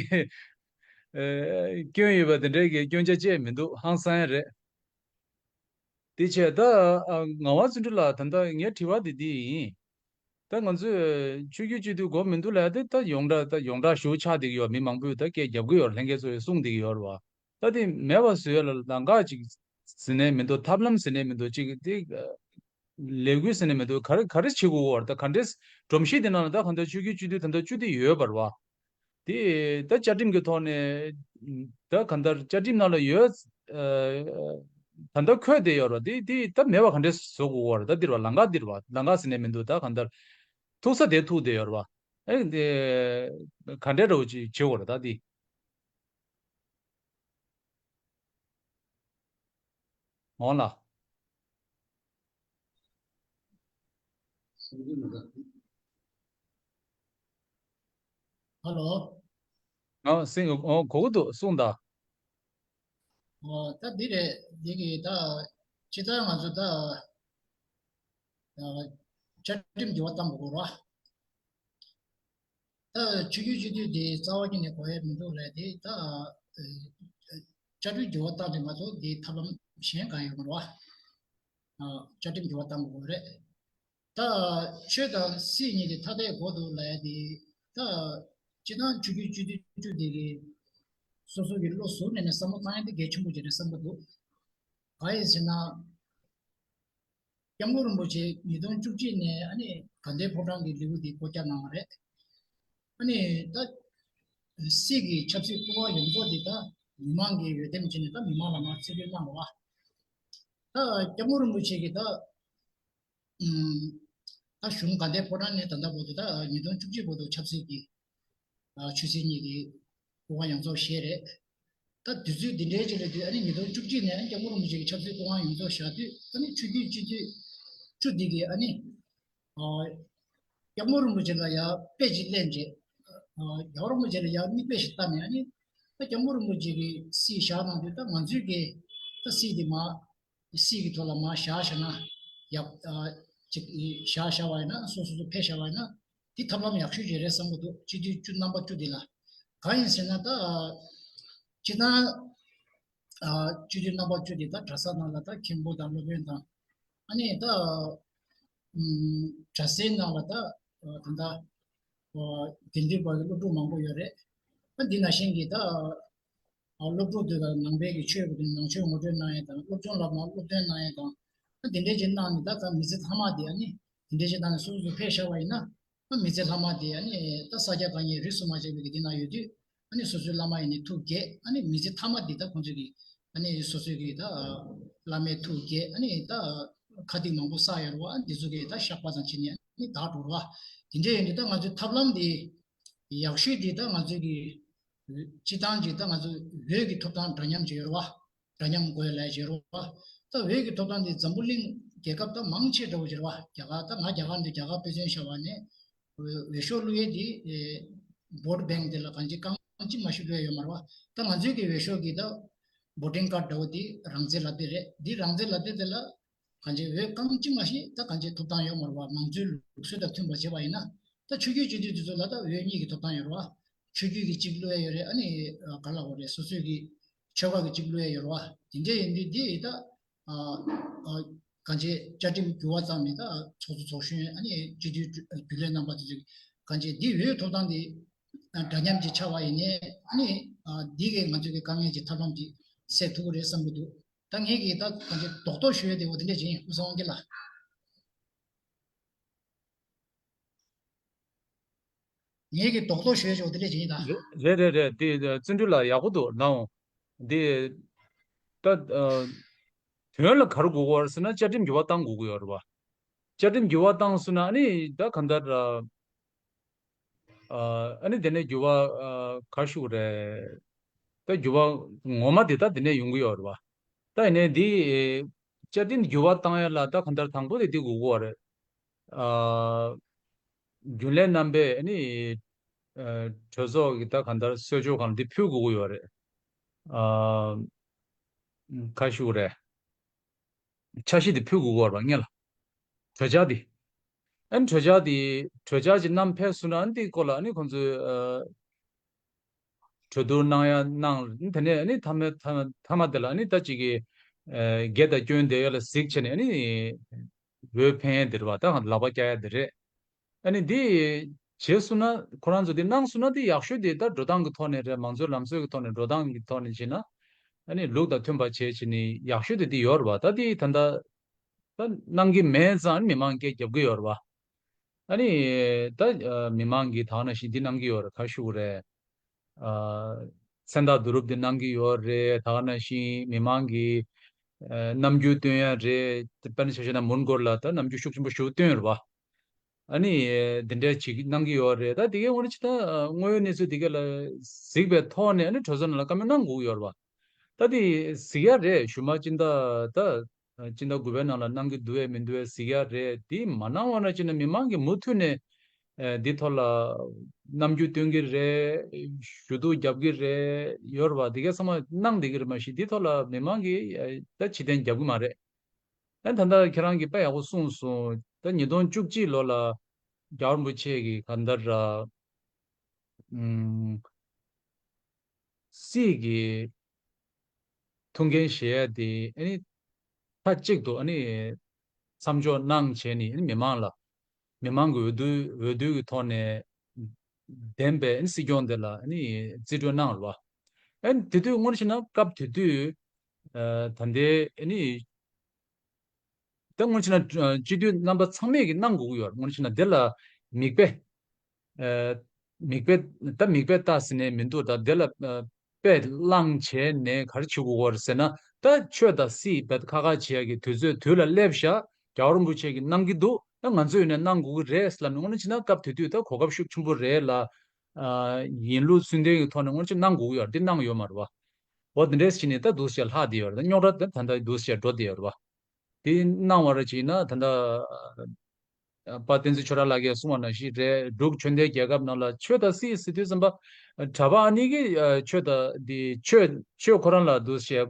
ཨེ། སྐྱོན་ཡོད་པ་དེ་འདྲའི་གི་སྐྱོན་ཆ་བཅས་མི་འདུག་ཧང་སང་རེད། དེ་བྱས་ད་ཨ། ངག་དབང་བརྩོན་འགྲུས་ལགས། ད་ལྟ་ངའི་དྲི་བ་དེ་འདི་ཡིན། ད་ང་ཚོས་ཆོས་བརྒྱུད་སྤྱི་འཐུས་དགོས་མི་འདུག་ལབ་ཡ་དེ་ད་ཡོངས་གྲགས་ད་ཡོངས་གྲགས་ཞུ་ཆགས་བསྡད་ཀྱི་ཡོད། མི་མང་པོས་ད་སྐད་རྒྱབ་ཀྱི་ཡོད་རེད། ལྷན་རྒྱས་ཚོས་གསུངས་བསྡད་ཀྱི་ཡོད་རེད་བ། ད་དེ་མེད་པ་བཟོ་ཡ་ལ་ལམ་ཁ་ཅིག་ཟེར་ནས་མི་འདུག་ཐབས་ལམ་ཟེར་ནས་མི་འདུག་ཅིག་དེ་ལས་འགུལ་ཟེར་ནས་མི་འདུག་ག་རེ་ག་རེ་བྱེད་དགོས་ཀྱི་ཡོད་རེད། ད་ག་འདྲས་སྒྲོམ་གཞི་དེ་ནང་ལ་ད་གང་ལྟར་ཆོས་བརྒྱུད་སྤྱི་འཐུས་ད་ལྟ་བཅུ་བདུན་ཡོད་པ་རེད་བ། དེ་ད་བཅའ་ཁྲིམས་ཀྱི་ཐོག་ནས་ད་གང་ལྟར་བཅའ་ཁྲིམས་ནང་ལ་ཡོད། ཨ། ད་ལྟ་འཁོད་བསྡད་ཡོད་རེད་བ། དེ་དེ་ད་མེད་པ་ག་འདྲས་བཟོ་དགོས་ཀྱི་ཡོད་རེད། ད་འདིར་བ་ལམ་ཁ་འདིར་བ་ལམ་ཁ་ཟེར་ནས་མི་འདུག་ད་གང་ལྟར་ཐུག་ས་དེ་ཐུག་བསྡད་ཡོད་རེད་བ། ཨེ་དེ་ག་འདྲས་འདྲ་བོ་ཅིག་བྱེད་དགོས་རེད་ད་དེ། འོང་ལ། ཧ་ལོ། ཨ། སེང་། ཨོ། གོ་གི་འདུག་གསུངས་དང་། ཨོ། ད་འདི་རེད། འདི་གི་ད་ཇི་ལྟར་ང་ཚོ་ད་ཨ། བཅའ་ཁྲིམས་འགྱུར་བ་གཏང་དགོས་རེད་བ། ད་ཆོས་བརྒྱུད་སྤྱི་འཐུས་དེ་རྩ་བ་ཉིད་ནས་གོ་ཡ་མི་འདུག་ལབ་དེ་ད་ཨ། བཅའ་ཁྲིམས་འགྱུར་བ་བཏང་དེ་ང་ཚོ་དེ་ཐབས་ལམ་གཞན་གང་ཡོད་མ་རེད་བ། ཨ། བཅའ་ཁྲིམས་འགྱུར་བ་བཏང་དགོས་རེད། ད་ཆོས་དང་སྲིད་གཉིས་དེ་ཐ་དད་དགོས་འདུག་ལབ་ཡ་དེ་ད་སྤྱིར་བཏང་ཆོས་བརྒྱུད་སྤྱི་འཐུས་བཅུ་དེ་གི་སོ་སོ་གི་བློ་གཟུ་བོ་ནས་ནས་བསམ་བློ་བཏང་ཡ་དེ་གལ་ཆེན་པོ་ཅིག་རེད་བསམ་གི་འདུག་གང་ཡིན་ཟེར་ན། སྐྱབས་མགོན་རིན་པོ་ཆེ་ཉིས་སྟོང་བཅུ་གཅིག་ནས་ཨ་ནི་དགའ་ལྡན་ཕོ་བྲང་གི་ལེའུ་དེ་སྒོ་བརྒྱབ་གནང་བ་རེད། ཨ་ནི་ད་སྲིད་ཀྱི་ཆབ་སྲིད་སྐུ་དབང་ཡོངས་རྫོགས་དེ་ད་མི་མང་གི་འོས་འདེམས་བྱས་ནས་ད་མི་མང་ལ་མར་རྩིས་སྤྲོད་གནང་བ། ད་སྐྱབས་མགོན་རིན་པོ་ཆེ་གིས་ད་ཨུམ། ད་གཞུང་དགའ་ལྡན་ཕོ་བྲང་ནས་ད་ལྟ་བར་དུ་ད་ཉིས་སྟོང་བཅུ་གཅིག་བར་དུ་ཆབ་སྲིད་ཀྱི་ཨ། ཆོས་སྲིད་གཉིས་ཀྱི་སྐུ་དབང་ཡོངས་རྫོགས་བཞེས་རེད། ད་དུས་ཚོད་འདི་འདྲའི་ཅིག་ལ་དུས་ཨ་ནི་ཉིས་སྟོང་བཅུ་གཅིག་ནས་སྐྱབས་མགོན་རིན་པོ་ཆེ་གི་ཆབ་སྲིད་སྐུ་དབང་ཡོངས་རྫོགས་བཞག་དུས་ཨ་ནི་ཆོས་བརྒྱུད་སྤྱི་འཐུས་བཅུ་འདི་གི་ཨ་ནི་ཨ། སྐྱབས་མགོན་རིན་པོ་ཆེ་ལ་ཡ་དཔེ་ཅིག་ལེན་རྗེས་ཨ། རྒྱལ་བ་རིན་པོ་ཆེ་ལ་ཡ་མིག་དཔེ་ཞིག་ལྟ་ནས་ཨ་ནི་ད་སྐྱབས་མགོན་རིན་པོ་ཆེ་གི་སྲིད་བཞག་གནང་དུས་ད་ང་ཚོའི་གི་ད་སྲིད་འདི་མ། སྲིད་ཀྱི་ཐོག་ལ་མར་བཞག་བཞག་ན་ཡག་ཨ། ཅིག་བཞག་བཞག་པ་ཡིན་ན་སོ་སོ་སོ་ཕེབས་བཞག་པ་ཡིན་ན་དེ་ཐབས་ལམ་ཡག་ཤོས་ཅིག་རེད་བསམ་གྱི་འདུག་སྤྱི་འཐུས་བཅུ་རྣམ་པ་བཅུ་འདི་ལ་གང་ཡིན་ཟེར་ན་ད་ཨ། སྤྱིར་བཏང་ཨ། སྤྱི་འཐུས་རྣམ་པ་བཅུ་འདི་ད་གྲྭ་ས་ནང་ལ་ད་མཁན་པོ་དང་སློབ་དཔོན་དང་ཨ་ནི་ད་ཨ། གྲྭ་སའི་ནང་ལ་ད་ཨ། ད་ལྟ་ཨ། དགེ་འདུན་པ་གི་སློབ་ཕྲུག་མང་པོ་ཡོད་རེད། ཨ། འདི་ནང་བཞིན་གྱི་ད་ཨ། སློབ་ཕྲུག་དེ་དག་ནང་པའི་གི་ཆོས་ཀྱི་ནང་ཆོས་ངོ་སྤྲོད་གནང་ཡས་དང་སློབ་སྦྱོང་ལ་མ་སློབ་སྟོན་གནང་ཡས་དང་ཨ། དེ་འདྲས་ཅིག་གནང་ནས་ད་ད་མི་ཚེ་ལྷག་མ་དེ་ཨ་ནི་དེ་འདྲས་ཅིག་གནང་ནས་སོ་སོ་སོ་ཕེབས་བཞག་པ་ཡིན་ན་ཨ། མི་ཚེ་ལྷག་མ་དེ་ཨ་ནི་ད་ས་སྐྱ་དགའ་ཉེ་རིས་སུ་མ་ཆད་པའི་གི་དེ་ན་ཡོད་དུས་ ཨ་ནི་སོ་སོའི་བླ་མ་ཡིན་ནི་ཐུགས་དགྱེས། ཨ་ནི་མི་ཚེ་མཐའ་མ་འདི་ད་ཁོང་ཚོས་ཀྱི་ཨ་ནི་སོ་སོའི་གི་ད་བླ་མའི་ཐུགས་དགྱེས། ཨ་ནི་ད་ཁ་ཏིག་མང་པོ་བསགས་ཡོད་རེད་བ། ཨ་ནི་འདི་ཚོ་གི་ད་བཤགས་པ་ཙམ་བྱས་ནས་ཨ་ནི་དག་འགྲོ་རེད་བ། དེ་འདྲ་ཡིན་དུས་ད་ང་ཚོའི་ཐབས་ལམ་འདི་ཡག་ཤོས་འདི་ད་ང་ཚོའི་གི་སྤྱི་བཏང་གི་ད་ང་ཚོ་འོས་ཀྱི་ཐོབ་ཐང་འདྲ་མཉམ་ཅིག་ཡོད་རེད་བ། འདྲ་མཉམ་དགོས་ལས་བྱེད་རོགས། ད་འོས་ཀྱི་ཐོབ་ཐང་དེ་འཛམ་བུ་གླིང་རྒྱལ་ཁབ་ད་མང་ཆེ་འདྲ་བོ་བྱེད་རོགས། རྒྱ་གར་ད་ང་རྒྱ་གར་འདི་རྒྱ་གར་དཔེ་མཚོན་བཞག་པ་ནས་འོས་ཤོག་བླུག་ཡས་དེ་བོ་ཊི་བེང་དེ་ལ་གང་ཅི་གང་ཅི་མ་ཤེས་བླུག་ཡས་ཡོད་མ་རེད་བ། ད་ང་ཚོའི་གི་འོས་ཤོག་གི་ད་བོ་ཊིང་ཀར་ཌི་འདྲ་བོ་དེ་རང་བཙན་ལག་དེབ་རེད། འདི་རང་བཙན་ལག་དེབ་དེ་ལ་གང་ཅི་འོས་གང་ཅི་མ་ཤེས་ད་གང་ཅི་ཐོབ་ཐང་ཡོད་མ་རེད་བ། མང་གཙོའི་ལུགས་སྲོལ་དང་མཐུན་པ་བྱས་པ་ཡིན་ན། ད་ཆོས་བརྒྱུད་སྤྱི་འཐུས་དེ་ཚོ་ལ་ད་འོས་གཉིས་ཀྱི་ཐོབ་ཐང་ཡོད་རེད་བ། ཆོས་བརྒྱུད་ཀྱི་གཅིག་བླུག་ཡ་ཡོད་རེད། ཨ་ནི་ཨ་ག་ལ་འོ་རེད། སོ་སོའི་གི་ཆོལ་ཁ་གི་གཅིག་བླུག་ཡ་ཡོད་རེད་བ། དེ་འདྲ་ཡིན་དུས་འདི་ད་ཨ་ཨ་གང་ཅི་བཅའ་ཁྲིམས་འགྱུར་བ་བཏང་ནས་ད་ཚོགས་གཙོ་ཚོགས་གཞོན་ཨ་ནི་སྤྱི་འཐུས་རྒྱུན་ལས་རྣམ་པ་དེ་ཚོ་གང་ཅི་འདི་འོས་ཐོབ་ཐང་འདི་འདྲ་མཉམ་གྱི་ཆགས་པ་ཡིན་ནའི་ཨ་ནི་ཨ་འདི་གི་ང་ཚོའི་གི་དཀའ་ངལ་གྱི་ཐབས་ལམ་འདི་སེལ་ཐུབ་ཀྱི་རེད་བསམ་གྱི་འདུག་ད་ངས་ཀྱིས་ད་གང་ཅི་རྡོག་རྡོག་ཞུ་ཡ་དེ་འོ་དེ་འདྲ་ཅིག་ཡིན། སྐུ་ཚེ་དབང་རྒྱལ་ལགས། ངེད་ཀྱི་རྡོག་རྡོག་ཞུ་ཡ་ཅིག་འོ་དེ་འདྲ་ཅིག་ཡིན་ད། རེད་རེད་རེད། དེ་བརྩོན་འགྲུས་ལགས་ཡག་པོ་འདུག་ལགས་འོང་། དེ་ད་ཨ་དོན་ལ་ག་རེ་དགོས་ཀྱི་ཡོད་རེད་ཟེར་ན་བཅའ་ཁྲིམས་འགྱུར་བ་གཏང་དགོས་ཀྱི་ཡོད་རེད་བ། བཅའ་ཁྲིམས་འགྱུར་བ་བཏང་སོང་ན་ཨ་ནི་ད་གང་ལྟར་ཨ་ཨ་ནི་དེ་ནས་འགྱུར་བ་ཨ་ག་རེ་ཞུ་དགོས་རེད། ད་འགྱུར་བ་ངོ་མ་དེ་ད་དེ་ནས་ཡོང་གི་ཡོད་རེད་བ། ད་ཡིན་ནའི་འདི་བཅའ་ཁྲིམས་འགྱུར་བ་བཏང་ཡ་ལ་ད་གང་ལྟར་དང་པོ་དེ་འདི་དགོས་ཀྱི་ཡོད་རེད། ཨ་རྒྱུན་ལས་རྣམ་པས་ནི་ཨ་གྲོས་ཚོགས་ཀྱི་ད་གང་ལྟར་གསོལ་ཇོ་ཁང་འདི་ཕུལ་དགོས་ཀྱི་ཡོད་རེད། ཨ་ག་རེ་ཞུ་དགོས་རེད། འཆར་གཞི་འདི་ཕུལ་དགོས་ཀྱི་ཡོད་རེད་བ་སྔོན་ལ། གྲོས་འཆར་འདི། ཨ་ནི་གྲོས་འཆར་འདི་གྲོས་འཆར་ཅིག་བསྣམས་ཕེབས་སོང་ན་ཨ་ནི་འདི་སྐོར་ལ་ཨ་ནི་ཁོང་ཚོས་ཨ་གྲོས་བསྡུར་གནང་ཡ་གནང་། དེ་ནས་ཨ་ནི་མཐའ་མ་མཐའ་མ་མཐའ་མ་དེ་ལ་ཨ་ནི་ད་ཅིག་གི་ཨ་དགེ་དང་སྐྱོན་དེ་ཡོད་ལ་གཟིགས་བྱས་ནས་ཨ་ནི་འོས་འཕེན་ཡ་དེ་རེད་བ། ད་ལག་པ་བཀྱག་ཡ་དེ་རེད། ཨ་ནི་འདི་བྱས་སོང་ན་ཁོ་རང་ཚོ་འདི་གནང་སོང་ན་འདི་ཡག་ཤོས་དེ་ད་འགྲོ་སྟངས་ཀྱི་ཐོག་ནས་རེད། མང་གཙོའི་ལམ་སྲོལ་གྱི་ཐོག་ནས་འགྲོ་སྟངས་ཀྱི་ཐོག་ནས་བྱས་ན་ཨ་ནི་ལུགས་དང་མཐུན་པ་བྱས་བྱས་ནས་ཡག་ཤོས་དེ་འདི་ཡོད་རེད་བ། ད་འདི་ད་ལྟ་ད་གནང་གི་མེད་ཙང་མི་མང་སྐད་རྒྱབ་གི་ཡོད་རེད་བ། ཨ་ནི་ད་ཨ་མི་མང་གིས་ད་ག་ནང་བཞིན་འདི་གནང་གི་ཡོད་རེད། ག་རེ་ཞུ་དགོས་རེད། ཨ་མཚན་རྟགས་བསྡུ་རུབ་འདི་གནང་གི་ཡོད་རེད། ད་ག་ནང་བཞིན་མི་མང་གིས་ཨ་རྣམ་འགྱུར་སྟོན་ཡ་རེད། དཔེར་ན་ཆ་བཞག་ན་མོན་གྷོ་ལ་ད་རྣམ་འགྱུར་ཤུགས་ཆེན་པོ་ཞིག་སྟོན་ཡོད་རེད་བ། ཨ་ནི་འདི་འདྲ་ཅིག་གནང་གི་ཡོད་རེད། ད་དེ་གའི་ངོ་ནས་ཅི་ད་དངོས་ཡོད་གནས་ཚུལ་དེ་ག་ལ་གཟིགས་པའི་ཐོག་ནས་ཨ་ནི་གྲོས་ཚོགས་ནང་ལ་བཀའ་མོལ་གནང་དགོས་ཀྱི་ཡོད་རེད་བ། ད་དེ་གཟིགས་ཡ་རེད། གཞུག་མ་སྤྱི་ཟླ་ད་སྤྱི་ཟླ་དགུ་པའི་ནང་ལ་གནང་གི་འདུག་གས་མི་འདུག་གས་གཟིགས་ཡ་རེད། དེ་མ་གནང་བ་ན་ཅི་ན་མི་མང་གིས་མུ་མཐུད་ནས་ཨ་འདི་ཐོག་ལ་རྣམ་འགྱུར་སྟོན་གི་རེད། ཞུ་གཏུག་རྒྱབ་གི་རེད་ཡོད་རེད་བ། དེ་གའི་ཚང་མ་གནང་བསྡད་གི་རེད། མ་གཞི་འདི་ཐོག་ལ་མི་མང་གིས་ཨ་ད་ཕྱིར་འཐེན་རྒྱབ་གི་མ་རེད། ཨ་ད་ལྟ་ཁྱེད་རང་གིས་དཔེ་ཡག་པོ་གསུངས་སོང་། ད་ཉིས་སྟོང་བཅུ་གཅིག་ལོ་ལ་རྒྱལ་བ་རིན་པོ་ཆེ་གིས་གང་ལྟར་ཨ་ཨུམ་སྲིད་ཀྱི་ཐུགས་འགན་བཞེས་ཡ་དེ་ཨ་ནི་མཐའ་གཅིག་ཏུ་ཨ་ནི་མཚམས་འཇོག་གནང་བྱས་ནས་ཨ་ནི་མི་མང་ལ་མི་མང་གི་འོས་བསྡུ་འོས་བསྡུ་གི་ཐོག་ནས་འདེམས་པའི་ཨ་ནི་སྲིད་སྐྱོང་དེ་ལ་ཨ་ནི་རྩིས་སྤྲོད་གནང་རེད་བ། ཨ་ནི་དེ་དུས་དངོས་གནས་བྱས་ན་སྐབས་དེ་དུས་ཨ་ད་ལྟའི་ཨ་ནི་ད་སྔོན་ཆད་ན་ཨ་སྤྱི་འཐུས་རྣམ་པ་ཚང་མས་ཀྱི་གནང་དགོས་ཀྱི་ཡོད་རེད། སྔོན་ཆད་ན་དེ་ལ་མིག་དཔེ་ཨ་མིག་དཔེ་ད་མིག་དཔེ་ལྟ་ཟེར་ནས་མི་འདུག་ད་དེ་ལ་ཨ་དཔེ་བླངས་བྱས་ནས་ག་རེ་བྱེད་དགོས་ཀྱི་ཡོད་རེད་ཟེར་ན། ད་ཆོས་དང་སྲིད་དཔེ་ཁ་ཁ་བྱེད་ཡ་གི་དུས་ཚོད་དུས་ལ་སླེབས་ཤག་རྒྱལ་བ་རིན་པོ་ཆེ་གིས་གནང་གི་འདུག་ད་ང་ཚོས་ཡིན་ནའི་གནང་དགོས་ཀྱི་རེད་ལབ་ནས། དངོས་གནས་བྱས་ན་སྐབས་དེ་དུས་ད་གོ་སྐབས་ཤུགས་ཆེན་པོ་རེད་ལ། ཨ་ཡིན་ལུགས་ཚུལ་ལྡན་གྱི་ཐོག་ནས་དངོས་གནས་བྱས་གནང་དགོས་ཀྱི་ཡོད་རེད། འདི་གནང་ཡོད་མ་རེད་བ། འོ་དེ་འདྲས་བྱས་ནས་ད་འདུག་སེ་ལྷག་བསྡད་ཡོད་རེད། ད་རྙོག་དྲ་དེ་ད་ལྟ་འདུག་སེ་འགྲོ་བསྡད་ཡོད་རེད་བ། དེ་གནང་བ་རེད་བྱས་ན་ད་ལྟ་ཨ་པ་བསྟན་འཛིན་ཆོས་གྲགས་ལགས་ཀྱིས་གསུངས་པ་ནང་བཞིན་རེད། འབྲུག་ཆོས་ལྡན་རྒྱལ་ཁབ་ནང་ལ་ཆོས་དང་སྲིད་ཟེར་དུས་ཙམ་པ་གྲྭ་པ་ཨ་ནི་གི་ཨ་ཆོས་དང་དེ་ཆོས་ཆོས་ཁོ་རང་ལ་འདུག་སེ་ཨ་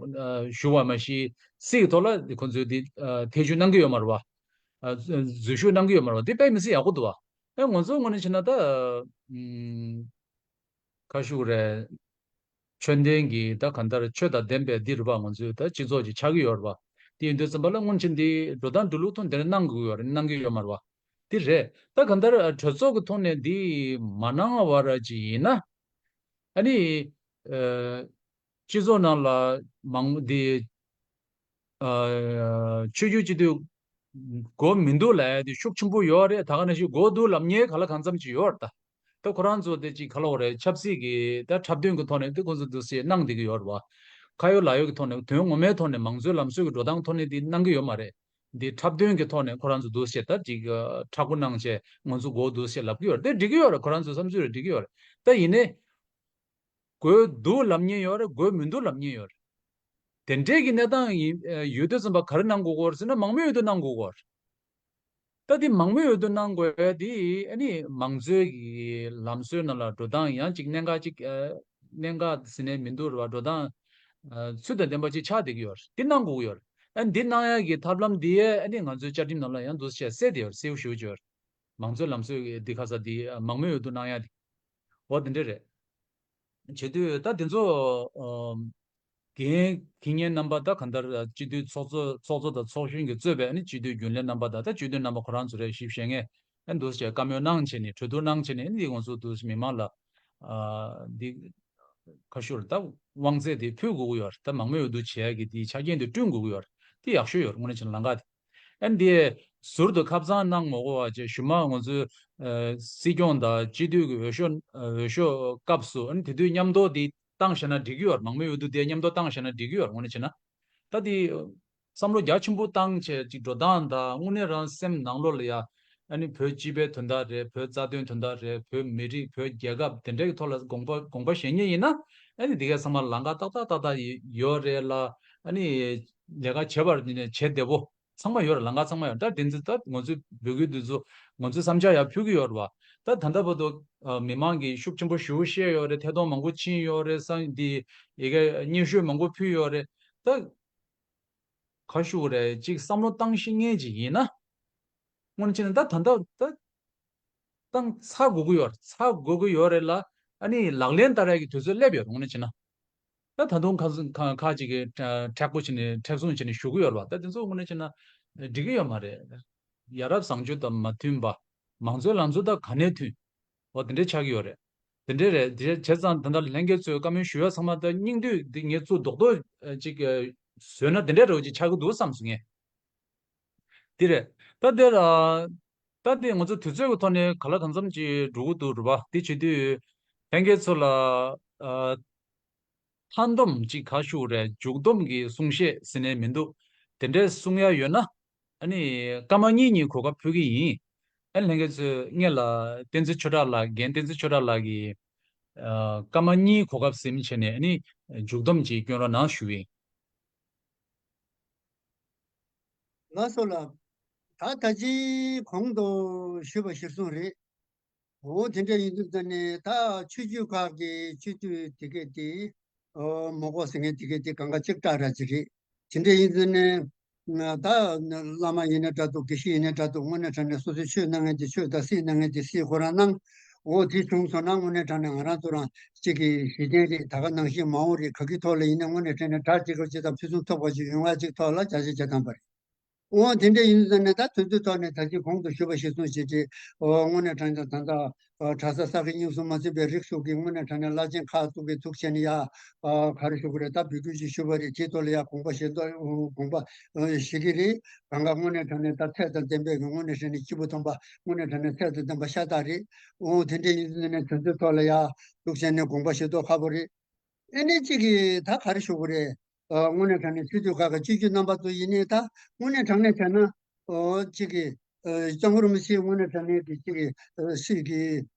ཞུ་བ་མ་གཞི་སྲིད་ཀྱི་ཐོག་ལ་དེ་ཁོང་ཚོས་དེ་ཨ་ཐེ་བྱུས་གནང་གི་ཡོད་མ་རེད་བ། ཨ་འཛུལ་ཞུགས་གནང་གི་ཡོད་མ་རེད་བ། དེ་དཔེ་མི་སྲིད་ཡག་པོ་འདུག་བ། ཨེ་ང་ཚོ་དངོས་གནས་བྱས་ན་ད་ཨ་ཨུམ་ག་རེ་ཞུ་དགོས་རེད། ཆོས་ལྡན་གྱི་ད་གང་ལྟར་ཆོས་དང་ལྡན་པའི་འདི་རུ་བ་ང་ཚོའི་ད་སྤྱི་ཚོགས་ཅིག་ཆགས་ཀྱི་ཡོད་རེད་བ། དེ་ཡིན་དུས་ཙམ་པ་ལ་སྔོན་ཆད་འདི་འགྲོ་སྟངས་འགྲོ་ལུགས་ཐོག་འདིར་གནང་དགོས་ཡོད་རེད། གནང་གི་ཡོད་མ་རེད་བ། འདི་རེད། ད་གང་ལྟར་གྲོས་ཚོགས་ཀྱི་ཐོག་ནས་འདི་མ་གནང་བ་ར་ཅིག་ཡིན་ན། ཨ་ནི་ཨ་སྤྱི་ཚོགས་ནང་ལ་མང་འདི་ཨ་ཆོས་བརྒྱུད་སྤྱི་འཐུས་དགོས་མི་འདུག་ལབ་ཡ་དེ་ཤུགས་ཆེན་པོ་ཡོད་རེད། ད་ག་ནང་བཞིན་དགོས་འདུག་ལབ་མཁན་ག་ལ་གང་འཚམ་ཅིག་ཡོད་རེད། ད་ ད་ཁོ་རང་ཚོ་དེ་ཅིག་ག་ལ་བ་རེད། ཆབ་སྲིད་ཀྱི་ད་འཁྲབ་སྟོན་གྱི་ཐོག་ནས་དེ་ཁོ་ཚོ་འདུག་སེ་གནང་བསྡད་ཀྱི་ཡོད་རེད་བ། ཁ་ཡོད་ལག་ཡོད་ཀྱི་ཐོག་ནས། དོན་ངོ་མའི་ཐོག་ནས་མང་གཙོའི་ལམ་སྲོལ་གྱི་འགྲོ་སྟངས་ཐོག་ནས་དེ་གནང་གི་ཡོད་མ་རེད། འདི་འཁྲབ་སྟོན་གྱི་ཐོག་ནས་ཁོ་རང་ཚོ་འདུག་སེ་ད་ཅིག་ཁྲ་ཁོ་གནང་བྱས་ང་ཚོ་མགོ་འདུག་སེ་ལབ་ཀྱི་ཡོད་རེད། དེ་འགྲིག་གི་ཡོད་རེད། ཁོ་རང་ཚོ་བསམ་ཚུལ་རེད། འགྲིག་གི་ཡོད་རེད། ད་ཡིན་ནའི། དགོས་འདུག་ལབ་མཁན་ཡོད་རེད། དགོས་མི་འདུག་ལབ་མཁན་ཡོད་རེད། དེ་འདྲའི་གི་གནས་སྟངས་ཡིན་ཡོད་དུས་ཙམ་པ་ག་རེ་གནང་དགོས་ཀྱི་ཡོད་རེད་ཟེར་ན། མང་མོས་འོས་བསྡུ་གནང་དགོས་ཀྱི་ཡོད་རེད། ད་དེ་མང་མོས་འོས་བསྡུ་གནང་དགོས་དེ་ཨ་ནི་མང་གཙོའི་གི་ལམ་སྲོལ་ནང་ལ་འགྲོ་སྟངས་ཡང་ཅིག་གནད་འགག་ཅིག་ཨ། གནད་འགག་ཟེར་ནས་མི་འདུག་རེད་བ། འགྲོ་སྟངས་ཨ། ཚུལ་དང་ལྡན་པ་ཅིག་ཆགས་བསྡད་ཀྱི་ཡོད་རེད། དེ་གནང་དགོས་ཀྱི་ཡོད་རེད། ཨ་ནི་འདི་གནང་ཡག་གི་ཐབས་ལམ་འདི་ཨ་ནི་ང་ཚོའི་བཅའ་ཁྲིམས་ནང་ལ་ཡང་འདུག་སེ་གསལ་བསྡད་ཡོད་རེད། གསལ་པོ་ཞེ་པོ་ཅིག་ཡོད་རེད། མང་གཙོའི་ལམ་སྲོལ་གྱི་འདི་ཁ་ས་འདི་མང་མོས་འོས་བསྡུ་གནང་ཡ་འདི། འོ་དེ་འདྲ་རེད། བྱེད་དུས་ད་དེ་ཚོ་ཨམ། འགན་འཁྱེར་མཁན་རྣམ་པ་ད་གང་ལྟར་སྤྱི་འཐུས་ཚོགས་གཙོ་ཚོགས་གཙོ་དང་ཚོགས་གཞོན་གྱིས་གཙོས་པའི་ཨ་ནི་སྤྱི་འཐུས་རྒྱུན་ལས་རྣམ་པ་དང་ད་སྤྱི་འཐུས་རྣམ་པ་ཁོ་རང་ཚོ་རེད། ཞིབ་བཤེར་མཁན་ཨ་ནི་འདུག་སེ་བཀའ་མོལ་གནང་བྱས་ནས། གྲོས་བསྡུར་གནང་བྱས་ནས། ཨ་ནི་འདི་ང་ཚོ་འདུག་སེ་མི་མང་ལ་ཨ། འདི་ཁ་ཤོར་ད་དབང་ཚད་དེ་ཕུལ་དགོས་ཀྱི་ཡོད་རེད། ད་མང་མོས་འོས་བསྡུ་བྱེད་ཡ་གི་དེའི་ཆ་རྐྱེན་དེ་བསྐྲུན་དགོས་ཀྱི་ཡོད་རེད། དེ་ཡག་ཤོས་ཡོད་རེད། དངོས་གནས་བྱས་ན་ལམ་ཁ་དེ། ཨ་ནི་དེ་ཟུར་དུ་ཁ་སང་གནང་མ་དགོས་པ་བྱས་གཞུག་མ་ང་ཚོའི་ཨ། སྲིད་སྐྱོང་དང་སྤྱི་འཐུས་ཀྱི་འོས་ཤོག་འོས་ཤོག་སྐབས་སུ་ཨ་ནི་དེ་དུས་མཉམ་དུ་དེ་བཏང་བཞག་ན་འགྲིག་གི་ཡོད་རེད། མང་མོས་འོས་བསྡུ་དེ་མཉམ་དུ་བཏང་བཞག་ན་འགྲིག་གི་ཡོད་རེད། དངོས་གནས་བྱས་ན། ད་དེ་བསམ་བློ་རྒྱ་ཆེན་པོ་བཏང་བྱས་ཅིག་འགྲོ་སྟངས་དང་། དངོས་གནས་རང་སེམས་ནང་ལོགས་ལ་ཡ་ཨ་ནི་བོད་སྤྱི་པའི་དོན་དག་རེད། བོད་རྩ་དོན་དོན་དག་རེད། བོད་མི་རིགས་བོད་རྒྱལ་ཁབ་དེ་འདྲའི་ཐོག་ལ་དགོངས་པ་དགོངས་པ་བཞེས་མཁན་ཡིན་ན། ཨ་ནི་དེ་གའི་ཚང་མ་ལམ་ཁ་ཏག་ཏག་ཏག་ཏག་ཡོད་རེད་ལ། ཨ་ནི་ལས་ཀ་བྱེད་པར་ནི་བྱེད་བདེ་པོ་ཚང་མ་ཡོད་རེད། ལམ་ཁ་ཚང་མ་ཡོད། ད་དེ་ཚོ་ད་ང་ཚོའི་འབོད་སྐུལ་དེ་ཚོ་ང་ཚོའི་བསམ་འཆར་ཡར་ཕུལ་གྱི་ཡོད་རེད་བ། ད་ད་ལྟ་བར་དུ་ཨ། མི་མང་གིས་ཤུགས་ཆེན་པོ་ཞེ་པོ་བཤད་ཡོད་རེད། ཐད་གཏོང་མང་པོ་ཕྱིན་ཡོད་རེད། སང་དེ་ཡི་གེ་སྙན་ཞུ་མང་པོ་ཕུལ་ཡོད་རེད། ད་ག་ཞུ་དགོས་རེད། ཅིག་བསམ་བློ་བཏང་ཤེས་མཁན་ཅིག་ཡིན་ན། དངོས་གནས་བྱས་ན་ད་ད་ལྟ་ད་བཏང་ཚར་དགོས་ཀྱི་ཡོད་རེད། ཚར་དགོས་ཀྱི་ཡོད་རེད་ལ། ཨ་ནི་ལག་ལེན་བསྟར་ཡག་གི་དུས་ཚོད་སླེབས་ཡོད་རེད། དངོས་གནས་བྱས་ན། ད་ད་དུང་ཁ་ཁ་ཁ་ཅིག་གིས་མཁྲེགས་པོ་བྱས་ནས་མཁྲེགས་བཟུང་བྱས་ནས་ཞུ་གི་ཡོད་རེད་བ། ད་དེ་ཚོ་དངོས་གནས་བྱས་ན་འགྲིག་གི་ཡོད་མ་རེད། ཡ་རབས་བཟང་སྤྱོད་དང་མ་མཐུན་པ། མང་གཙོའི་ལམ་སྲོལ་དང་ག་ནས་མཐུན། འོ་དེ་འདྲའི་ཆགས་ཀྱི་ཡོད་རེད། དེ་འདྲའི་རེད། དེ་བྱས་ཙང་ད་ལྟ་ལྷན་རྒྱས་ཚོས་བཀའ་མོལ་ཞུ་ཡ་ཚང་མ་ད་སྙིང་བསྡུས་འདི་ངས་ཚུར་རྡོག་རྡོག་ཅིག་བཟོས་ན་དེ་འདྲའི་འདྲ་བོ་ཅིག་ཆགས་ཀྱི་འདུག་བསམ་སོང་ངས། འདི་རེད། ད་འདིར་ཨ། ད་འདི་ང་ཚོ་དུས་ཚོད་ཀྱི་ཐོག་ནས་ག་ལ་གང་འཚམ་ཅིག་འགྲོ་གི་འདུག་རེད་བ། དེ་བྱེད་དུས་ལྷན་རྒྱས་ཚོ་ལ་ཨ། མཐའ་སྡོམ་ཅིག་ག་ཞུ་རེད། མཇུག་སྡོམ་གྱི་གསུང་བཤད་ཟེར་ནས་མི་འདུག་དེ་འདྲའི་གསུང་ཡ་ཡོད་ན། ཨ་ནི་སྐར་མ་གཉིས་གཉིས་གོ་སྐབས་ཕུལ་གྱི་ཡིན། ཨ་ནི་ལྷན་རྒྱས་ཚོས་སྔོན་ལ་བསྟན་འཛིན་ཆོས་གྲགས་ལགས། རྒན་བསྟན་འཛིན་ཆོས་གྲགས་ལགས་ཀྱིས་ཨ། སྐར་མ་གཉིས་གོ་སྐབས་ཟིན་བྱས་ནས་ཨ་ནི་མཇུག་སྡོམ་ཅིག་སྐྱོན་རོགས་གནང་ཞུ་གི་ཡིན། ལགས་སོ་ལགས། ད་ད་ཅི་གོང་དུ་ཞུས་པ་གཞིར་བཟུང་རེད། འོ་དེ་འདྲ་ཡིན་དུས་ད་ནི་ད་ཆོས་བརྒྱུད་ཁག་གི་ཆོས་དུས་དེ་གས་དེ་ཨོ་མ་གོ་ཟེར་མཁན་དེ་གས་དེ་གང་ག་གཅིག་སྐྲག་ར་ཅིག་རེད། དེ་འདྲ་ཡིན་དུས་ནི་ད་བླ་མ་ཡིན་ན་འདྲ་འདུག་དགེ་བཤེས་ཡིན་ན་འདྲ་འདུག་དངོས་གནས་དྲང་གནས་སོ་སོའི་ཆོས་གནང་མཁན་དེ་ཆོས་དང་། སྲིད་གནང་མཁན་དེ་སྲིད། ཁོ་རང་གནང་། འོ་དེ་བྱུང་སོང་ན་དངོས་གནས་དྲང་གནས་ང་རང་ཚོ་རང་གཅིག་གི་གཞི་རྟེན་རེད། ད་ག་ནང་བཞིན་མ་འོངས་རེད། ག་གི་ཐོག་ལ་ཡིན་ན་དངོས་གནས་དྲང་གནས་གྲ་ཅིག་ག་ཅིག་དང་ཕུན་སུམ་ཚོགས་པ་ཅིག་ཡོང་བ་ཅིག་ཐོག་ལ་བྱ་བྱེད་བྱེད་སྟངས་པ་རེད། འོ་དེ་འདྲ་ཡིན་ཙང་ནས་ད་དུས་ཚོད་ཐོག་ནས་ད་ཅི་གོང་དུ་ཞུས་པ་གཞིར་བཟུང་བྱས་ཏེ། འོ་དངོས་གནས་དྲང་གནས་ད་ལྟ་གྲྭ་ས་ས་དགེ་རྙིང་གསུམ་མ་ཟིན་པའི་རིགས་སོགས་ཀྱི་དངོས་གནས་དྲང་གནས་བླ་ཆེན་ཁག་ཅིག་གིས་ཐུགས་བྱས་ནས་ཡ་ག་རེ་ཞུ་དགོས་རེད། ད་འབོད་སྐུལ་ཅིག་ཞུས་པ་རེད། དེའི་ཐོག་ལ་ཡ་དགོངས་པ་བཞེས་འདོད། དགོངས་པ་བཞེས་ཀྱི་རེད། གང་ག་དངོས་གནས་དྲང་གནས་ད་ཚད་དང་ལྡན་པའི་གི་དངོས་གནས་དྲང་གནས་སྐྱེས་བུ་སྟོན་པ་དངོས་གནས་དྲང་གནས་ཚད་དང་ལྡན་པ་ཤ་སྟག་རེད། འོ་དེ་འདྲ་ཡིན་ཙང་ནས་དུས་ཚོད་ཐོག་ལ་ཡ་ཐུགས་བྱས་ནས་དགོངས་པ་བཞེས་འདོད་ཁག་པོ་རེད། ཨེ་ནས་གཅིག་གིས་ད་ག་རེ་ཞུ་དགོས་རེད། ཨ། དངོས་གནས་དྲང་གནས་ཆོས་བརྒྱུད་ཁག་གི་སྤྱི་འཐུས་རྣམ་པ་ཚོ་ཡིན་ནའི་ད་དངོས་གནས་དྲང་གནས་བྱས་ན། ཨོ། གཅིག་གིས་ཨ། སྐྱབས་མགོན་རིན་པོ་ཆེ་དངོས་གནས་དྲང་གནས་ཀྱི་གཅིག་གིས་ཨ། སྲིད་ཀྱི་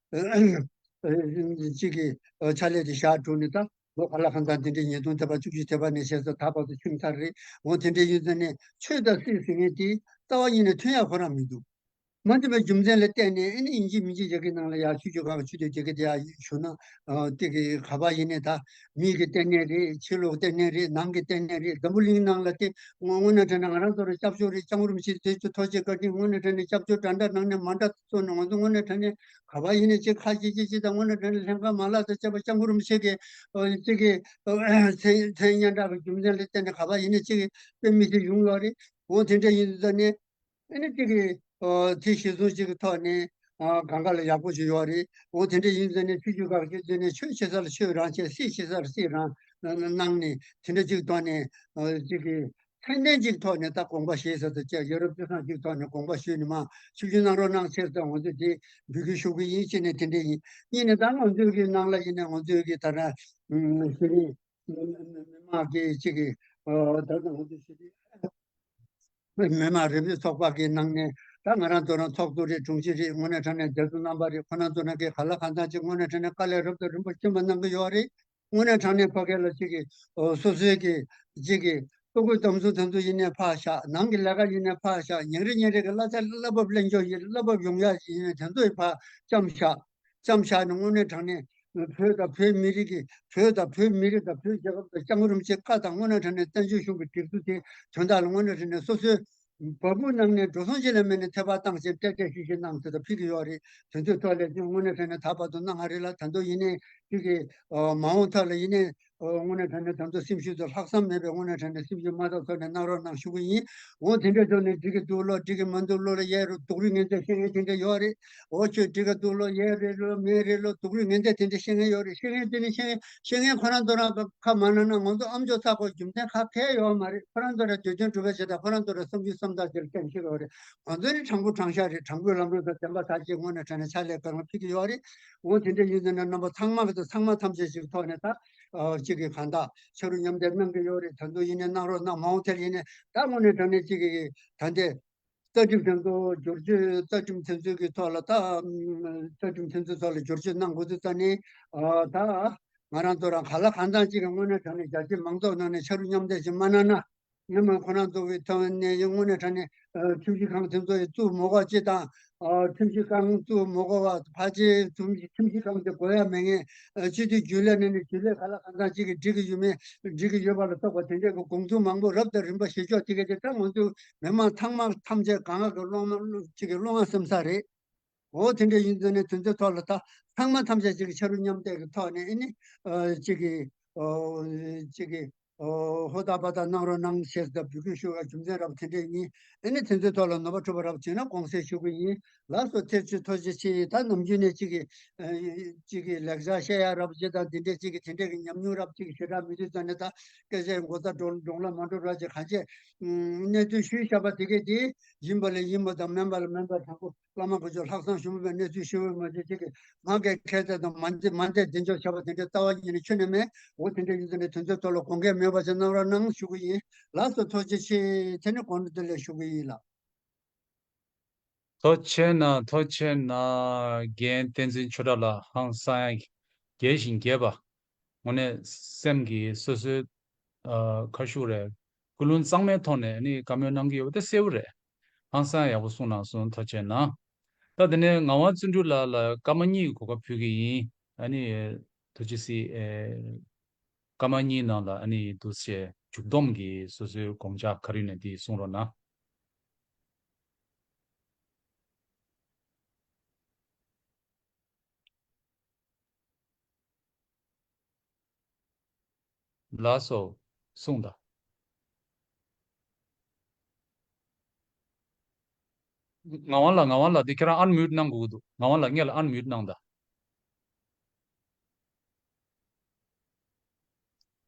ཨ། གཅིག་གིས་ཨ། ཕྱག་ལས་དེ་བཞག་གྲུབ་ནས་ད་ལོ་ག་ལ་གང་འཚམ་དེ་འདྲའི་ཉིས་སྟོང་ཐེ་བ་བཅུ་གཅིག་ཐེ་བ་ནས་བྱས་ཙང་ད་བར་དུ་ཕྱིན་ཚར་རེད། འོ་དེ་འདྲ་ཡིན་ཙང་ནས་ཆོས་དང་སྲིད་ཟེར་མཁན་དེ་རྩ་བ་ཉིད་ནས་མཐུན་ཡག་ཁོ་རང་མི་འདུག་མ་མཐུན་པའི་རྒྱུ་མཚན་ལ་བརྟེན་ནས་ཨེ་ནི་ཡིན་གཅིག་མིན་གཅིག་རྒྱ་གི་ནང་ལ་ཡ་ཆོས་བརྒྱུད་ཁག་གི་ཆོས་དད་རྒྱ་གི་དེ་ཡ་ཞུ་ན། ཨ། དེ་གི་ག་པར་ཡིན་ནའི་ད་མིའི་གི་ལྟེ་གནས་རེད། ཆོས་ལུགས་ལྟེ་གནས་རེད། ནང་གི་ལྟེ་གནས་རེད། འཛམ་བུ་གླིང་ནང་ལ་དེ་དངོས་གནས་དྲང་གནས་ང་རང་ཚོ་ལ་སྐྱབས་བཅོལ་རེད། སྐྱབས་མགོན་རིན་པོ་ཆེ་དེ་ཚོ་ཐུགས་རྗེ་བཀའ་དྲིན། དངོས་གནས་དྲང་གནས་སྐྱབས་བཅོལ་འདྲ་འདྲ་གནང་ནས་མ་འདྲ་སོང་ནས་ང་ཚོ་དངོས་གནས་དྲང་གནས་ག་པར་ཡིན་ནའི་ཅིག་ཁ་ཤས་ཤས་ཅིག་དང་དངོས་གནས་དྲང་གནས་ལྷན་ཁང་མ་ལག་དང་བཅས་པ་སྐྱབས་མགོན་རིན་པོ་ཆེ་གི་ཨ། ཅིག་གི་ཨ། མཚན་སྙན་གྲགས་ཀྱི་རྒྱུ་མཚན་ལ་བརྟེན་ནས་ག་པར་ཡིན་ནའི་ཅིག་དཔེ་མི་སྲིད་ཡོང་ཡོད་རེད། འོ་དེ་འདྲ་ཡིན་ཙང་ནས། ཨ་ནི་གཅིག་གིས་ཨོ་དེ་གཞིར་བཟུང་གཅིག་གི་ཐོག་ནས་ཨ་གང་ག་ལ་ཡག་པོ་ཞིག་ཡོད་རེད། འོ་དེ་འདྲ་ཡིན་ཙང་ནས་ཆོས་བརྒྱུད་ཁག་གི་དེ་ནས་ཆོས་བྱེད་ས་ལ་ཆོས་རང་བྱས། སྲིད་བྱེད་ས་ལ་སྲིད་རང་གནང་ནས་དེ་འདྲ་གཅིག་ཐོག་ནས་ཨ་གཅིག་གིས་ ཚད་ལྡན་ཅིག་ཐོག་ནས་ད་དགོངས་པ་བཞེས་ས་དང་བཅས་ཡ་རབས་སྤྱི་བསམ་ཅིག་ཐོག་ནས་དགོངས་པ་ཞུས་ནས་མར་ཆིབས་བསྒྱུར་གནང་རོགས་གནང་ཞེས་ད་ང་ཚོས་དེ་འབོད་སྐུལ་ཞུ་གི་ཡིན། གཅིག་ནས་དེ་འདྲ་ཡིན། གཉིས་ནས་ད་ང་ཚོའི་གི་ནང་ལ་ཡིན་ནས་ང་ཚོའི་གི་ད་ན་གཞི་རིམ་མི་མང་གི་གཅིག་གི་ད་ང་ཚོའི་གཞི་རིམ། མི་མང་རིག་གནས་ཚོགས་པ་གི་ནང་ནས་ད་ང་རང་ཚོ་རང་ཚོགས་གཙོ་རེད། དྲུང་ཆེ་རེད། དངོས་གནས་དྲང་གནས་རྒྱ་མཚོ་རྣམ་པ་རེད། ཁོ་རང་ཚོ་རང་གིས་ག་ལ་གང་འཚམ་ཅིག་དངོས་གནས་དྲང་གནས་དཀའ་ལས་རབ་དང་རིམ་པ་ཕྱིན་པ་གནང་གི་ཡོད་རེད། དངོས་གནས་དྲང་གནས་ཕ་གི་ལ་གཅིག་གི་སོ་སོའི་གི་གཅིག་གི་ལྟོ་གོས་གཏམ་ཚུལ་དེ་ཚོ་ཡིན་ནས་ཕར་བཞག་ནང་གི་ལས་ཀ་ཡིན་ནས་ཕར་བཞག་ཉིན་རེ་ཉིན་རེ་གི་གླ་ཆ་གླ་འབབ་ལེན་རྒྱུ་ཡིན། གླ་འབབ་ཡོང་ཡ་ཡིན་ནས་དེ་ཚོ་ཡི་ཕར་བཅམ་བཞག་བཅམ་བཞག་ནས་དངོས་གནས་དྲང་གནས་བོད་དང་བོད་མི་རིགས་ཀྱི་བོད་དང་བོད་མི་རིགས་དང་བོད་རྒྱལ་ཁབ་དང་སྐྱབས་མགོན་རིན་པོ་ཆེའི་བཀའ་དང་དངོས་གནས་དྲང་གནས་བཙན་བྱོལ་གཞུང་གི་སྒྲིག་འཛུགས་དེ་དོན་དག་ལ་དངོས་གནས་དྲང་གནས་སོ་སོའི་བ་སྤུ་ནང་ནས་འགྲོ་སོང་ཅི་ལ་མེད་ནས་ཐད་པ་བཏང་བྱས་ཏེ་ཏེ་ཤི་ཤི་གནང་ཚུལ་དང་ཕུལ་གྱི་ཡོད་རེད། དེ་ཚོའི་ཐོག་ལ་དངོས་གནས་དྲང་གནས་ད་བར་དུ་གནང་བ་རེད་ལ། ད་དུང་ཡིན་ནའི་ཅིག་གི་མ་འོངས་ཐོག་ལ་ཡིན་ནའི་དངོས་གནས་དྲང་གནས་ད་དུང་སེམས་ཤུགས་དང་ལྷག་བསམ་མེད་པའི་དངོས་གནས་དྲང་གནས་སེམས་ཤུགས་མ་འདང་ཐོག་ནས་གནང་རོགས་གནང་ཞུ་གི་ཡིན། འོ་དེ་འདྲ་ཐོག་ནས་འགྲིག་གི་འདུག་ལོ། འགྲིག་གི་མ་འདུག་ལོ་ལ་ཡས་རུ་སྡུག་རུས་ངན་ཚད་བཤད་མཁན་དེ་འདྲ་ཡོད་རེད། འོ་ཁྱོད་འགྲིག་གི་འདུག་ལོ། ཡས་རེད་ལོ། མེད་རེད་ལོ། སྡུག་རུས་ངན་ཚད་དེ་འདྲ་བཤད་མཁན་ཡོད་རེད། བཤད་མཁན་དེ་ནི་བཤད་མཁན་བཤད་མཁན་ཁོ་རང་ཚོ་རང་ཁ་མ་ན་ན་ང་ཚོ་ཨམ་ཅོག་ཚ་པོ་རྒྱུ་མཚན་ཁ་ཁས་ཡོད་མ་རེད། ཁོ་རང་ཚོ་ར་དུས་རྒྱུན་གྲུབ་པའི་བྱེད་སྟངས་ཁོ་རང་ཚོ་ར་བསམ་རྒྱུ་བསམ་སྟངས་དེར་བསྟན་ཤེས་རོགས་རེད། ང་ཚོ་ནི་དྲང་པོ་དྲང་བཞག་རེད། དྲང་པོའི་ལམ་ལུགས་དང་བདེན་པ་ཐག་གཅོད་དངོས་གནས་དྲང་གནས་ཕྱག་ལས་གང་ཕུལ་གྱི་ཡོད་རེད། འོ་དེ་འདྲ་ཡིན་ཟེར་ན་རྣམ་པ་ཚང་མ་གི་ཚང་མ་ཐམས་ཅད་ཅིག་ཐོག་ནས་ད་གཅིག་གི་གང་ལྟར་ཕྱག་རོགས་མཉམ་འདེགས་གནང་གི་ཡོད་རེད། ད་དུང་ཡིན་ནའི་གནང་རོགས་གནང་། མ་འོངས་ཐད་ཡིན་ནའི་ད་དངོས་གནས་དྲང་གནས་གཅིག་གི་ད་འདི་རྩ་ཁྲིམས་དེ་ཚོ་བསྒྱུར་བཅོས་རྩ་ཁྲིམས་དེ་ཚོའི་གི་ཐོག་ལ་ད་རྩ་ཁྲིམས་དེ་ཚོའི་ཐོག་ལ་བསྒྱུར་བཅོས་གནང་དགོས་ཚུལ་ད་ནི་ད་ང་རང་ཚོ་རང་ག་ལ་གང་འཚམ་གཅིག་གི་དངོས་གནས་དྲང་གནས་རྒྱ་ཆེ་མང་ཚོགས་ནང་ནས་ཕྱག་རོགས་མཉམ་འདེགས་ཅིག་མ་གནང་ན། སྔོན་མ་ཁོ་རང་ཚོ་གི་ཐོན་ནས་ཡང་དངོས་གནས་དྲང་གནས་ཁྲིམས་ཞིབ་ཁང་དེ་ཚོ་ཡི་བཙུགས་མ་དགོས་ཅིག་དང་། ཁྲིམས་ཞིབ་ཁང་བཙུགས་མ་དགོས་པ་ཕལ་ཆེར་ཁྲིམས་ཞིབ་ཁྲིམས་ཞིབ་ཁང་དེ་དགོས་ཡ་མེད་མཁན། སྤྱི་འཐུས་རྒྱུན་ལས་ནས་ནི་རྒྱུན་ལས་ག་ལ་གང་འཚམ་གཅིག་གིས་འགྲིག་གི་ཡོད་མེད་འགྲིག་གི་ཡོད་པ་ལ་སོགས་པ་དེ་འདྲས་ཀྱི་དགོངས་ཚུལ་མང་པོ་རབ་དང་རིམ་པ་ཞིག་ཆོག་དེ་ག་དེ་ད་ང་ཚོ་མི་མང་ཚང་མ་ཐམས་ཅད་གང་ག་གི་སློང་མ་གཅིག་གི་སློང་བ་སེམས་ས་རེད། འོ་དེ་འདྲ་ཡིན་ཙང་ནས་དེ་ཚོའི་ཐོག་ལ་ད་ཚང་མ་ཐམས་ཅད་ཅིག་གི་ཕྱག་རོགས་མཉམ་འདེགས་ཀྱི་ཐོག་ནས་ཨེ་ནི་ཨ་ཅིག་གི་ཨོ་ཅིག་གི་ཨོ་ཧོ་ད་པ་ད་གནང་རོགས་གནང་ཞེས་ད་འབོད་སྐུལ་ཞུ་བའི་རྒྱུ་མཚན་རབ་དེ་འདྲས་ཡིན། ཨེ་ནི་དེ་ཚོའི་ཐོག་ལ་ནོར་བ་འཁྲུལ་པ་རབ་བྱུང་ན་དགོངས་སེལ་ཞུ་གི་ཡིན། ལགས་སོ། ཐེངས་གཅིག་ཐུགས་རྗེ་ཆེ། ད་ནམ་རྒྱུན་ནས་ཅིག་གི་ཨ་ཅིག་གི་ལེགས་ཆ་བཤད་ཡ་རབ་ཅིག་དང་དེ་འདྲས་ཅིག་གི་དེ་འདྲས་ཀྱི་ཉམས་མྱོང་རབ་ཅིག་གི་ཞེ་དྲག་མི་འདུག་ཙང་ནས་ད་སྐད་ཆའི་མགོ་ཚ་འགྲོ་འགྲོ་ལ་མ་འགྲོ་ར་ཅིག་གང་ཅི་གནས་ཚུལ་ཞུས་བཞག་པ་དེ་གས་དེ་ཡིན་པ་ལ་ཡིན་པ་དང་མིན་པ་ལ་མིན་པ་དྲང་པོ། བླ་མ་གོ་ཆོད་ལྷག་བསམ་ཞུ་མི་པའི་གནས་ཚུལ་ཞུ་བའི་ངོས་འཛིན་བྱེད་ཀྱི་ང་གའི་ཁྱད་ཚད་དང་མ་འདི་མ་འདས་འདི་འཇོག་བྱ་བ་དེ་འདྲའི་རྩ་བ་ཉིད་ནས་ཁྱོན་ནས་མེད། འོ་དེ་འདྲ་ཡིན་ཙང་ནས་དོན་ཚན་ཐོག་ལ་དགོངས་འགལ་མེད་པ་ཞིག་གནང་རོགས་གནང་ཞུ་གི་ཡིན། ལགས་སོ། ཐུགས་རྗེ་ཆེ། དེ་ནི་དགོངས་འགྲེལ་དེ་ལས་ཞུ་གི་ཡིན་ལགས། ཐུགས་རྗེ་གནང་། ཐུགས་རྗེ་གནང་། རྒན་བསྟན་འཛིན་ཆོས་གྲགས་ལགས། ཧང་སང་ཡ་རྒྱས་ཤིང་རྒྱས་པ། དངོས་གནས་སེམས་ཀྱི་སོ་སོའི་ཨ་ཁ་ཤུགས་རེད། ཀུན་སློང་གཙང་མའི་ཐོག་ནས་ནི་བཀའ་མོལ་གནང་གི་ཡོད་པ་དེ་གསལ་པོ་རེད། ཧང་སང་ཡག་པོ་གསུངས་གནང་སོང་། ཐུགས་རྗེ་གནང་། ད་དེ་ནས་ངག་དབང་བརྩོན་འགྲུས་ལགས་ལ་སྐར་མ་གཉིས་ཀྱི་གོ་སྐབས་ཕུལ་གྱི་ཡིན། ཨ་ནི་ཐུགས་རྗེ་གཟིགས། ཨེ་སྐར་མ་གཉིས་ནང་ལ་ཨ་ནི་འདུག་སེ་མཇུག་བསྡོམས་ཀྱི་སོ་སོའི་དགོངས་འཆར་ག་རེ་ཡོད་ན་དེ་གསུང་རོགས་གནང་། ལགས་སོ། གསུངས་དང་། ངག་དབང་ལགས། ངག་དབང་ལགས། འདི་ཁྱེད་རང་ཨན་མིའུཊ་གནང་དགོས་ཀྱི་འདུག། ངག་དབང་ལགས་སྔོན་ལ་ཨན་མིའུཊ་གནང་དང་།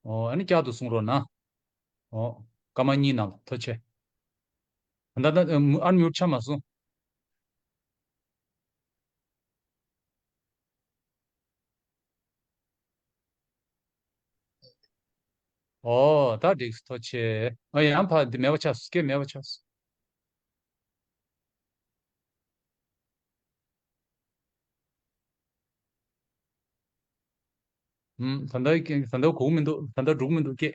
ཨོ། ཨ་ནི་བསྐྱར་དུ་གསུང་རོགས་གནང་། ཨོ། སྐར་མ་གཉིས་གནང་། ཐུགས་རྗེ་ཆེ། ད་ལྟ་ཨ་ཨན་མིའུཊ་ཆགས་མ་སོང་། ཨོ། ད་འགྲིག་སོང་། ཐུགས་རྗེ་ཆེ། ཨ་ཡང་ཕར་འདི་མེད་པ་ཆགས་སོང་། སྐད་མེད་པ་ཆགས་སོང་། ཨུམ། ད་ལྟ་ད་ལྟ་གོ་གི་མི་འདུག། ད་ལྟ་འགྲོ་གི་མི་འདུག་སྐད།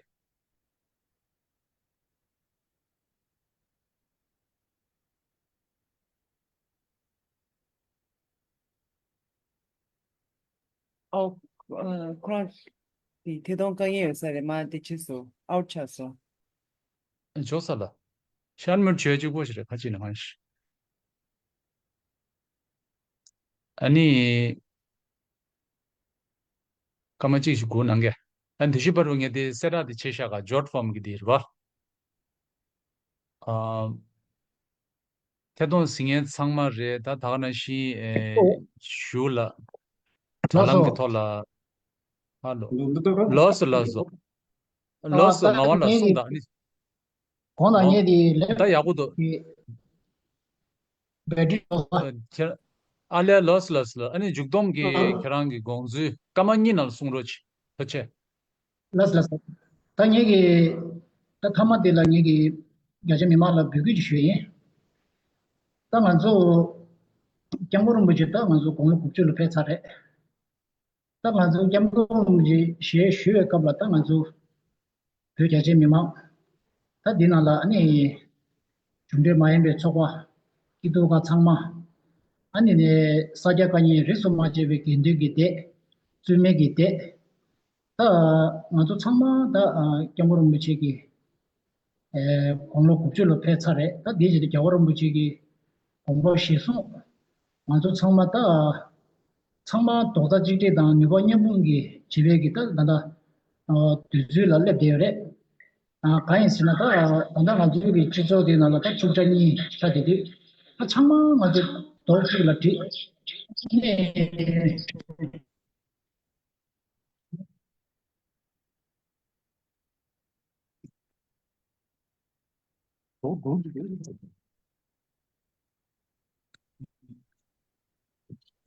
ཨོ། ཨ་ཁོ་རང་དེ་ཐད་གཏོང་དཀའ་ངལ་ཡོད་ས་རེད། མ་དེ་ཕྱིས་སོང་། ཨའུཊ་ཆགས་སོང་། ཇོ་ས་ལ། ཤར་མོར་བྱོས་གཅིག་པོ་ཞིག་རེད། ཁ་ཅིག་ནས་མ་ཤི། ཨ་ནི། སྐར་མ་གཅིག་ཞིག་སྒུག་གནང་གས། ཨ་དེ་བཞི་པ་རུ་ངས་དེ་གསལ་བསྒྲགས་དེ་བྱས་བཞག་ག། ཇོཊ་ཕོམ་གི་དེ་རེད་བ། ཨ། ཐད་གཏོང་གཟིགས་མཁན་ཚང་མ་རེད། ད་ད་ག་ནང་བཞིན་ཨེ་ཞུ་ལ། དྲ་ལམ་གྱི་ཐོག་ལ། ཧ་ལོ། ལགས་སོ། ལགས་སོ། ལགས་སོ། ངག་དབང་ལགས་གསུངས་དང་། ཨ་ནི། གོང་ལ་ངས་དེ་ལེབ་ད་ཡག་པོ་འདུག་གི་བེ་ཊི་རི་ལོ་ས། ཁྱེད་ཨ་ལས་ལོས་ལོས་ལོས། ཨ་ནི་མཇུག་སྡོམ་གྱི་ཁྱེད་རང་གི་དགོངས་ཚུལ་སྐར་མ་གཉིས་ནང་གསུང་རོགས་གྱིས། ཐུགས་རྗེ་ཆེ། ལགས་ལགས། ད་ངེད་ཀྱི་ད་མཐའ་མ་དེ་ལ་ངེད་ཀྱི་རྒྱ་ཆེ་མི་མང་ལ་འབོད་སྐུལ་ཅིག་ཞུ་ཡིན། ད་ང་ཚོ་སྐྱབས་མགོན་རིན་པོ་ཆེ་ད་ང་ཚོ་དགུང་ལོ་དགུ་བཅུ་ལ་ཕེབས་ཚར་རེད། ད་ང་ཚོ་སྐྱབས་མགོན་རིན་པོ་ཆེ་ཞལ་བཞུགས་པའི་སྐབས་ལ་ད་ང་ཚོ་བོད་རྒྱ་ཆེ་མི་མང་ད་འདི་ནང་ལ་ཨ་ནི་གྲུབ་འབྲས་མ་ཡིན་པའི་ཚོགས་པ་སྐྱིད་སྡུག་ཁག་ཚང་མ་ཨ་ནི་ནས་ས་སྐྱ་བཀའ་རྙིང་རིས་སུ་མ་ཆད་པའི་དགེ་འདུན་གྱི་སྡེ་བཙུན་མའི་གི་སྡེ། ད་ང་ཚོ་ཚང་མ་ད་སྐྱབས་མགོན་རིན་པོ་ཆེ་གི་དགུང་ལོ་དགུ་བཅུ་ལ་ཕེབས་ཚར་རེད། ད་དེའི་རྗེས་དུ་རྒྱལ་བ་རིན་པོ་ཆེ་གི་དགོངས་པ་གཞིར་བཟུང་ང་ཚོ་ཚང་མ་ད་ཚང་མ་རྡོག་རྩ་གཅིག་སྒྲིལ་དང་ནུས་པ་མཉམ་སྤུངས་ཀྱི་བྱེད་པའི་གི་ད་ད་ད་དུས་ཚོད་ལ་སླེབས་བསྡད་ཡོད་རེད། གང་ཡིན་ཟེར་ན་ད་ད་ད་ང་ཚོའི་གི་སྤྱི་ཚོགས་དེ་ནང་ལ་ད་བཅུ་ཕྲག་གཉིས་ཆགས་བསྡད་དུས་ད་ཚང་མ་ང་ཚོ་རྡོག་གཅིག་ལ་སྒྲིལ་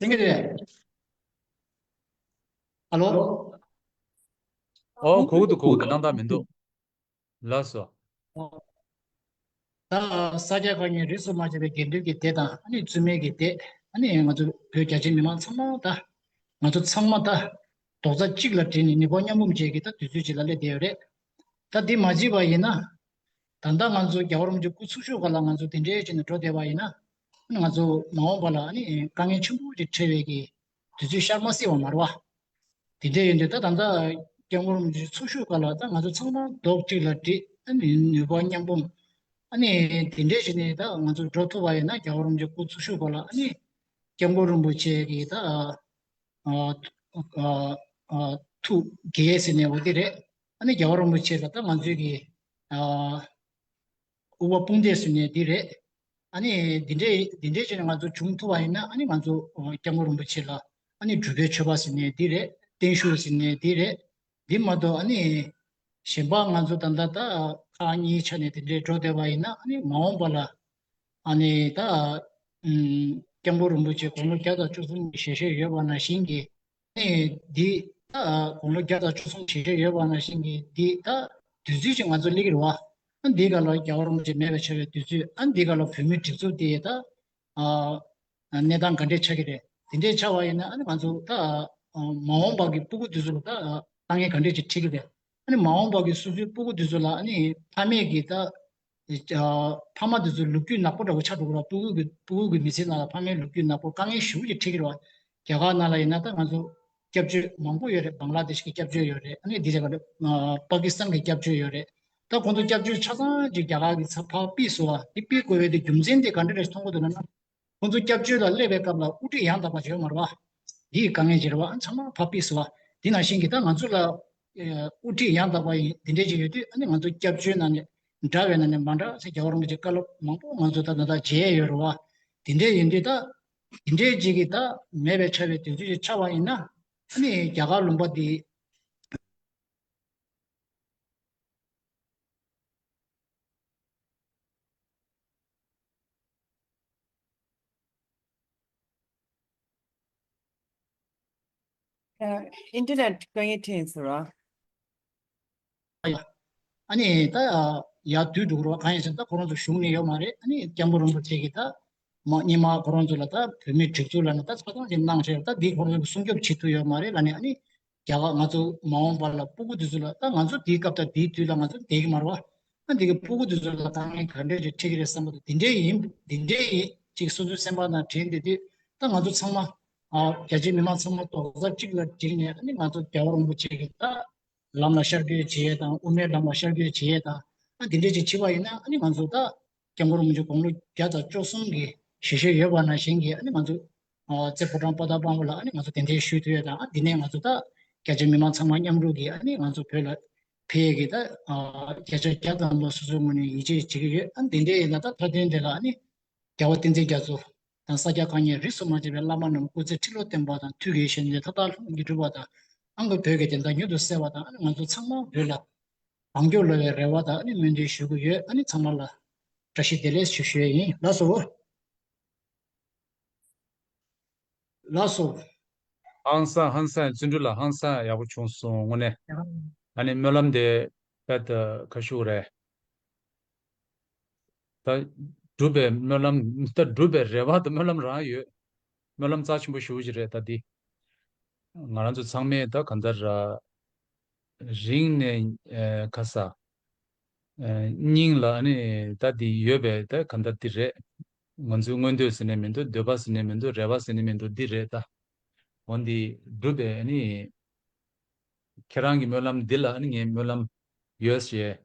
ནས། ཨ་ལོ། ཨོ་གོ་གི་འདུག་གོ་གི་འདུག་སྣང་དག་མི་འདུག་ལགས་སོ། ད་ས་སྐྱ་བཀའ་རྙིང་རིས་སུ་མ་ཆད་པའི་དགེ་འདུན་གྱི་སྡེ་དང་ཨ་ནི་བཙུན་མའི་གི་སྡེ་ཨ་ནི་ང་ཚོ་བོད་རྒྱ་ཆེ་མི་མང་ཚང་མ་ད་ང་ཚོ་ཚང་མ་ད་རྡོག་རྩ་གཅིག་ལ་སྒྲིལ་ནས་ནུས་པ་མཉམ་སྤུངས་བྱས་ཀྱི་ད་དུས་ཚོད་ཅིག་ལ་སླེབས་བསྡད་ཡོད་རེད། ད་འདི་མ་བྱས་པ་ཡིན་ན་ད་ལྟ་ང་ཚོ་རྒྱལ་བ་རིན་པོ་ཆེ་སྐུ་འཚོ་བཞུགས་སྐབས་ལ་ང་ཚོ་དེ་འདྲའི་བྱས་ནས་འགྲོ་བསྡད་པ་ཡིན་ན་ང་ཚོ་མ་འོངས་པ་ལ་ཨ་ནི་དཀའ་ངལ་ཆེན་པོ་ཅིག་འཕྲད་པའི་གི་དུས་ཚོད་ཤར་མ་སྲིད་པ་མ་རེད་བ། དེ་འདྲ་ཡིན་དུས་ད་ད་ལྟ་སྐྱབས་མགོན་རིན་པོ་ཆེ་འཚོ་བཞུགས་སྐབས་ལ་ད་ང་ཚོ་ཚང་མ་རྡོག་གཅིག་ལ་སྒྲིལ་ཨ་ནི་ནུས་པ་མཉམ་སྤུངས་ཨ་ནི་དེ་འདྲ་བྱས་ནས་ད་ང་ཚོ་འགྲོ་ཐུབ་པ་ཡིན་ན་རྒྱལ་བ་རིན་པོ་ཆེ་སྐུ་འཚོ་བཞུགས་སྐབས་ལ་ཨ་ནི་སྐྱབས་མགོན་རིན་པོ་ཆེ་གི་ད་ཨ་ཨ་ཨ་ཐུགས་དགྱེས་ཟེར་ནས་འོ་དེ་རེད། ཨ་ནི་རྒྱལ་བ་རིན་པོ་ཆེ་ལ་ད་ང་ཚོའི་གི་ཨ། དབུ་བ་དཔུང་སྡེ་ཟེར་ནས་འདི་རེད། ཨ་ནི་འདི་འདྲས་འདི་འདྲས་བྱས་ནས་ང་ཚོ་བྱུང་ཐུབ་པ་ཡིན་ན་ཨ་ནི་ང་ཚོ་སྐྱབས་མགོན་རིན་པོ་ཆེ་ལ་ཨ་ནི་སྒྲུབ་པའི་མཆོད་པ་ཟེར་ནས་འདི་རེད། བརྟན་བཞུགས་ཟེར་ནས་འདི་རེད། འདི་མ་གཏོགས་ཨ་ནི་གཞན་པ་ང་ཚོ་ད་ལྟ་ད་ཁག་གཉིས་ཆ་ནས་འདི་འདྲས་འགྲོ་བསྡད་པ་ཡིན་ན་ཨ་ནི་མ་འོངས་པ་ལ་ཨ་ནི་ད་སྐྱབས་མགོན་རིན་པོ་ཆེ་དགུང་ལོ་བརྒྱ་དང་བཅུ་གསུམ་གྱི་ཞལ་བཞེས་ཡོད་པ་ནང་བཞིན་གྱི། ནས་འདི་ད་དགུང་ལོ་བརྒྱ་དང་བཅུ་གསུམ་ཞལ་བཞེས་ཡོད་པ་ནང་བཞིན་གྱི་འདི་ད་དུས་ཚོད་ཅིག་ང་ཚོ་སླེབས་ཀྱི་རེད་བ། ཨ་འདི་ག་ལ་རྒྱལ་བ་རིན་པོ་ཆེ་མེད་པར་ཆགས་པའི་དུས་ཚོད་ཨ་འདི་ག་ལ་བོད་མིའི་སྒྲིག་འཛུགས་དེ་ད་གནས་སྟངས་ག་འདྲས་ཆགས་ཀྱི་རེད། དེ་འདྲས་ཆགས་པ་ཡིན་ན་ཨ་ནི་ང་ཚོ་ད་མ་འོངས་པ་གི་སྤུ་གུ་དེ་ཚོ་ལ་ད་དཀའ་ངལ་ག་འདྲས་ཅིག་འཕྲད་ཀྱི་རེད། ཨ་ནི་མ་འོངས་པ་གི་སོ་སོའི་སྤུ་གུ་དེ་ཚོ་ལ་ཨ་ནི་ཕ་མས་ཀྱི་ད། ཕ་མ་དེ་ཚོའི་ལོ་རྒྱུས་ནག་པོ་འདྲ་བོ་ཆགས་འགྲོ་གི་རེད་བ། སྤུ་གུ་གི་སྤུ་གུ་གི་མི་ཚེ་ནང་ལ་ཕ་མའི་ལོ་རྒྱུས་ནག་པོ་དཀའ་ངལ་ཞེ་པོ་ཅིག་འཕྲད་ཀྱི་རེད་བ། རྒྱ་གར་ནང་ལ་ཡིན་ན་ད་ང་ཚོ་སྐྱབས་བཅོལ་མང་པོ་ཡོད་རེད། བང་ལ་དེ་ཤི་གི་སྐྱབས་བཅོལ་ཡོད་རེད། ཨ་ནི་དེ་རེད་ག་རེད། པ་ཀི་སི་ཐན་གི་སྐྱབས་བཅོལ་ཡོད་རེད། ད་ཁོང་ཚོ་སྐྱབས་བཅོལ་ཆ་ཚང་ཅིག་རྒྱ་གར་གི་ཚབ་ཕར་ཕུད་སོང་བ། དེ་ཕུད་དགོས་པའི་དེ་རྒྱུ་མཚན་དེ་ག་འདྲ་རེད་མཐོང་གི་འདུག་ལབ་ན། ཁོང་ཚོ་སྐྱབས་བཅོལ་ལ་སླེབས་པའི་སྐབས་ལ་དབུ་ཁྲིད་ཡང་དག་པ་ཅིག་ཡོད་མ་རེད་བ། འདི་ཡི་དཀའ་ངལ་ཅིག་རེད་བ། ཨ་ཚང་མ་ཕར་ཕུད་སོང་བ། འདི་ནང་བཞིན་གྱི་ད་ང་ཚོ་ལ་དབུ་ཁྲིད་ཡང་དག་པ་ཡིན་འདི་འདྲས་ཅིག་ཡོད་དུས་ཨ་ནི་ང་ཚོ་སྐྱབས་བཅོལ་ནང་ནས་འདྲ་བའི་ནང་ནས་མ་འདྲ་ཟེར་རྒྱལ་བ་རིན་པོ་ཆེ་བཀའ་སློབ་མང་པོ་ང་ཚོ་ད་ད་ལྟ་མཇལ་ཡོད་རེད་བ། འདི་འདྲས་ཡིན་དུས་ད་འདི་འདྲས་ཅིག་གི་ད་མེད་པའི་ཆགས་པའི་དུས་ཚོད་ཅིག་ཆགས་པ་ཡིན་ན་ཨ་ནི་རྒྱ་གར་ལུང་པ་འདི། ཨ། ཨིན་ཊར་ནེཊ་དཀའ་ངལ་འཕྲད་ཡིན་ཟེར་བ། ཨ་ནི་ད་ཡར་དུས་འགྲོ་གི་རེད་བ། གང་ཡིན་ཟེར་ན་ད་ཁོ་རང་ཚོ་བཞུགས་ནས་ཡོད་མ་རེད། ཨ་ནི་སྐྱབས་མགོན་རིན་པོ་ཆེ་གིས་ད་མ་སྔོན་མ་ཁོ་རང་ཚོ་ལ་ད་བོད་མིའི་སྒྲིག་འཛུགས་ལབ་ནས་ད་ཆ་ཚང་ཞིག་གནང་བྱས་ད་འདི་ཁོ་རང་ཚོ་སྲུང་སྐྱོབ་བྱེད་ཐུབ་ཡོད་མ་རེད་ལབ་ནས། ཨ་ནི་རྒྱ་གར་ང་ཚོ་མ་འོངས་པ་ལ་སྤུ་གུ་དེ་ཚོ་ལ་ད་ང་ཚོ་དེའི་སྐབས་དང་དེའི་དུས་ལ་ང་ཚོ་བསྡད་ཀྱི་མ་རེད་བ། ཨ་འདི་གི་སྤུ་གུ་དེ་ཚོ་ལ་དཀའ་ངལ་ག་འདྲས་ཅིག་འཕྲད་ཀྱི་རེད་བསམ་པ་དང་། དེ་འདྲས་ཡིན་དེ་འདྲས་ཡིན་ཅིག་སོ་སོའི་སེམས་པ་ནང་དྲན་བསྡད་དུས་ད་ང་ཚོ་ཚང་མ་ཨ་རྒྱ་ཆེའི་མི་མང་ཚང་མ་རྡོག་རྩ་གཅིག་ལ་བསྒྲིལ་ནས་ཨ་ནི་ང་ཚོ་རྒྱལ་བ་རིན་པོ་ཆེ་གི་ད་ལམ་ལ་ཤར་བསྐྱོད་བྱེད་ཡས་དང་། དབུ་མའི་ལམ་ལ་ཤར་བསྐྱོད་བྱེད་ཡས་དང་། ཨ་འདི་འདྲས་ཅིག་བྱེད་པ་ཡིན་ན་ཨ་ནི་ང་ཚོ་ད་སྐྱབས་མགོན་རིན་པོ་ཆེ་དགུང་ལོ་བརྒྱ་དང་བཅུ་གསུམ་གྱི་ཞལ་བཞེས་ཡོད་པ་ནང་བཞིན་གྱི་ཨ་ནི་ང་ཚོ་ཨ་རྩེ་ཕོ་བྲང་པོ་ཏཱ་ལ་དཔང་པོ་ལ་ཨ་ནི་ང་ཚོ་གདན་འདྲེན་ཞུ་ཐུབ་ཡས་དང་། ཨ་འདི་ནས་ང་ཚོ་ད་རྒྱ་ཆེ་མི་མང་ཚང་མ་མཉམ་རུབ་ཀྱིས་ཨ་ནི་ང་ཚོ་བོད་ལ་ཕེབས་ཡས་ཀྱི་ད་ཨ་བརྒྱ་ཆ་བརྒྱ་ཙམ་ལ་སོ་སོའི་ངོས་ནས་ཡིད་ཆེས་བྱེད་ཀྱི་ཡོད། ཨ་འདི་འདྲས་ཡིན་ན་ད་མཐའ་དོན་དེ་ལ་ཨ་ནི་རྒྱལ་བ་བསྟན་འཛིན་རྒྱ་མཚོ་དང་ས་སྐྱ་དཀར་རྙིང་རིས་སུ་མ་ཆད་པའི་བླ་མ་རྣམས་སྐུ་ཚེ་ཁྲི་ལོ་བརྟན་པ་དང་། ཐུགས་ཀྱི་བཞེད་དོན་མཐའ་དག་ལྷུན་གྱིས་གྲུབ་པ་དང་། ཨང་ཀི་བོད་ཀྱི་བདེན་མཐའ་མྱུར་དུ་གསལ་བ་དང་། ཨ་ནི་ང་ཚོ་ཚང་མ་བོད་ལ་ གང་མགྱོགས་ལོས་པའི་རེ་བ་དང་ཨ་ནི་སྨོན་འདུན་ཞུ་གི་ཡོད། ཨ་ནི་ཚང་མ་ལ་བཀྲ་ཤིས་བདེ་ལེགས་ཞུ་ཞུ་ཡས་ཡིན། ལགས་སོ། ལགས་སོ། ཧང་སང་ཧང་སང་། བརྩོན་འགྲུས་ལགས་ཧང་སང་ཡག་པོ་བྱུང་སོང་དངོས་གནས། ཨ་ནི་སྨོན་ལམ་དེ་དཔེ་ད་ཁ་ཤུག་རེད། ད་སྒྲུབ་པའི་སྨོན་ལམ། ད་སྒྲུབ་པའི་རེ་བ་དང་སྨོན་ལམ་རང་ཡོད། སྨོན་ལམ་རྩ་ཆེན་པོ་ཞེ་པོ་ཅིག་རེད་ད་འདི། ང་རང་ཚོ་ཚང་མས་ད་གང་ལྟར་ར་རིང་ནས་ཨེ་ཁ་ས་ཨེ་སྙིང་ལ་ཨ་ནི་ད་འདི་ཡོད་པའི་ད་གང་ལྟར་འདི་རེད། ང་ཚོའི་མངོན་འདོད་ཟེར་ནས་མི་འདུག་འདོད་པ་ཟེར་ནས་མི་འདུག་རེ་བ་ཟེར་ནས་མི་འདུག་འདི་རེད་ད། འོ་འདི་སྒྲུབ་པའི་ཨ་ནི་ཁྱེད་རང་གི་སྨོན་ལམ་འདི་ལ་ཨ་ནི་ངའི་སྨོན་ལམ་ཡོད་ཞེས་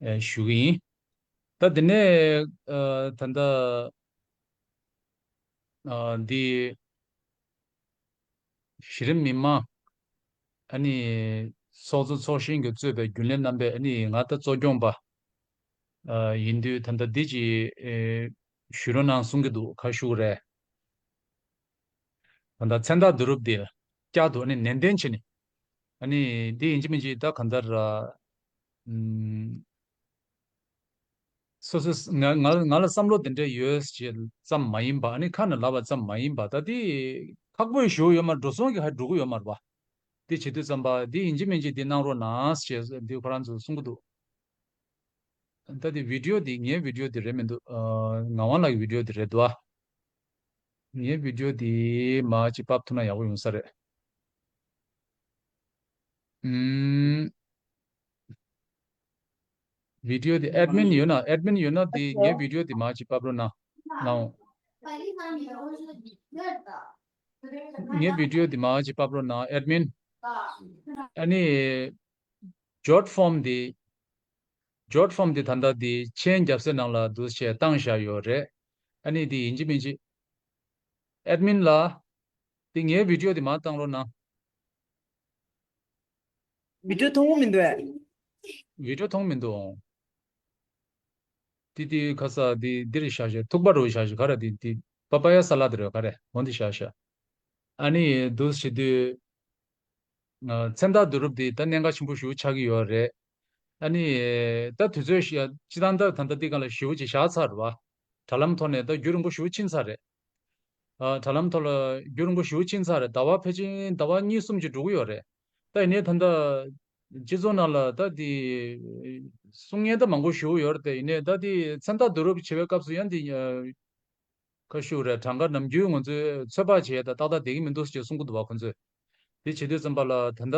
ཨེ་ཞུ་གི་ཡིན། ད་འདི་ནས་ཨ་ད་ལྟ་ཨ་འདི་གཞི་རིམ་མི་མང་ཨ་ནི་ཚོགས་གཙོ་ཚོགས་གཞོན་གྱིས་གཙོས་པའི་རྒྱུན་ལས་རྣམ་པས་ཨ་ནི་ང་ད་གཙོ་སྐྱོང་པ་ཨ་ཡིན་དུས་ད་ལྟ་འདི་ཅིག་ཨེ་ཞུ་རོགས་གནང་གསུང་གི་འདུག་ཁ་ཤུག་རེད། ད་ལྟ་མཚན་རྟགས་བསྡུ་རུབ་དེ་བསྐྱར་དུ་ཨ་ནི་ནན་ཏན་བྱས་ནས་ཨ་ནི་འདི་ཡིན་གཅིག་མིན་གཅིག་ད་གང་ལྟར་ཨ་ཨམ་སོ་སོས་ང་ང་ང་ལ་བསམ་བློ་དེ་འདྲ་ཡོད་ཅེས་ཙམ་མ་ཡིན་པ། ཨ་ནི་ཁ་ནས་ལབ་པ་ཙམ་མ་ཡིན་པ། ད་དེ་ཁག་པོ་ཞེ་པོ་ཡོད་མ་རེད། འགྲོ་སོང་གི་ཧ་འགྲོ་གི་ཡོད་མ་རེད་པ། དེ་བྱེད་དུས་ཙམ་པ་དེ་ཡིན་གཅིག་མིན་གཅིག་དེ་གནང་རོགས་གནང་ཞེས་དེ་ཁོ་རང་ཚོས་གསུང་གི་འདུག་ད་དེ་བི་ཌི་ཡོ་དེ་ངའི་བི་ཌི་ཡོ་དེ་རེད་མི་འདུག་ཨ་ངག་དབང་ལགས་ཀྱི་བི་ཌི་ཡོ་དེ་རེད་འདུག་ཨ། ངའི་བི་ཌི་ཡོ་དེ་མར་ཅིག་ཕབ་ཐུབ་ན་ཡག་པོ་ཡོང་ས་རེད། ཨུམ། བི་ཌི་ཡོ་དེ་ཨེཌ་མིན་ཡོད་ན། ཨེཌ་མིན་ཡོད་ན་དེ་ངའི་བི་ཌི་ཡོ་དེ་མར་ཅིག་ཕབ་རོགས་གནང་། ངའི་བི་ཌི་ཡོ་དེ་མར་ཅིག་ཕབ་རོགས་གནང་ཨེཌ་མིན། ཨ་ནི་ཇོཊ་ཕོམ་དེ། ཇོཊ་ཕོམ་དེ་ད་ལྟ་དེ་མཆན་རྒྱབ་སའི་ནང་ལ་འདུག་བྱས་བཏང་བཞག་ཡོད་རེད། ཨ་ནི་དེ་ཡིན་གཅིག་མིན་གཅིག་ཨེཌ་མིན་ལགས། དེ་ངའི་བི་ཌི་ཡོ་དེ་མར་བཏང་རོགས་གནང་། བི་ཌི་ཡོ་མཐོང་གི་མི་འདུག་ཨེ། བི་ཌི་ཡོ་མཐོང་མི་འདུག་ཨོང་། དེ་དེ་ཁ་ས་དེ་འདི་རེད་བཞག་བཞག་ཐུག་པ་རུ་བཞག་བཞག་ག་རེ་དེ་དེ་པ་པ་ཡ་ས་ལ་དེ་རེད་ག་རེ་འོ་འདི་བཞག་བཞག་ཨ་ནི་འདུག་བྱེད་དུས། ཨ་མཚན་རྟགས་བསྡུ་རུབ་དེ་ད་གནད་འགག་ཆེན་པོ་ཞེ་པོ་ཆགས་ཀྱི་ཡོད་རེད། ཨ་ནི་ད་དུས་ཚོད་ཞིག་སྤྱི་བཏང་ད་ད་ལྟ་འདི་སྒང་ལ་ཞེ་པོ་ཅིག་བཞག་ཚར་རེད་བ། དྲ་ལམ་ཐོག་ནས་ད་རྒྱུན་རིང་པོ་ཞེ་པོ་ཕྱིན་ཚར་རེད། ཨ་དྲ་ལམ་ཐོག་ལ་རྒྱུན་རིང་པོ་ཞེ་པོ་ཕྱིན་ཚར་རེད། ཟླ་བ་ཕལ་ཆེར་ཟླ་བ་གཉིས་གསུམ་ཅིག་འགྲོ་གི་ཡོད་རེད། ད་ཡིན་ནའི་ད་ལྟ་སྤྱི་ཚོགས་ནང་ལ་ད་དེ་གསུང་མཁན་ད་མང་པོ་ཞེ་པོ་ཡོད་རེད། དེ་ཡིན་ནའི་ད་དེ་མཚན་རྟགས་བསྡུ་རུབ་བྱེད་པའི་སྐབས་སུ་ཡང་དེ་ཁ་ཤུག་རེད། གྲངས་ཀ་ནམ་རྒྱུན་ང་ཚོས་ཚོད་དཔག་བྱས་ད་ཏག་ཏག་བསྡད་ཀྱི་མི་འདུག་ཅེས་གསུང་གི་འདུག་བ་ཁོ་ཚོས། དེ་བྱེད་དུས་ཙམ་པ་ལ་ད་ལྟ་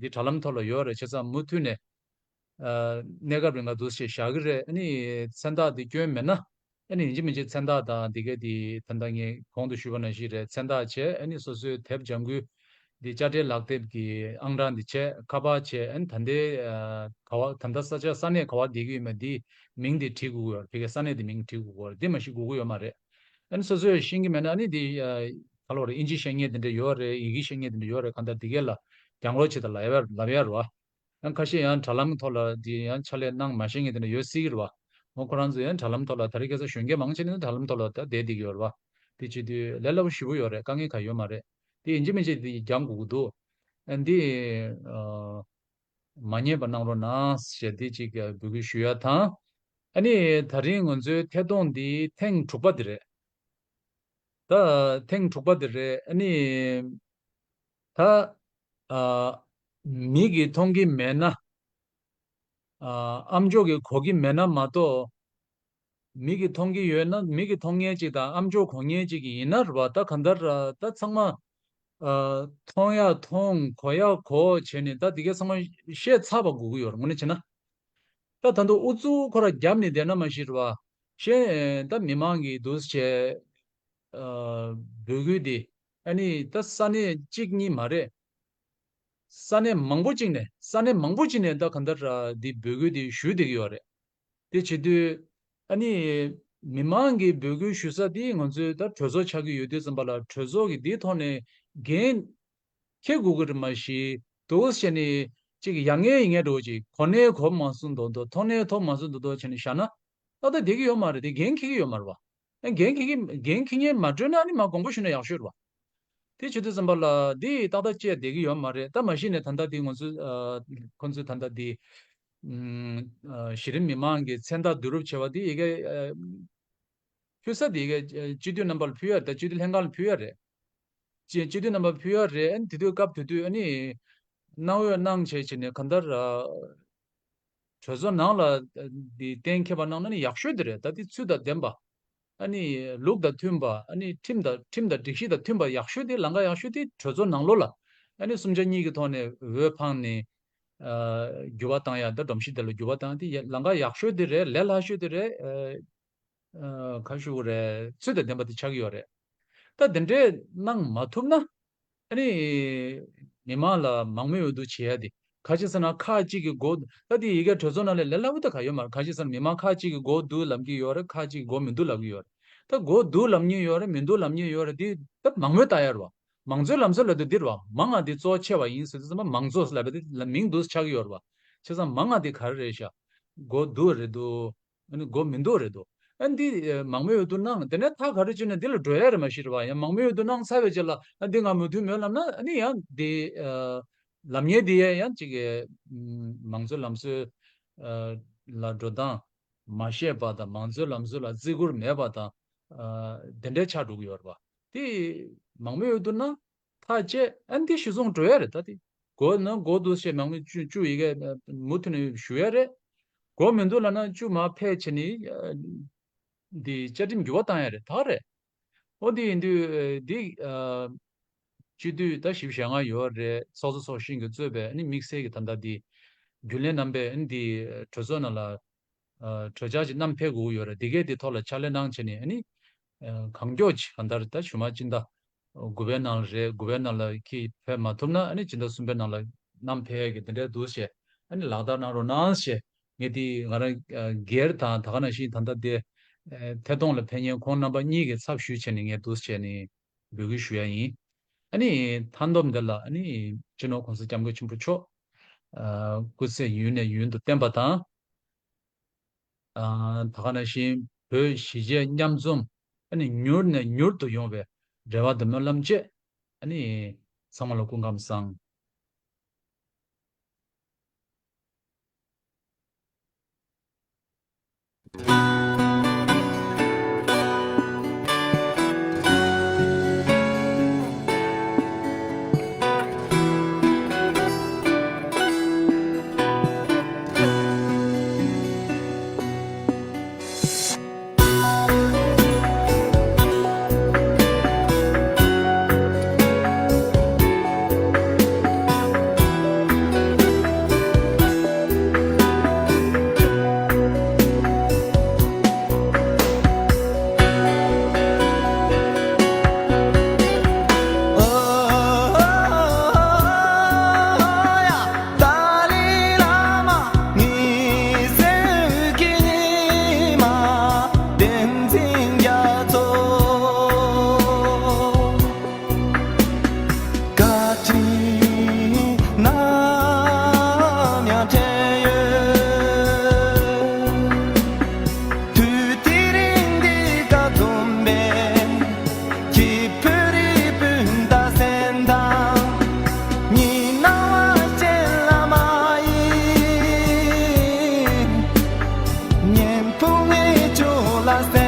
འདི་དྲ་ལམ་ཐོག་ལ་ཡོད་རེད། བྱས་ཙང་མུ་མཐུད་ནས་ཨ་གནས་སྐབས་རིང་ལ་འདུག་ཅེས་བཞག་གི་རེད། ཨ་ནི་མཚན་རྟགས་འདི་སྐྱོན་མེད་ན་ཨ་ནི་ཡིན་གཅིག་མིན་གཅིག་མཚན་རྟགས་དང་འདི་གའི་འདི་ད་ལྟ་ངས་གོང་དུ་ཞུས་པ་ནང་བཞིན་རེད། མཚན་རྟགས་བྱས་ཨ་ནི་སོ་སོའི་དེབ་ལྗང་ཁུ་འདི་དཔྱ་ཁྲལ་ལག་དེབ་ཀྱི་ཨང་གྲངས་འདི་བྱས། ཁ་པར་བྱས། ཨ་ནི་ད་ལྟའི་ཨ་ག་བ་ད་ལྟ་ས་ཆ་ས་གནས་ག་བ་བསྡད་ཀྱི་ཡོད་མེད་འདི་མིང་འདི་བྲིས་དགོས་ཀྱི་ཡོད་རེད། ཕ་གིའི་ས་གནས་འདི་མིང་བྲིས་དགོས་ཀྱི་ཡོད་རེད། འདི་མ་གཞི་དགོས་ཀྱི་ཡོད་མ་རེད། ཨ་ནི་སོ་སོས་ཤེས་ཀྱི་མེད་ན་ཨ་ནི་འདི་ཨ་ག་ལབ་དགོས་རེད། ཨིན་ཇི་ཤེས་མཁན་དེ་འདྲ་ཡོད་རེད། ཡི་གེ་ཤེས་མཁན་དེ་འདྲ་ཡོད་རེད། གང་ལྟར་འདི་གས་ལ་རྒྱང་ལོག་བྱེད་དང་ལབ་ཡ་ལབ་ཡ་རེད་བ། ཨ་ཁ་ཤས་ཡང་དྲ་ལམ་ཐོག་ལ་འདི་ཡང་ཕྱག་ལས་གནང་མ་ཤེས་མཁན་དེ་འདྲ་ཡོད་སྲིད་ཀྱི་རེད་བ། འོ་ཁོ་རང་ཚོ་ཡང་དྲ་ལམ་ཐོག་ལ་ད་རེས་ཁ་སང་གཞོན་སྐྱེས་མང་ཆེ་ནི་དྲ་ལམ་ཐོག་ལ་ད་བསྡད་བསྡད་ཀྱི་ཡོད་རེད་བ། དེ་བྱེད་དུས་ལས་སླ་པོ་ཞེ་པོ་ཡོད་རེད། དཀའ་ངལ་ག་ཡོད་མ་རེད། དེ་ཡིན་གཅིག་མིན་གཅིག་དེ་རྒྱང་དགོས་ཀྱི་འདུག་ཨ་འདི་ཨ་མ་ཉེས་པ་གནང་རོགས་གནང་ཞེས་འདི་གཅིག་འབོད་སྐུལ་ཞུ་ཡ་དང་། ཨ་ནི་ད་རིང་ང་ཚོའི་ཐད་གཏོང་འདི་ཐེངས་དྲུག་པ་འདི་རེད། ད་ཐེངས་དྲུག་པ་འདི་རེད། ཨ་ནི་ད་ཨ་མིག་གིས་མཐོང་གི་མེད་ན། ཨ་ཨམ་ཅོག་གིས་གོ་གི་མེད་ན་མ་གཏོགས། མིག་གིས་མཐོང་གི་ཡོད་ན་མིག་གིས་མཐོང་མཁན་ཅིག་དང་ཨམ་ཅོག་གོ་མཁན་ཅིག་ཡིན་ན་རེད་བ། ད་གང་ལྟར་ཨ་ད་ཚང་མ་ཨ་མཐོང་ཡ་མཐོང་གོ་ཡ་གོ་བྱས་ནས་ད་འདི་གས་ཚང་མ་ཤེས་ཚར་བ་དགོས་ཀྱི་ཡོད་རེད། དངོས་གནས་བྱས་ན། ད་ད་དུང་ཨུ་ཚུགས་ཁོ་ར་བརྒྱབ་ནས་བསྡད་ན་མ་ཤེས་རེད་བ། གཞན་ད་མི་མང་གིས་འདུག་སེ་བྱས་ཨ་འབོད་སྐུལ་འདི་ཨ་ནི་ད་ས་གནས་གཅིག་གཉིས་མ་རེད། ས་གནས་མང་པོ་གཅིག་ནས་ས་གནས་མང་པོ་གཅིག་ནས་ད་གང་ལྟར་འདི་འབོད་སྐུལ་འདི་ཞུས་བསྡད་ཀྱི་ཡོད་རེད། དེ་བྱེད་དུས་ཨ་ནི་མི་མང་གིས་འབོད་སྐུལ་ཞུ་ས་འདི་ང་ཚོའི་ད་གྲོས་ཚོགས་ཆགས་ཀྱི་ཡོད་དུས་ཙམ་པ་ལ་གྲོས་ཚོགས་ཀྱི་འདིའི་ཐོག་ནས་འགན་འཁྱེར་དགོས་ཀྱི་རེད། མ་གཞི་འདུག་སེ་བྱས་ནས་ཅིག་ཡ་ངས་ཡིན་ངས་འགྲོ་ཅིག་གོ་ནས་གོ་མ་སོང་མདོག་མདོག་མཐོང་ནས་མཐོང་མ་སོང་མདོག་མདོག་བྱས་ནས་བཞག་ན་ཏག་ཏག་བསྡད་ཀྱི་ཡོད་མ་རེད། དེ་འགན་འཁྱེར་གྱི་ཡོད་མ་རེད་བ། ཨ་འགན་འཁྱེར་གྱི་འགན་འཁྱེར་མཁན་མ་གྲོལ་ན་ཨ་ནི་མར་དགོངས་པ་ཞུས་ན་ཡག་ཤོས་རེད་བ། དེ་བྱེད་དུས་ཙམ་པ་ལ་འདི་ཏག་ཏག་བཅད་བསྡད་ཀྱི་ཡོད་མ་རེད། ད་མ་གཞི་ནས་ད་ལྟ་འདི་ང་ཚོ་ཨ་ཁོ་ཚོས་ད་ལྟ་འདི་ཨམ་ཨ་གཞི་རིམ་མི་མང་གི་མཚན་རྟགས་བསྡུ་རུབ་བྱས་པ་འདི་ཡི་གེ་ཨ་ཕུལ་ས་འདི་ཡི་གེ་ཨ་སྤྱི་འཐུས་རྣམ་པ་ལ་ཕུལ་ཡ་རེད། ད་སྤྱི་འཐུས་ལྷན་ཁང་ལ་ཕུལ་ཡ་རེད། སྤྱི་སྤྱི་འཐུས་རྣམ་པ་ཕུལ་ཡ་རེད། ཨ་ནི་དེ་དུས་སྐབས་དེ་དུས་ཨ་ནི་གནང་འོས་གནང་བྱས་བྱས་ནས་གང་ལྟར་ཨ་གྲོས་ཚོགས་ནང་ལ་འདི་གཏན་འཁེལ་བ་གནང་ན་ནི་ཡག་ཤོས་དེ་རེད། ད་འདི་ཚུལ་དང་ལྡན་པ། ཨ་ནི་ལུགས་དང་མཐུན་པ། ཨ་ནི་ཁྲིམས་དང་ཁྲིམས་དང་སྒྲིག་གཞི་དང་མཐུན་པ་ཡག་ཤོས་དེ། ལམ་ཁ་ཡག་ཤོས་དེ་གྲོས་ཚོགས་ནང་ལོགས་ལ་ཨ་ནི་གསུམ་ཆ་གཉིས་ཀྱི་ཐོག་ནས་འོས་འཕངས་ནས་ཨ་འགྱུར་བ་བཏང་ཡ། ད་སྒྲོམ་གཞི་དེ་ལ་འགྱུར་བ་བཏང་ཡ་དེ་ཡ་ལམ་ཁ་ཡག་ཤོས་དེ་རེད། ལས་སླ་ཤོས་དེ་རེད། ཨ་ཨ་ག་ཞུ་དགོས་རེད། ཚུལ་དང་ལྡན་པ་དེ་ཆགས་ཀྱི་ཡོད་རེད། ད་དེ་འདྲས་གནང་མ་ཐུབ་ན། ཨ་ནི་མི་མང་ལ་མང་མོས་འོས་བསྡུ་བྱེད་ཡ་དེ་ག་ཅི་ཟེར་ན་ཁག་ཅིག་གི་མགོ། ད་དེ་ཡི་གེ་གྲོས་ཚོགས་ནང་ལ་ལས་སླ་པོ་ད་ག་ཡོད་མ་རེད། ག་ཅི་ཟེར་ན་མི་མང་ཁག་ཅིག་གི་མགོ་བསྡུ་ལབ་ཀྱི་ཡོད་རེད། ཁག་ཅིག་གི་མགོ་མི་བསྡུ་ལབ་ཀྱི་ཡོད་རེད། ད་མགོ་བསྡུ་ལབ་མཁན་ཡོད་རེད། མི་བསྡུ་ལབ་མཁན་ཡོད་རེད། དེ་ད་མང་མོས་ལྟ་ཡ་རེད་བ། མང་གཙོའི་ལམ་སྲོལ་ལབ་དུས་འདི་རེད་བ། མང་ང་དེ་གཙོ་ཆེ་བ་ཡིན་ཟེར་དུས་ཙམ་པ་མང་གཙོ་ལབ་པ་དེ་ལ་མིང་འདུག་ཆགས་ཀྱི་ཡོད་རེད་བ། བྱས་ཙང་མང་ང་དེ་ག་རེ་རེད་ཤག་མགོ་བསྡུ་རེད་འདུག་ཨ་ནི་མགོ་མི་འདུག་རེད་འདུག་ཨ་འདི་ཨ་མང་མོས་འོས་བསྡུ་གནང་། དེ་ནས་ཐག་ག་རེ་གཅོད་ནས་འདི་ལ་འགྲོ་ཡ་རེད་མ་གཞི་རེད་བ། ཡང་མང་མོས་འོས་བསྡུ་གནང་ཚར་བའི་རྗེས་ལ་ཨ་འདི་ང་མོས་མཐུན་མེད་ལབ་ན། ཨ་ནི་ཡང་འདི་ཨ་ལབ་མཁན་འདི་ཡང་ཡང་ཅིག་གི་ཨམ་མང་གཙོའི་ལམ་སྲོལ་ཨ་ལ་འགྲོ་སྟངས་མ་ཤེས་པ་དང་། མང་གཙོའི་ལམ་སྲོལ་ལ་བརྩི་བཀུར་མེད་པ་དང་། ཨ་དེ་འདྲའི་ཆགས་འགྲོ་གི་ཡོད་རེད་བ། དེ་མང་མོས་འོས་བསྡུ་གནང་། ཐག་བཅད། ཨ་འདི་གཞི་བཟུང་འགྲོ་ཡ་རེད། ད་དེ་མགོ་ན་མགོ་འདུག་བྱས་མང་མོས་བཅུ་བཅུ་ཡི་གེ་མུ་མཐུད་ནས་ཞུ་ཡ་རེད། མགོ་མི་འདུག་ལབ་ན་བཅུ་མར་ཕལ་བྱས་ནས་ཨ་འདི་བཅའ་ཁྲིམས་འགྱུར་བ་བཏང་ཡ་རེད། ད་རེད། འོ་འདི་ཡིན་དུས་འདི་ཨ་སྤྱི་འཐུས་ད་བཞི་བཅུ་ཞེ་ལྔ་ཡོད་རེད། ཚོགས་གཙོ་ཚོགས་གཞོན་གྱིས་གཙོས་པའི་ཨ་ནི་དམིགས་བསལ་གྱི་ད་ལྟ་འདི་རྒྱུན་ལས་རྣམ་པས་ཨ་ནི་འདི་གྲོས་ཚོགས་ནང་ལ་ཨ་གྲོས་འཆར་ཅིག་བསྣམས་ཕེབས་དགོས་ཀྱི་ཡོད་རེད། དེ་གས་དེ་ཐོག་ལ་ཕྱག་ལས་གནང་བྱས་ནས་ཨ་ནི་ཨ་གང་མགྱོགས་ཅིག་གང་ལྟར་ད་ཞུ་མ་སྤྱི་ཟླ་དགུ་པའི་ནང་ལ་རེད། དགུ་པའི་ནང་ལ་ཁྱེད་ཕེབས་མ་ཐུབ་ན་ཨ་ནི་སྤྱི་ཟླ་གསུམ་པའི་ནང་ལ་བསྣམས་ཕེབས་ཡས་ཀྱི་དེ་འདྲའི་འདུག་བྱས། ཨ་ནི་ལག་བསྟར་གནང་རོགས་གནང་ཞེས། ངས་དེ་ང་རང་ཨ་སྒེར་དང་། ད་ག་ནང་བཞིན་ད་ལྟ་དེ་ཨ་ཐད་གཏོང་ལ་ཕེབས་མཁན་ཁོང་རྣམ་པ་གཉིས་ཀྱི་ཚབ་ཞུས་བྱས་ནས་ངས་འདུག་བྱས་ནས་འབོད་སྐུལ་ཞུ་ཡ་ཡིན། ཨ་ནི་མཐའ་སྡོམ་འདི་ལ་ཨ་ནི་སྤྱི་ནོར་༸གོང་ས་༸སྐྱབས་མགོན་ཆེན་པོ་མཆོག་ཨ་སྐུ་ཚེ་ཡུན་ནས་ཡུན་དུ་བརྟན་པ་དང་། ཨ་ད་ག་ནང་བཞིན་བོད་གཞིས་བྱེས་མཉམ་འཛོམས་ཨ་ནི་མྱུར་ནས་མྱུར་དུ་ཡོང་བའི་རེ་བ་དང་སྨོན་ལམ་བཅས། ཨ་ནི་ཚང་མ་ལ་སྐུ་ཁམས་བཟང་། བཀའ་དྲིན་ནམ་ཡང་དྲན་ཡོད། དུས་དེ་རིང་འདི་ག་འཛོམས་པའི་ཁྱེད་བོད་རིགས་སྤུན་ཟླ་གསན་དང་། ཉིན་སྣང་བ་ཅན་ལ་མ་ཡིན། སྙན་ཕུང་ངེས་འབྱུང་ལ་གསན།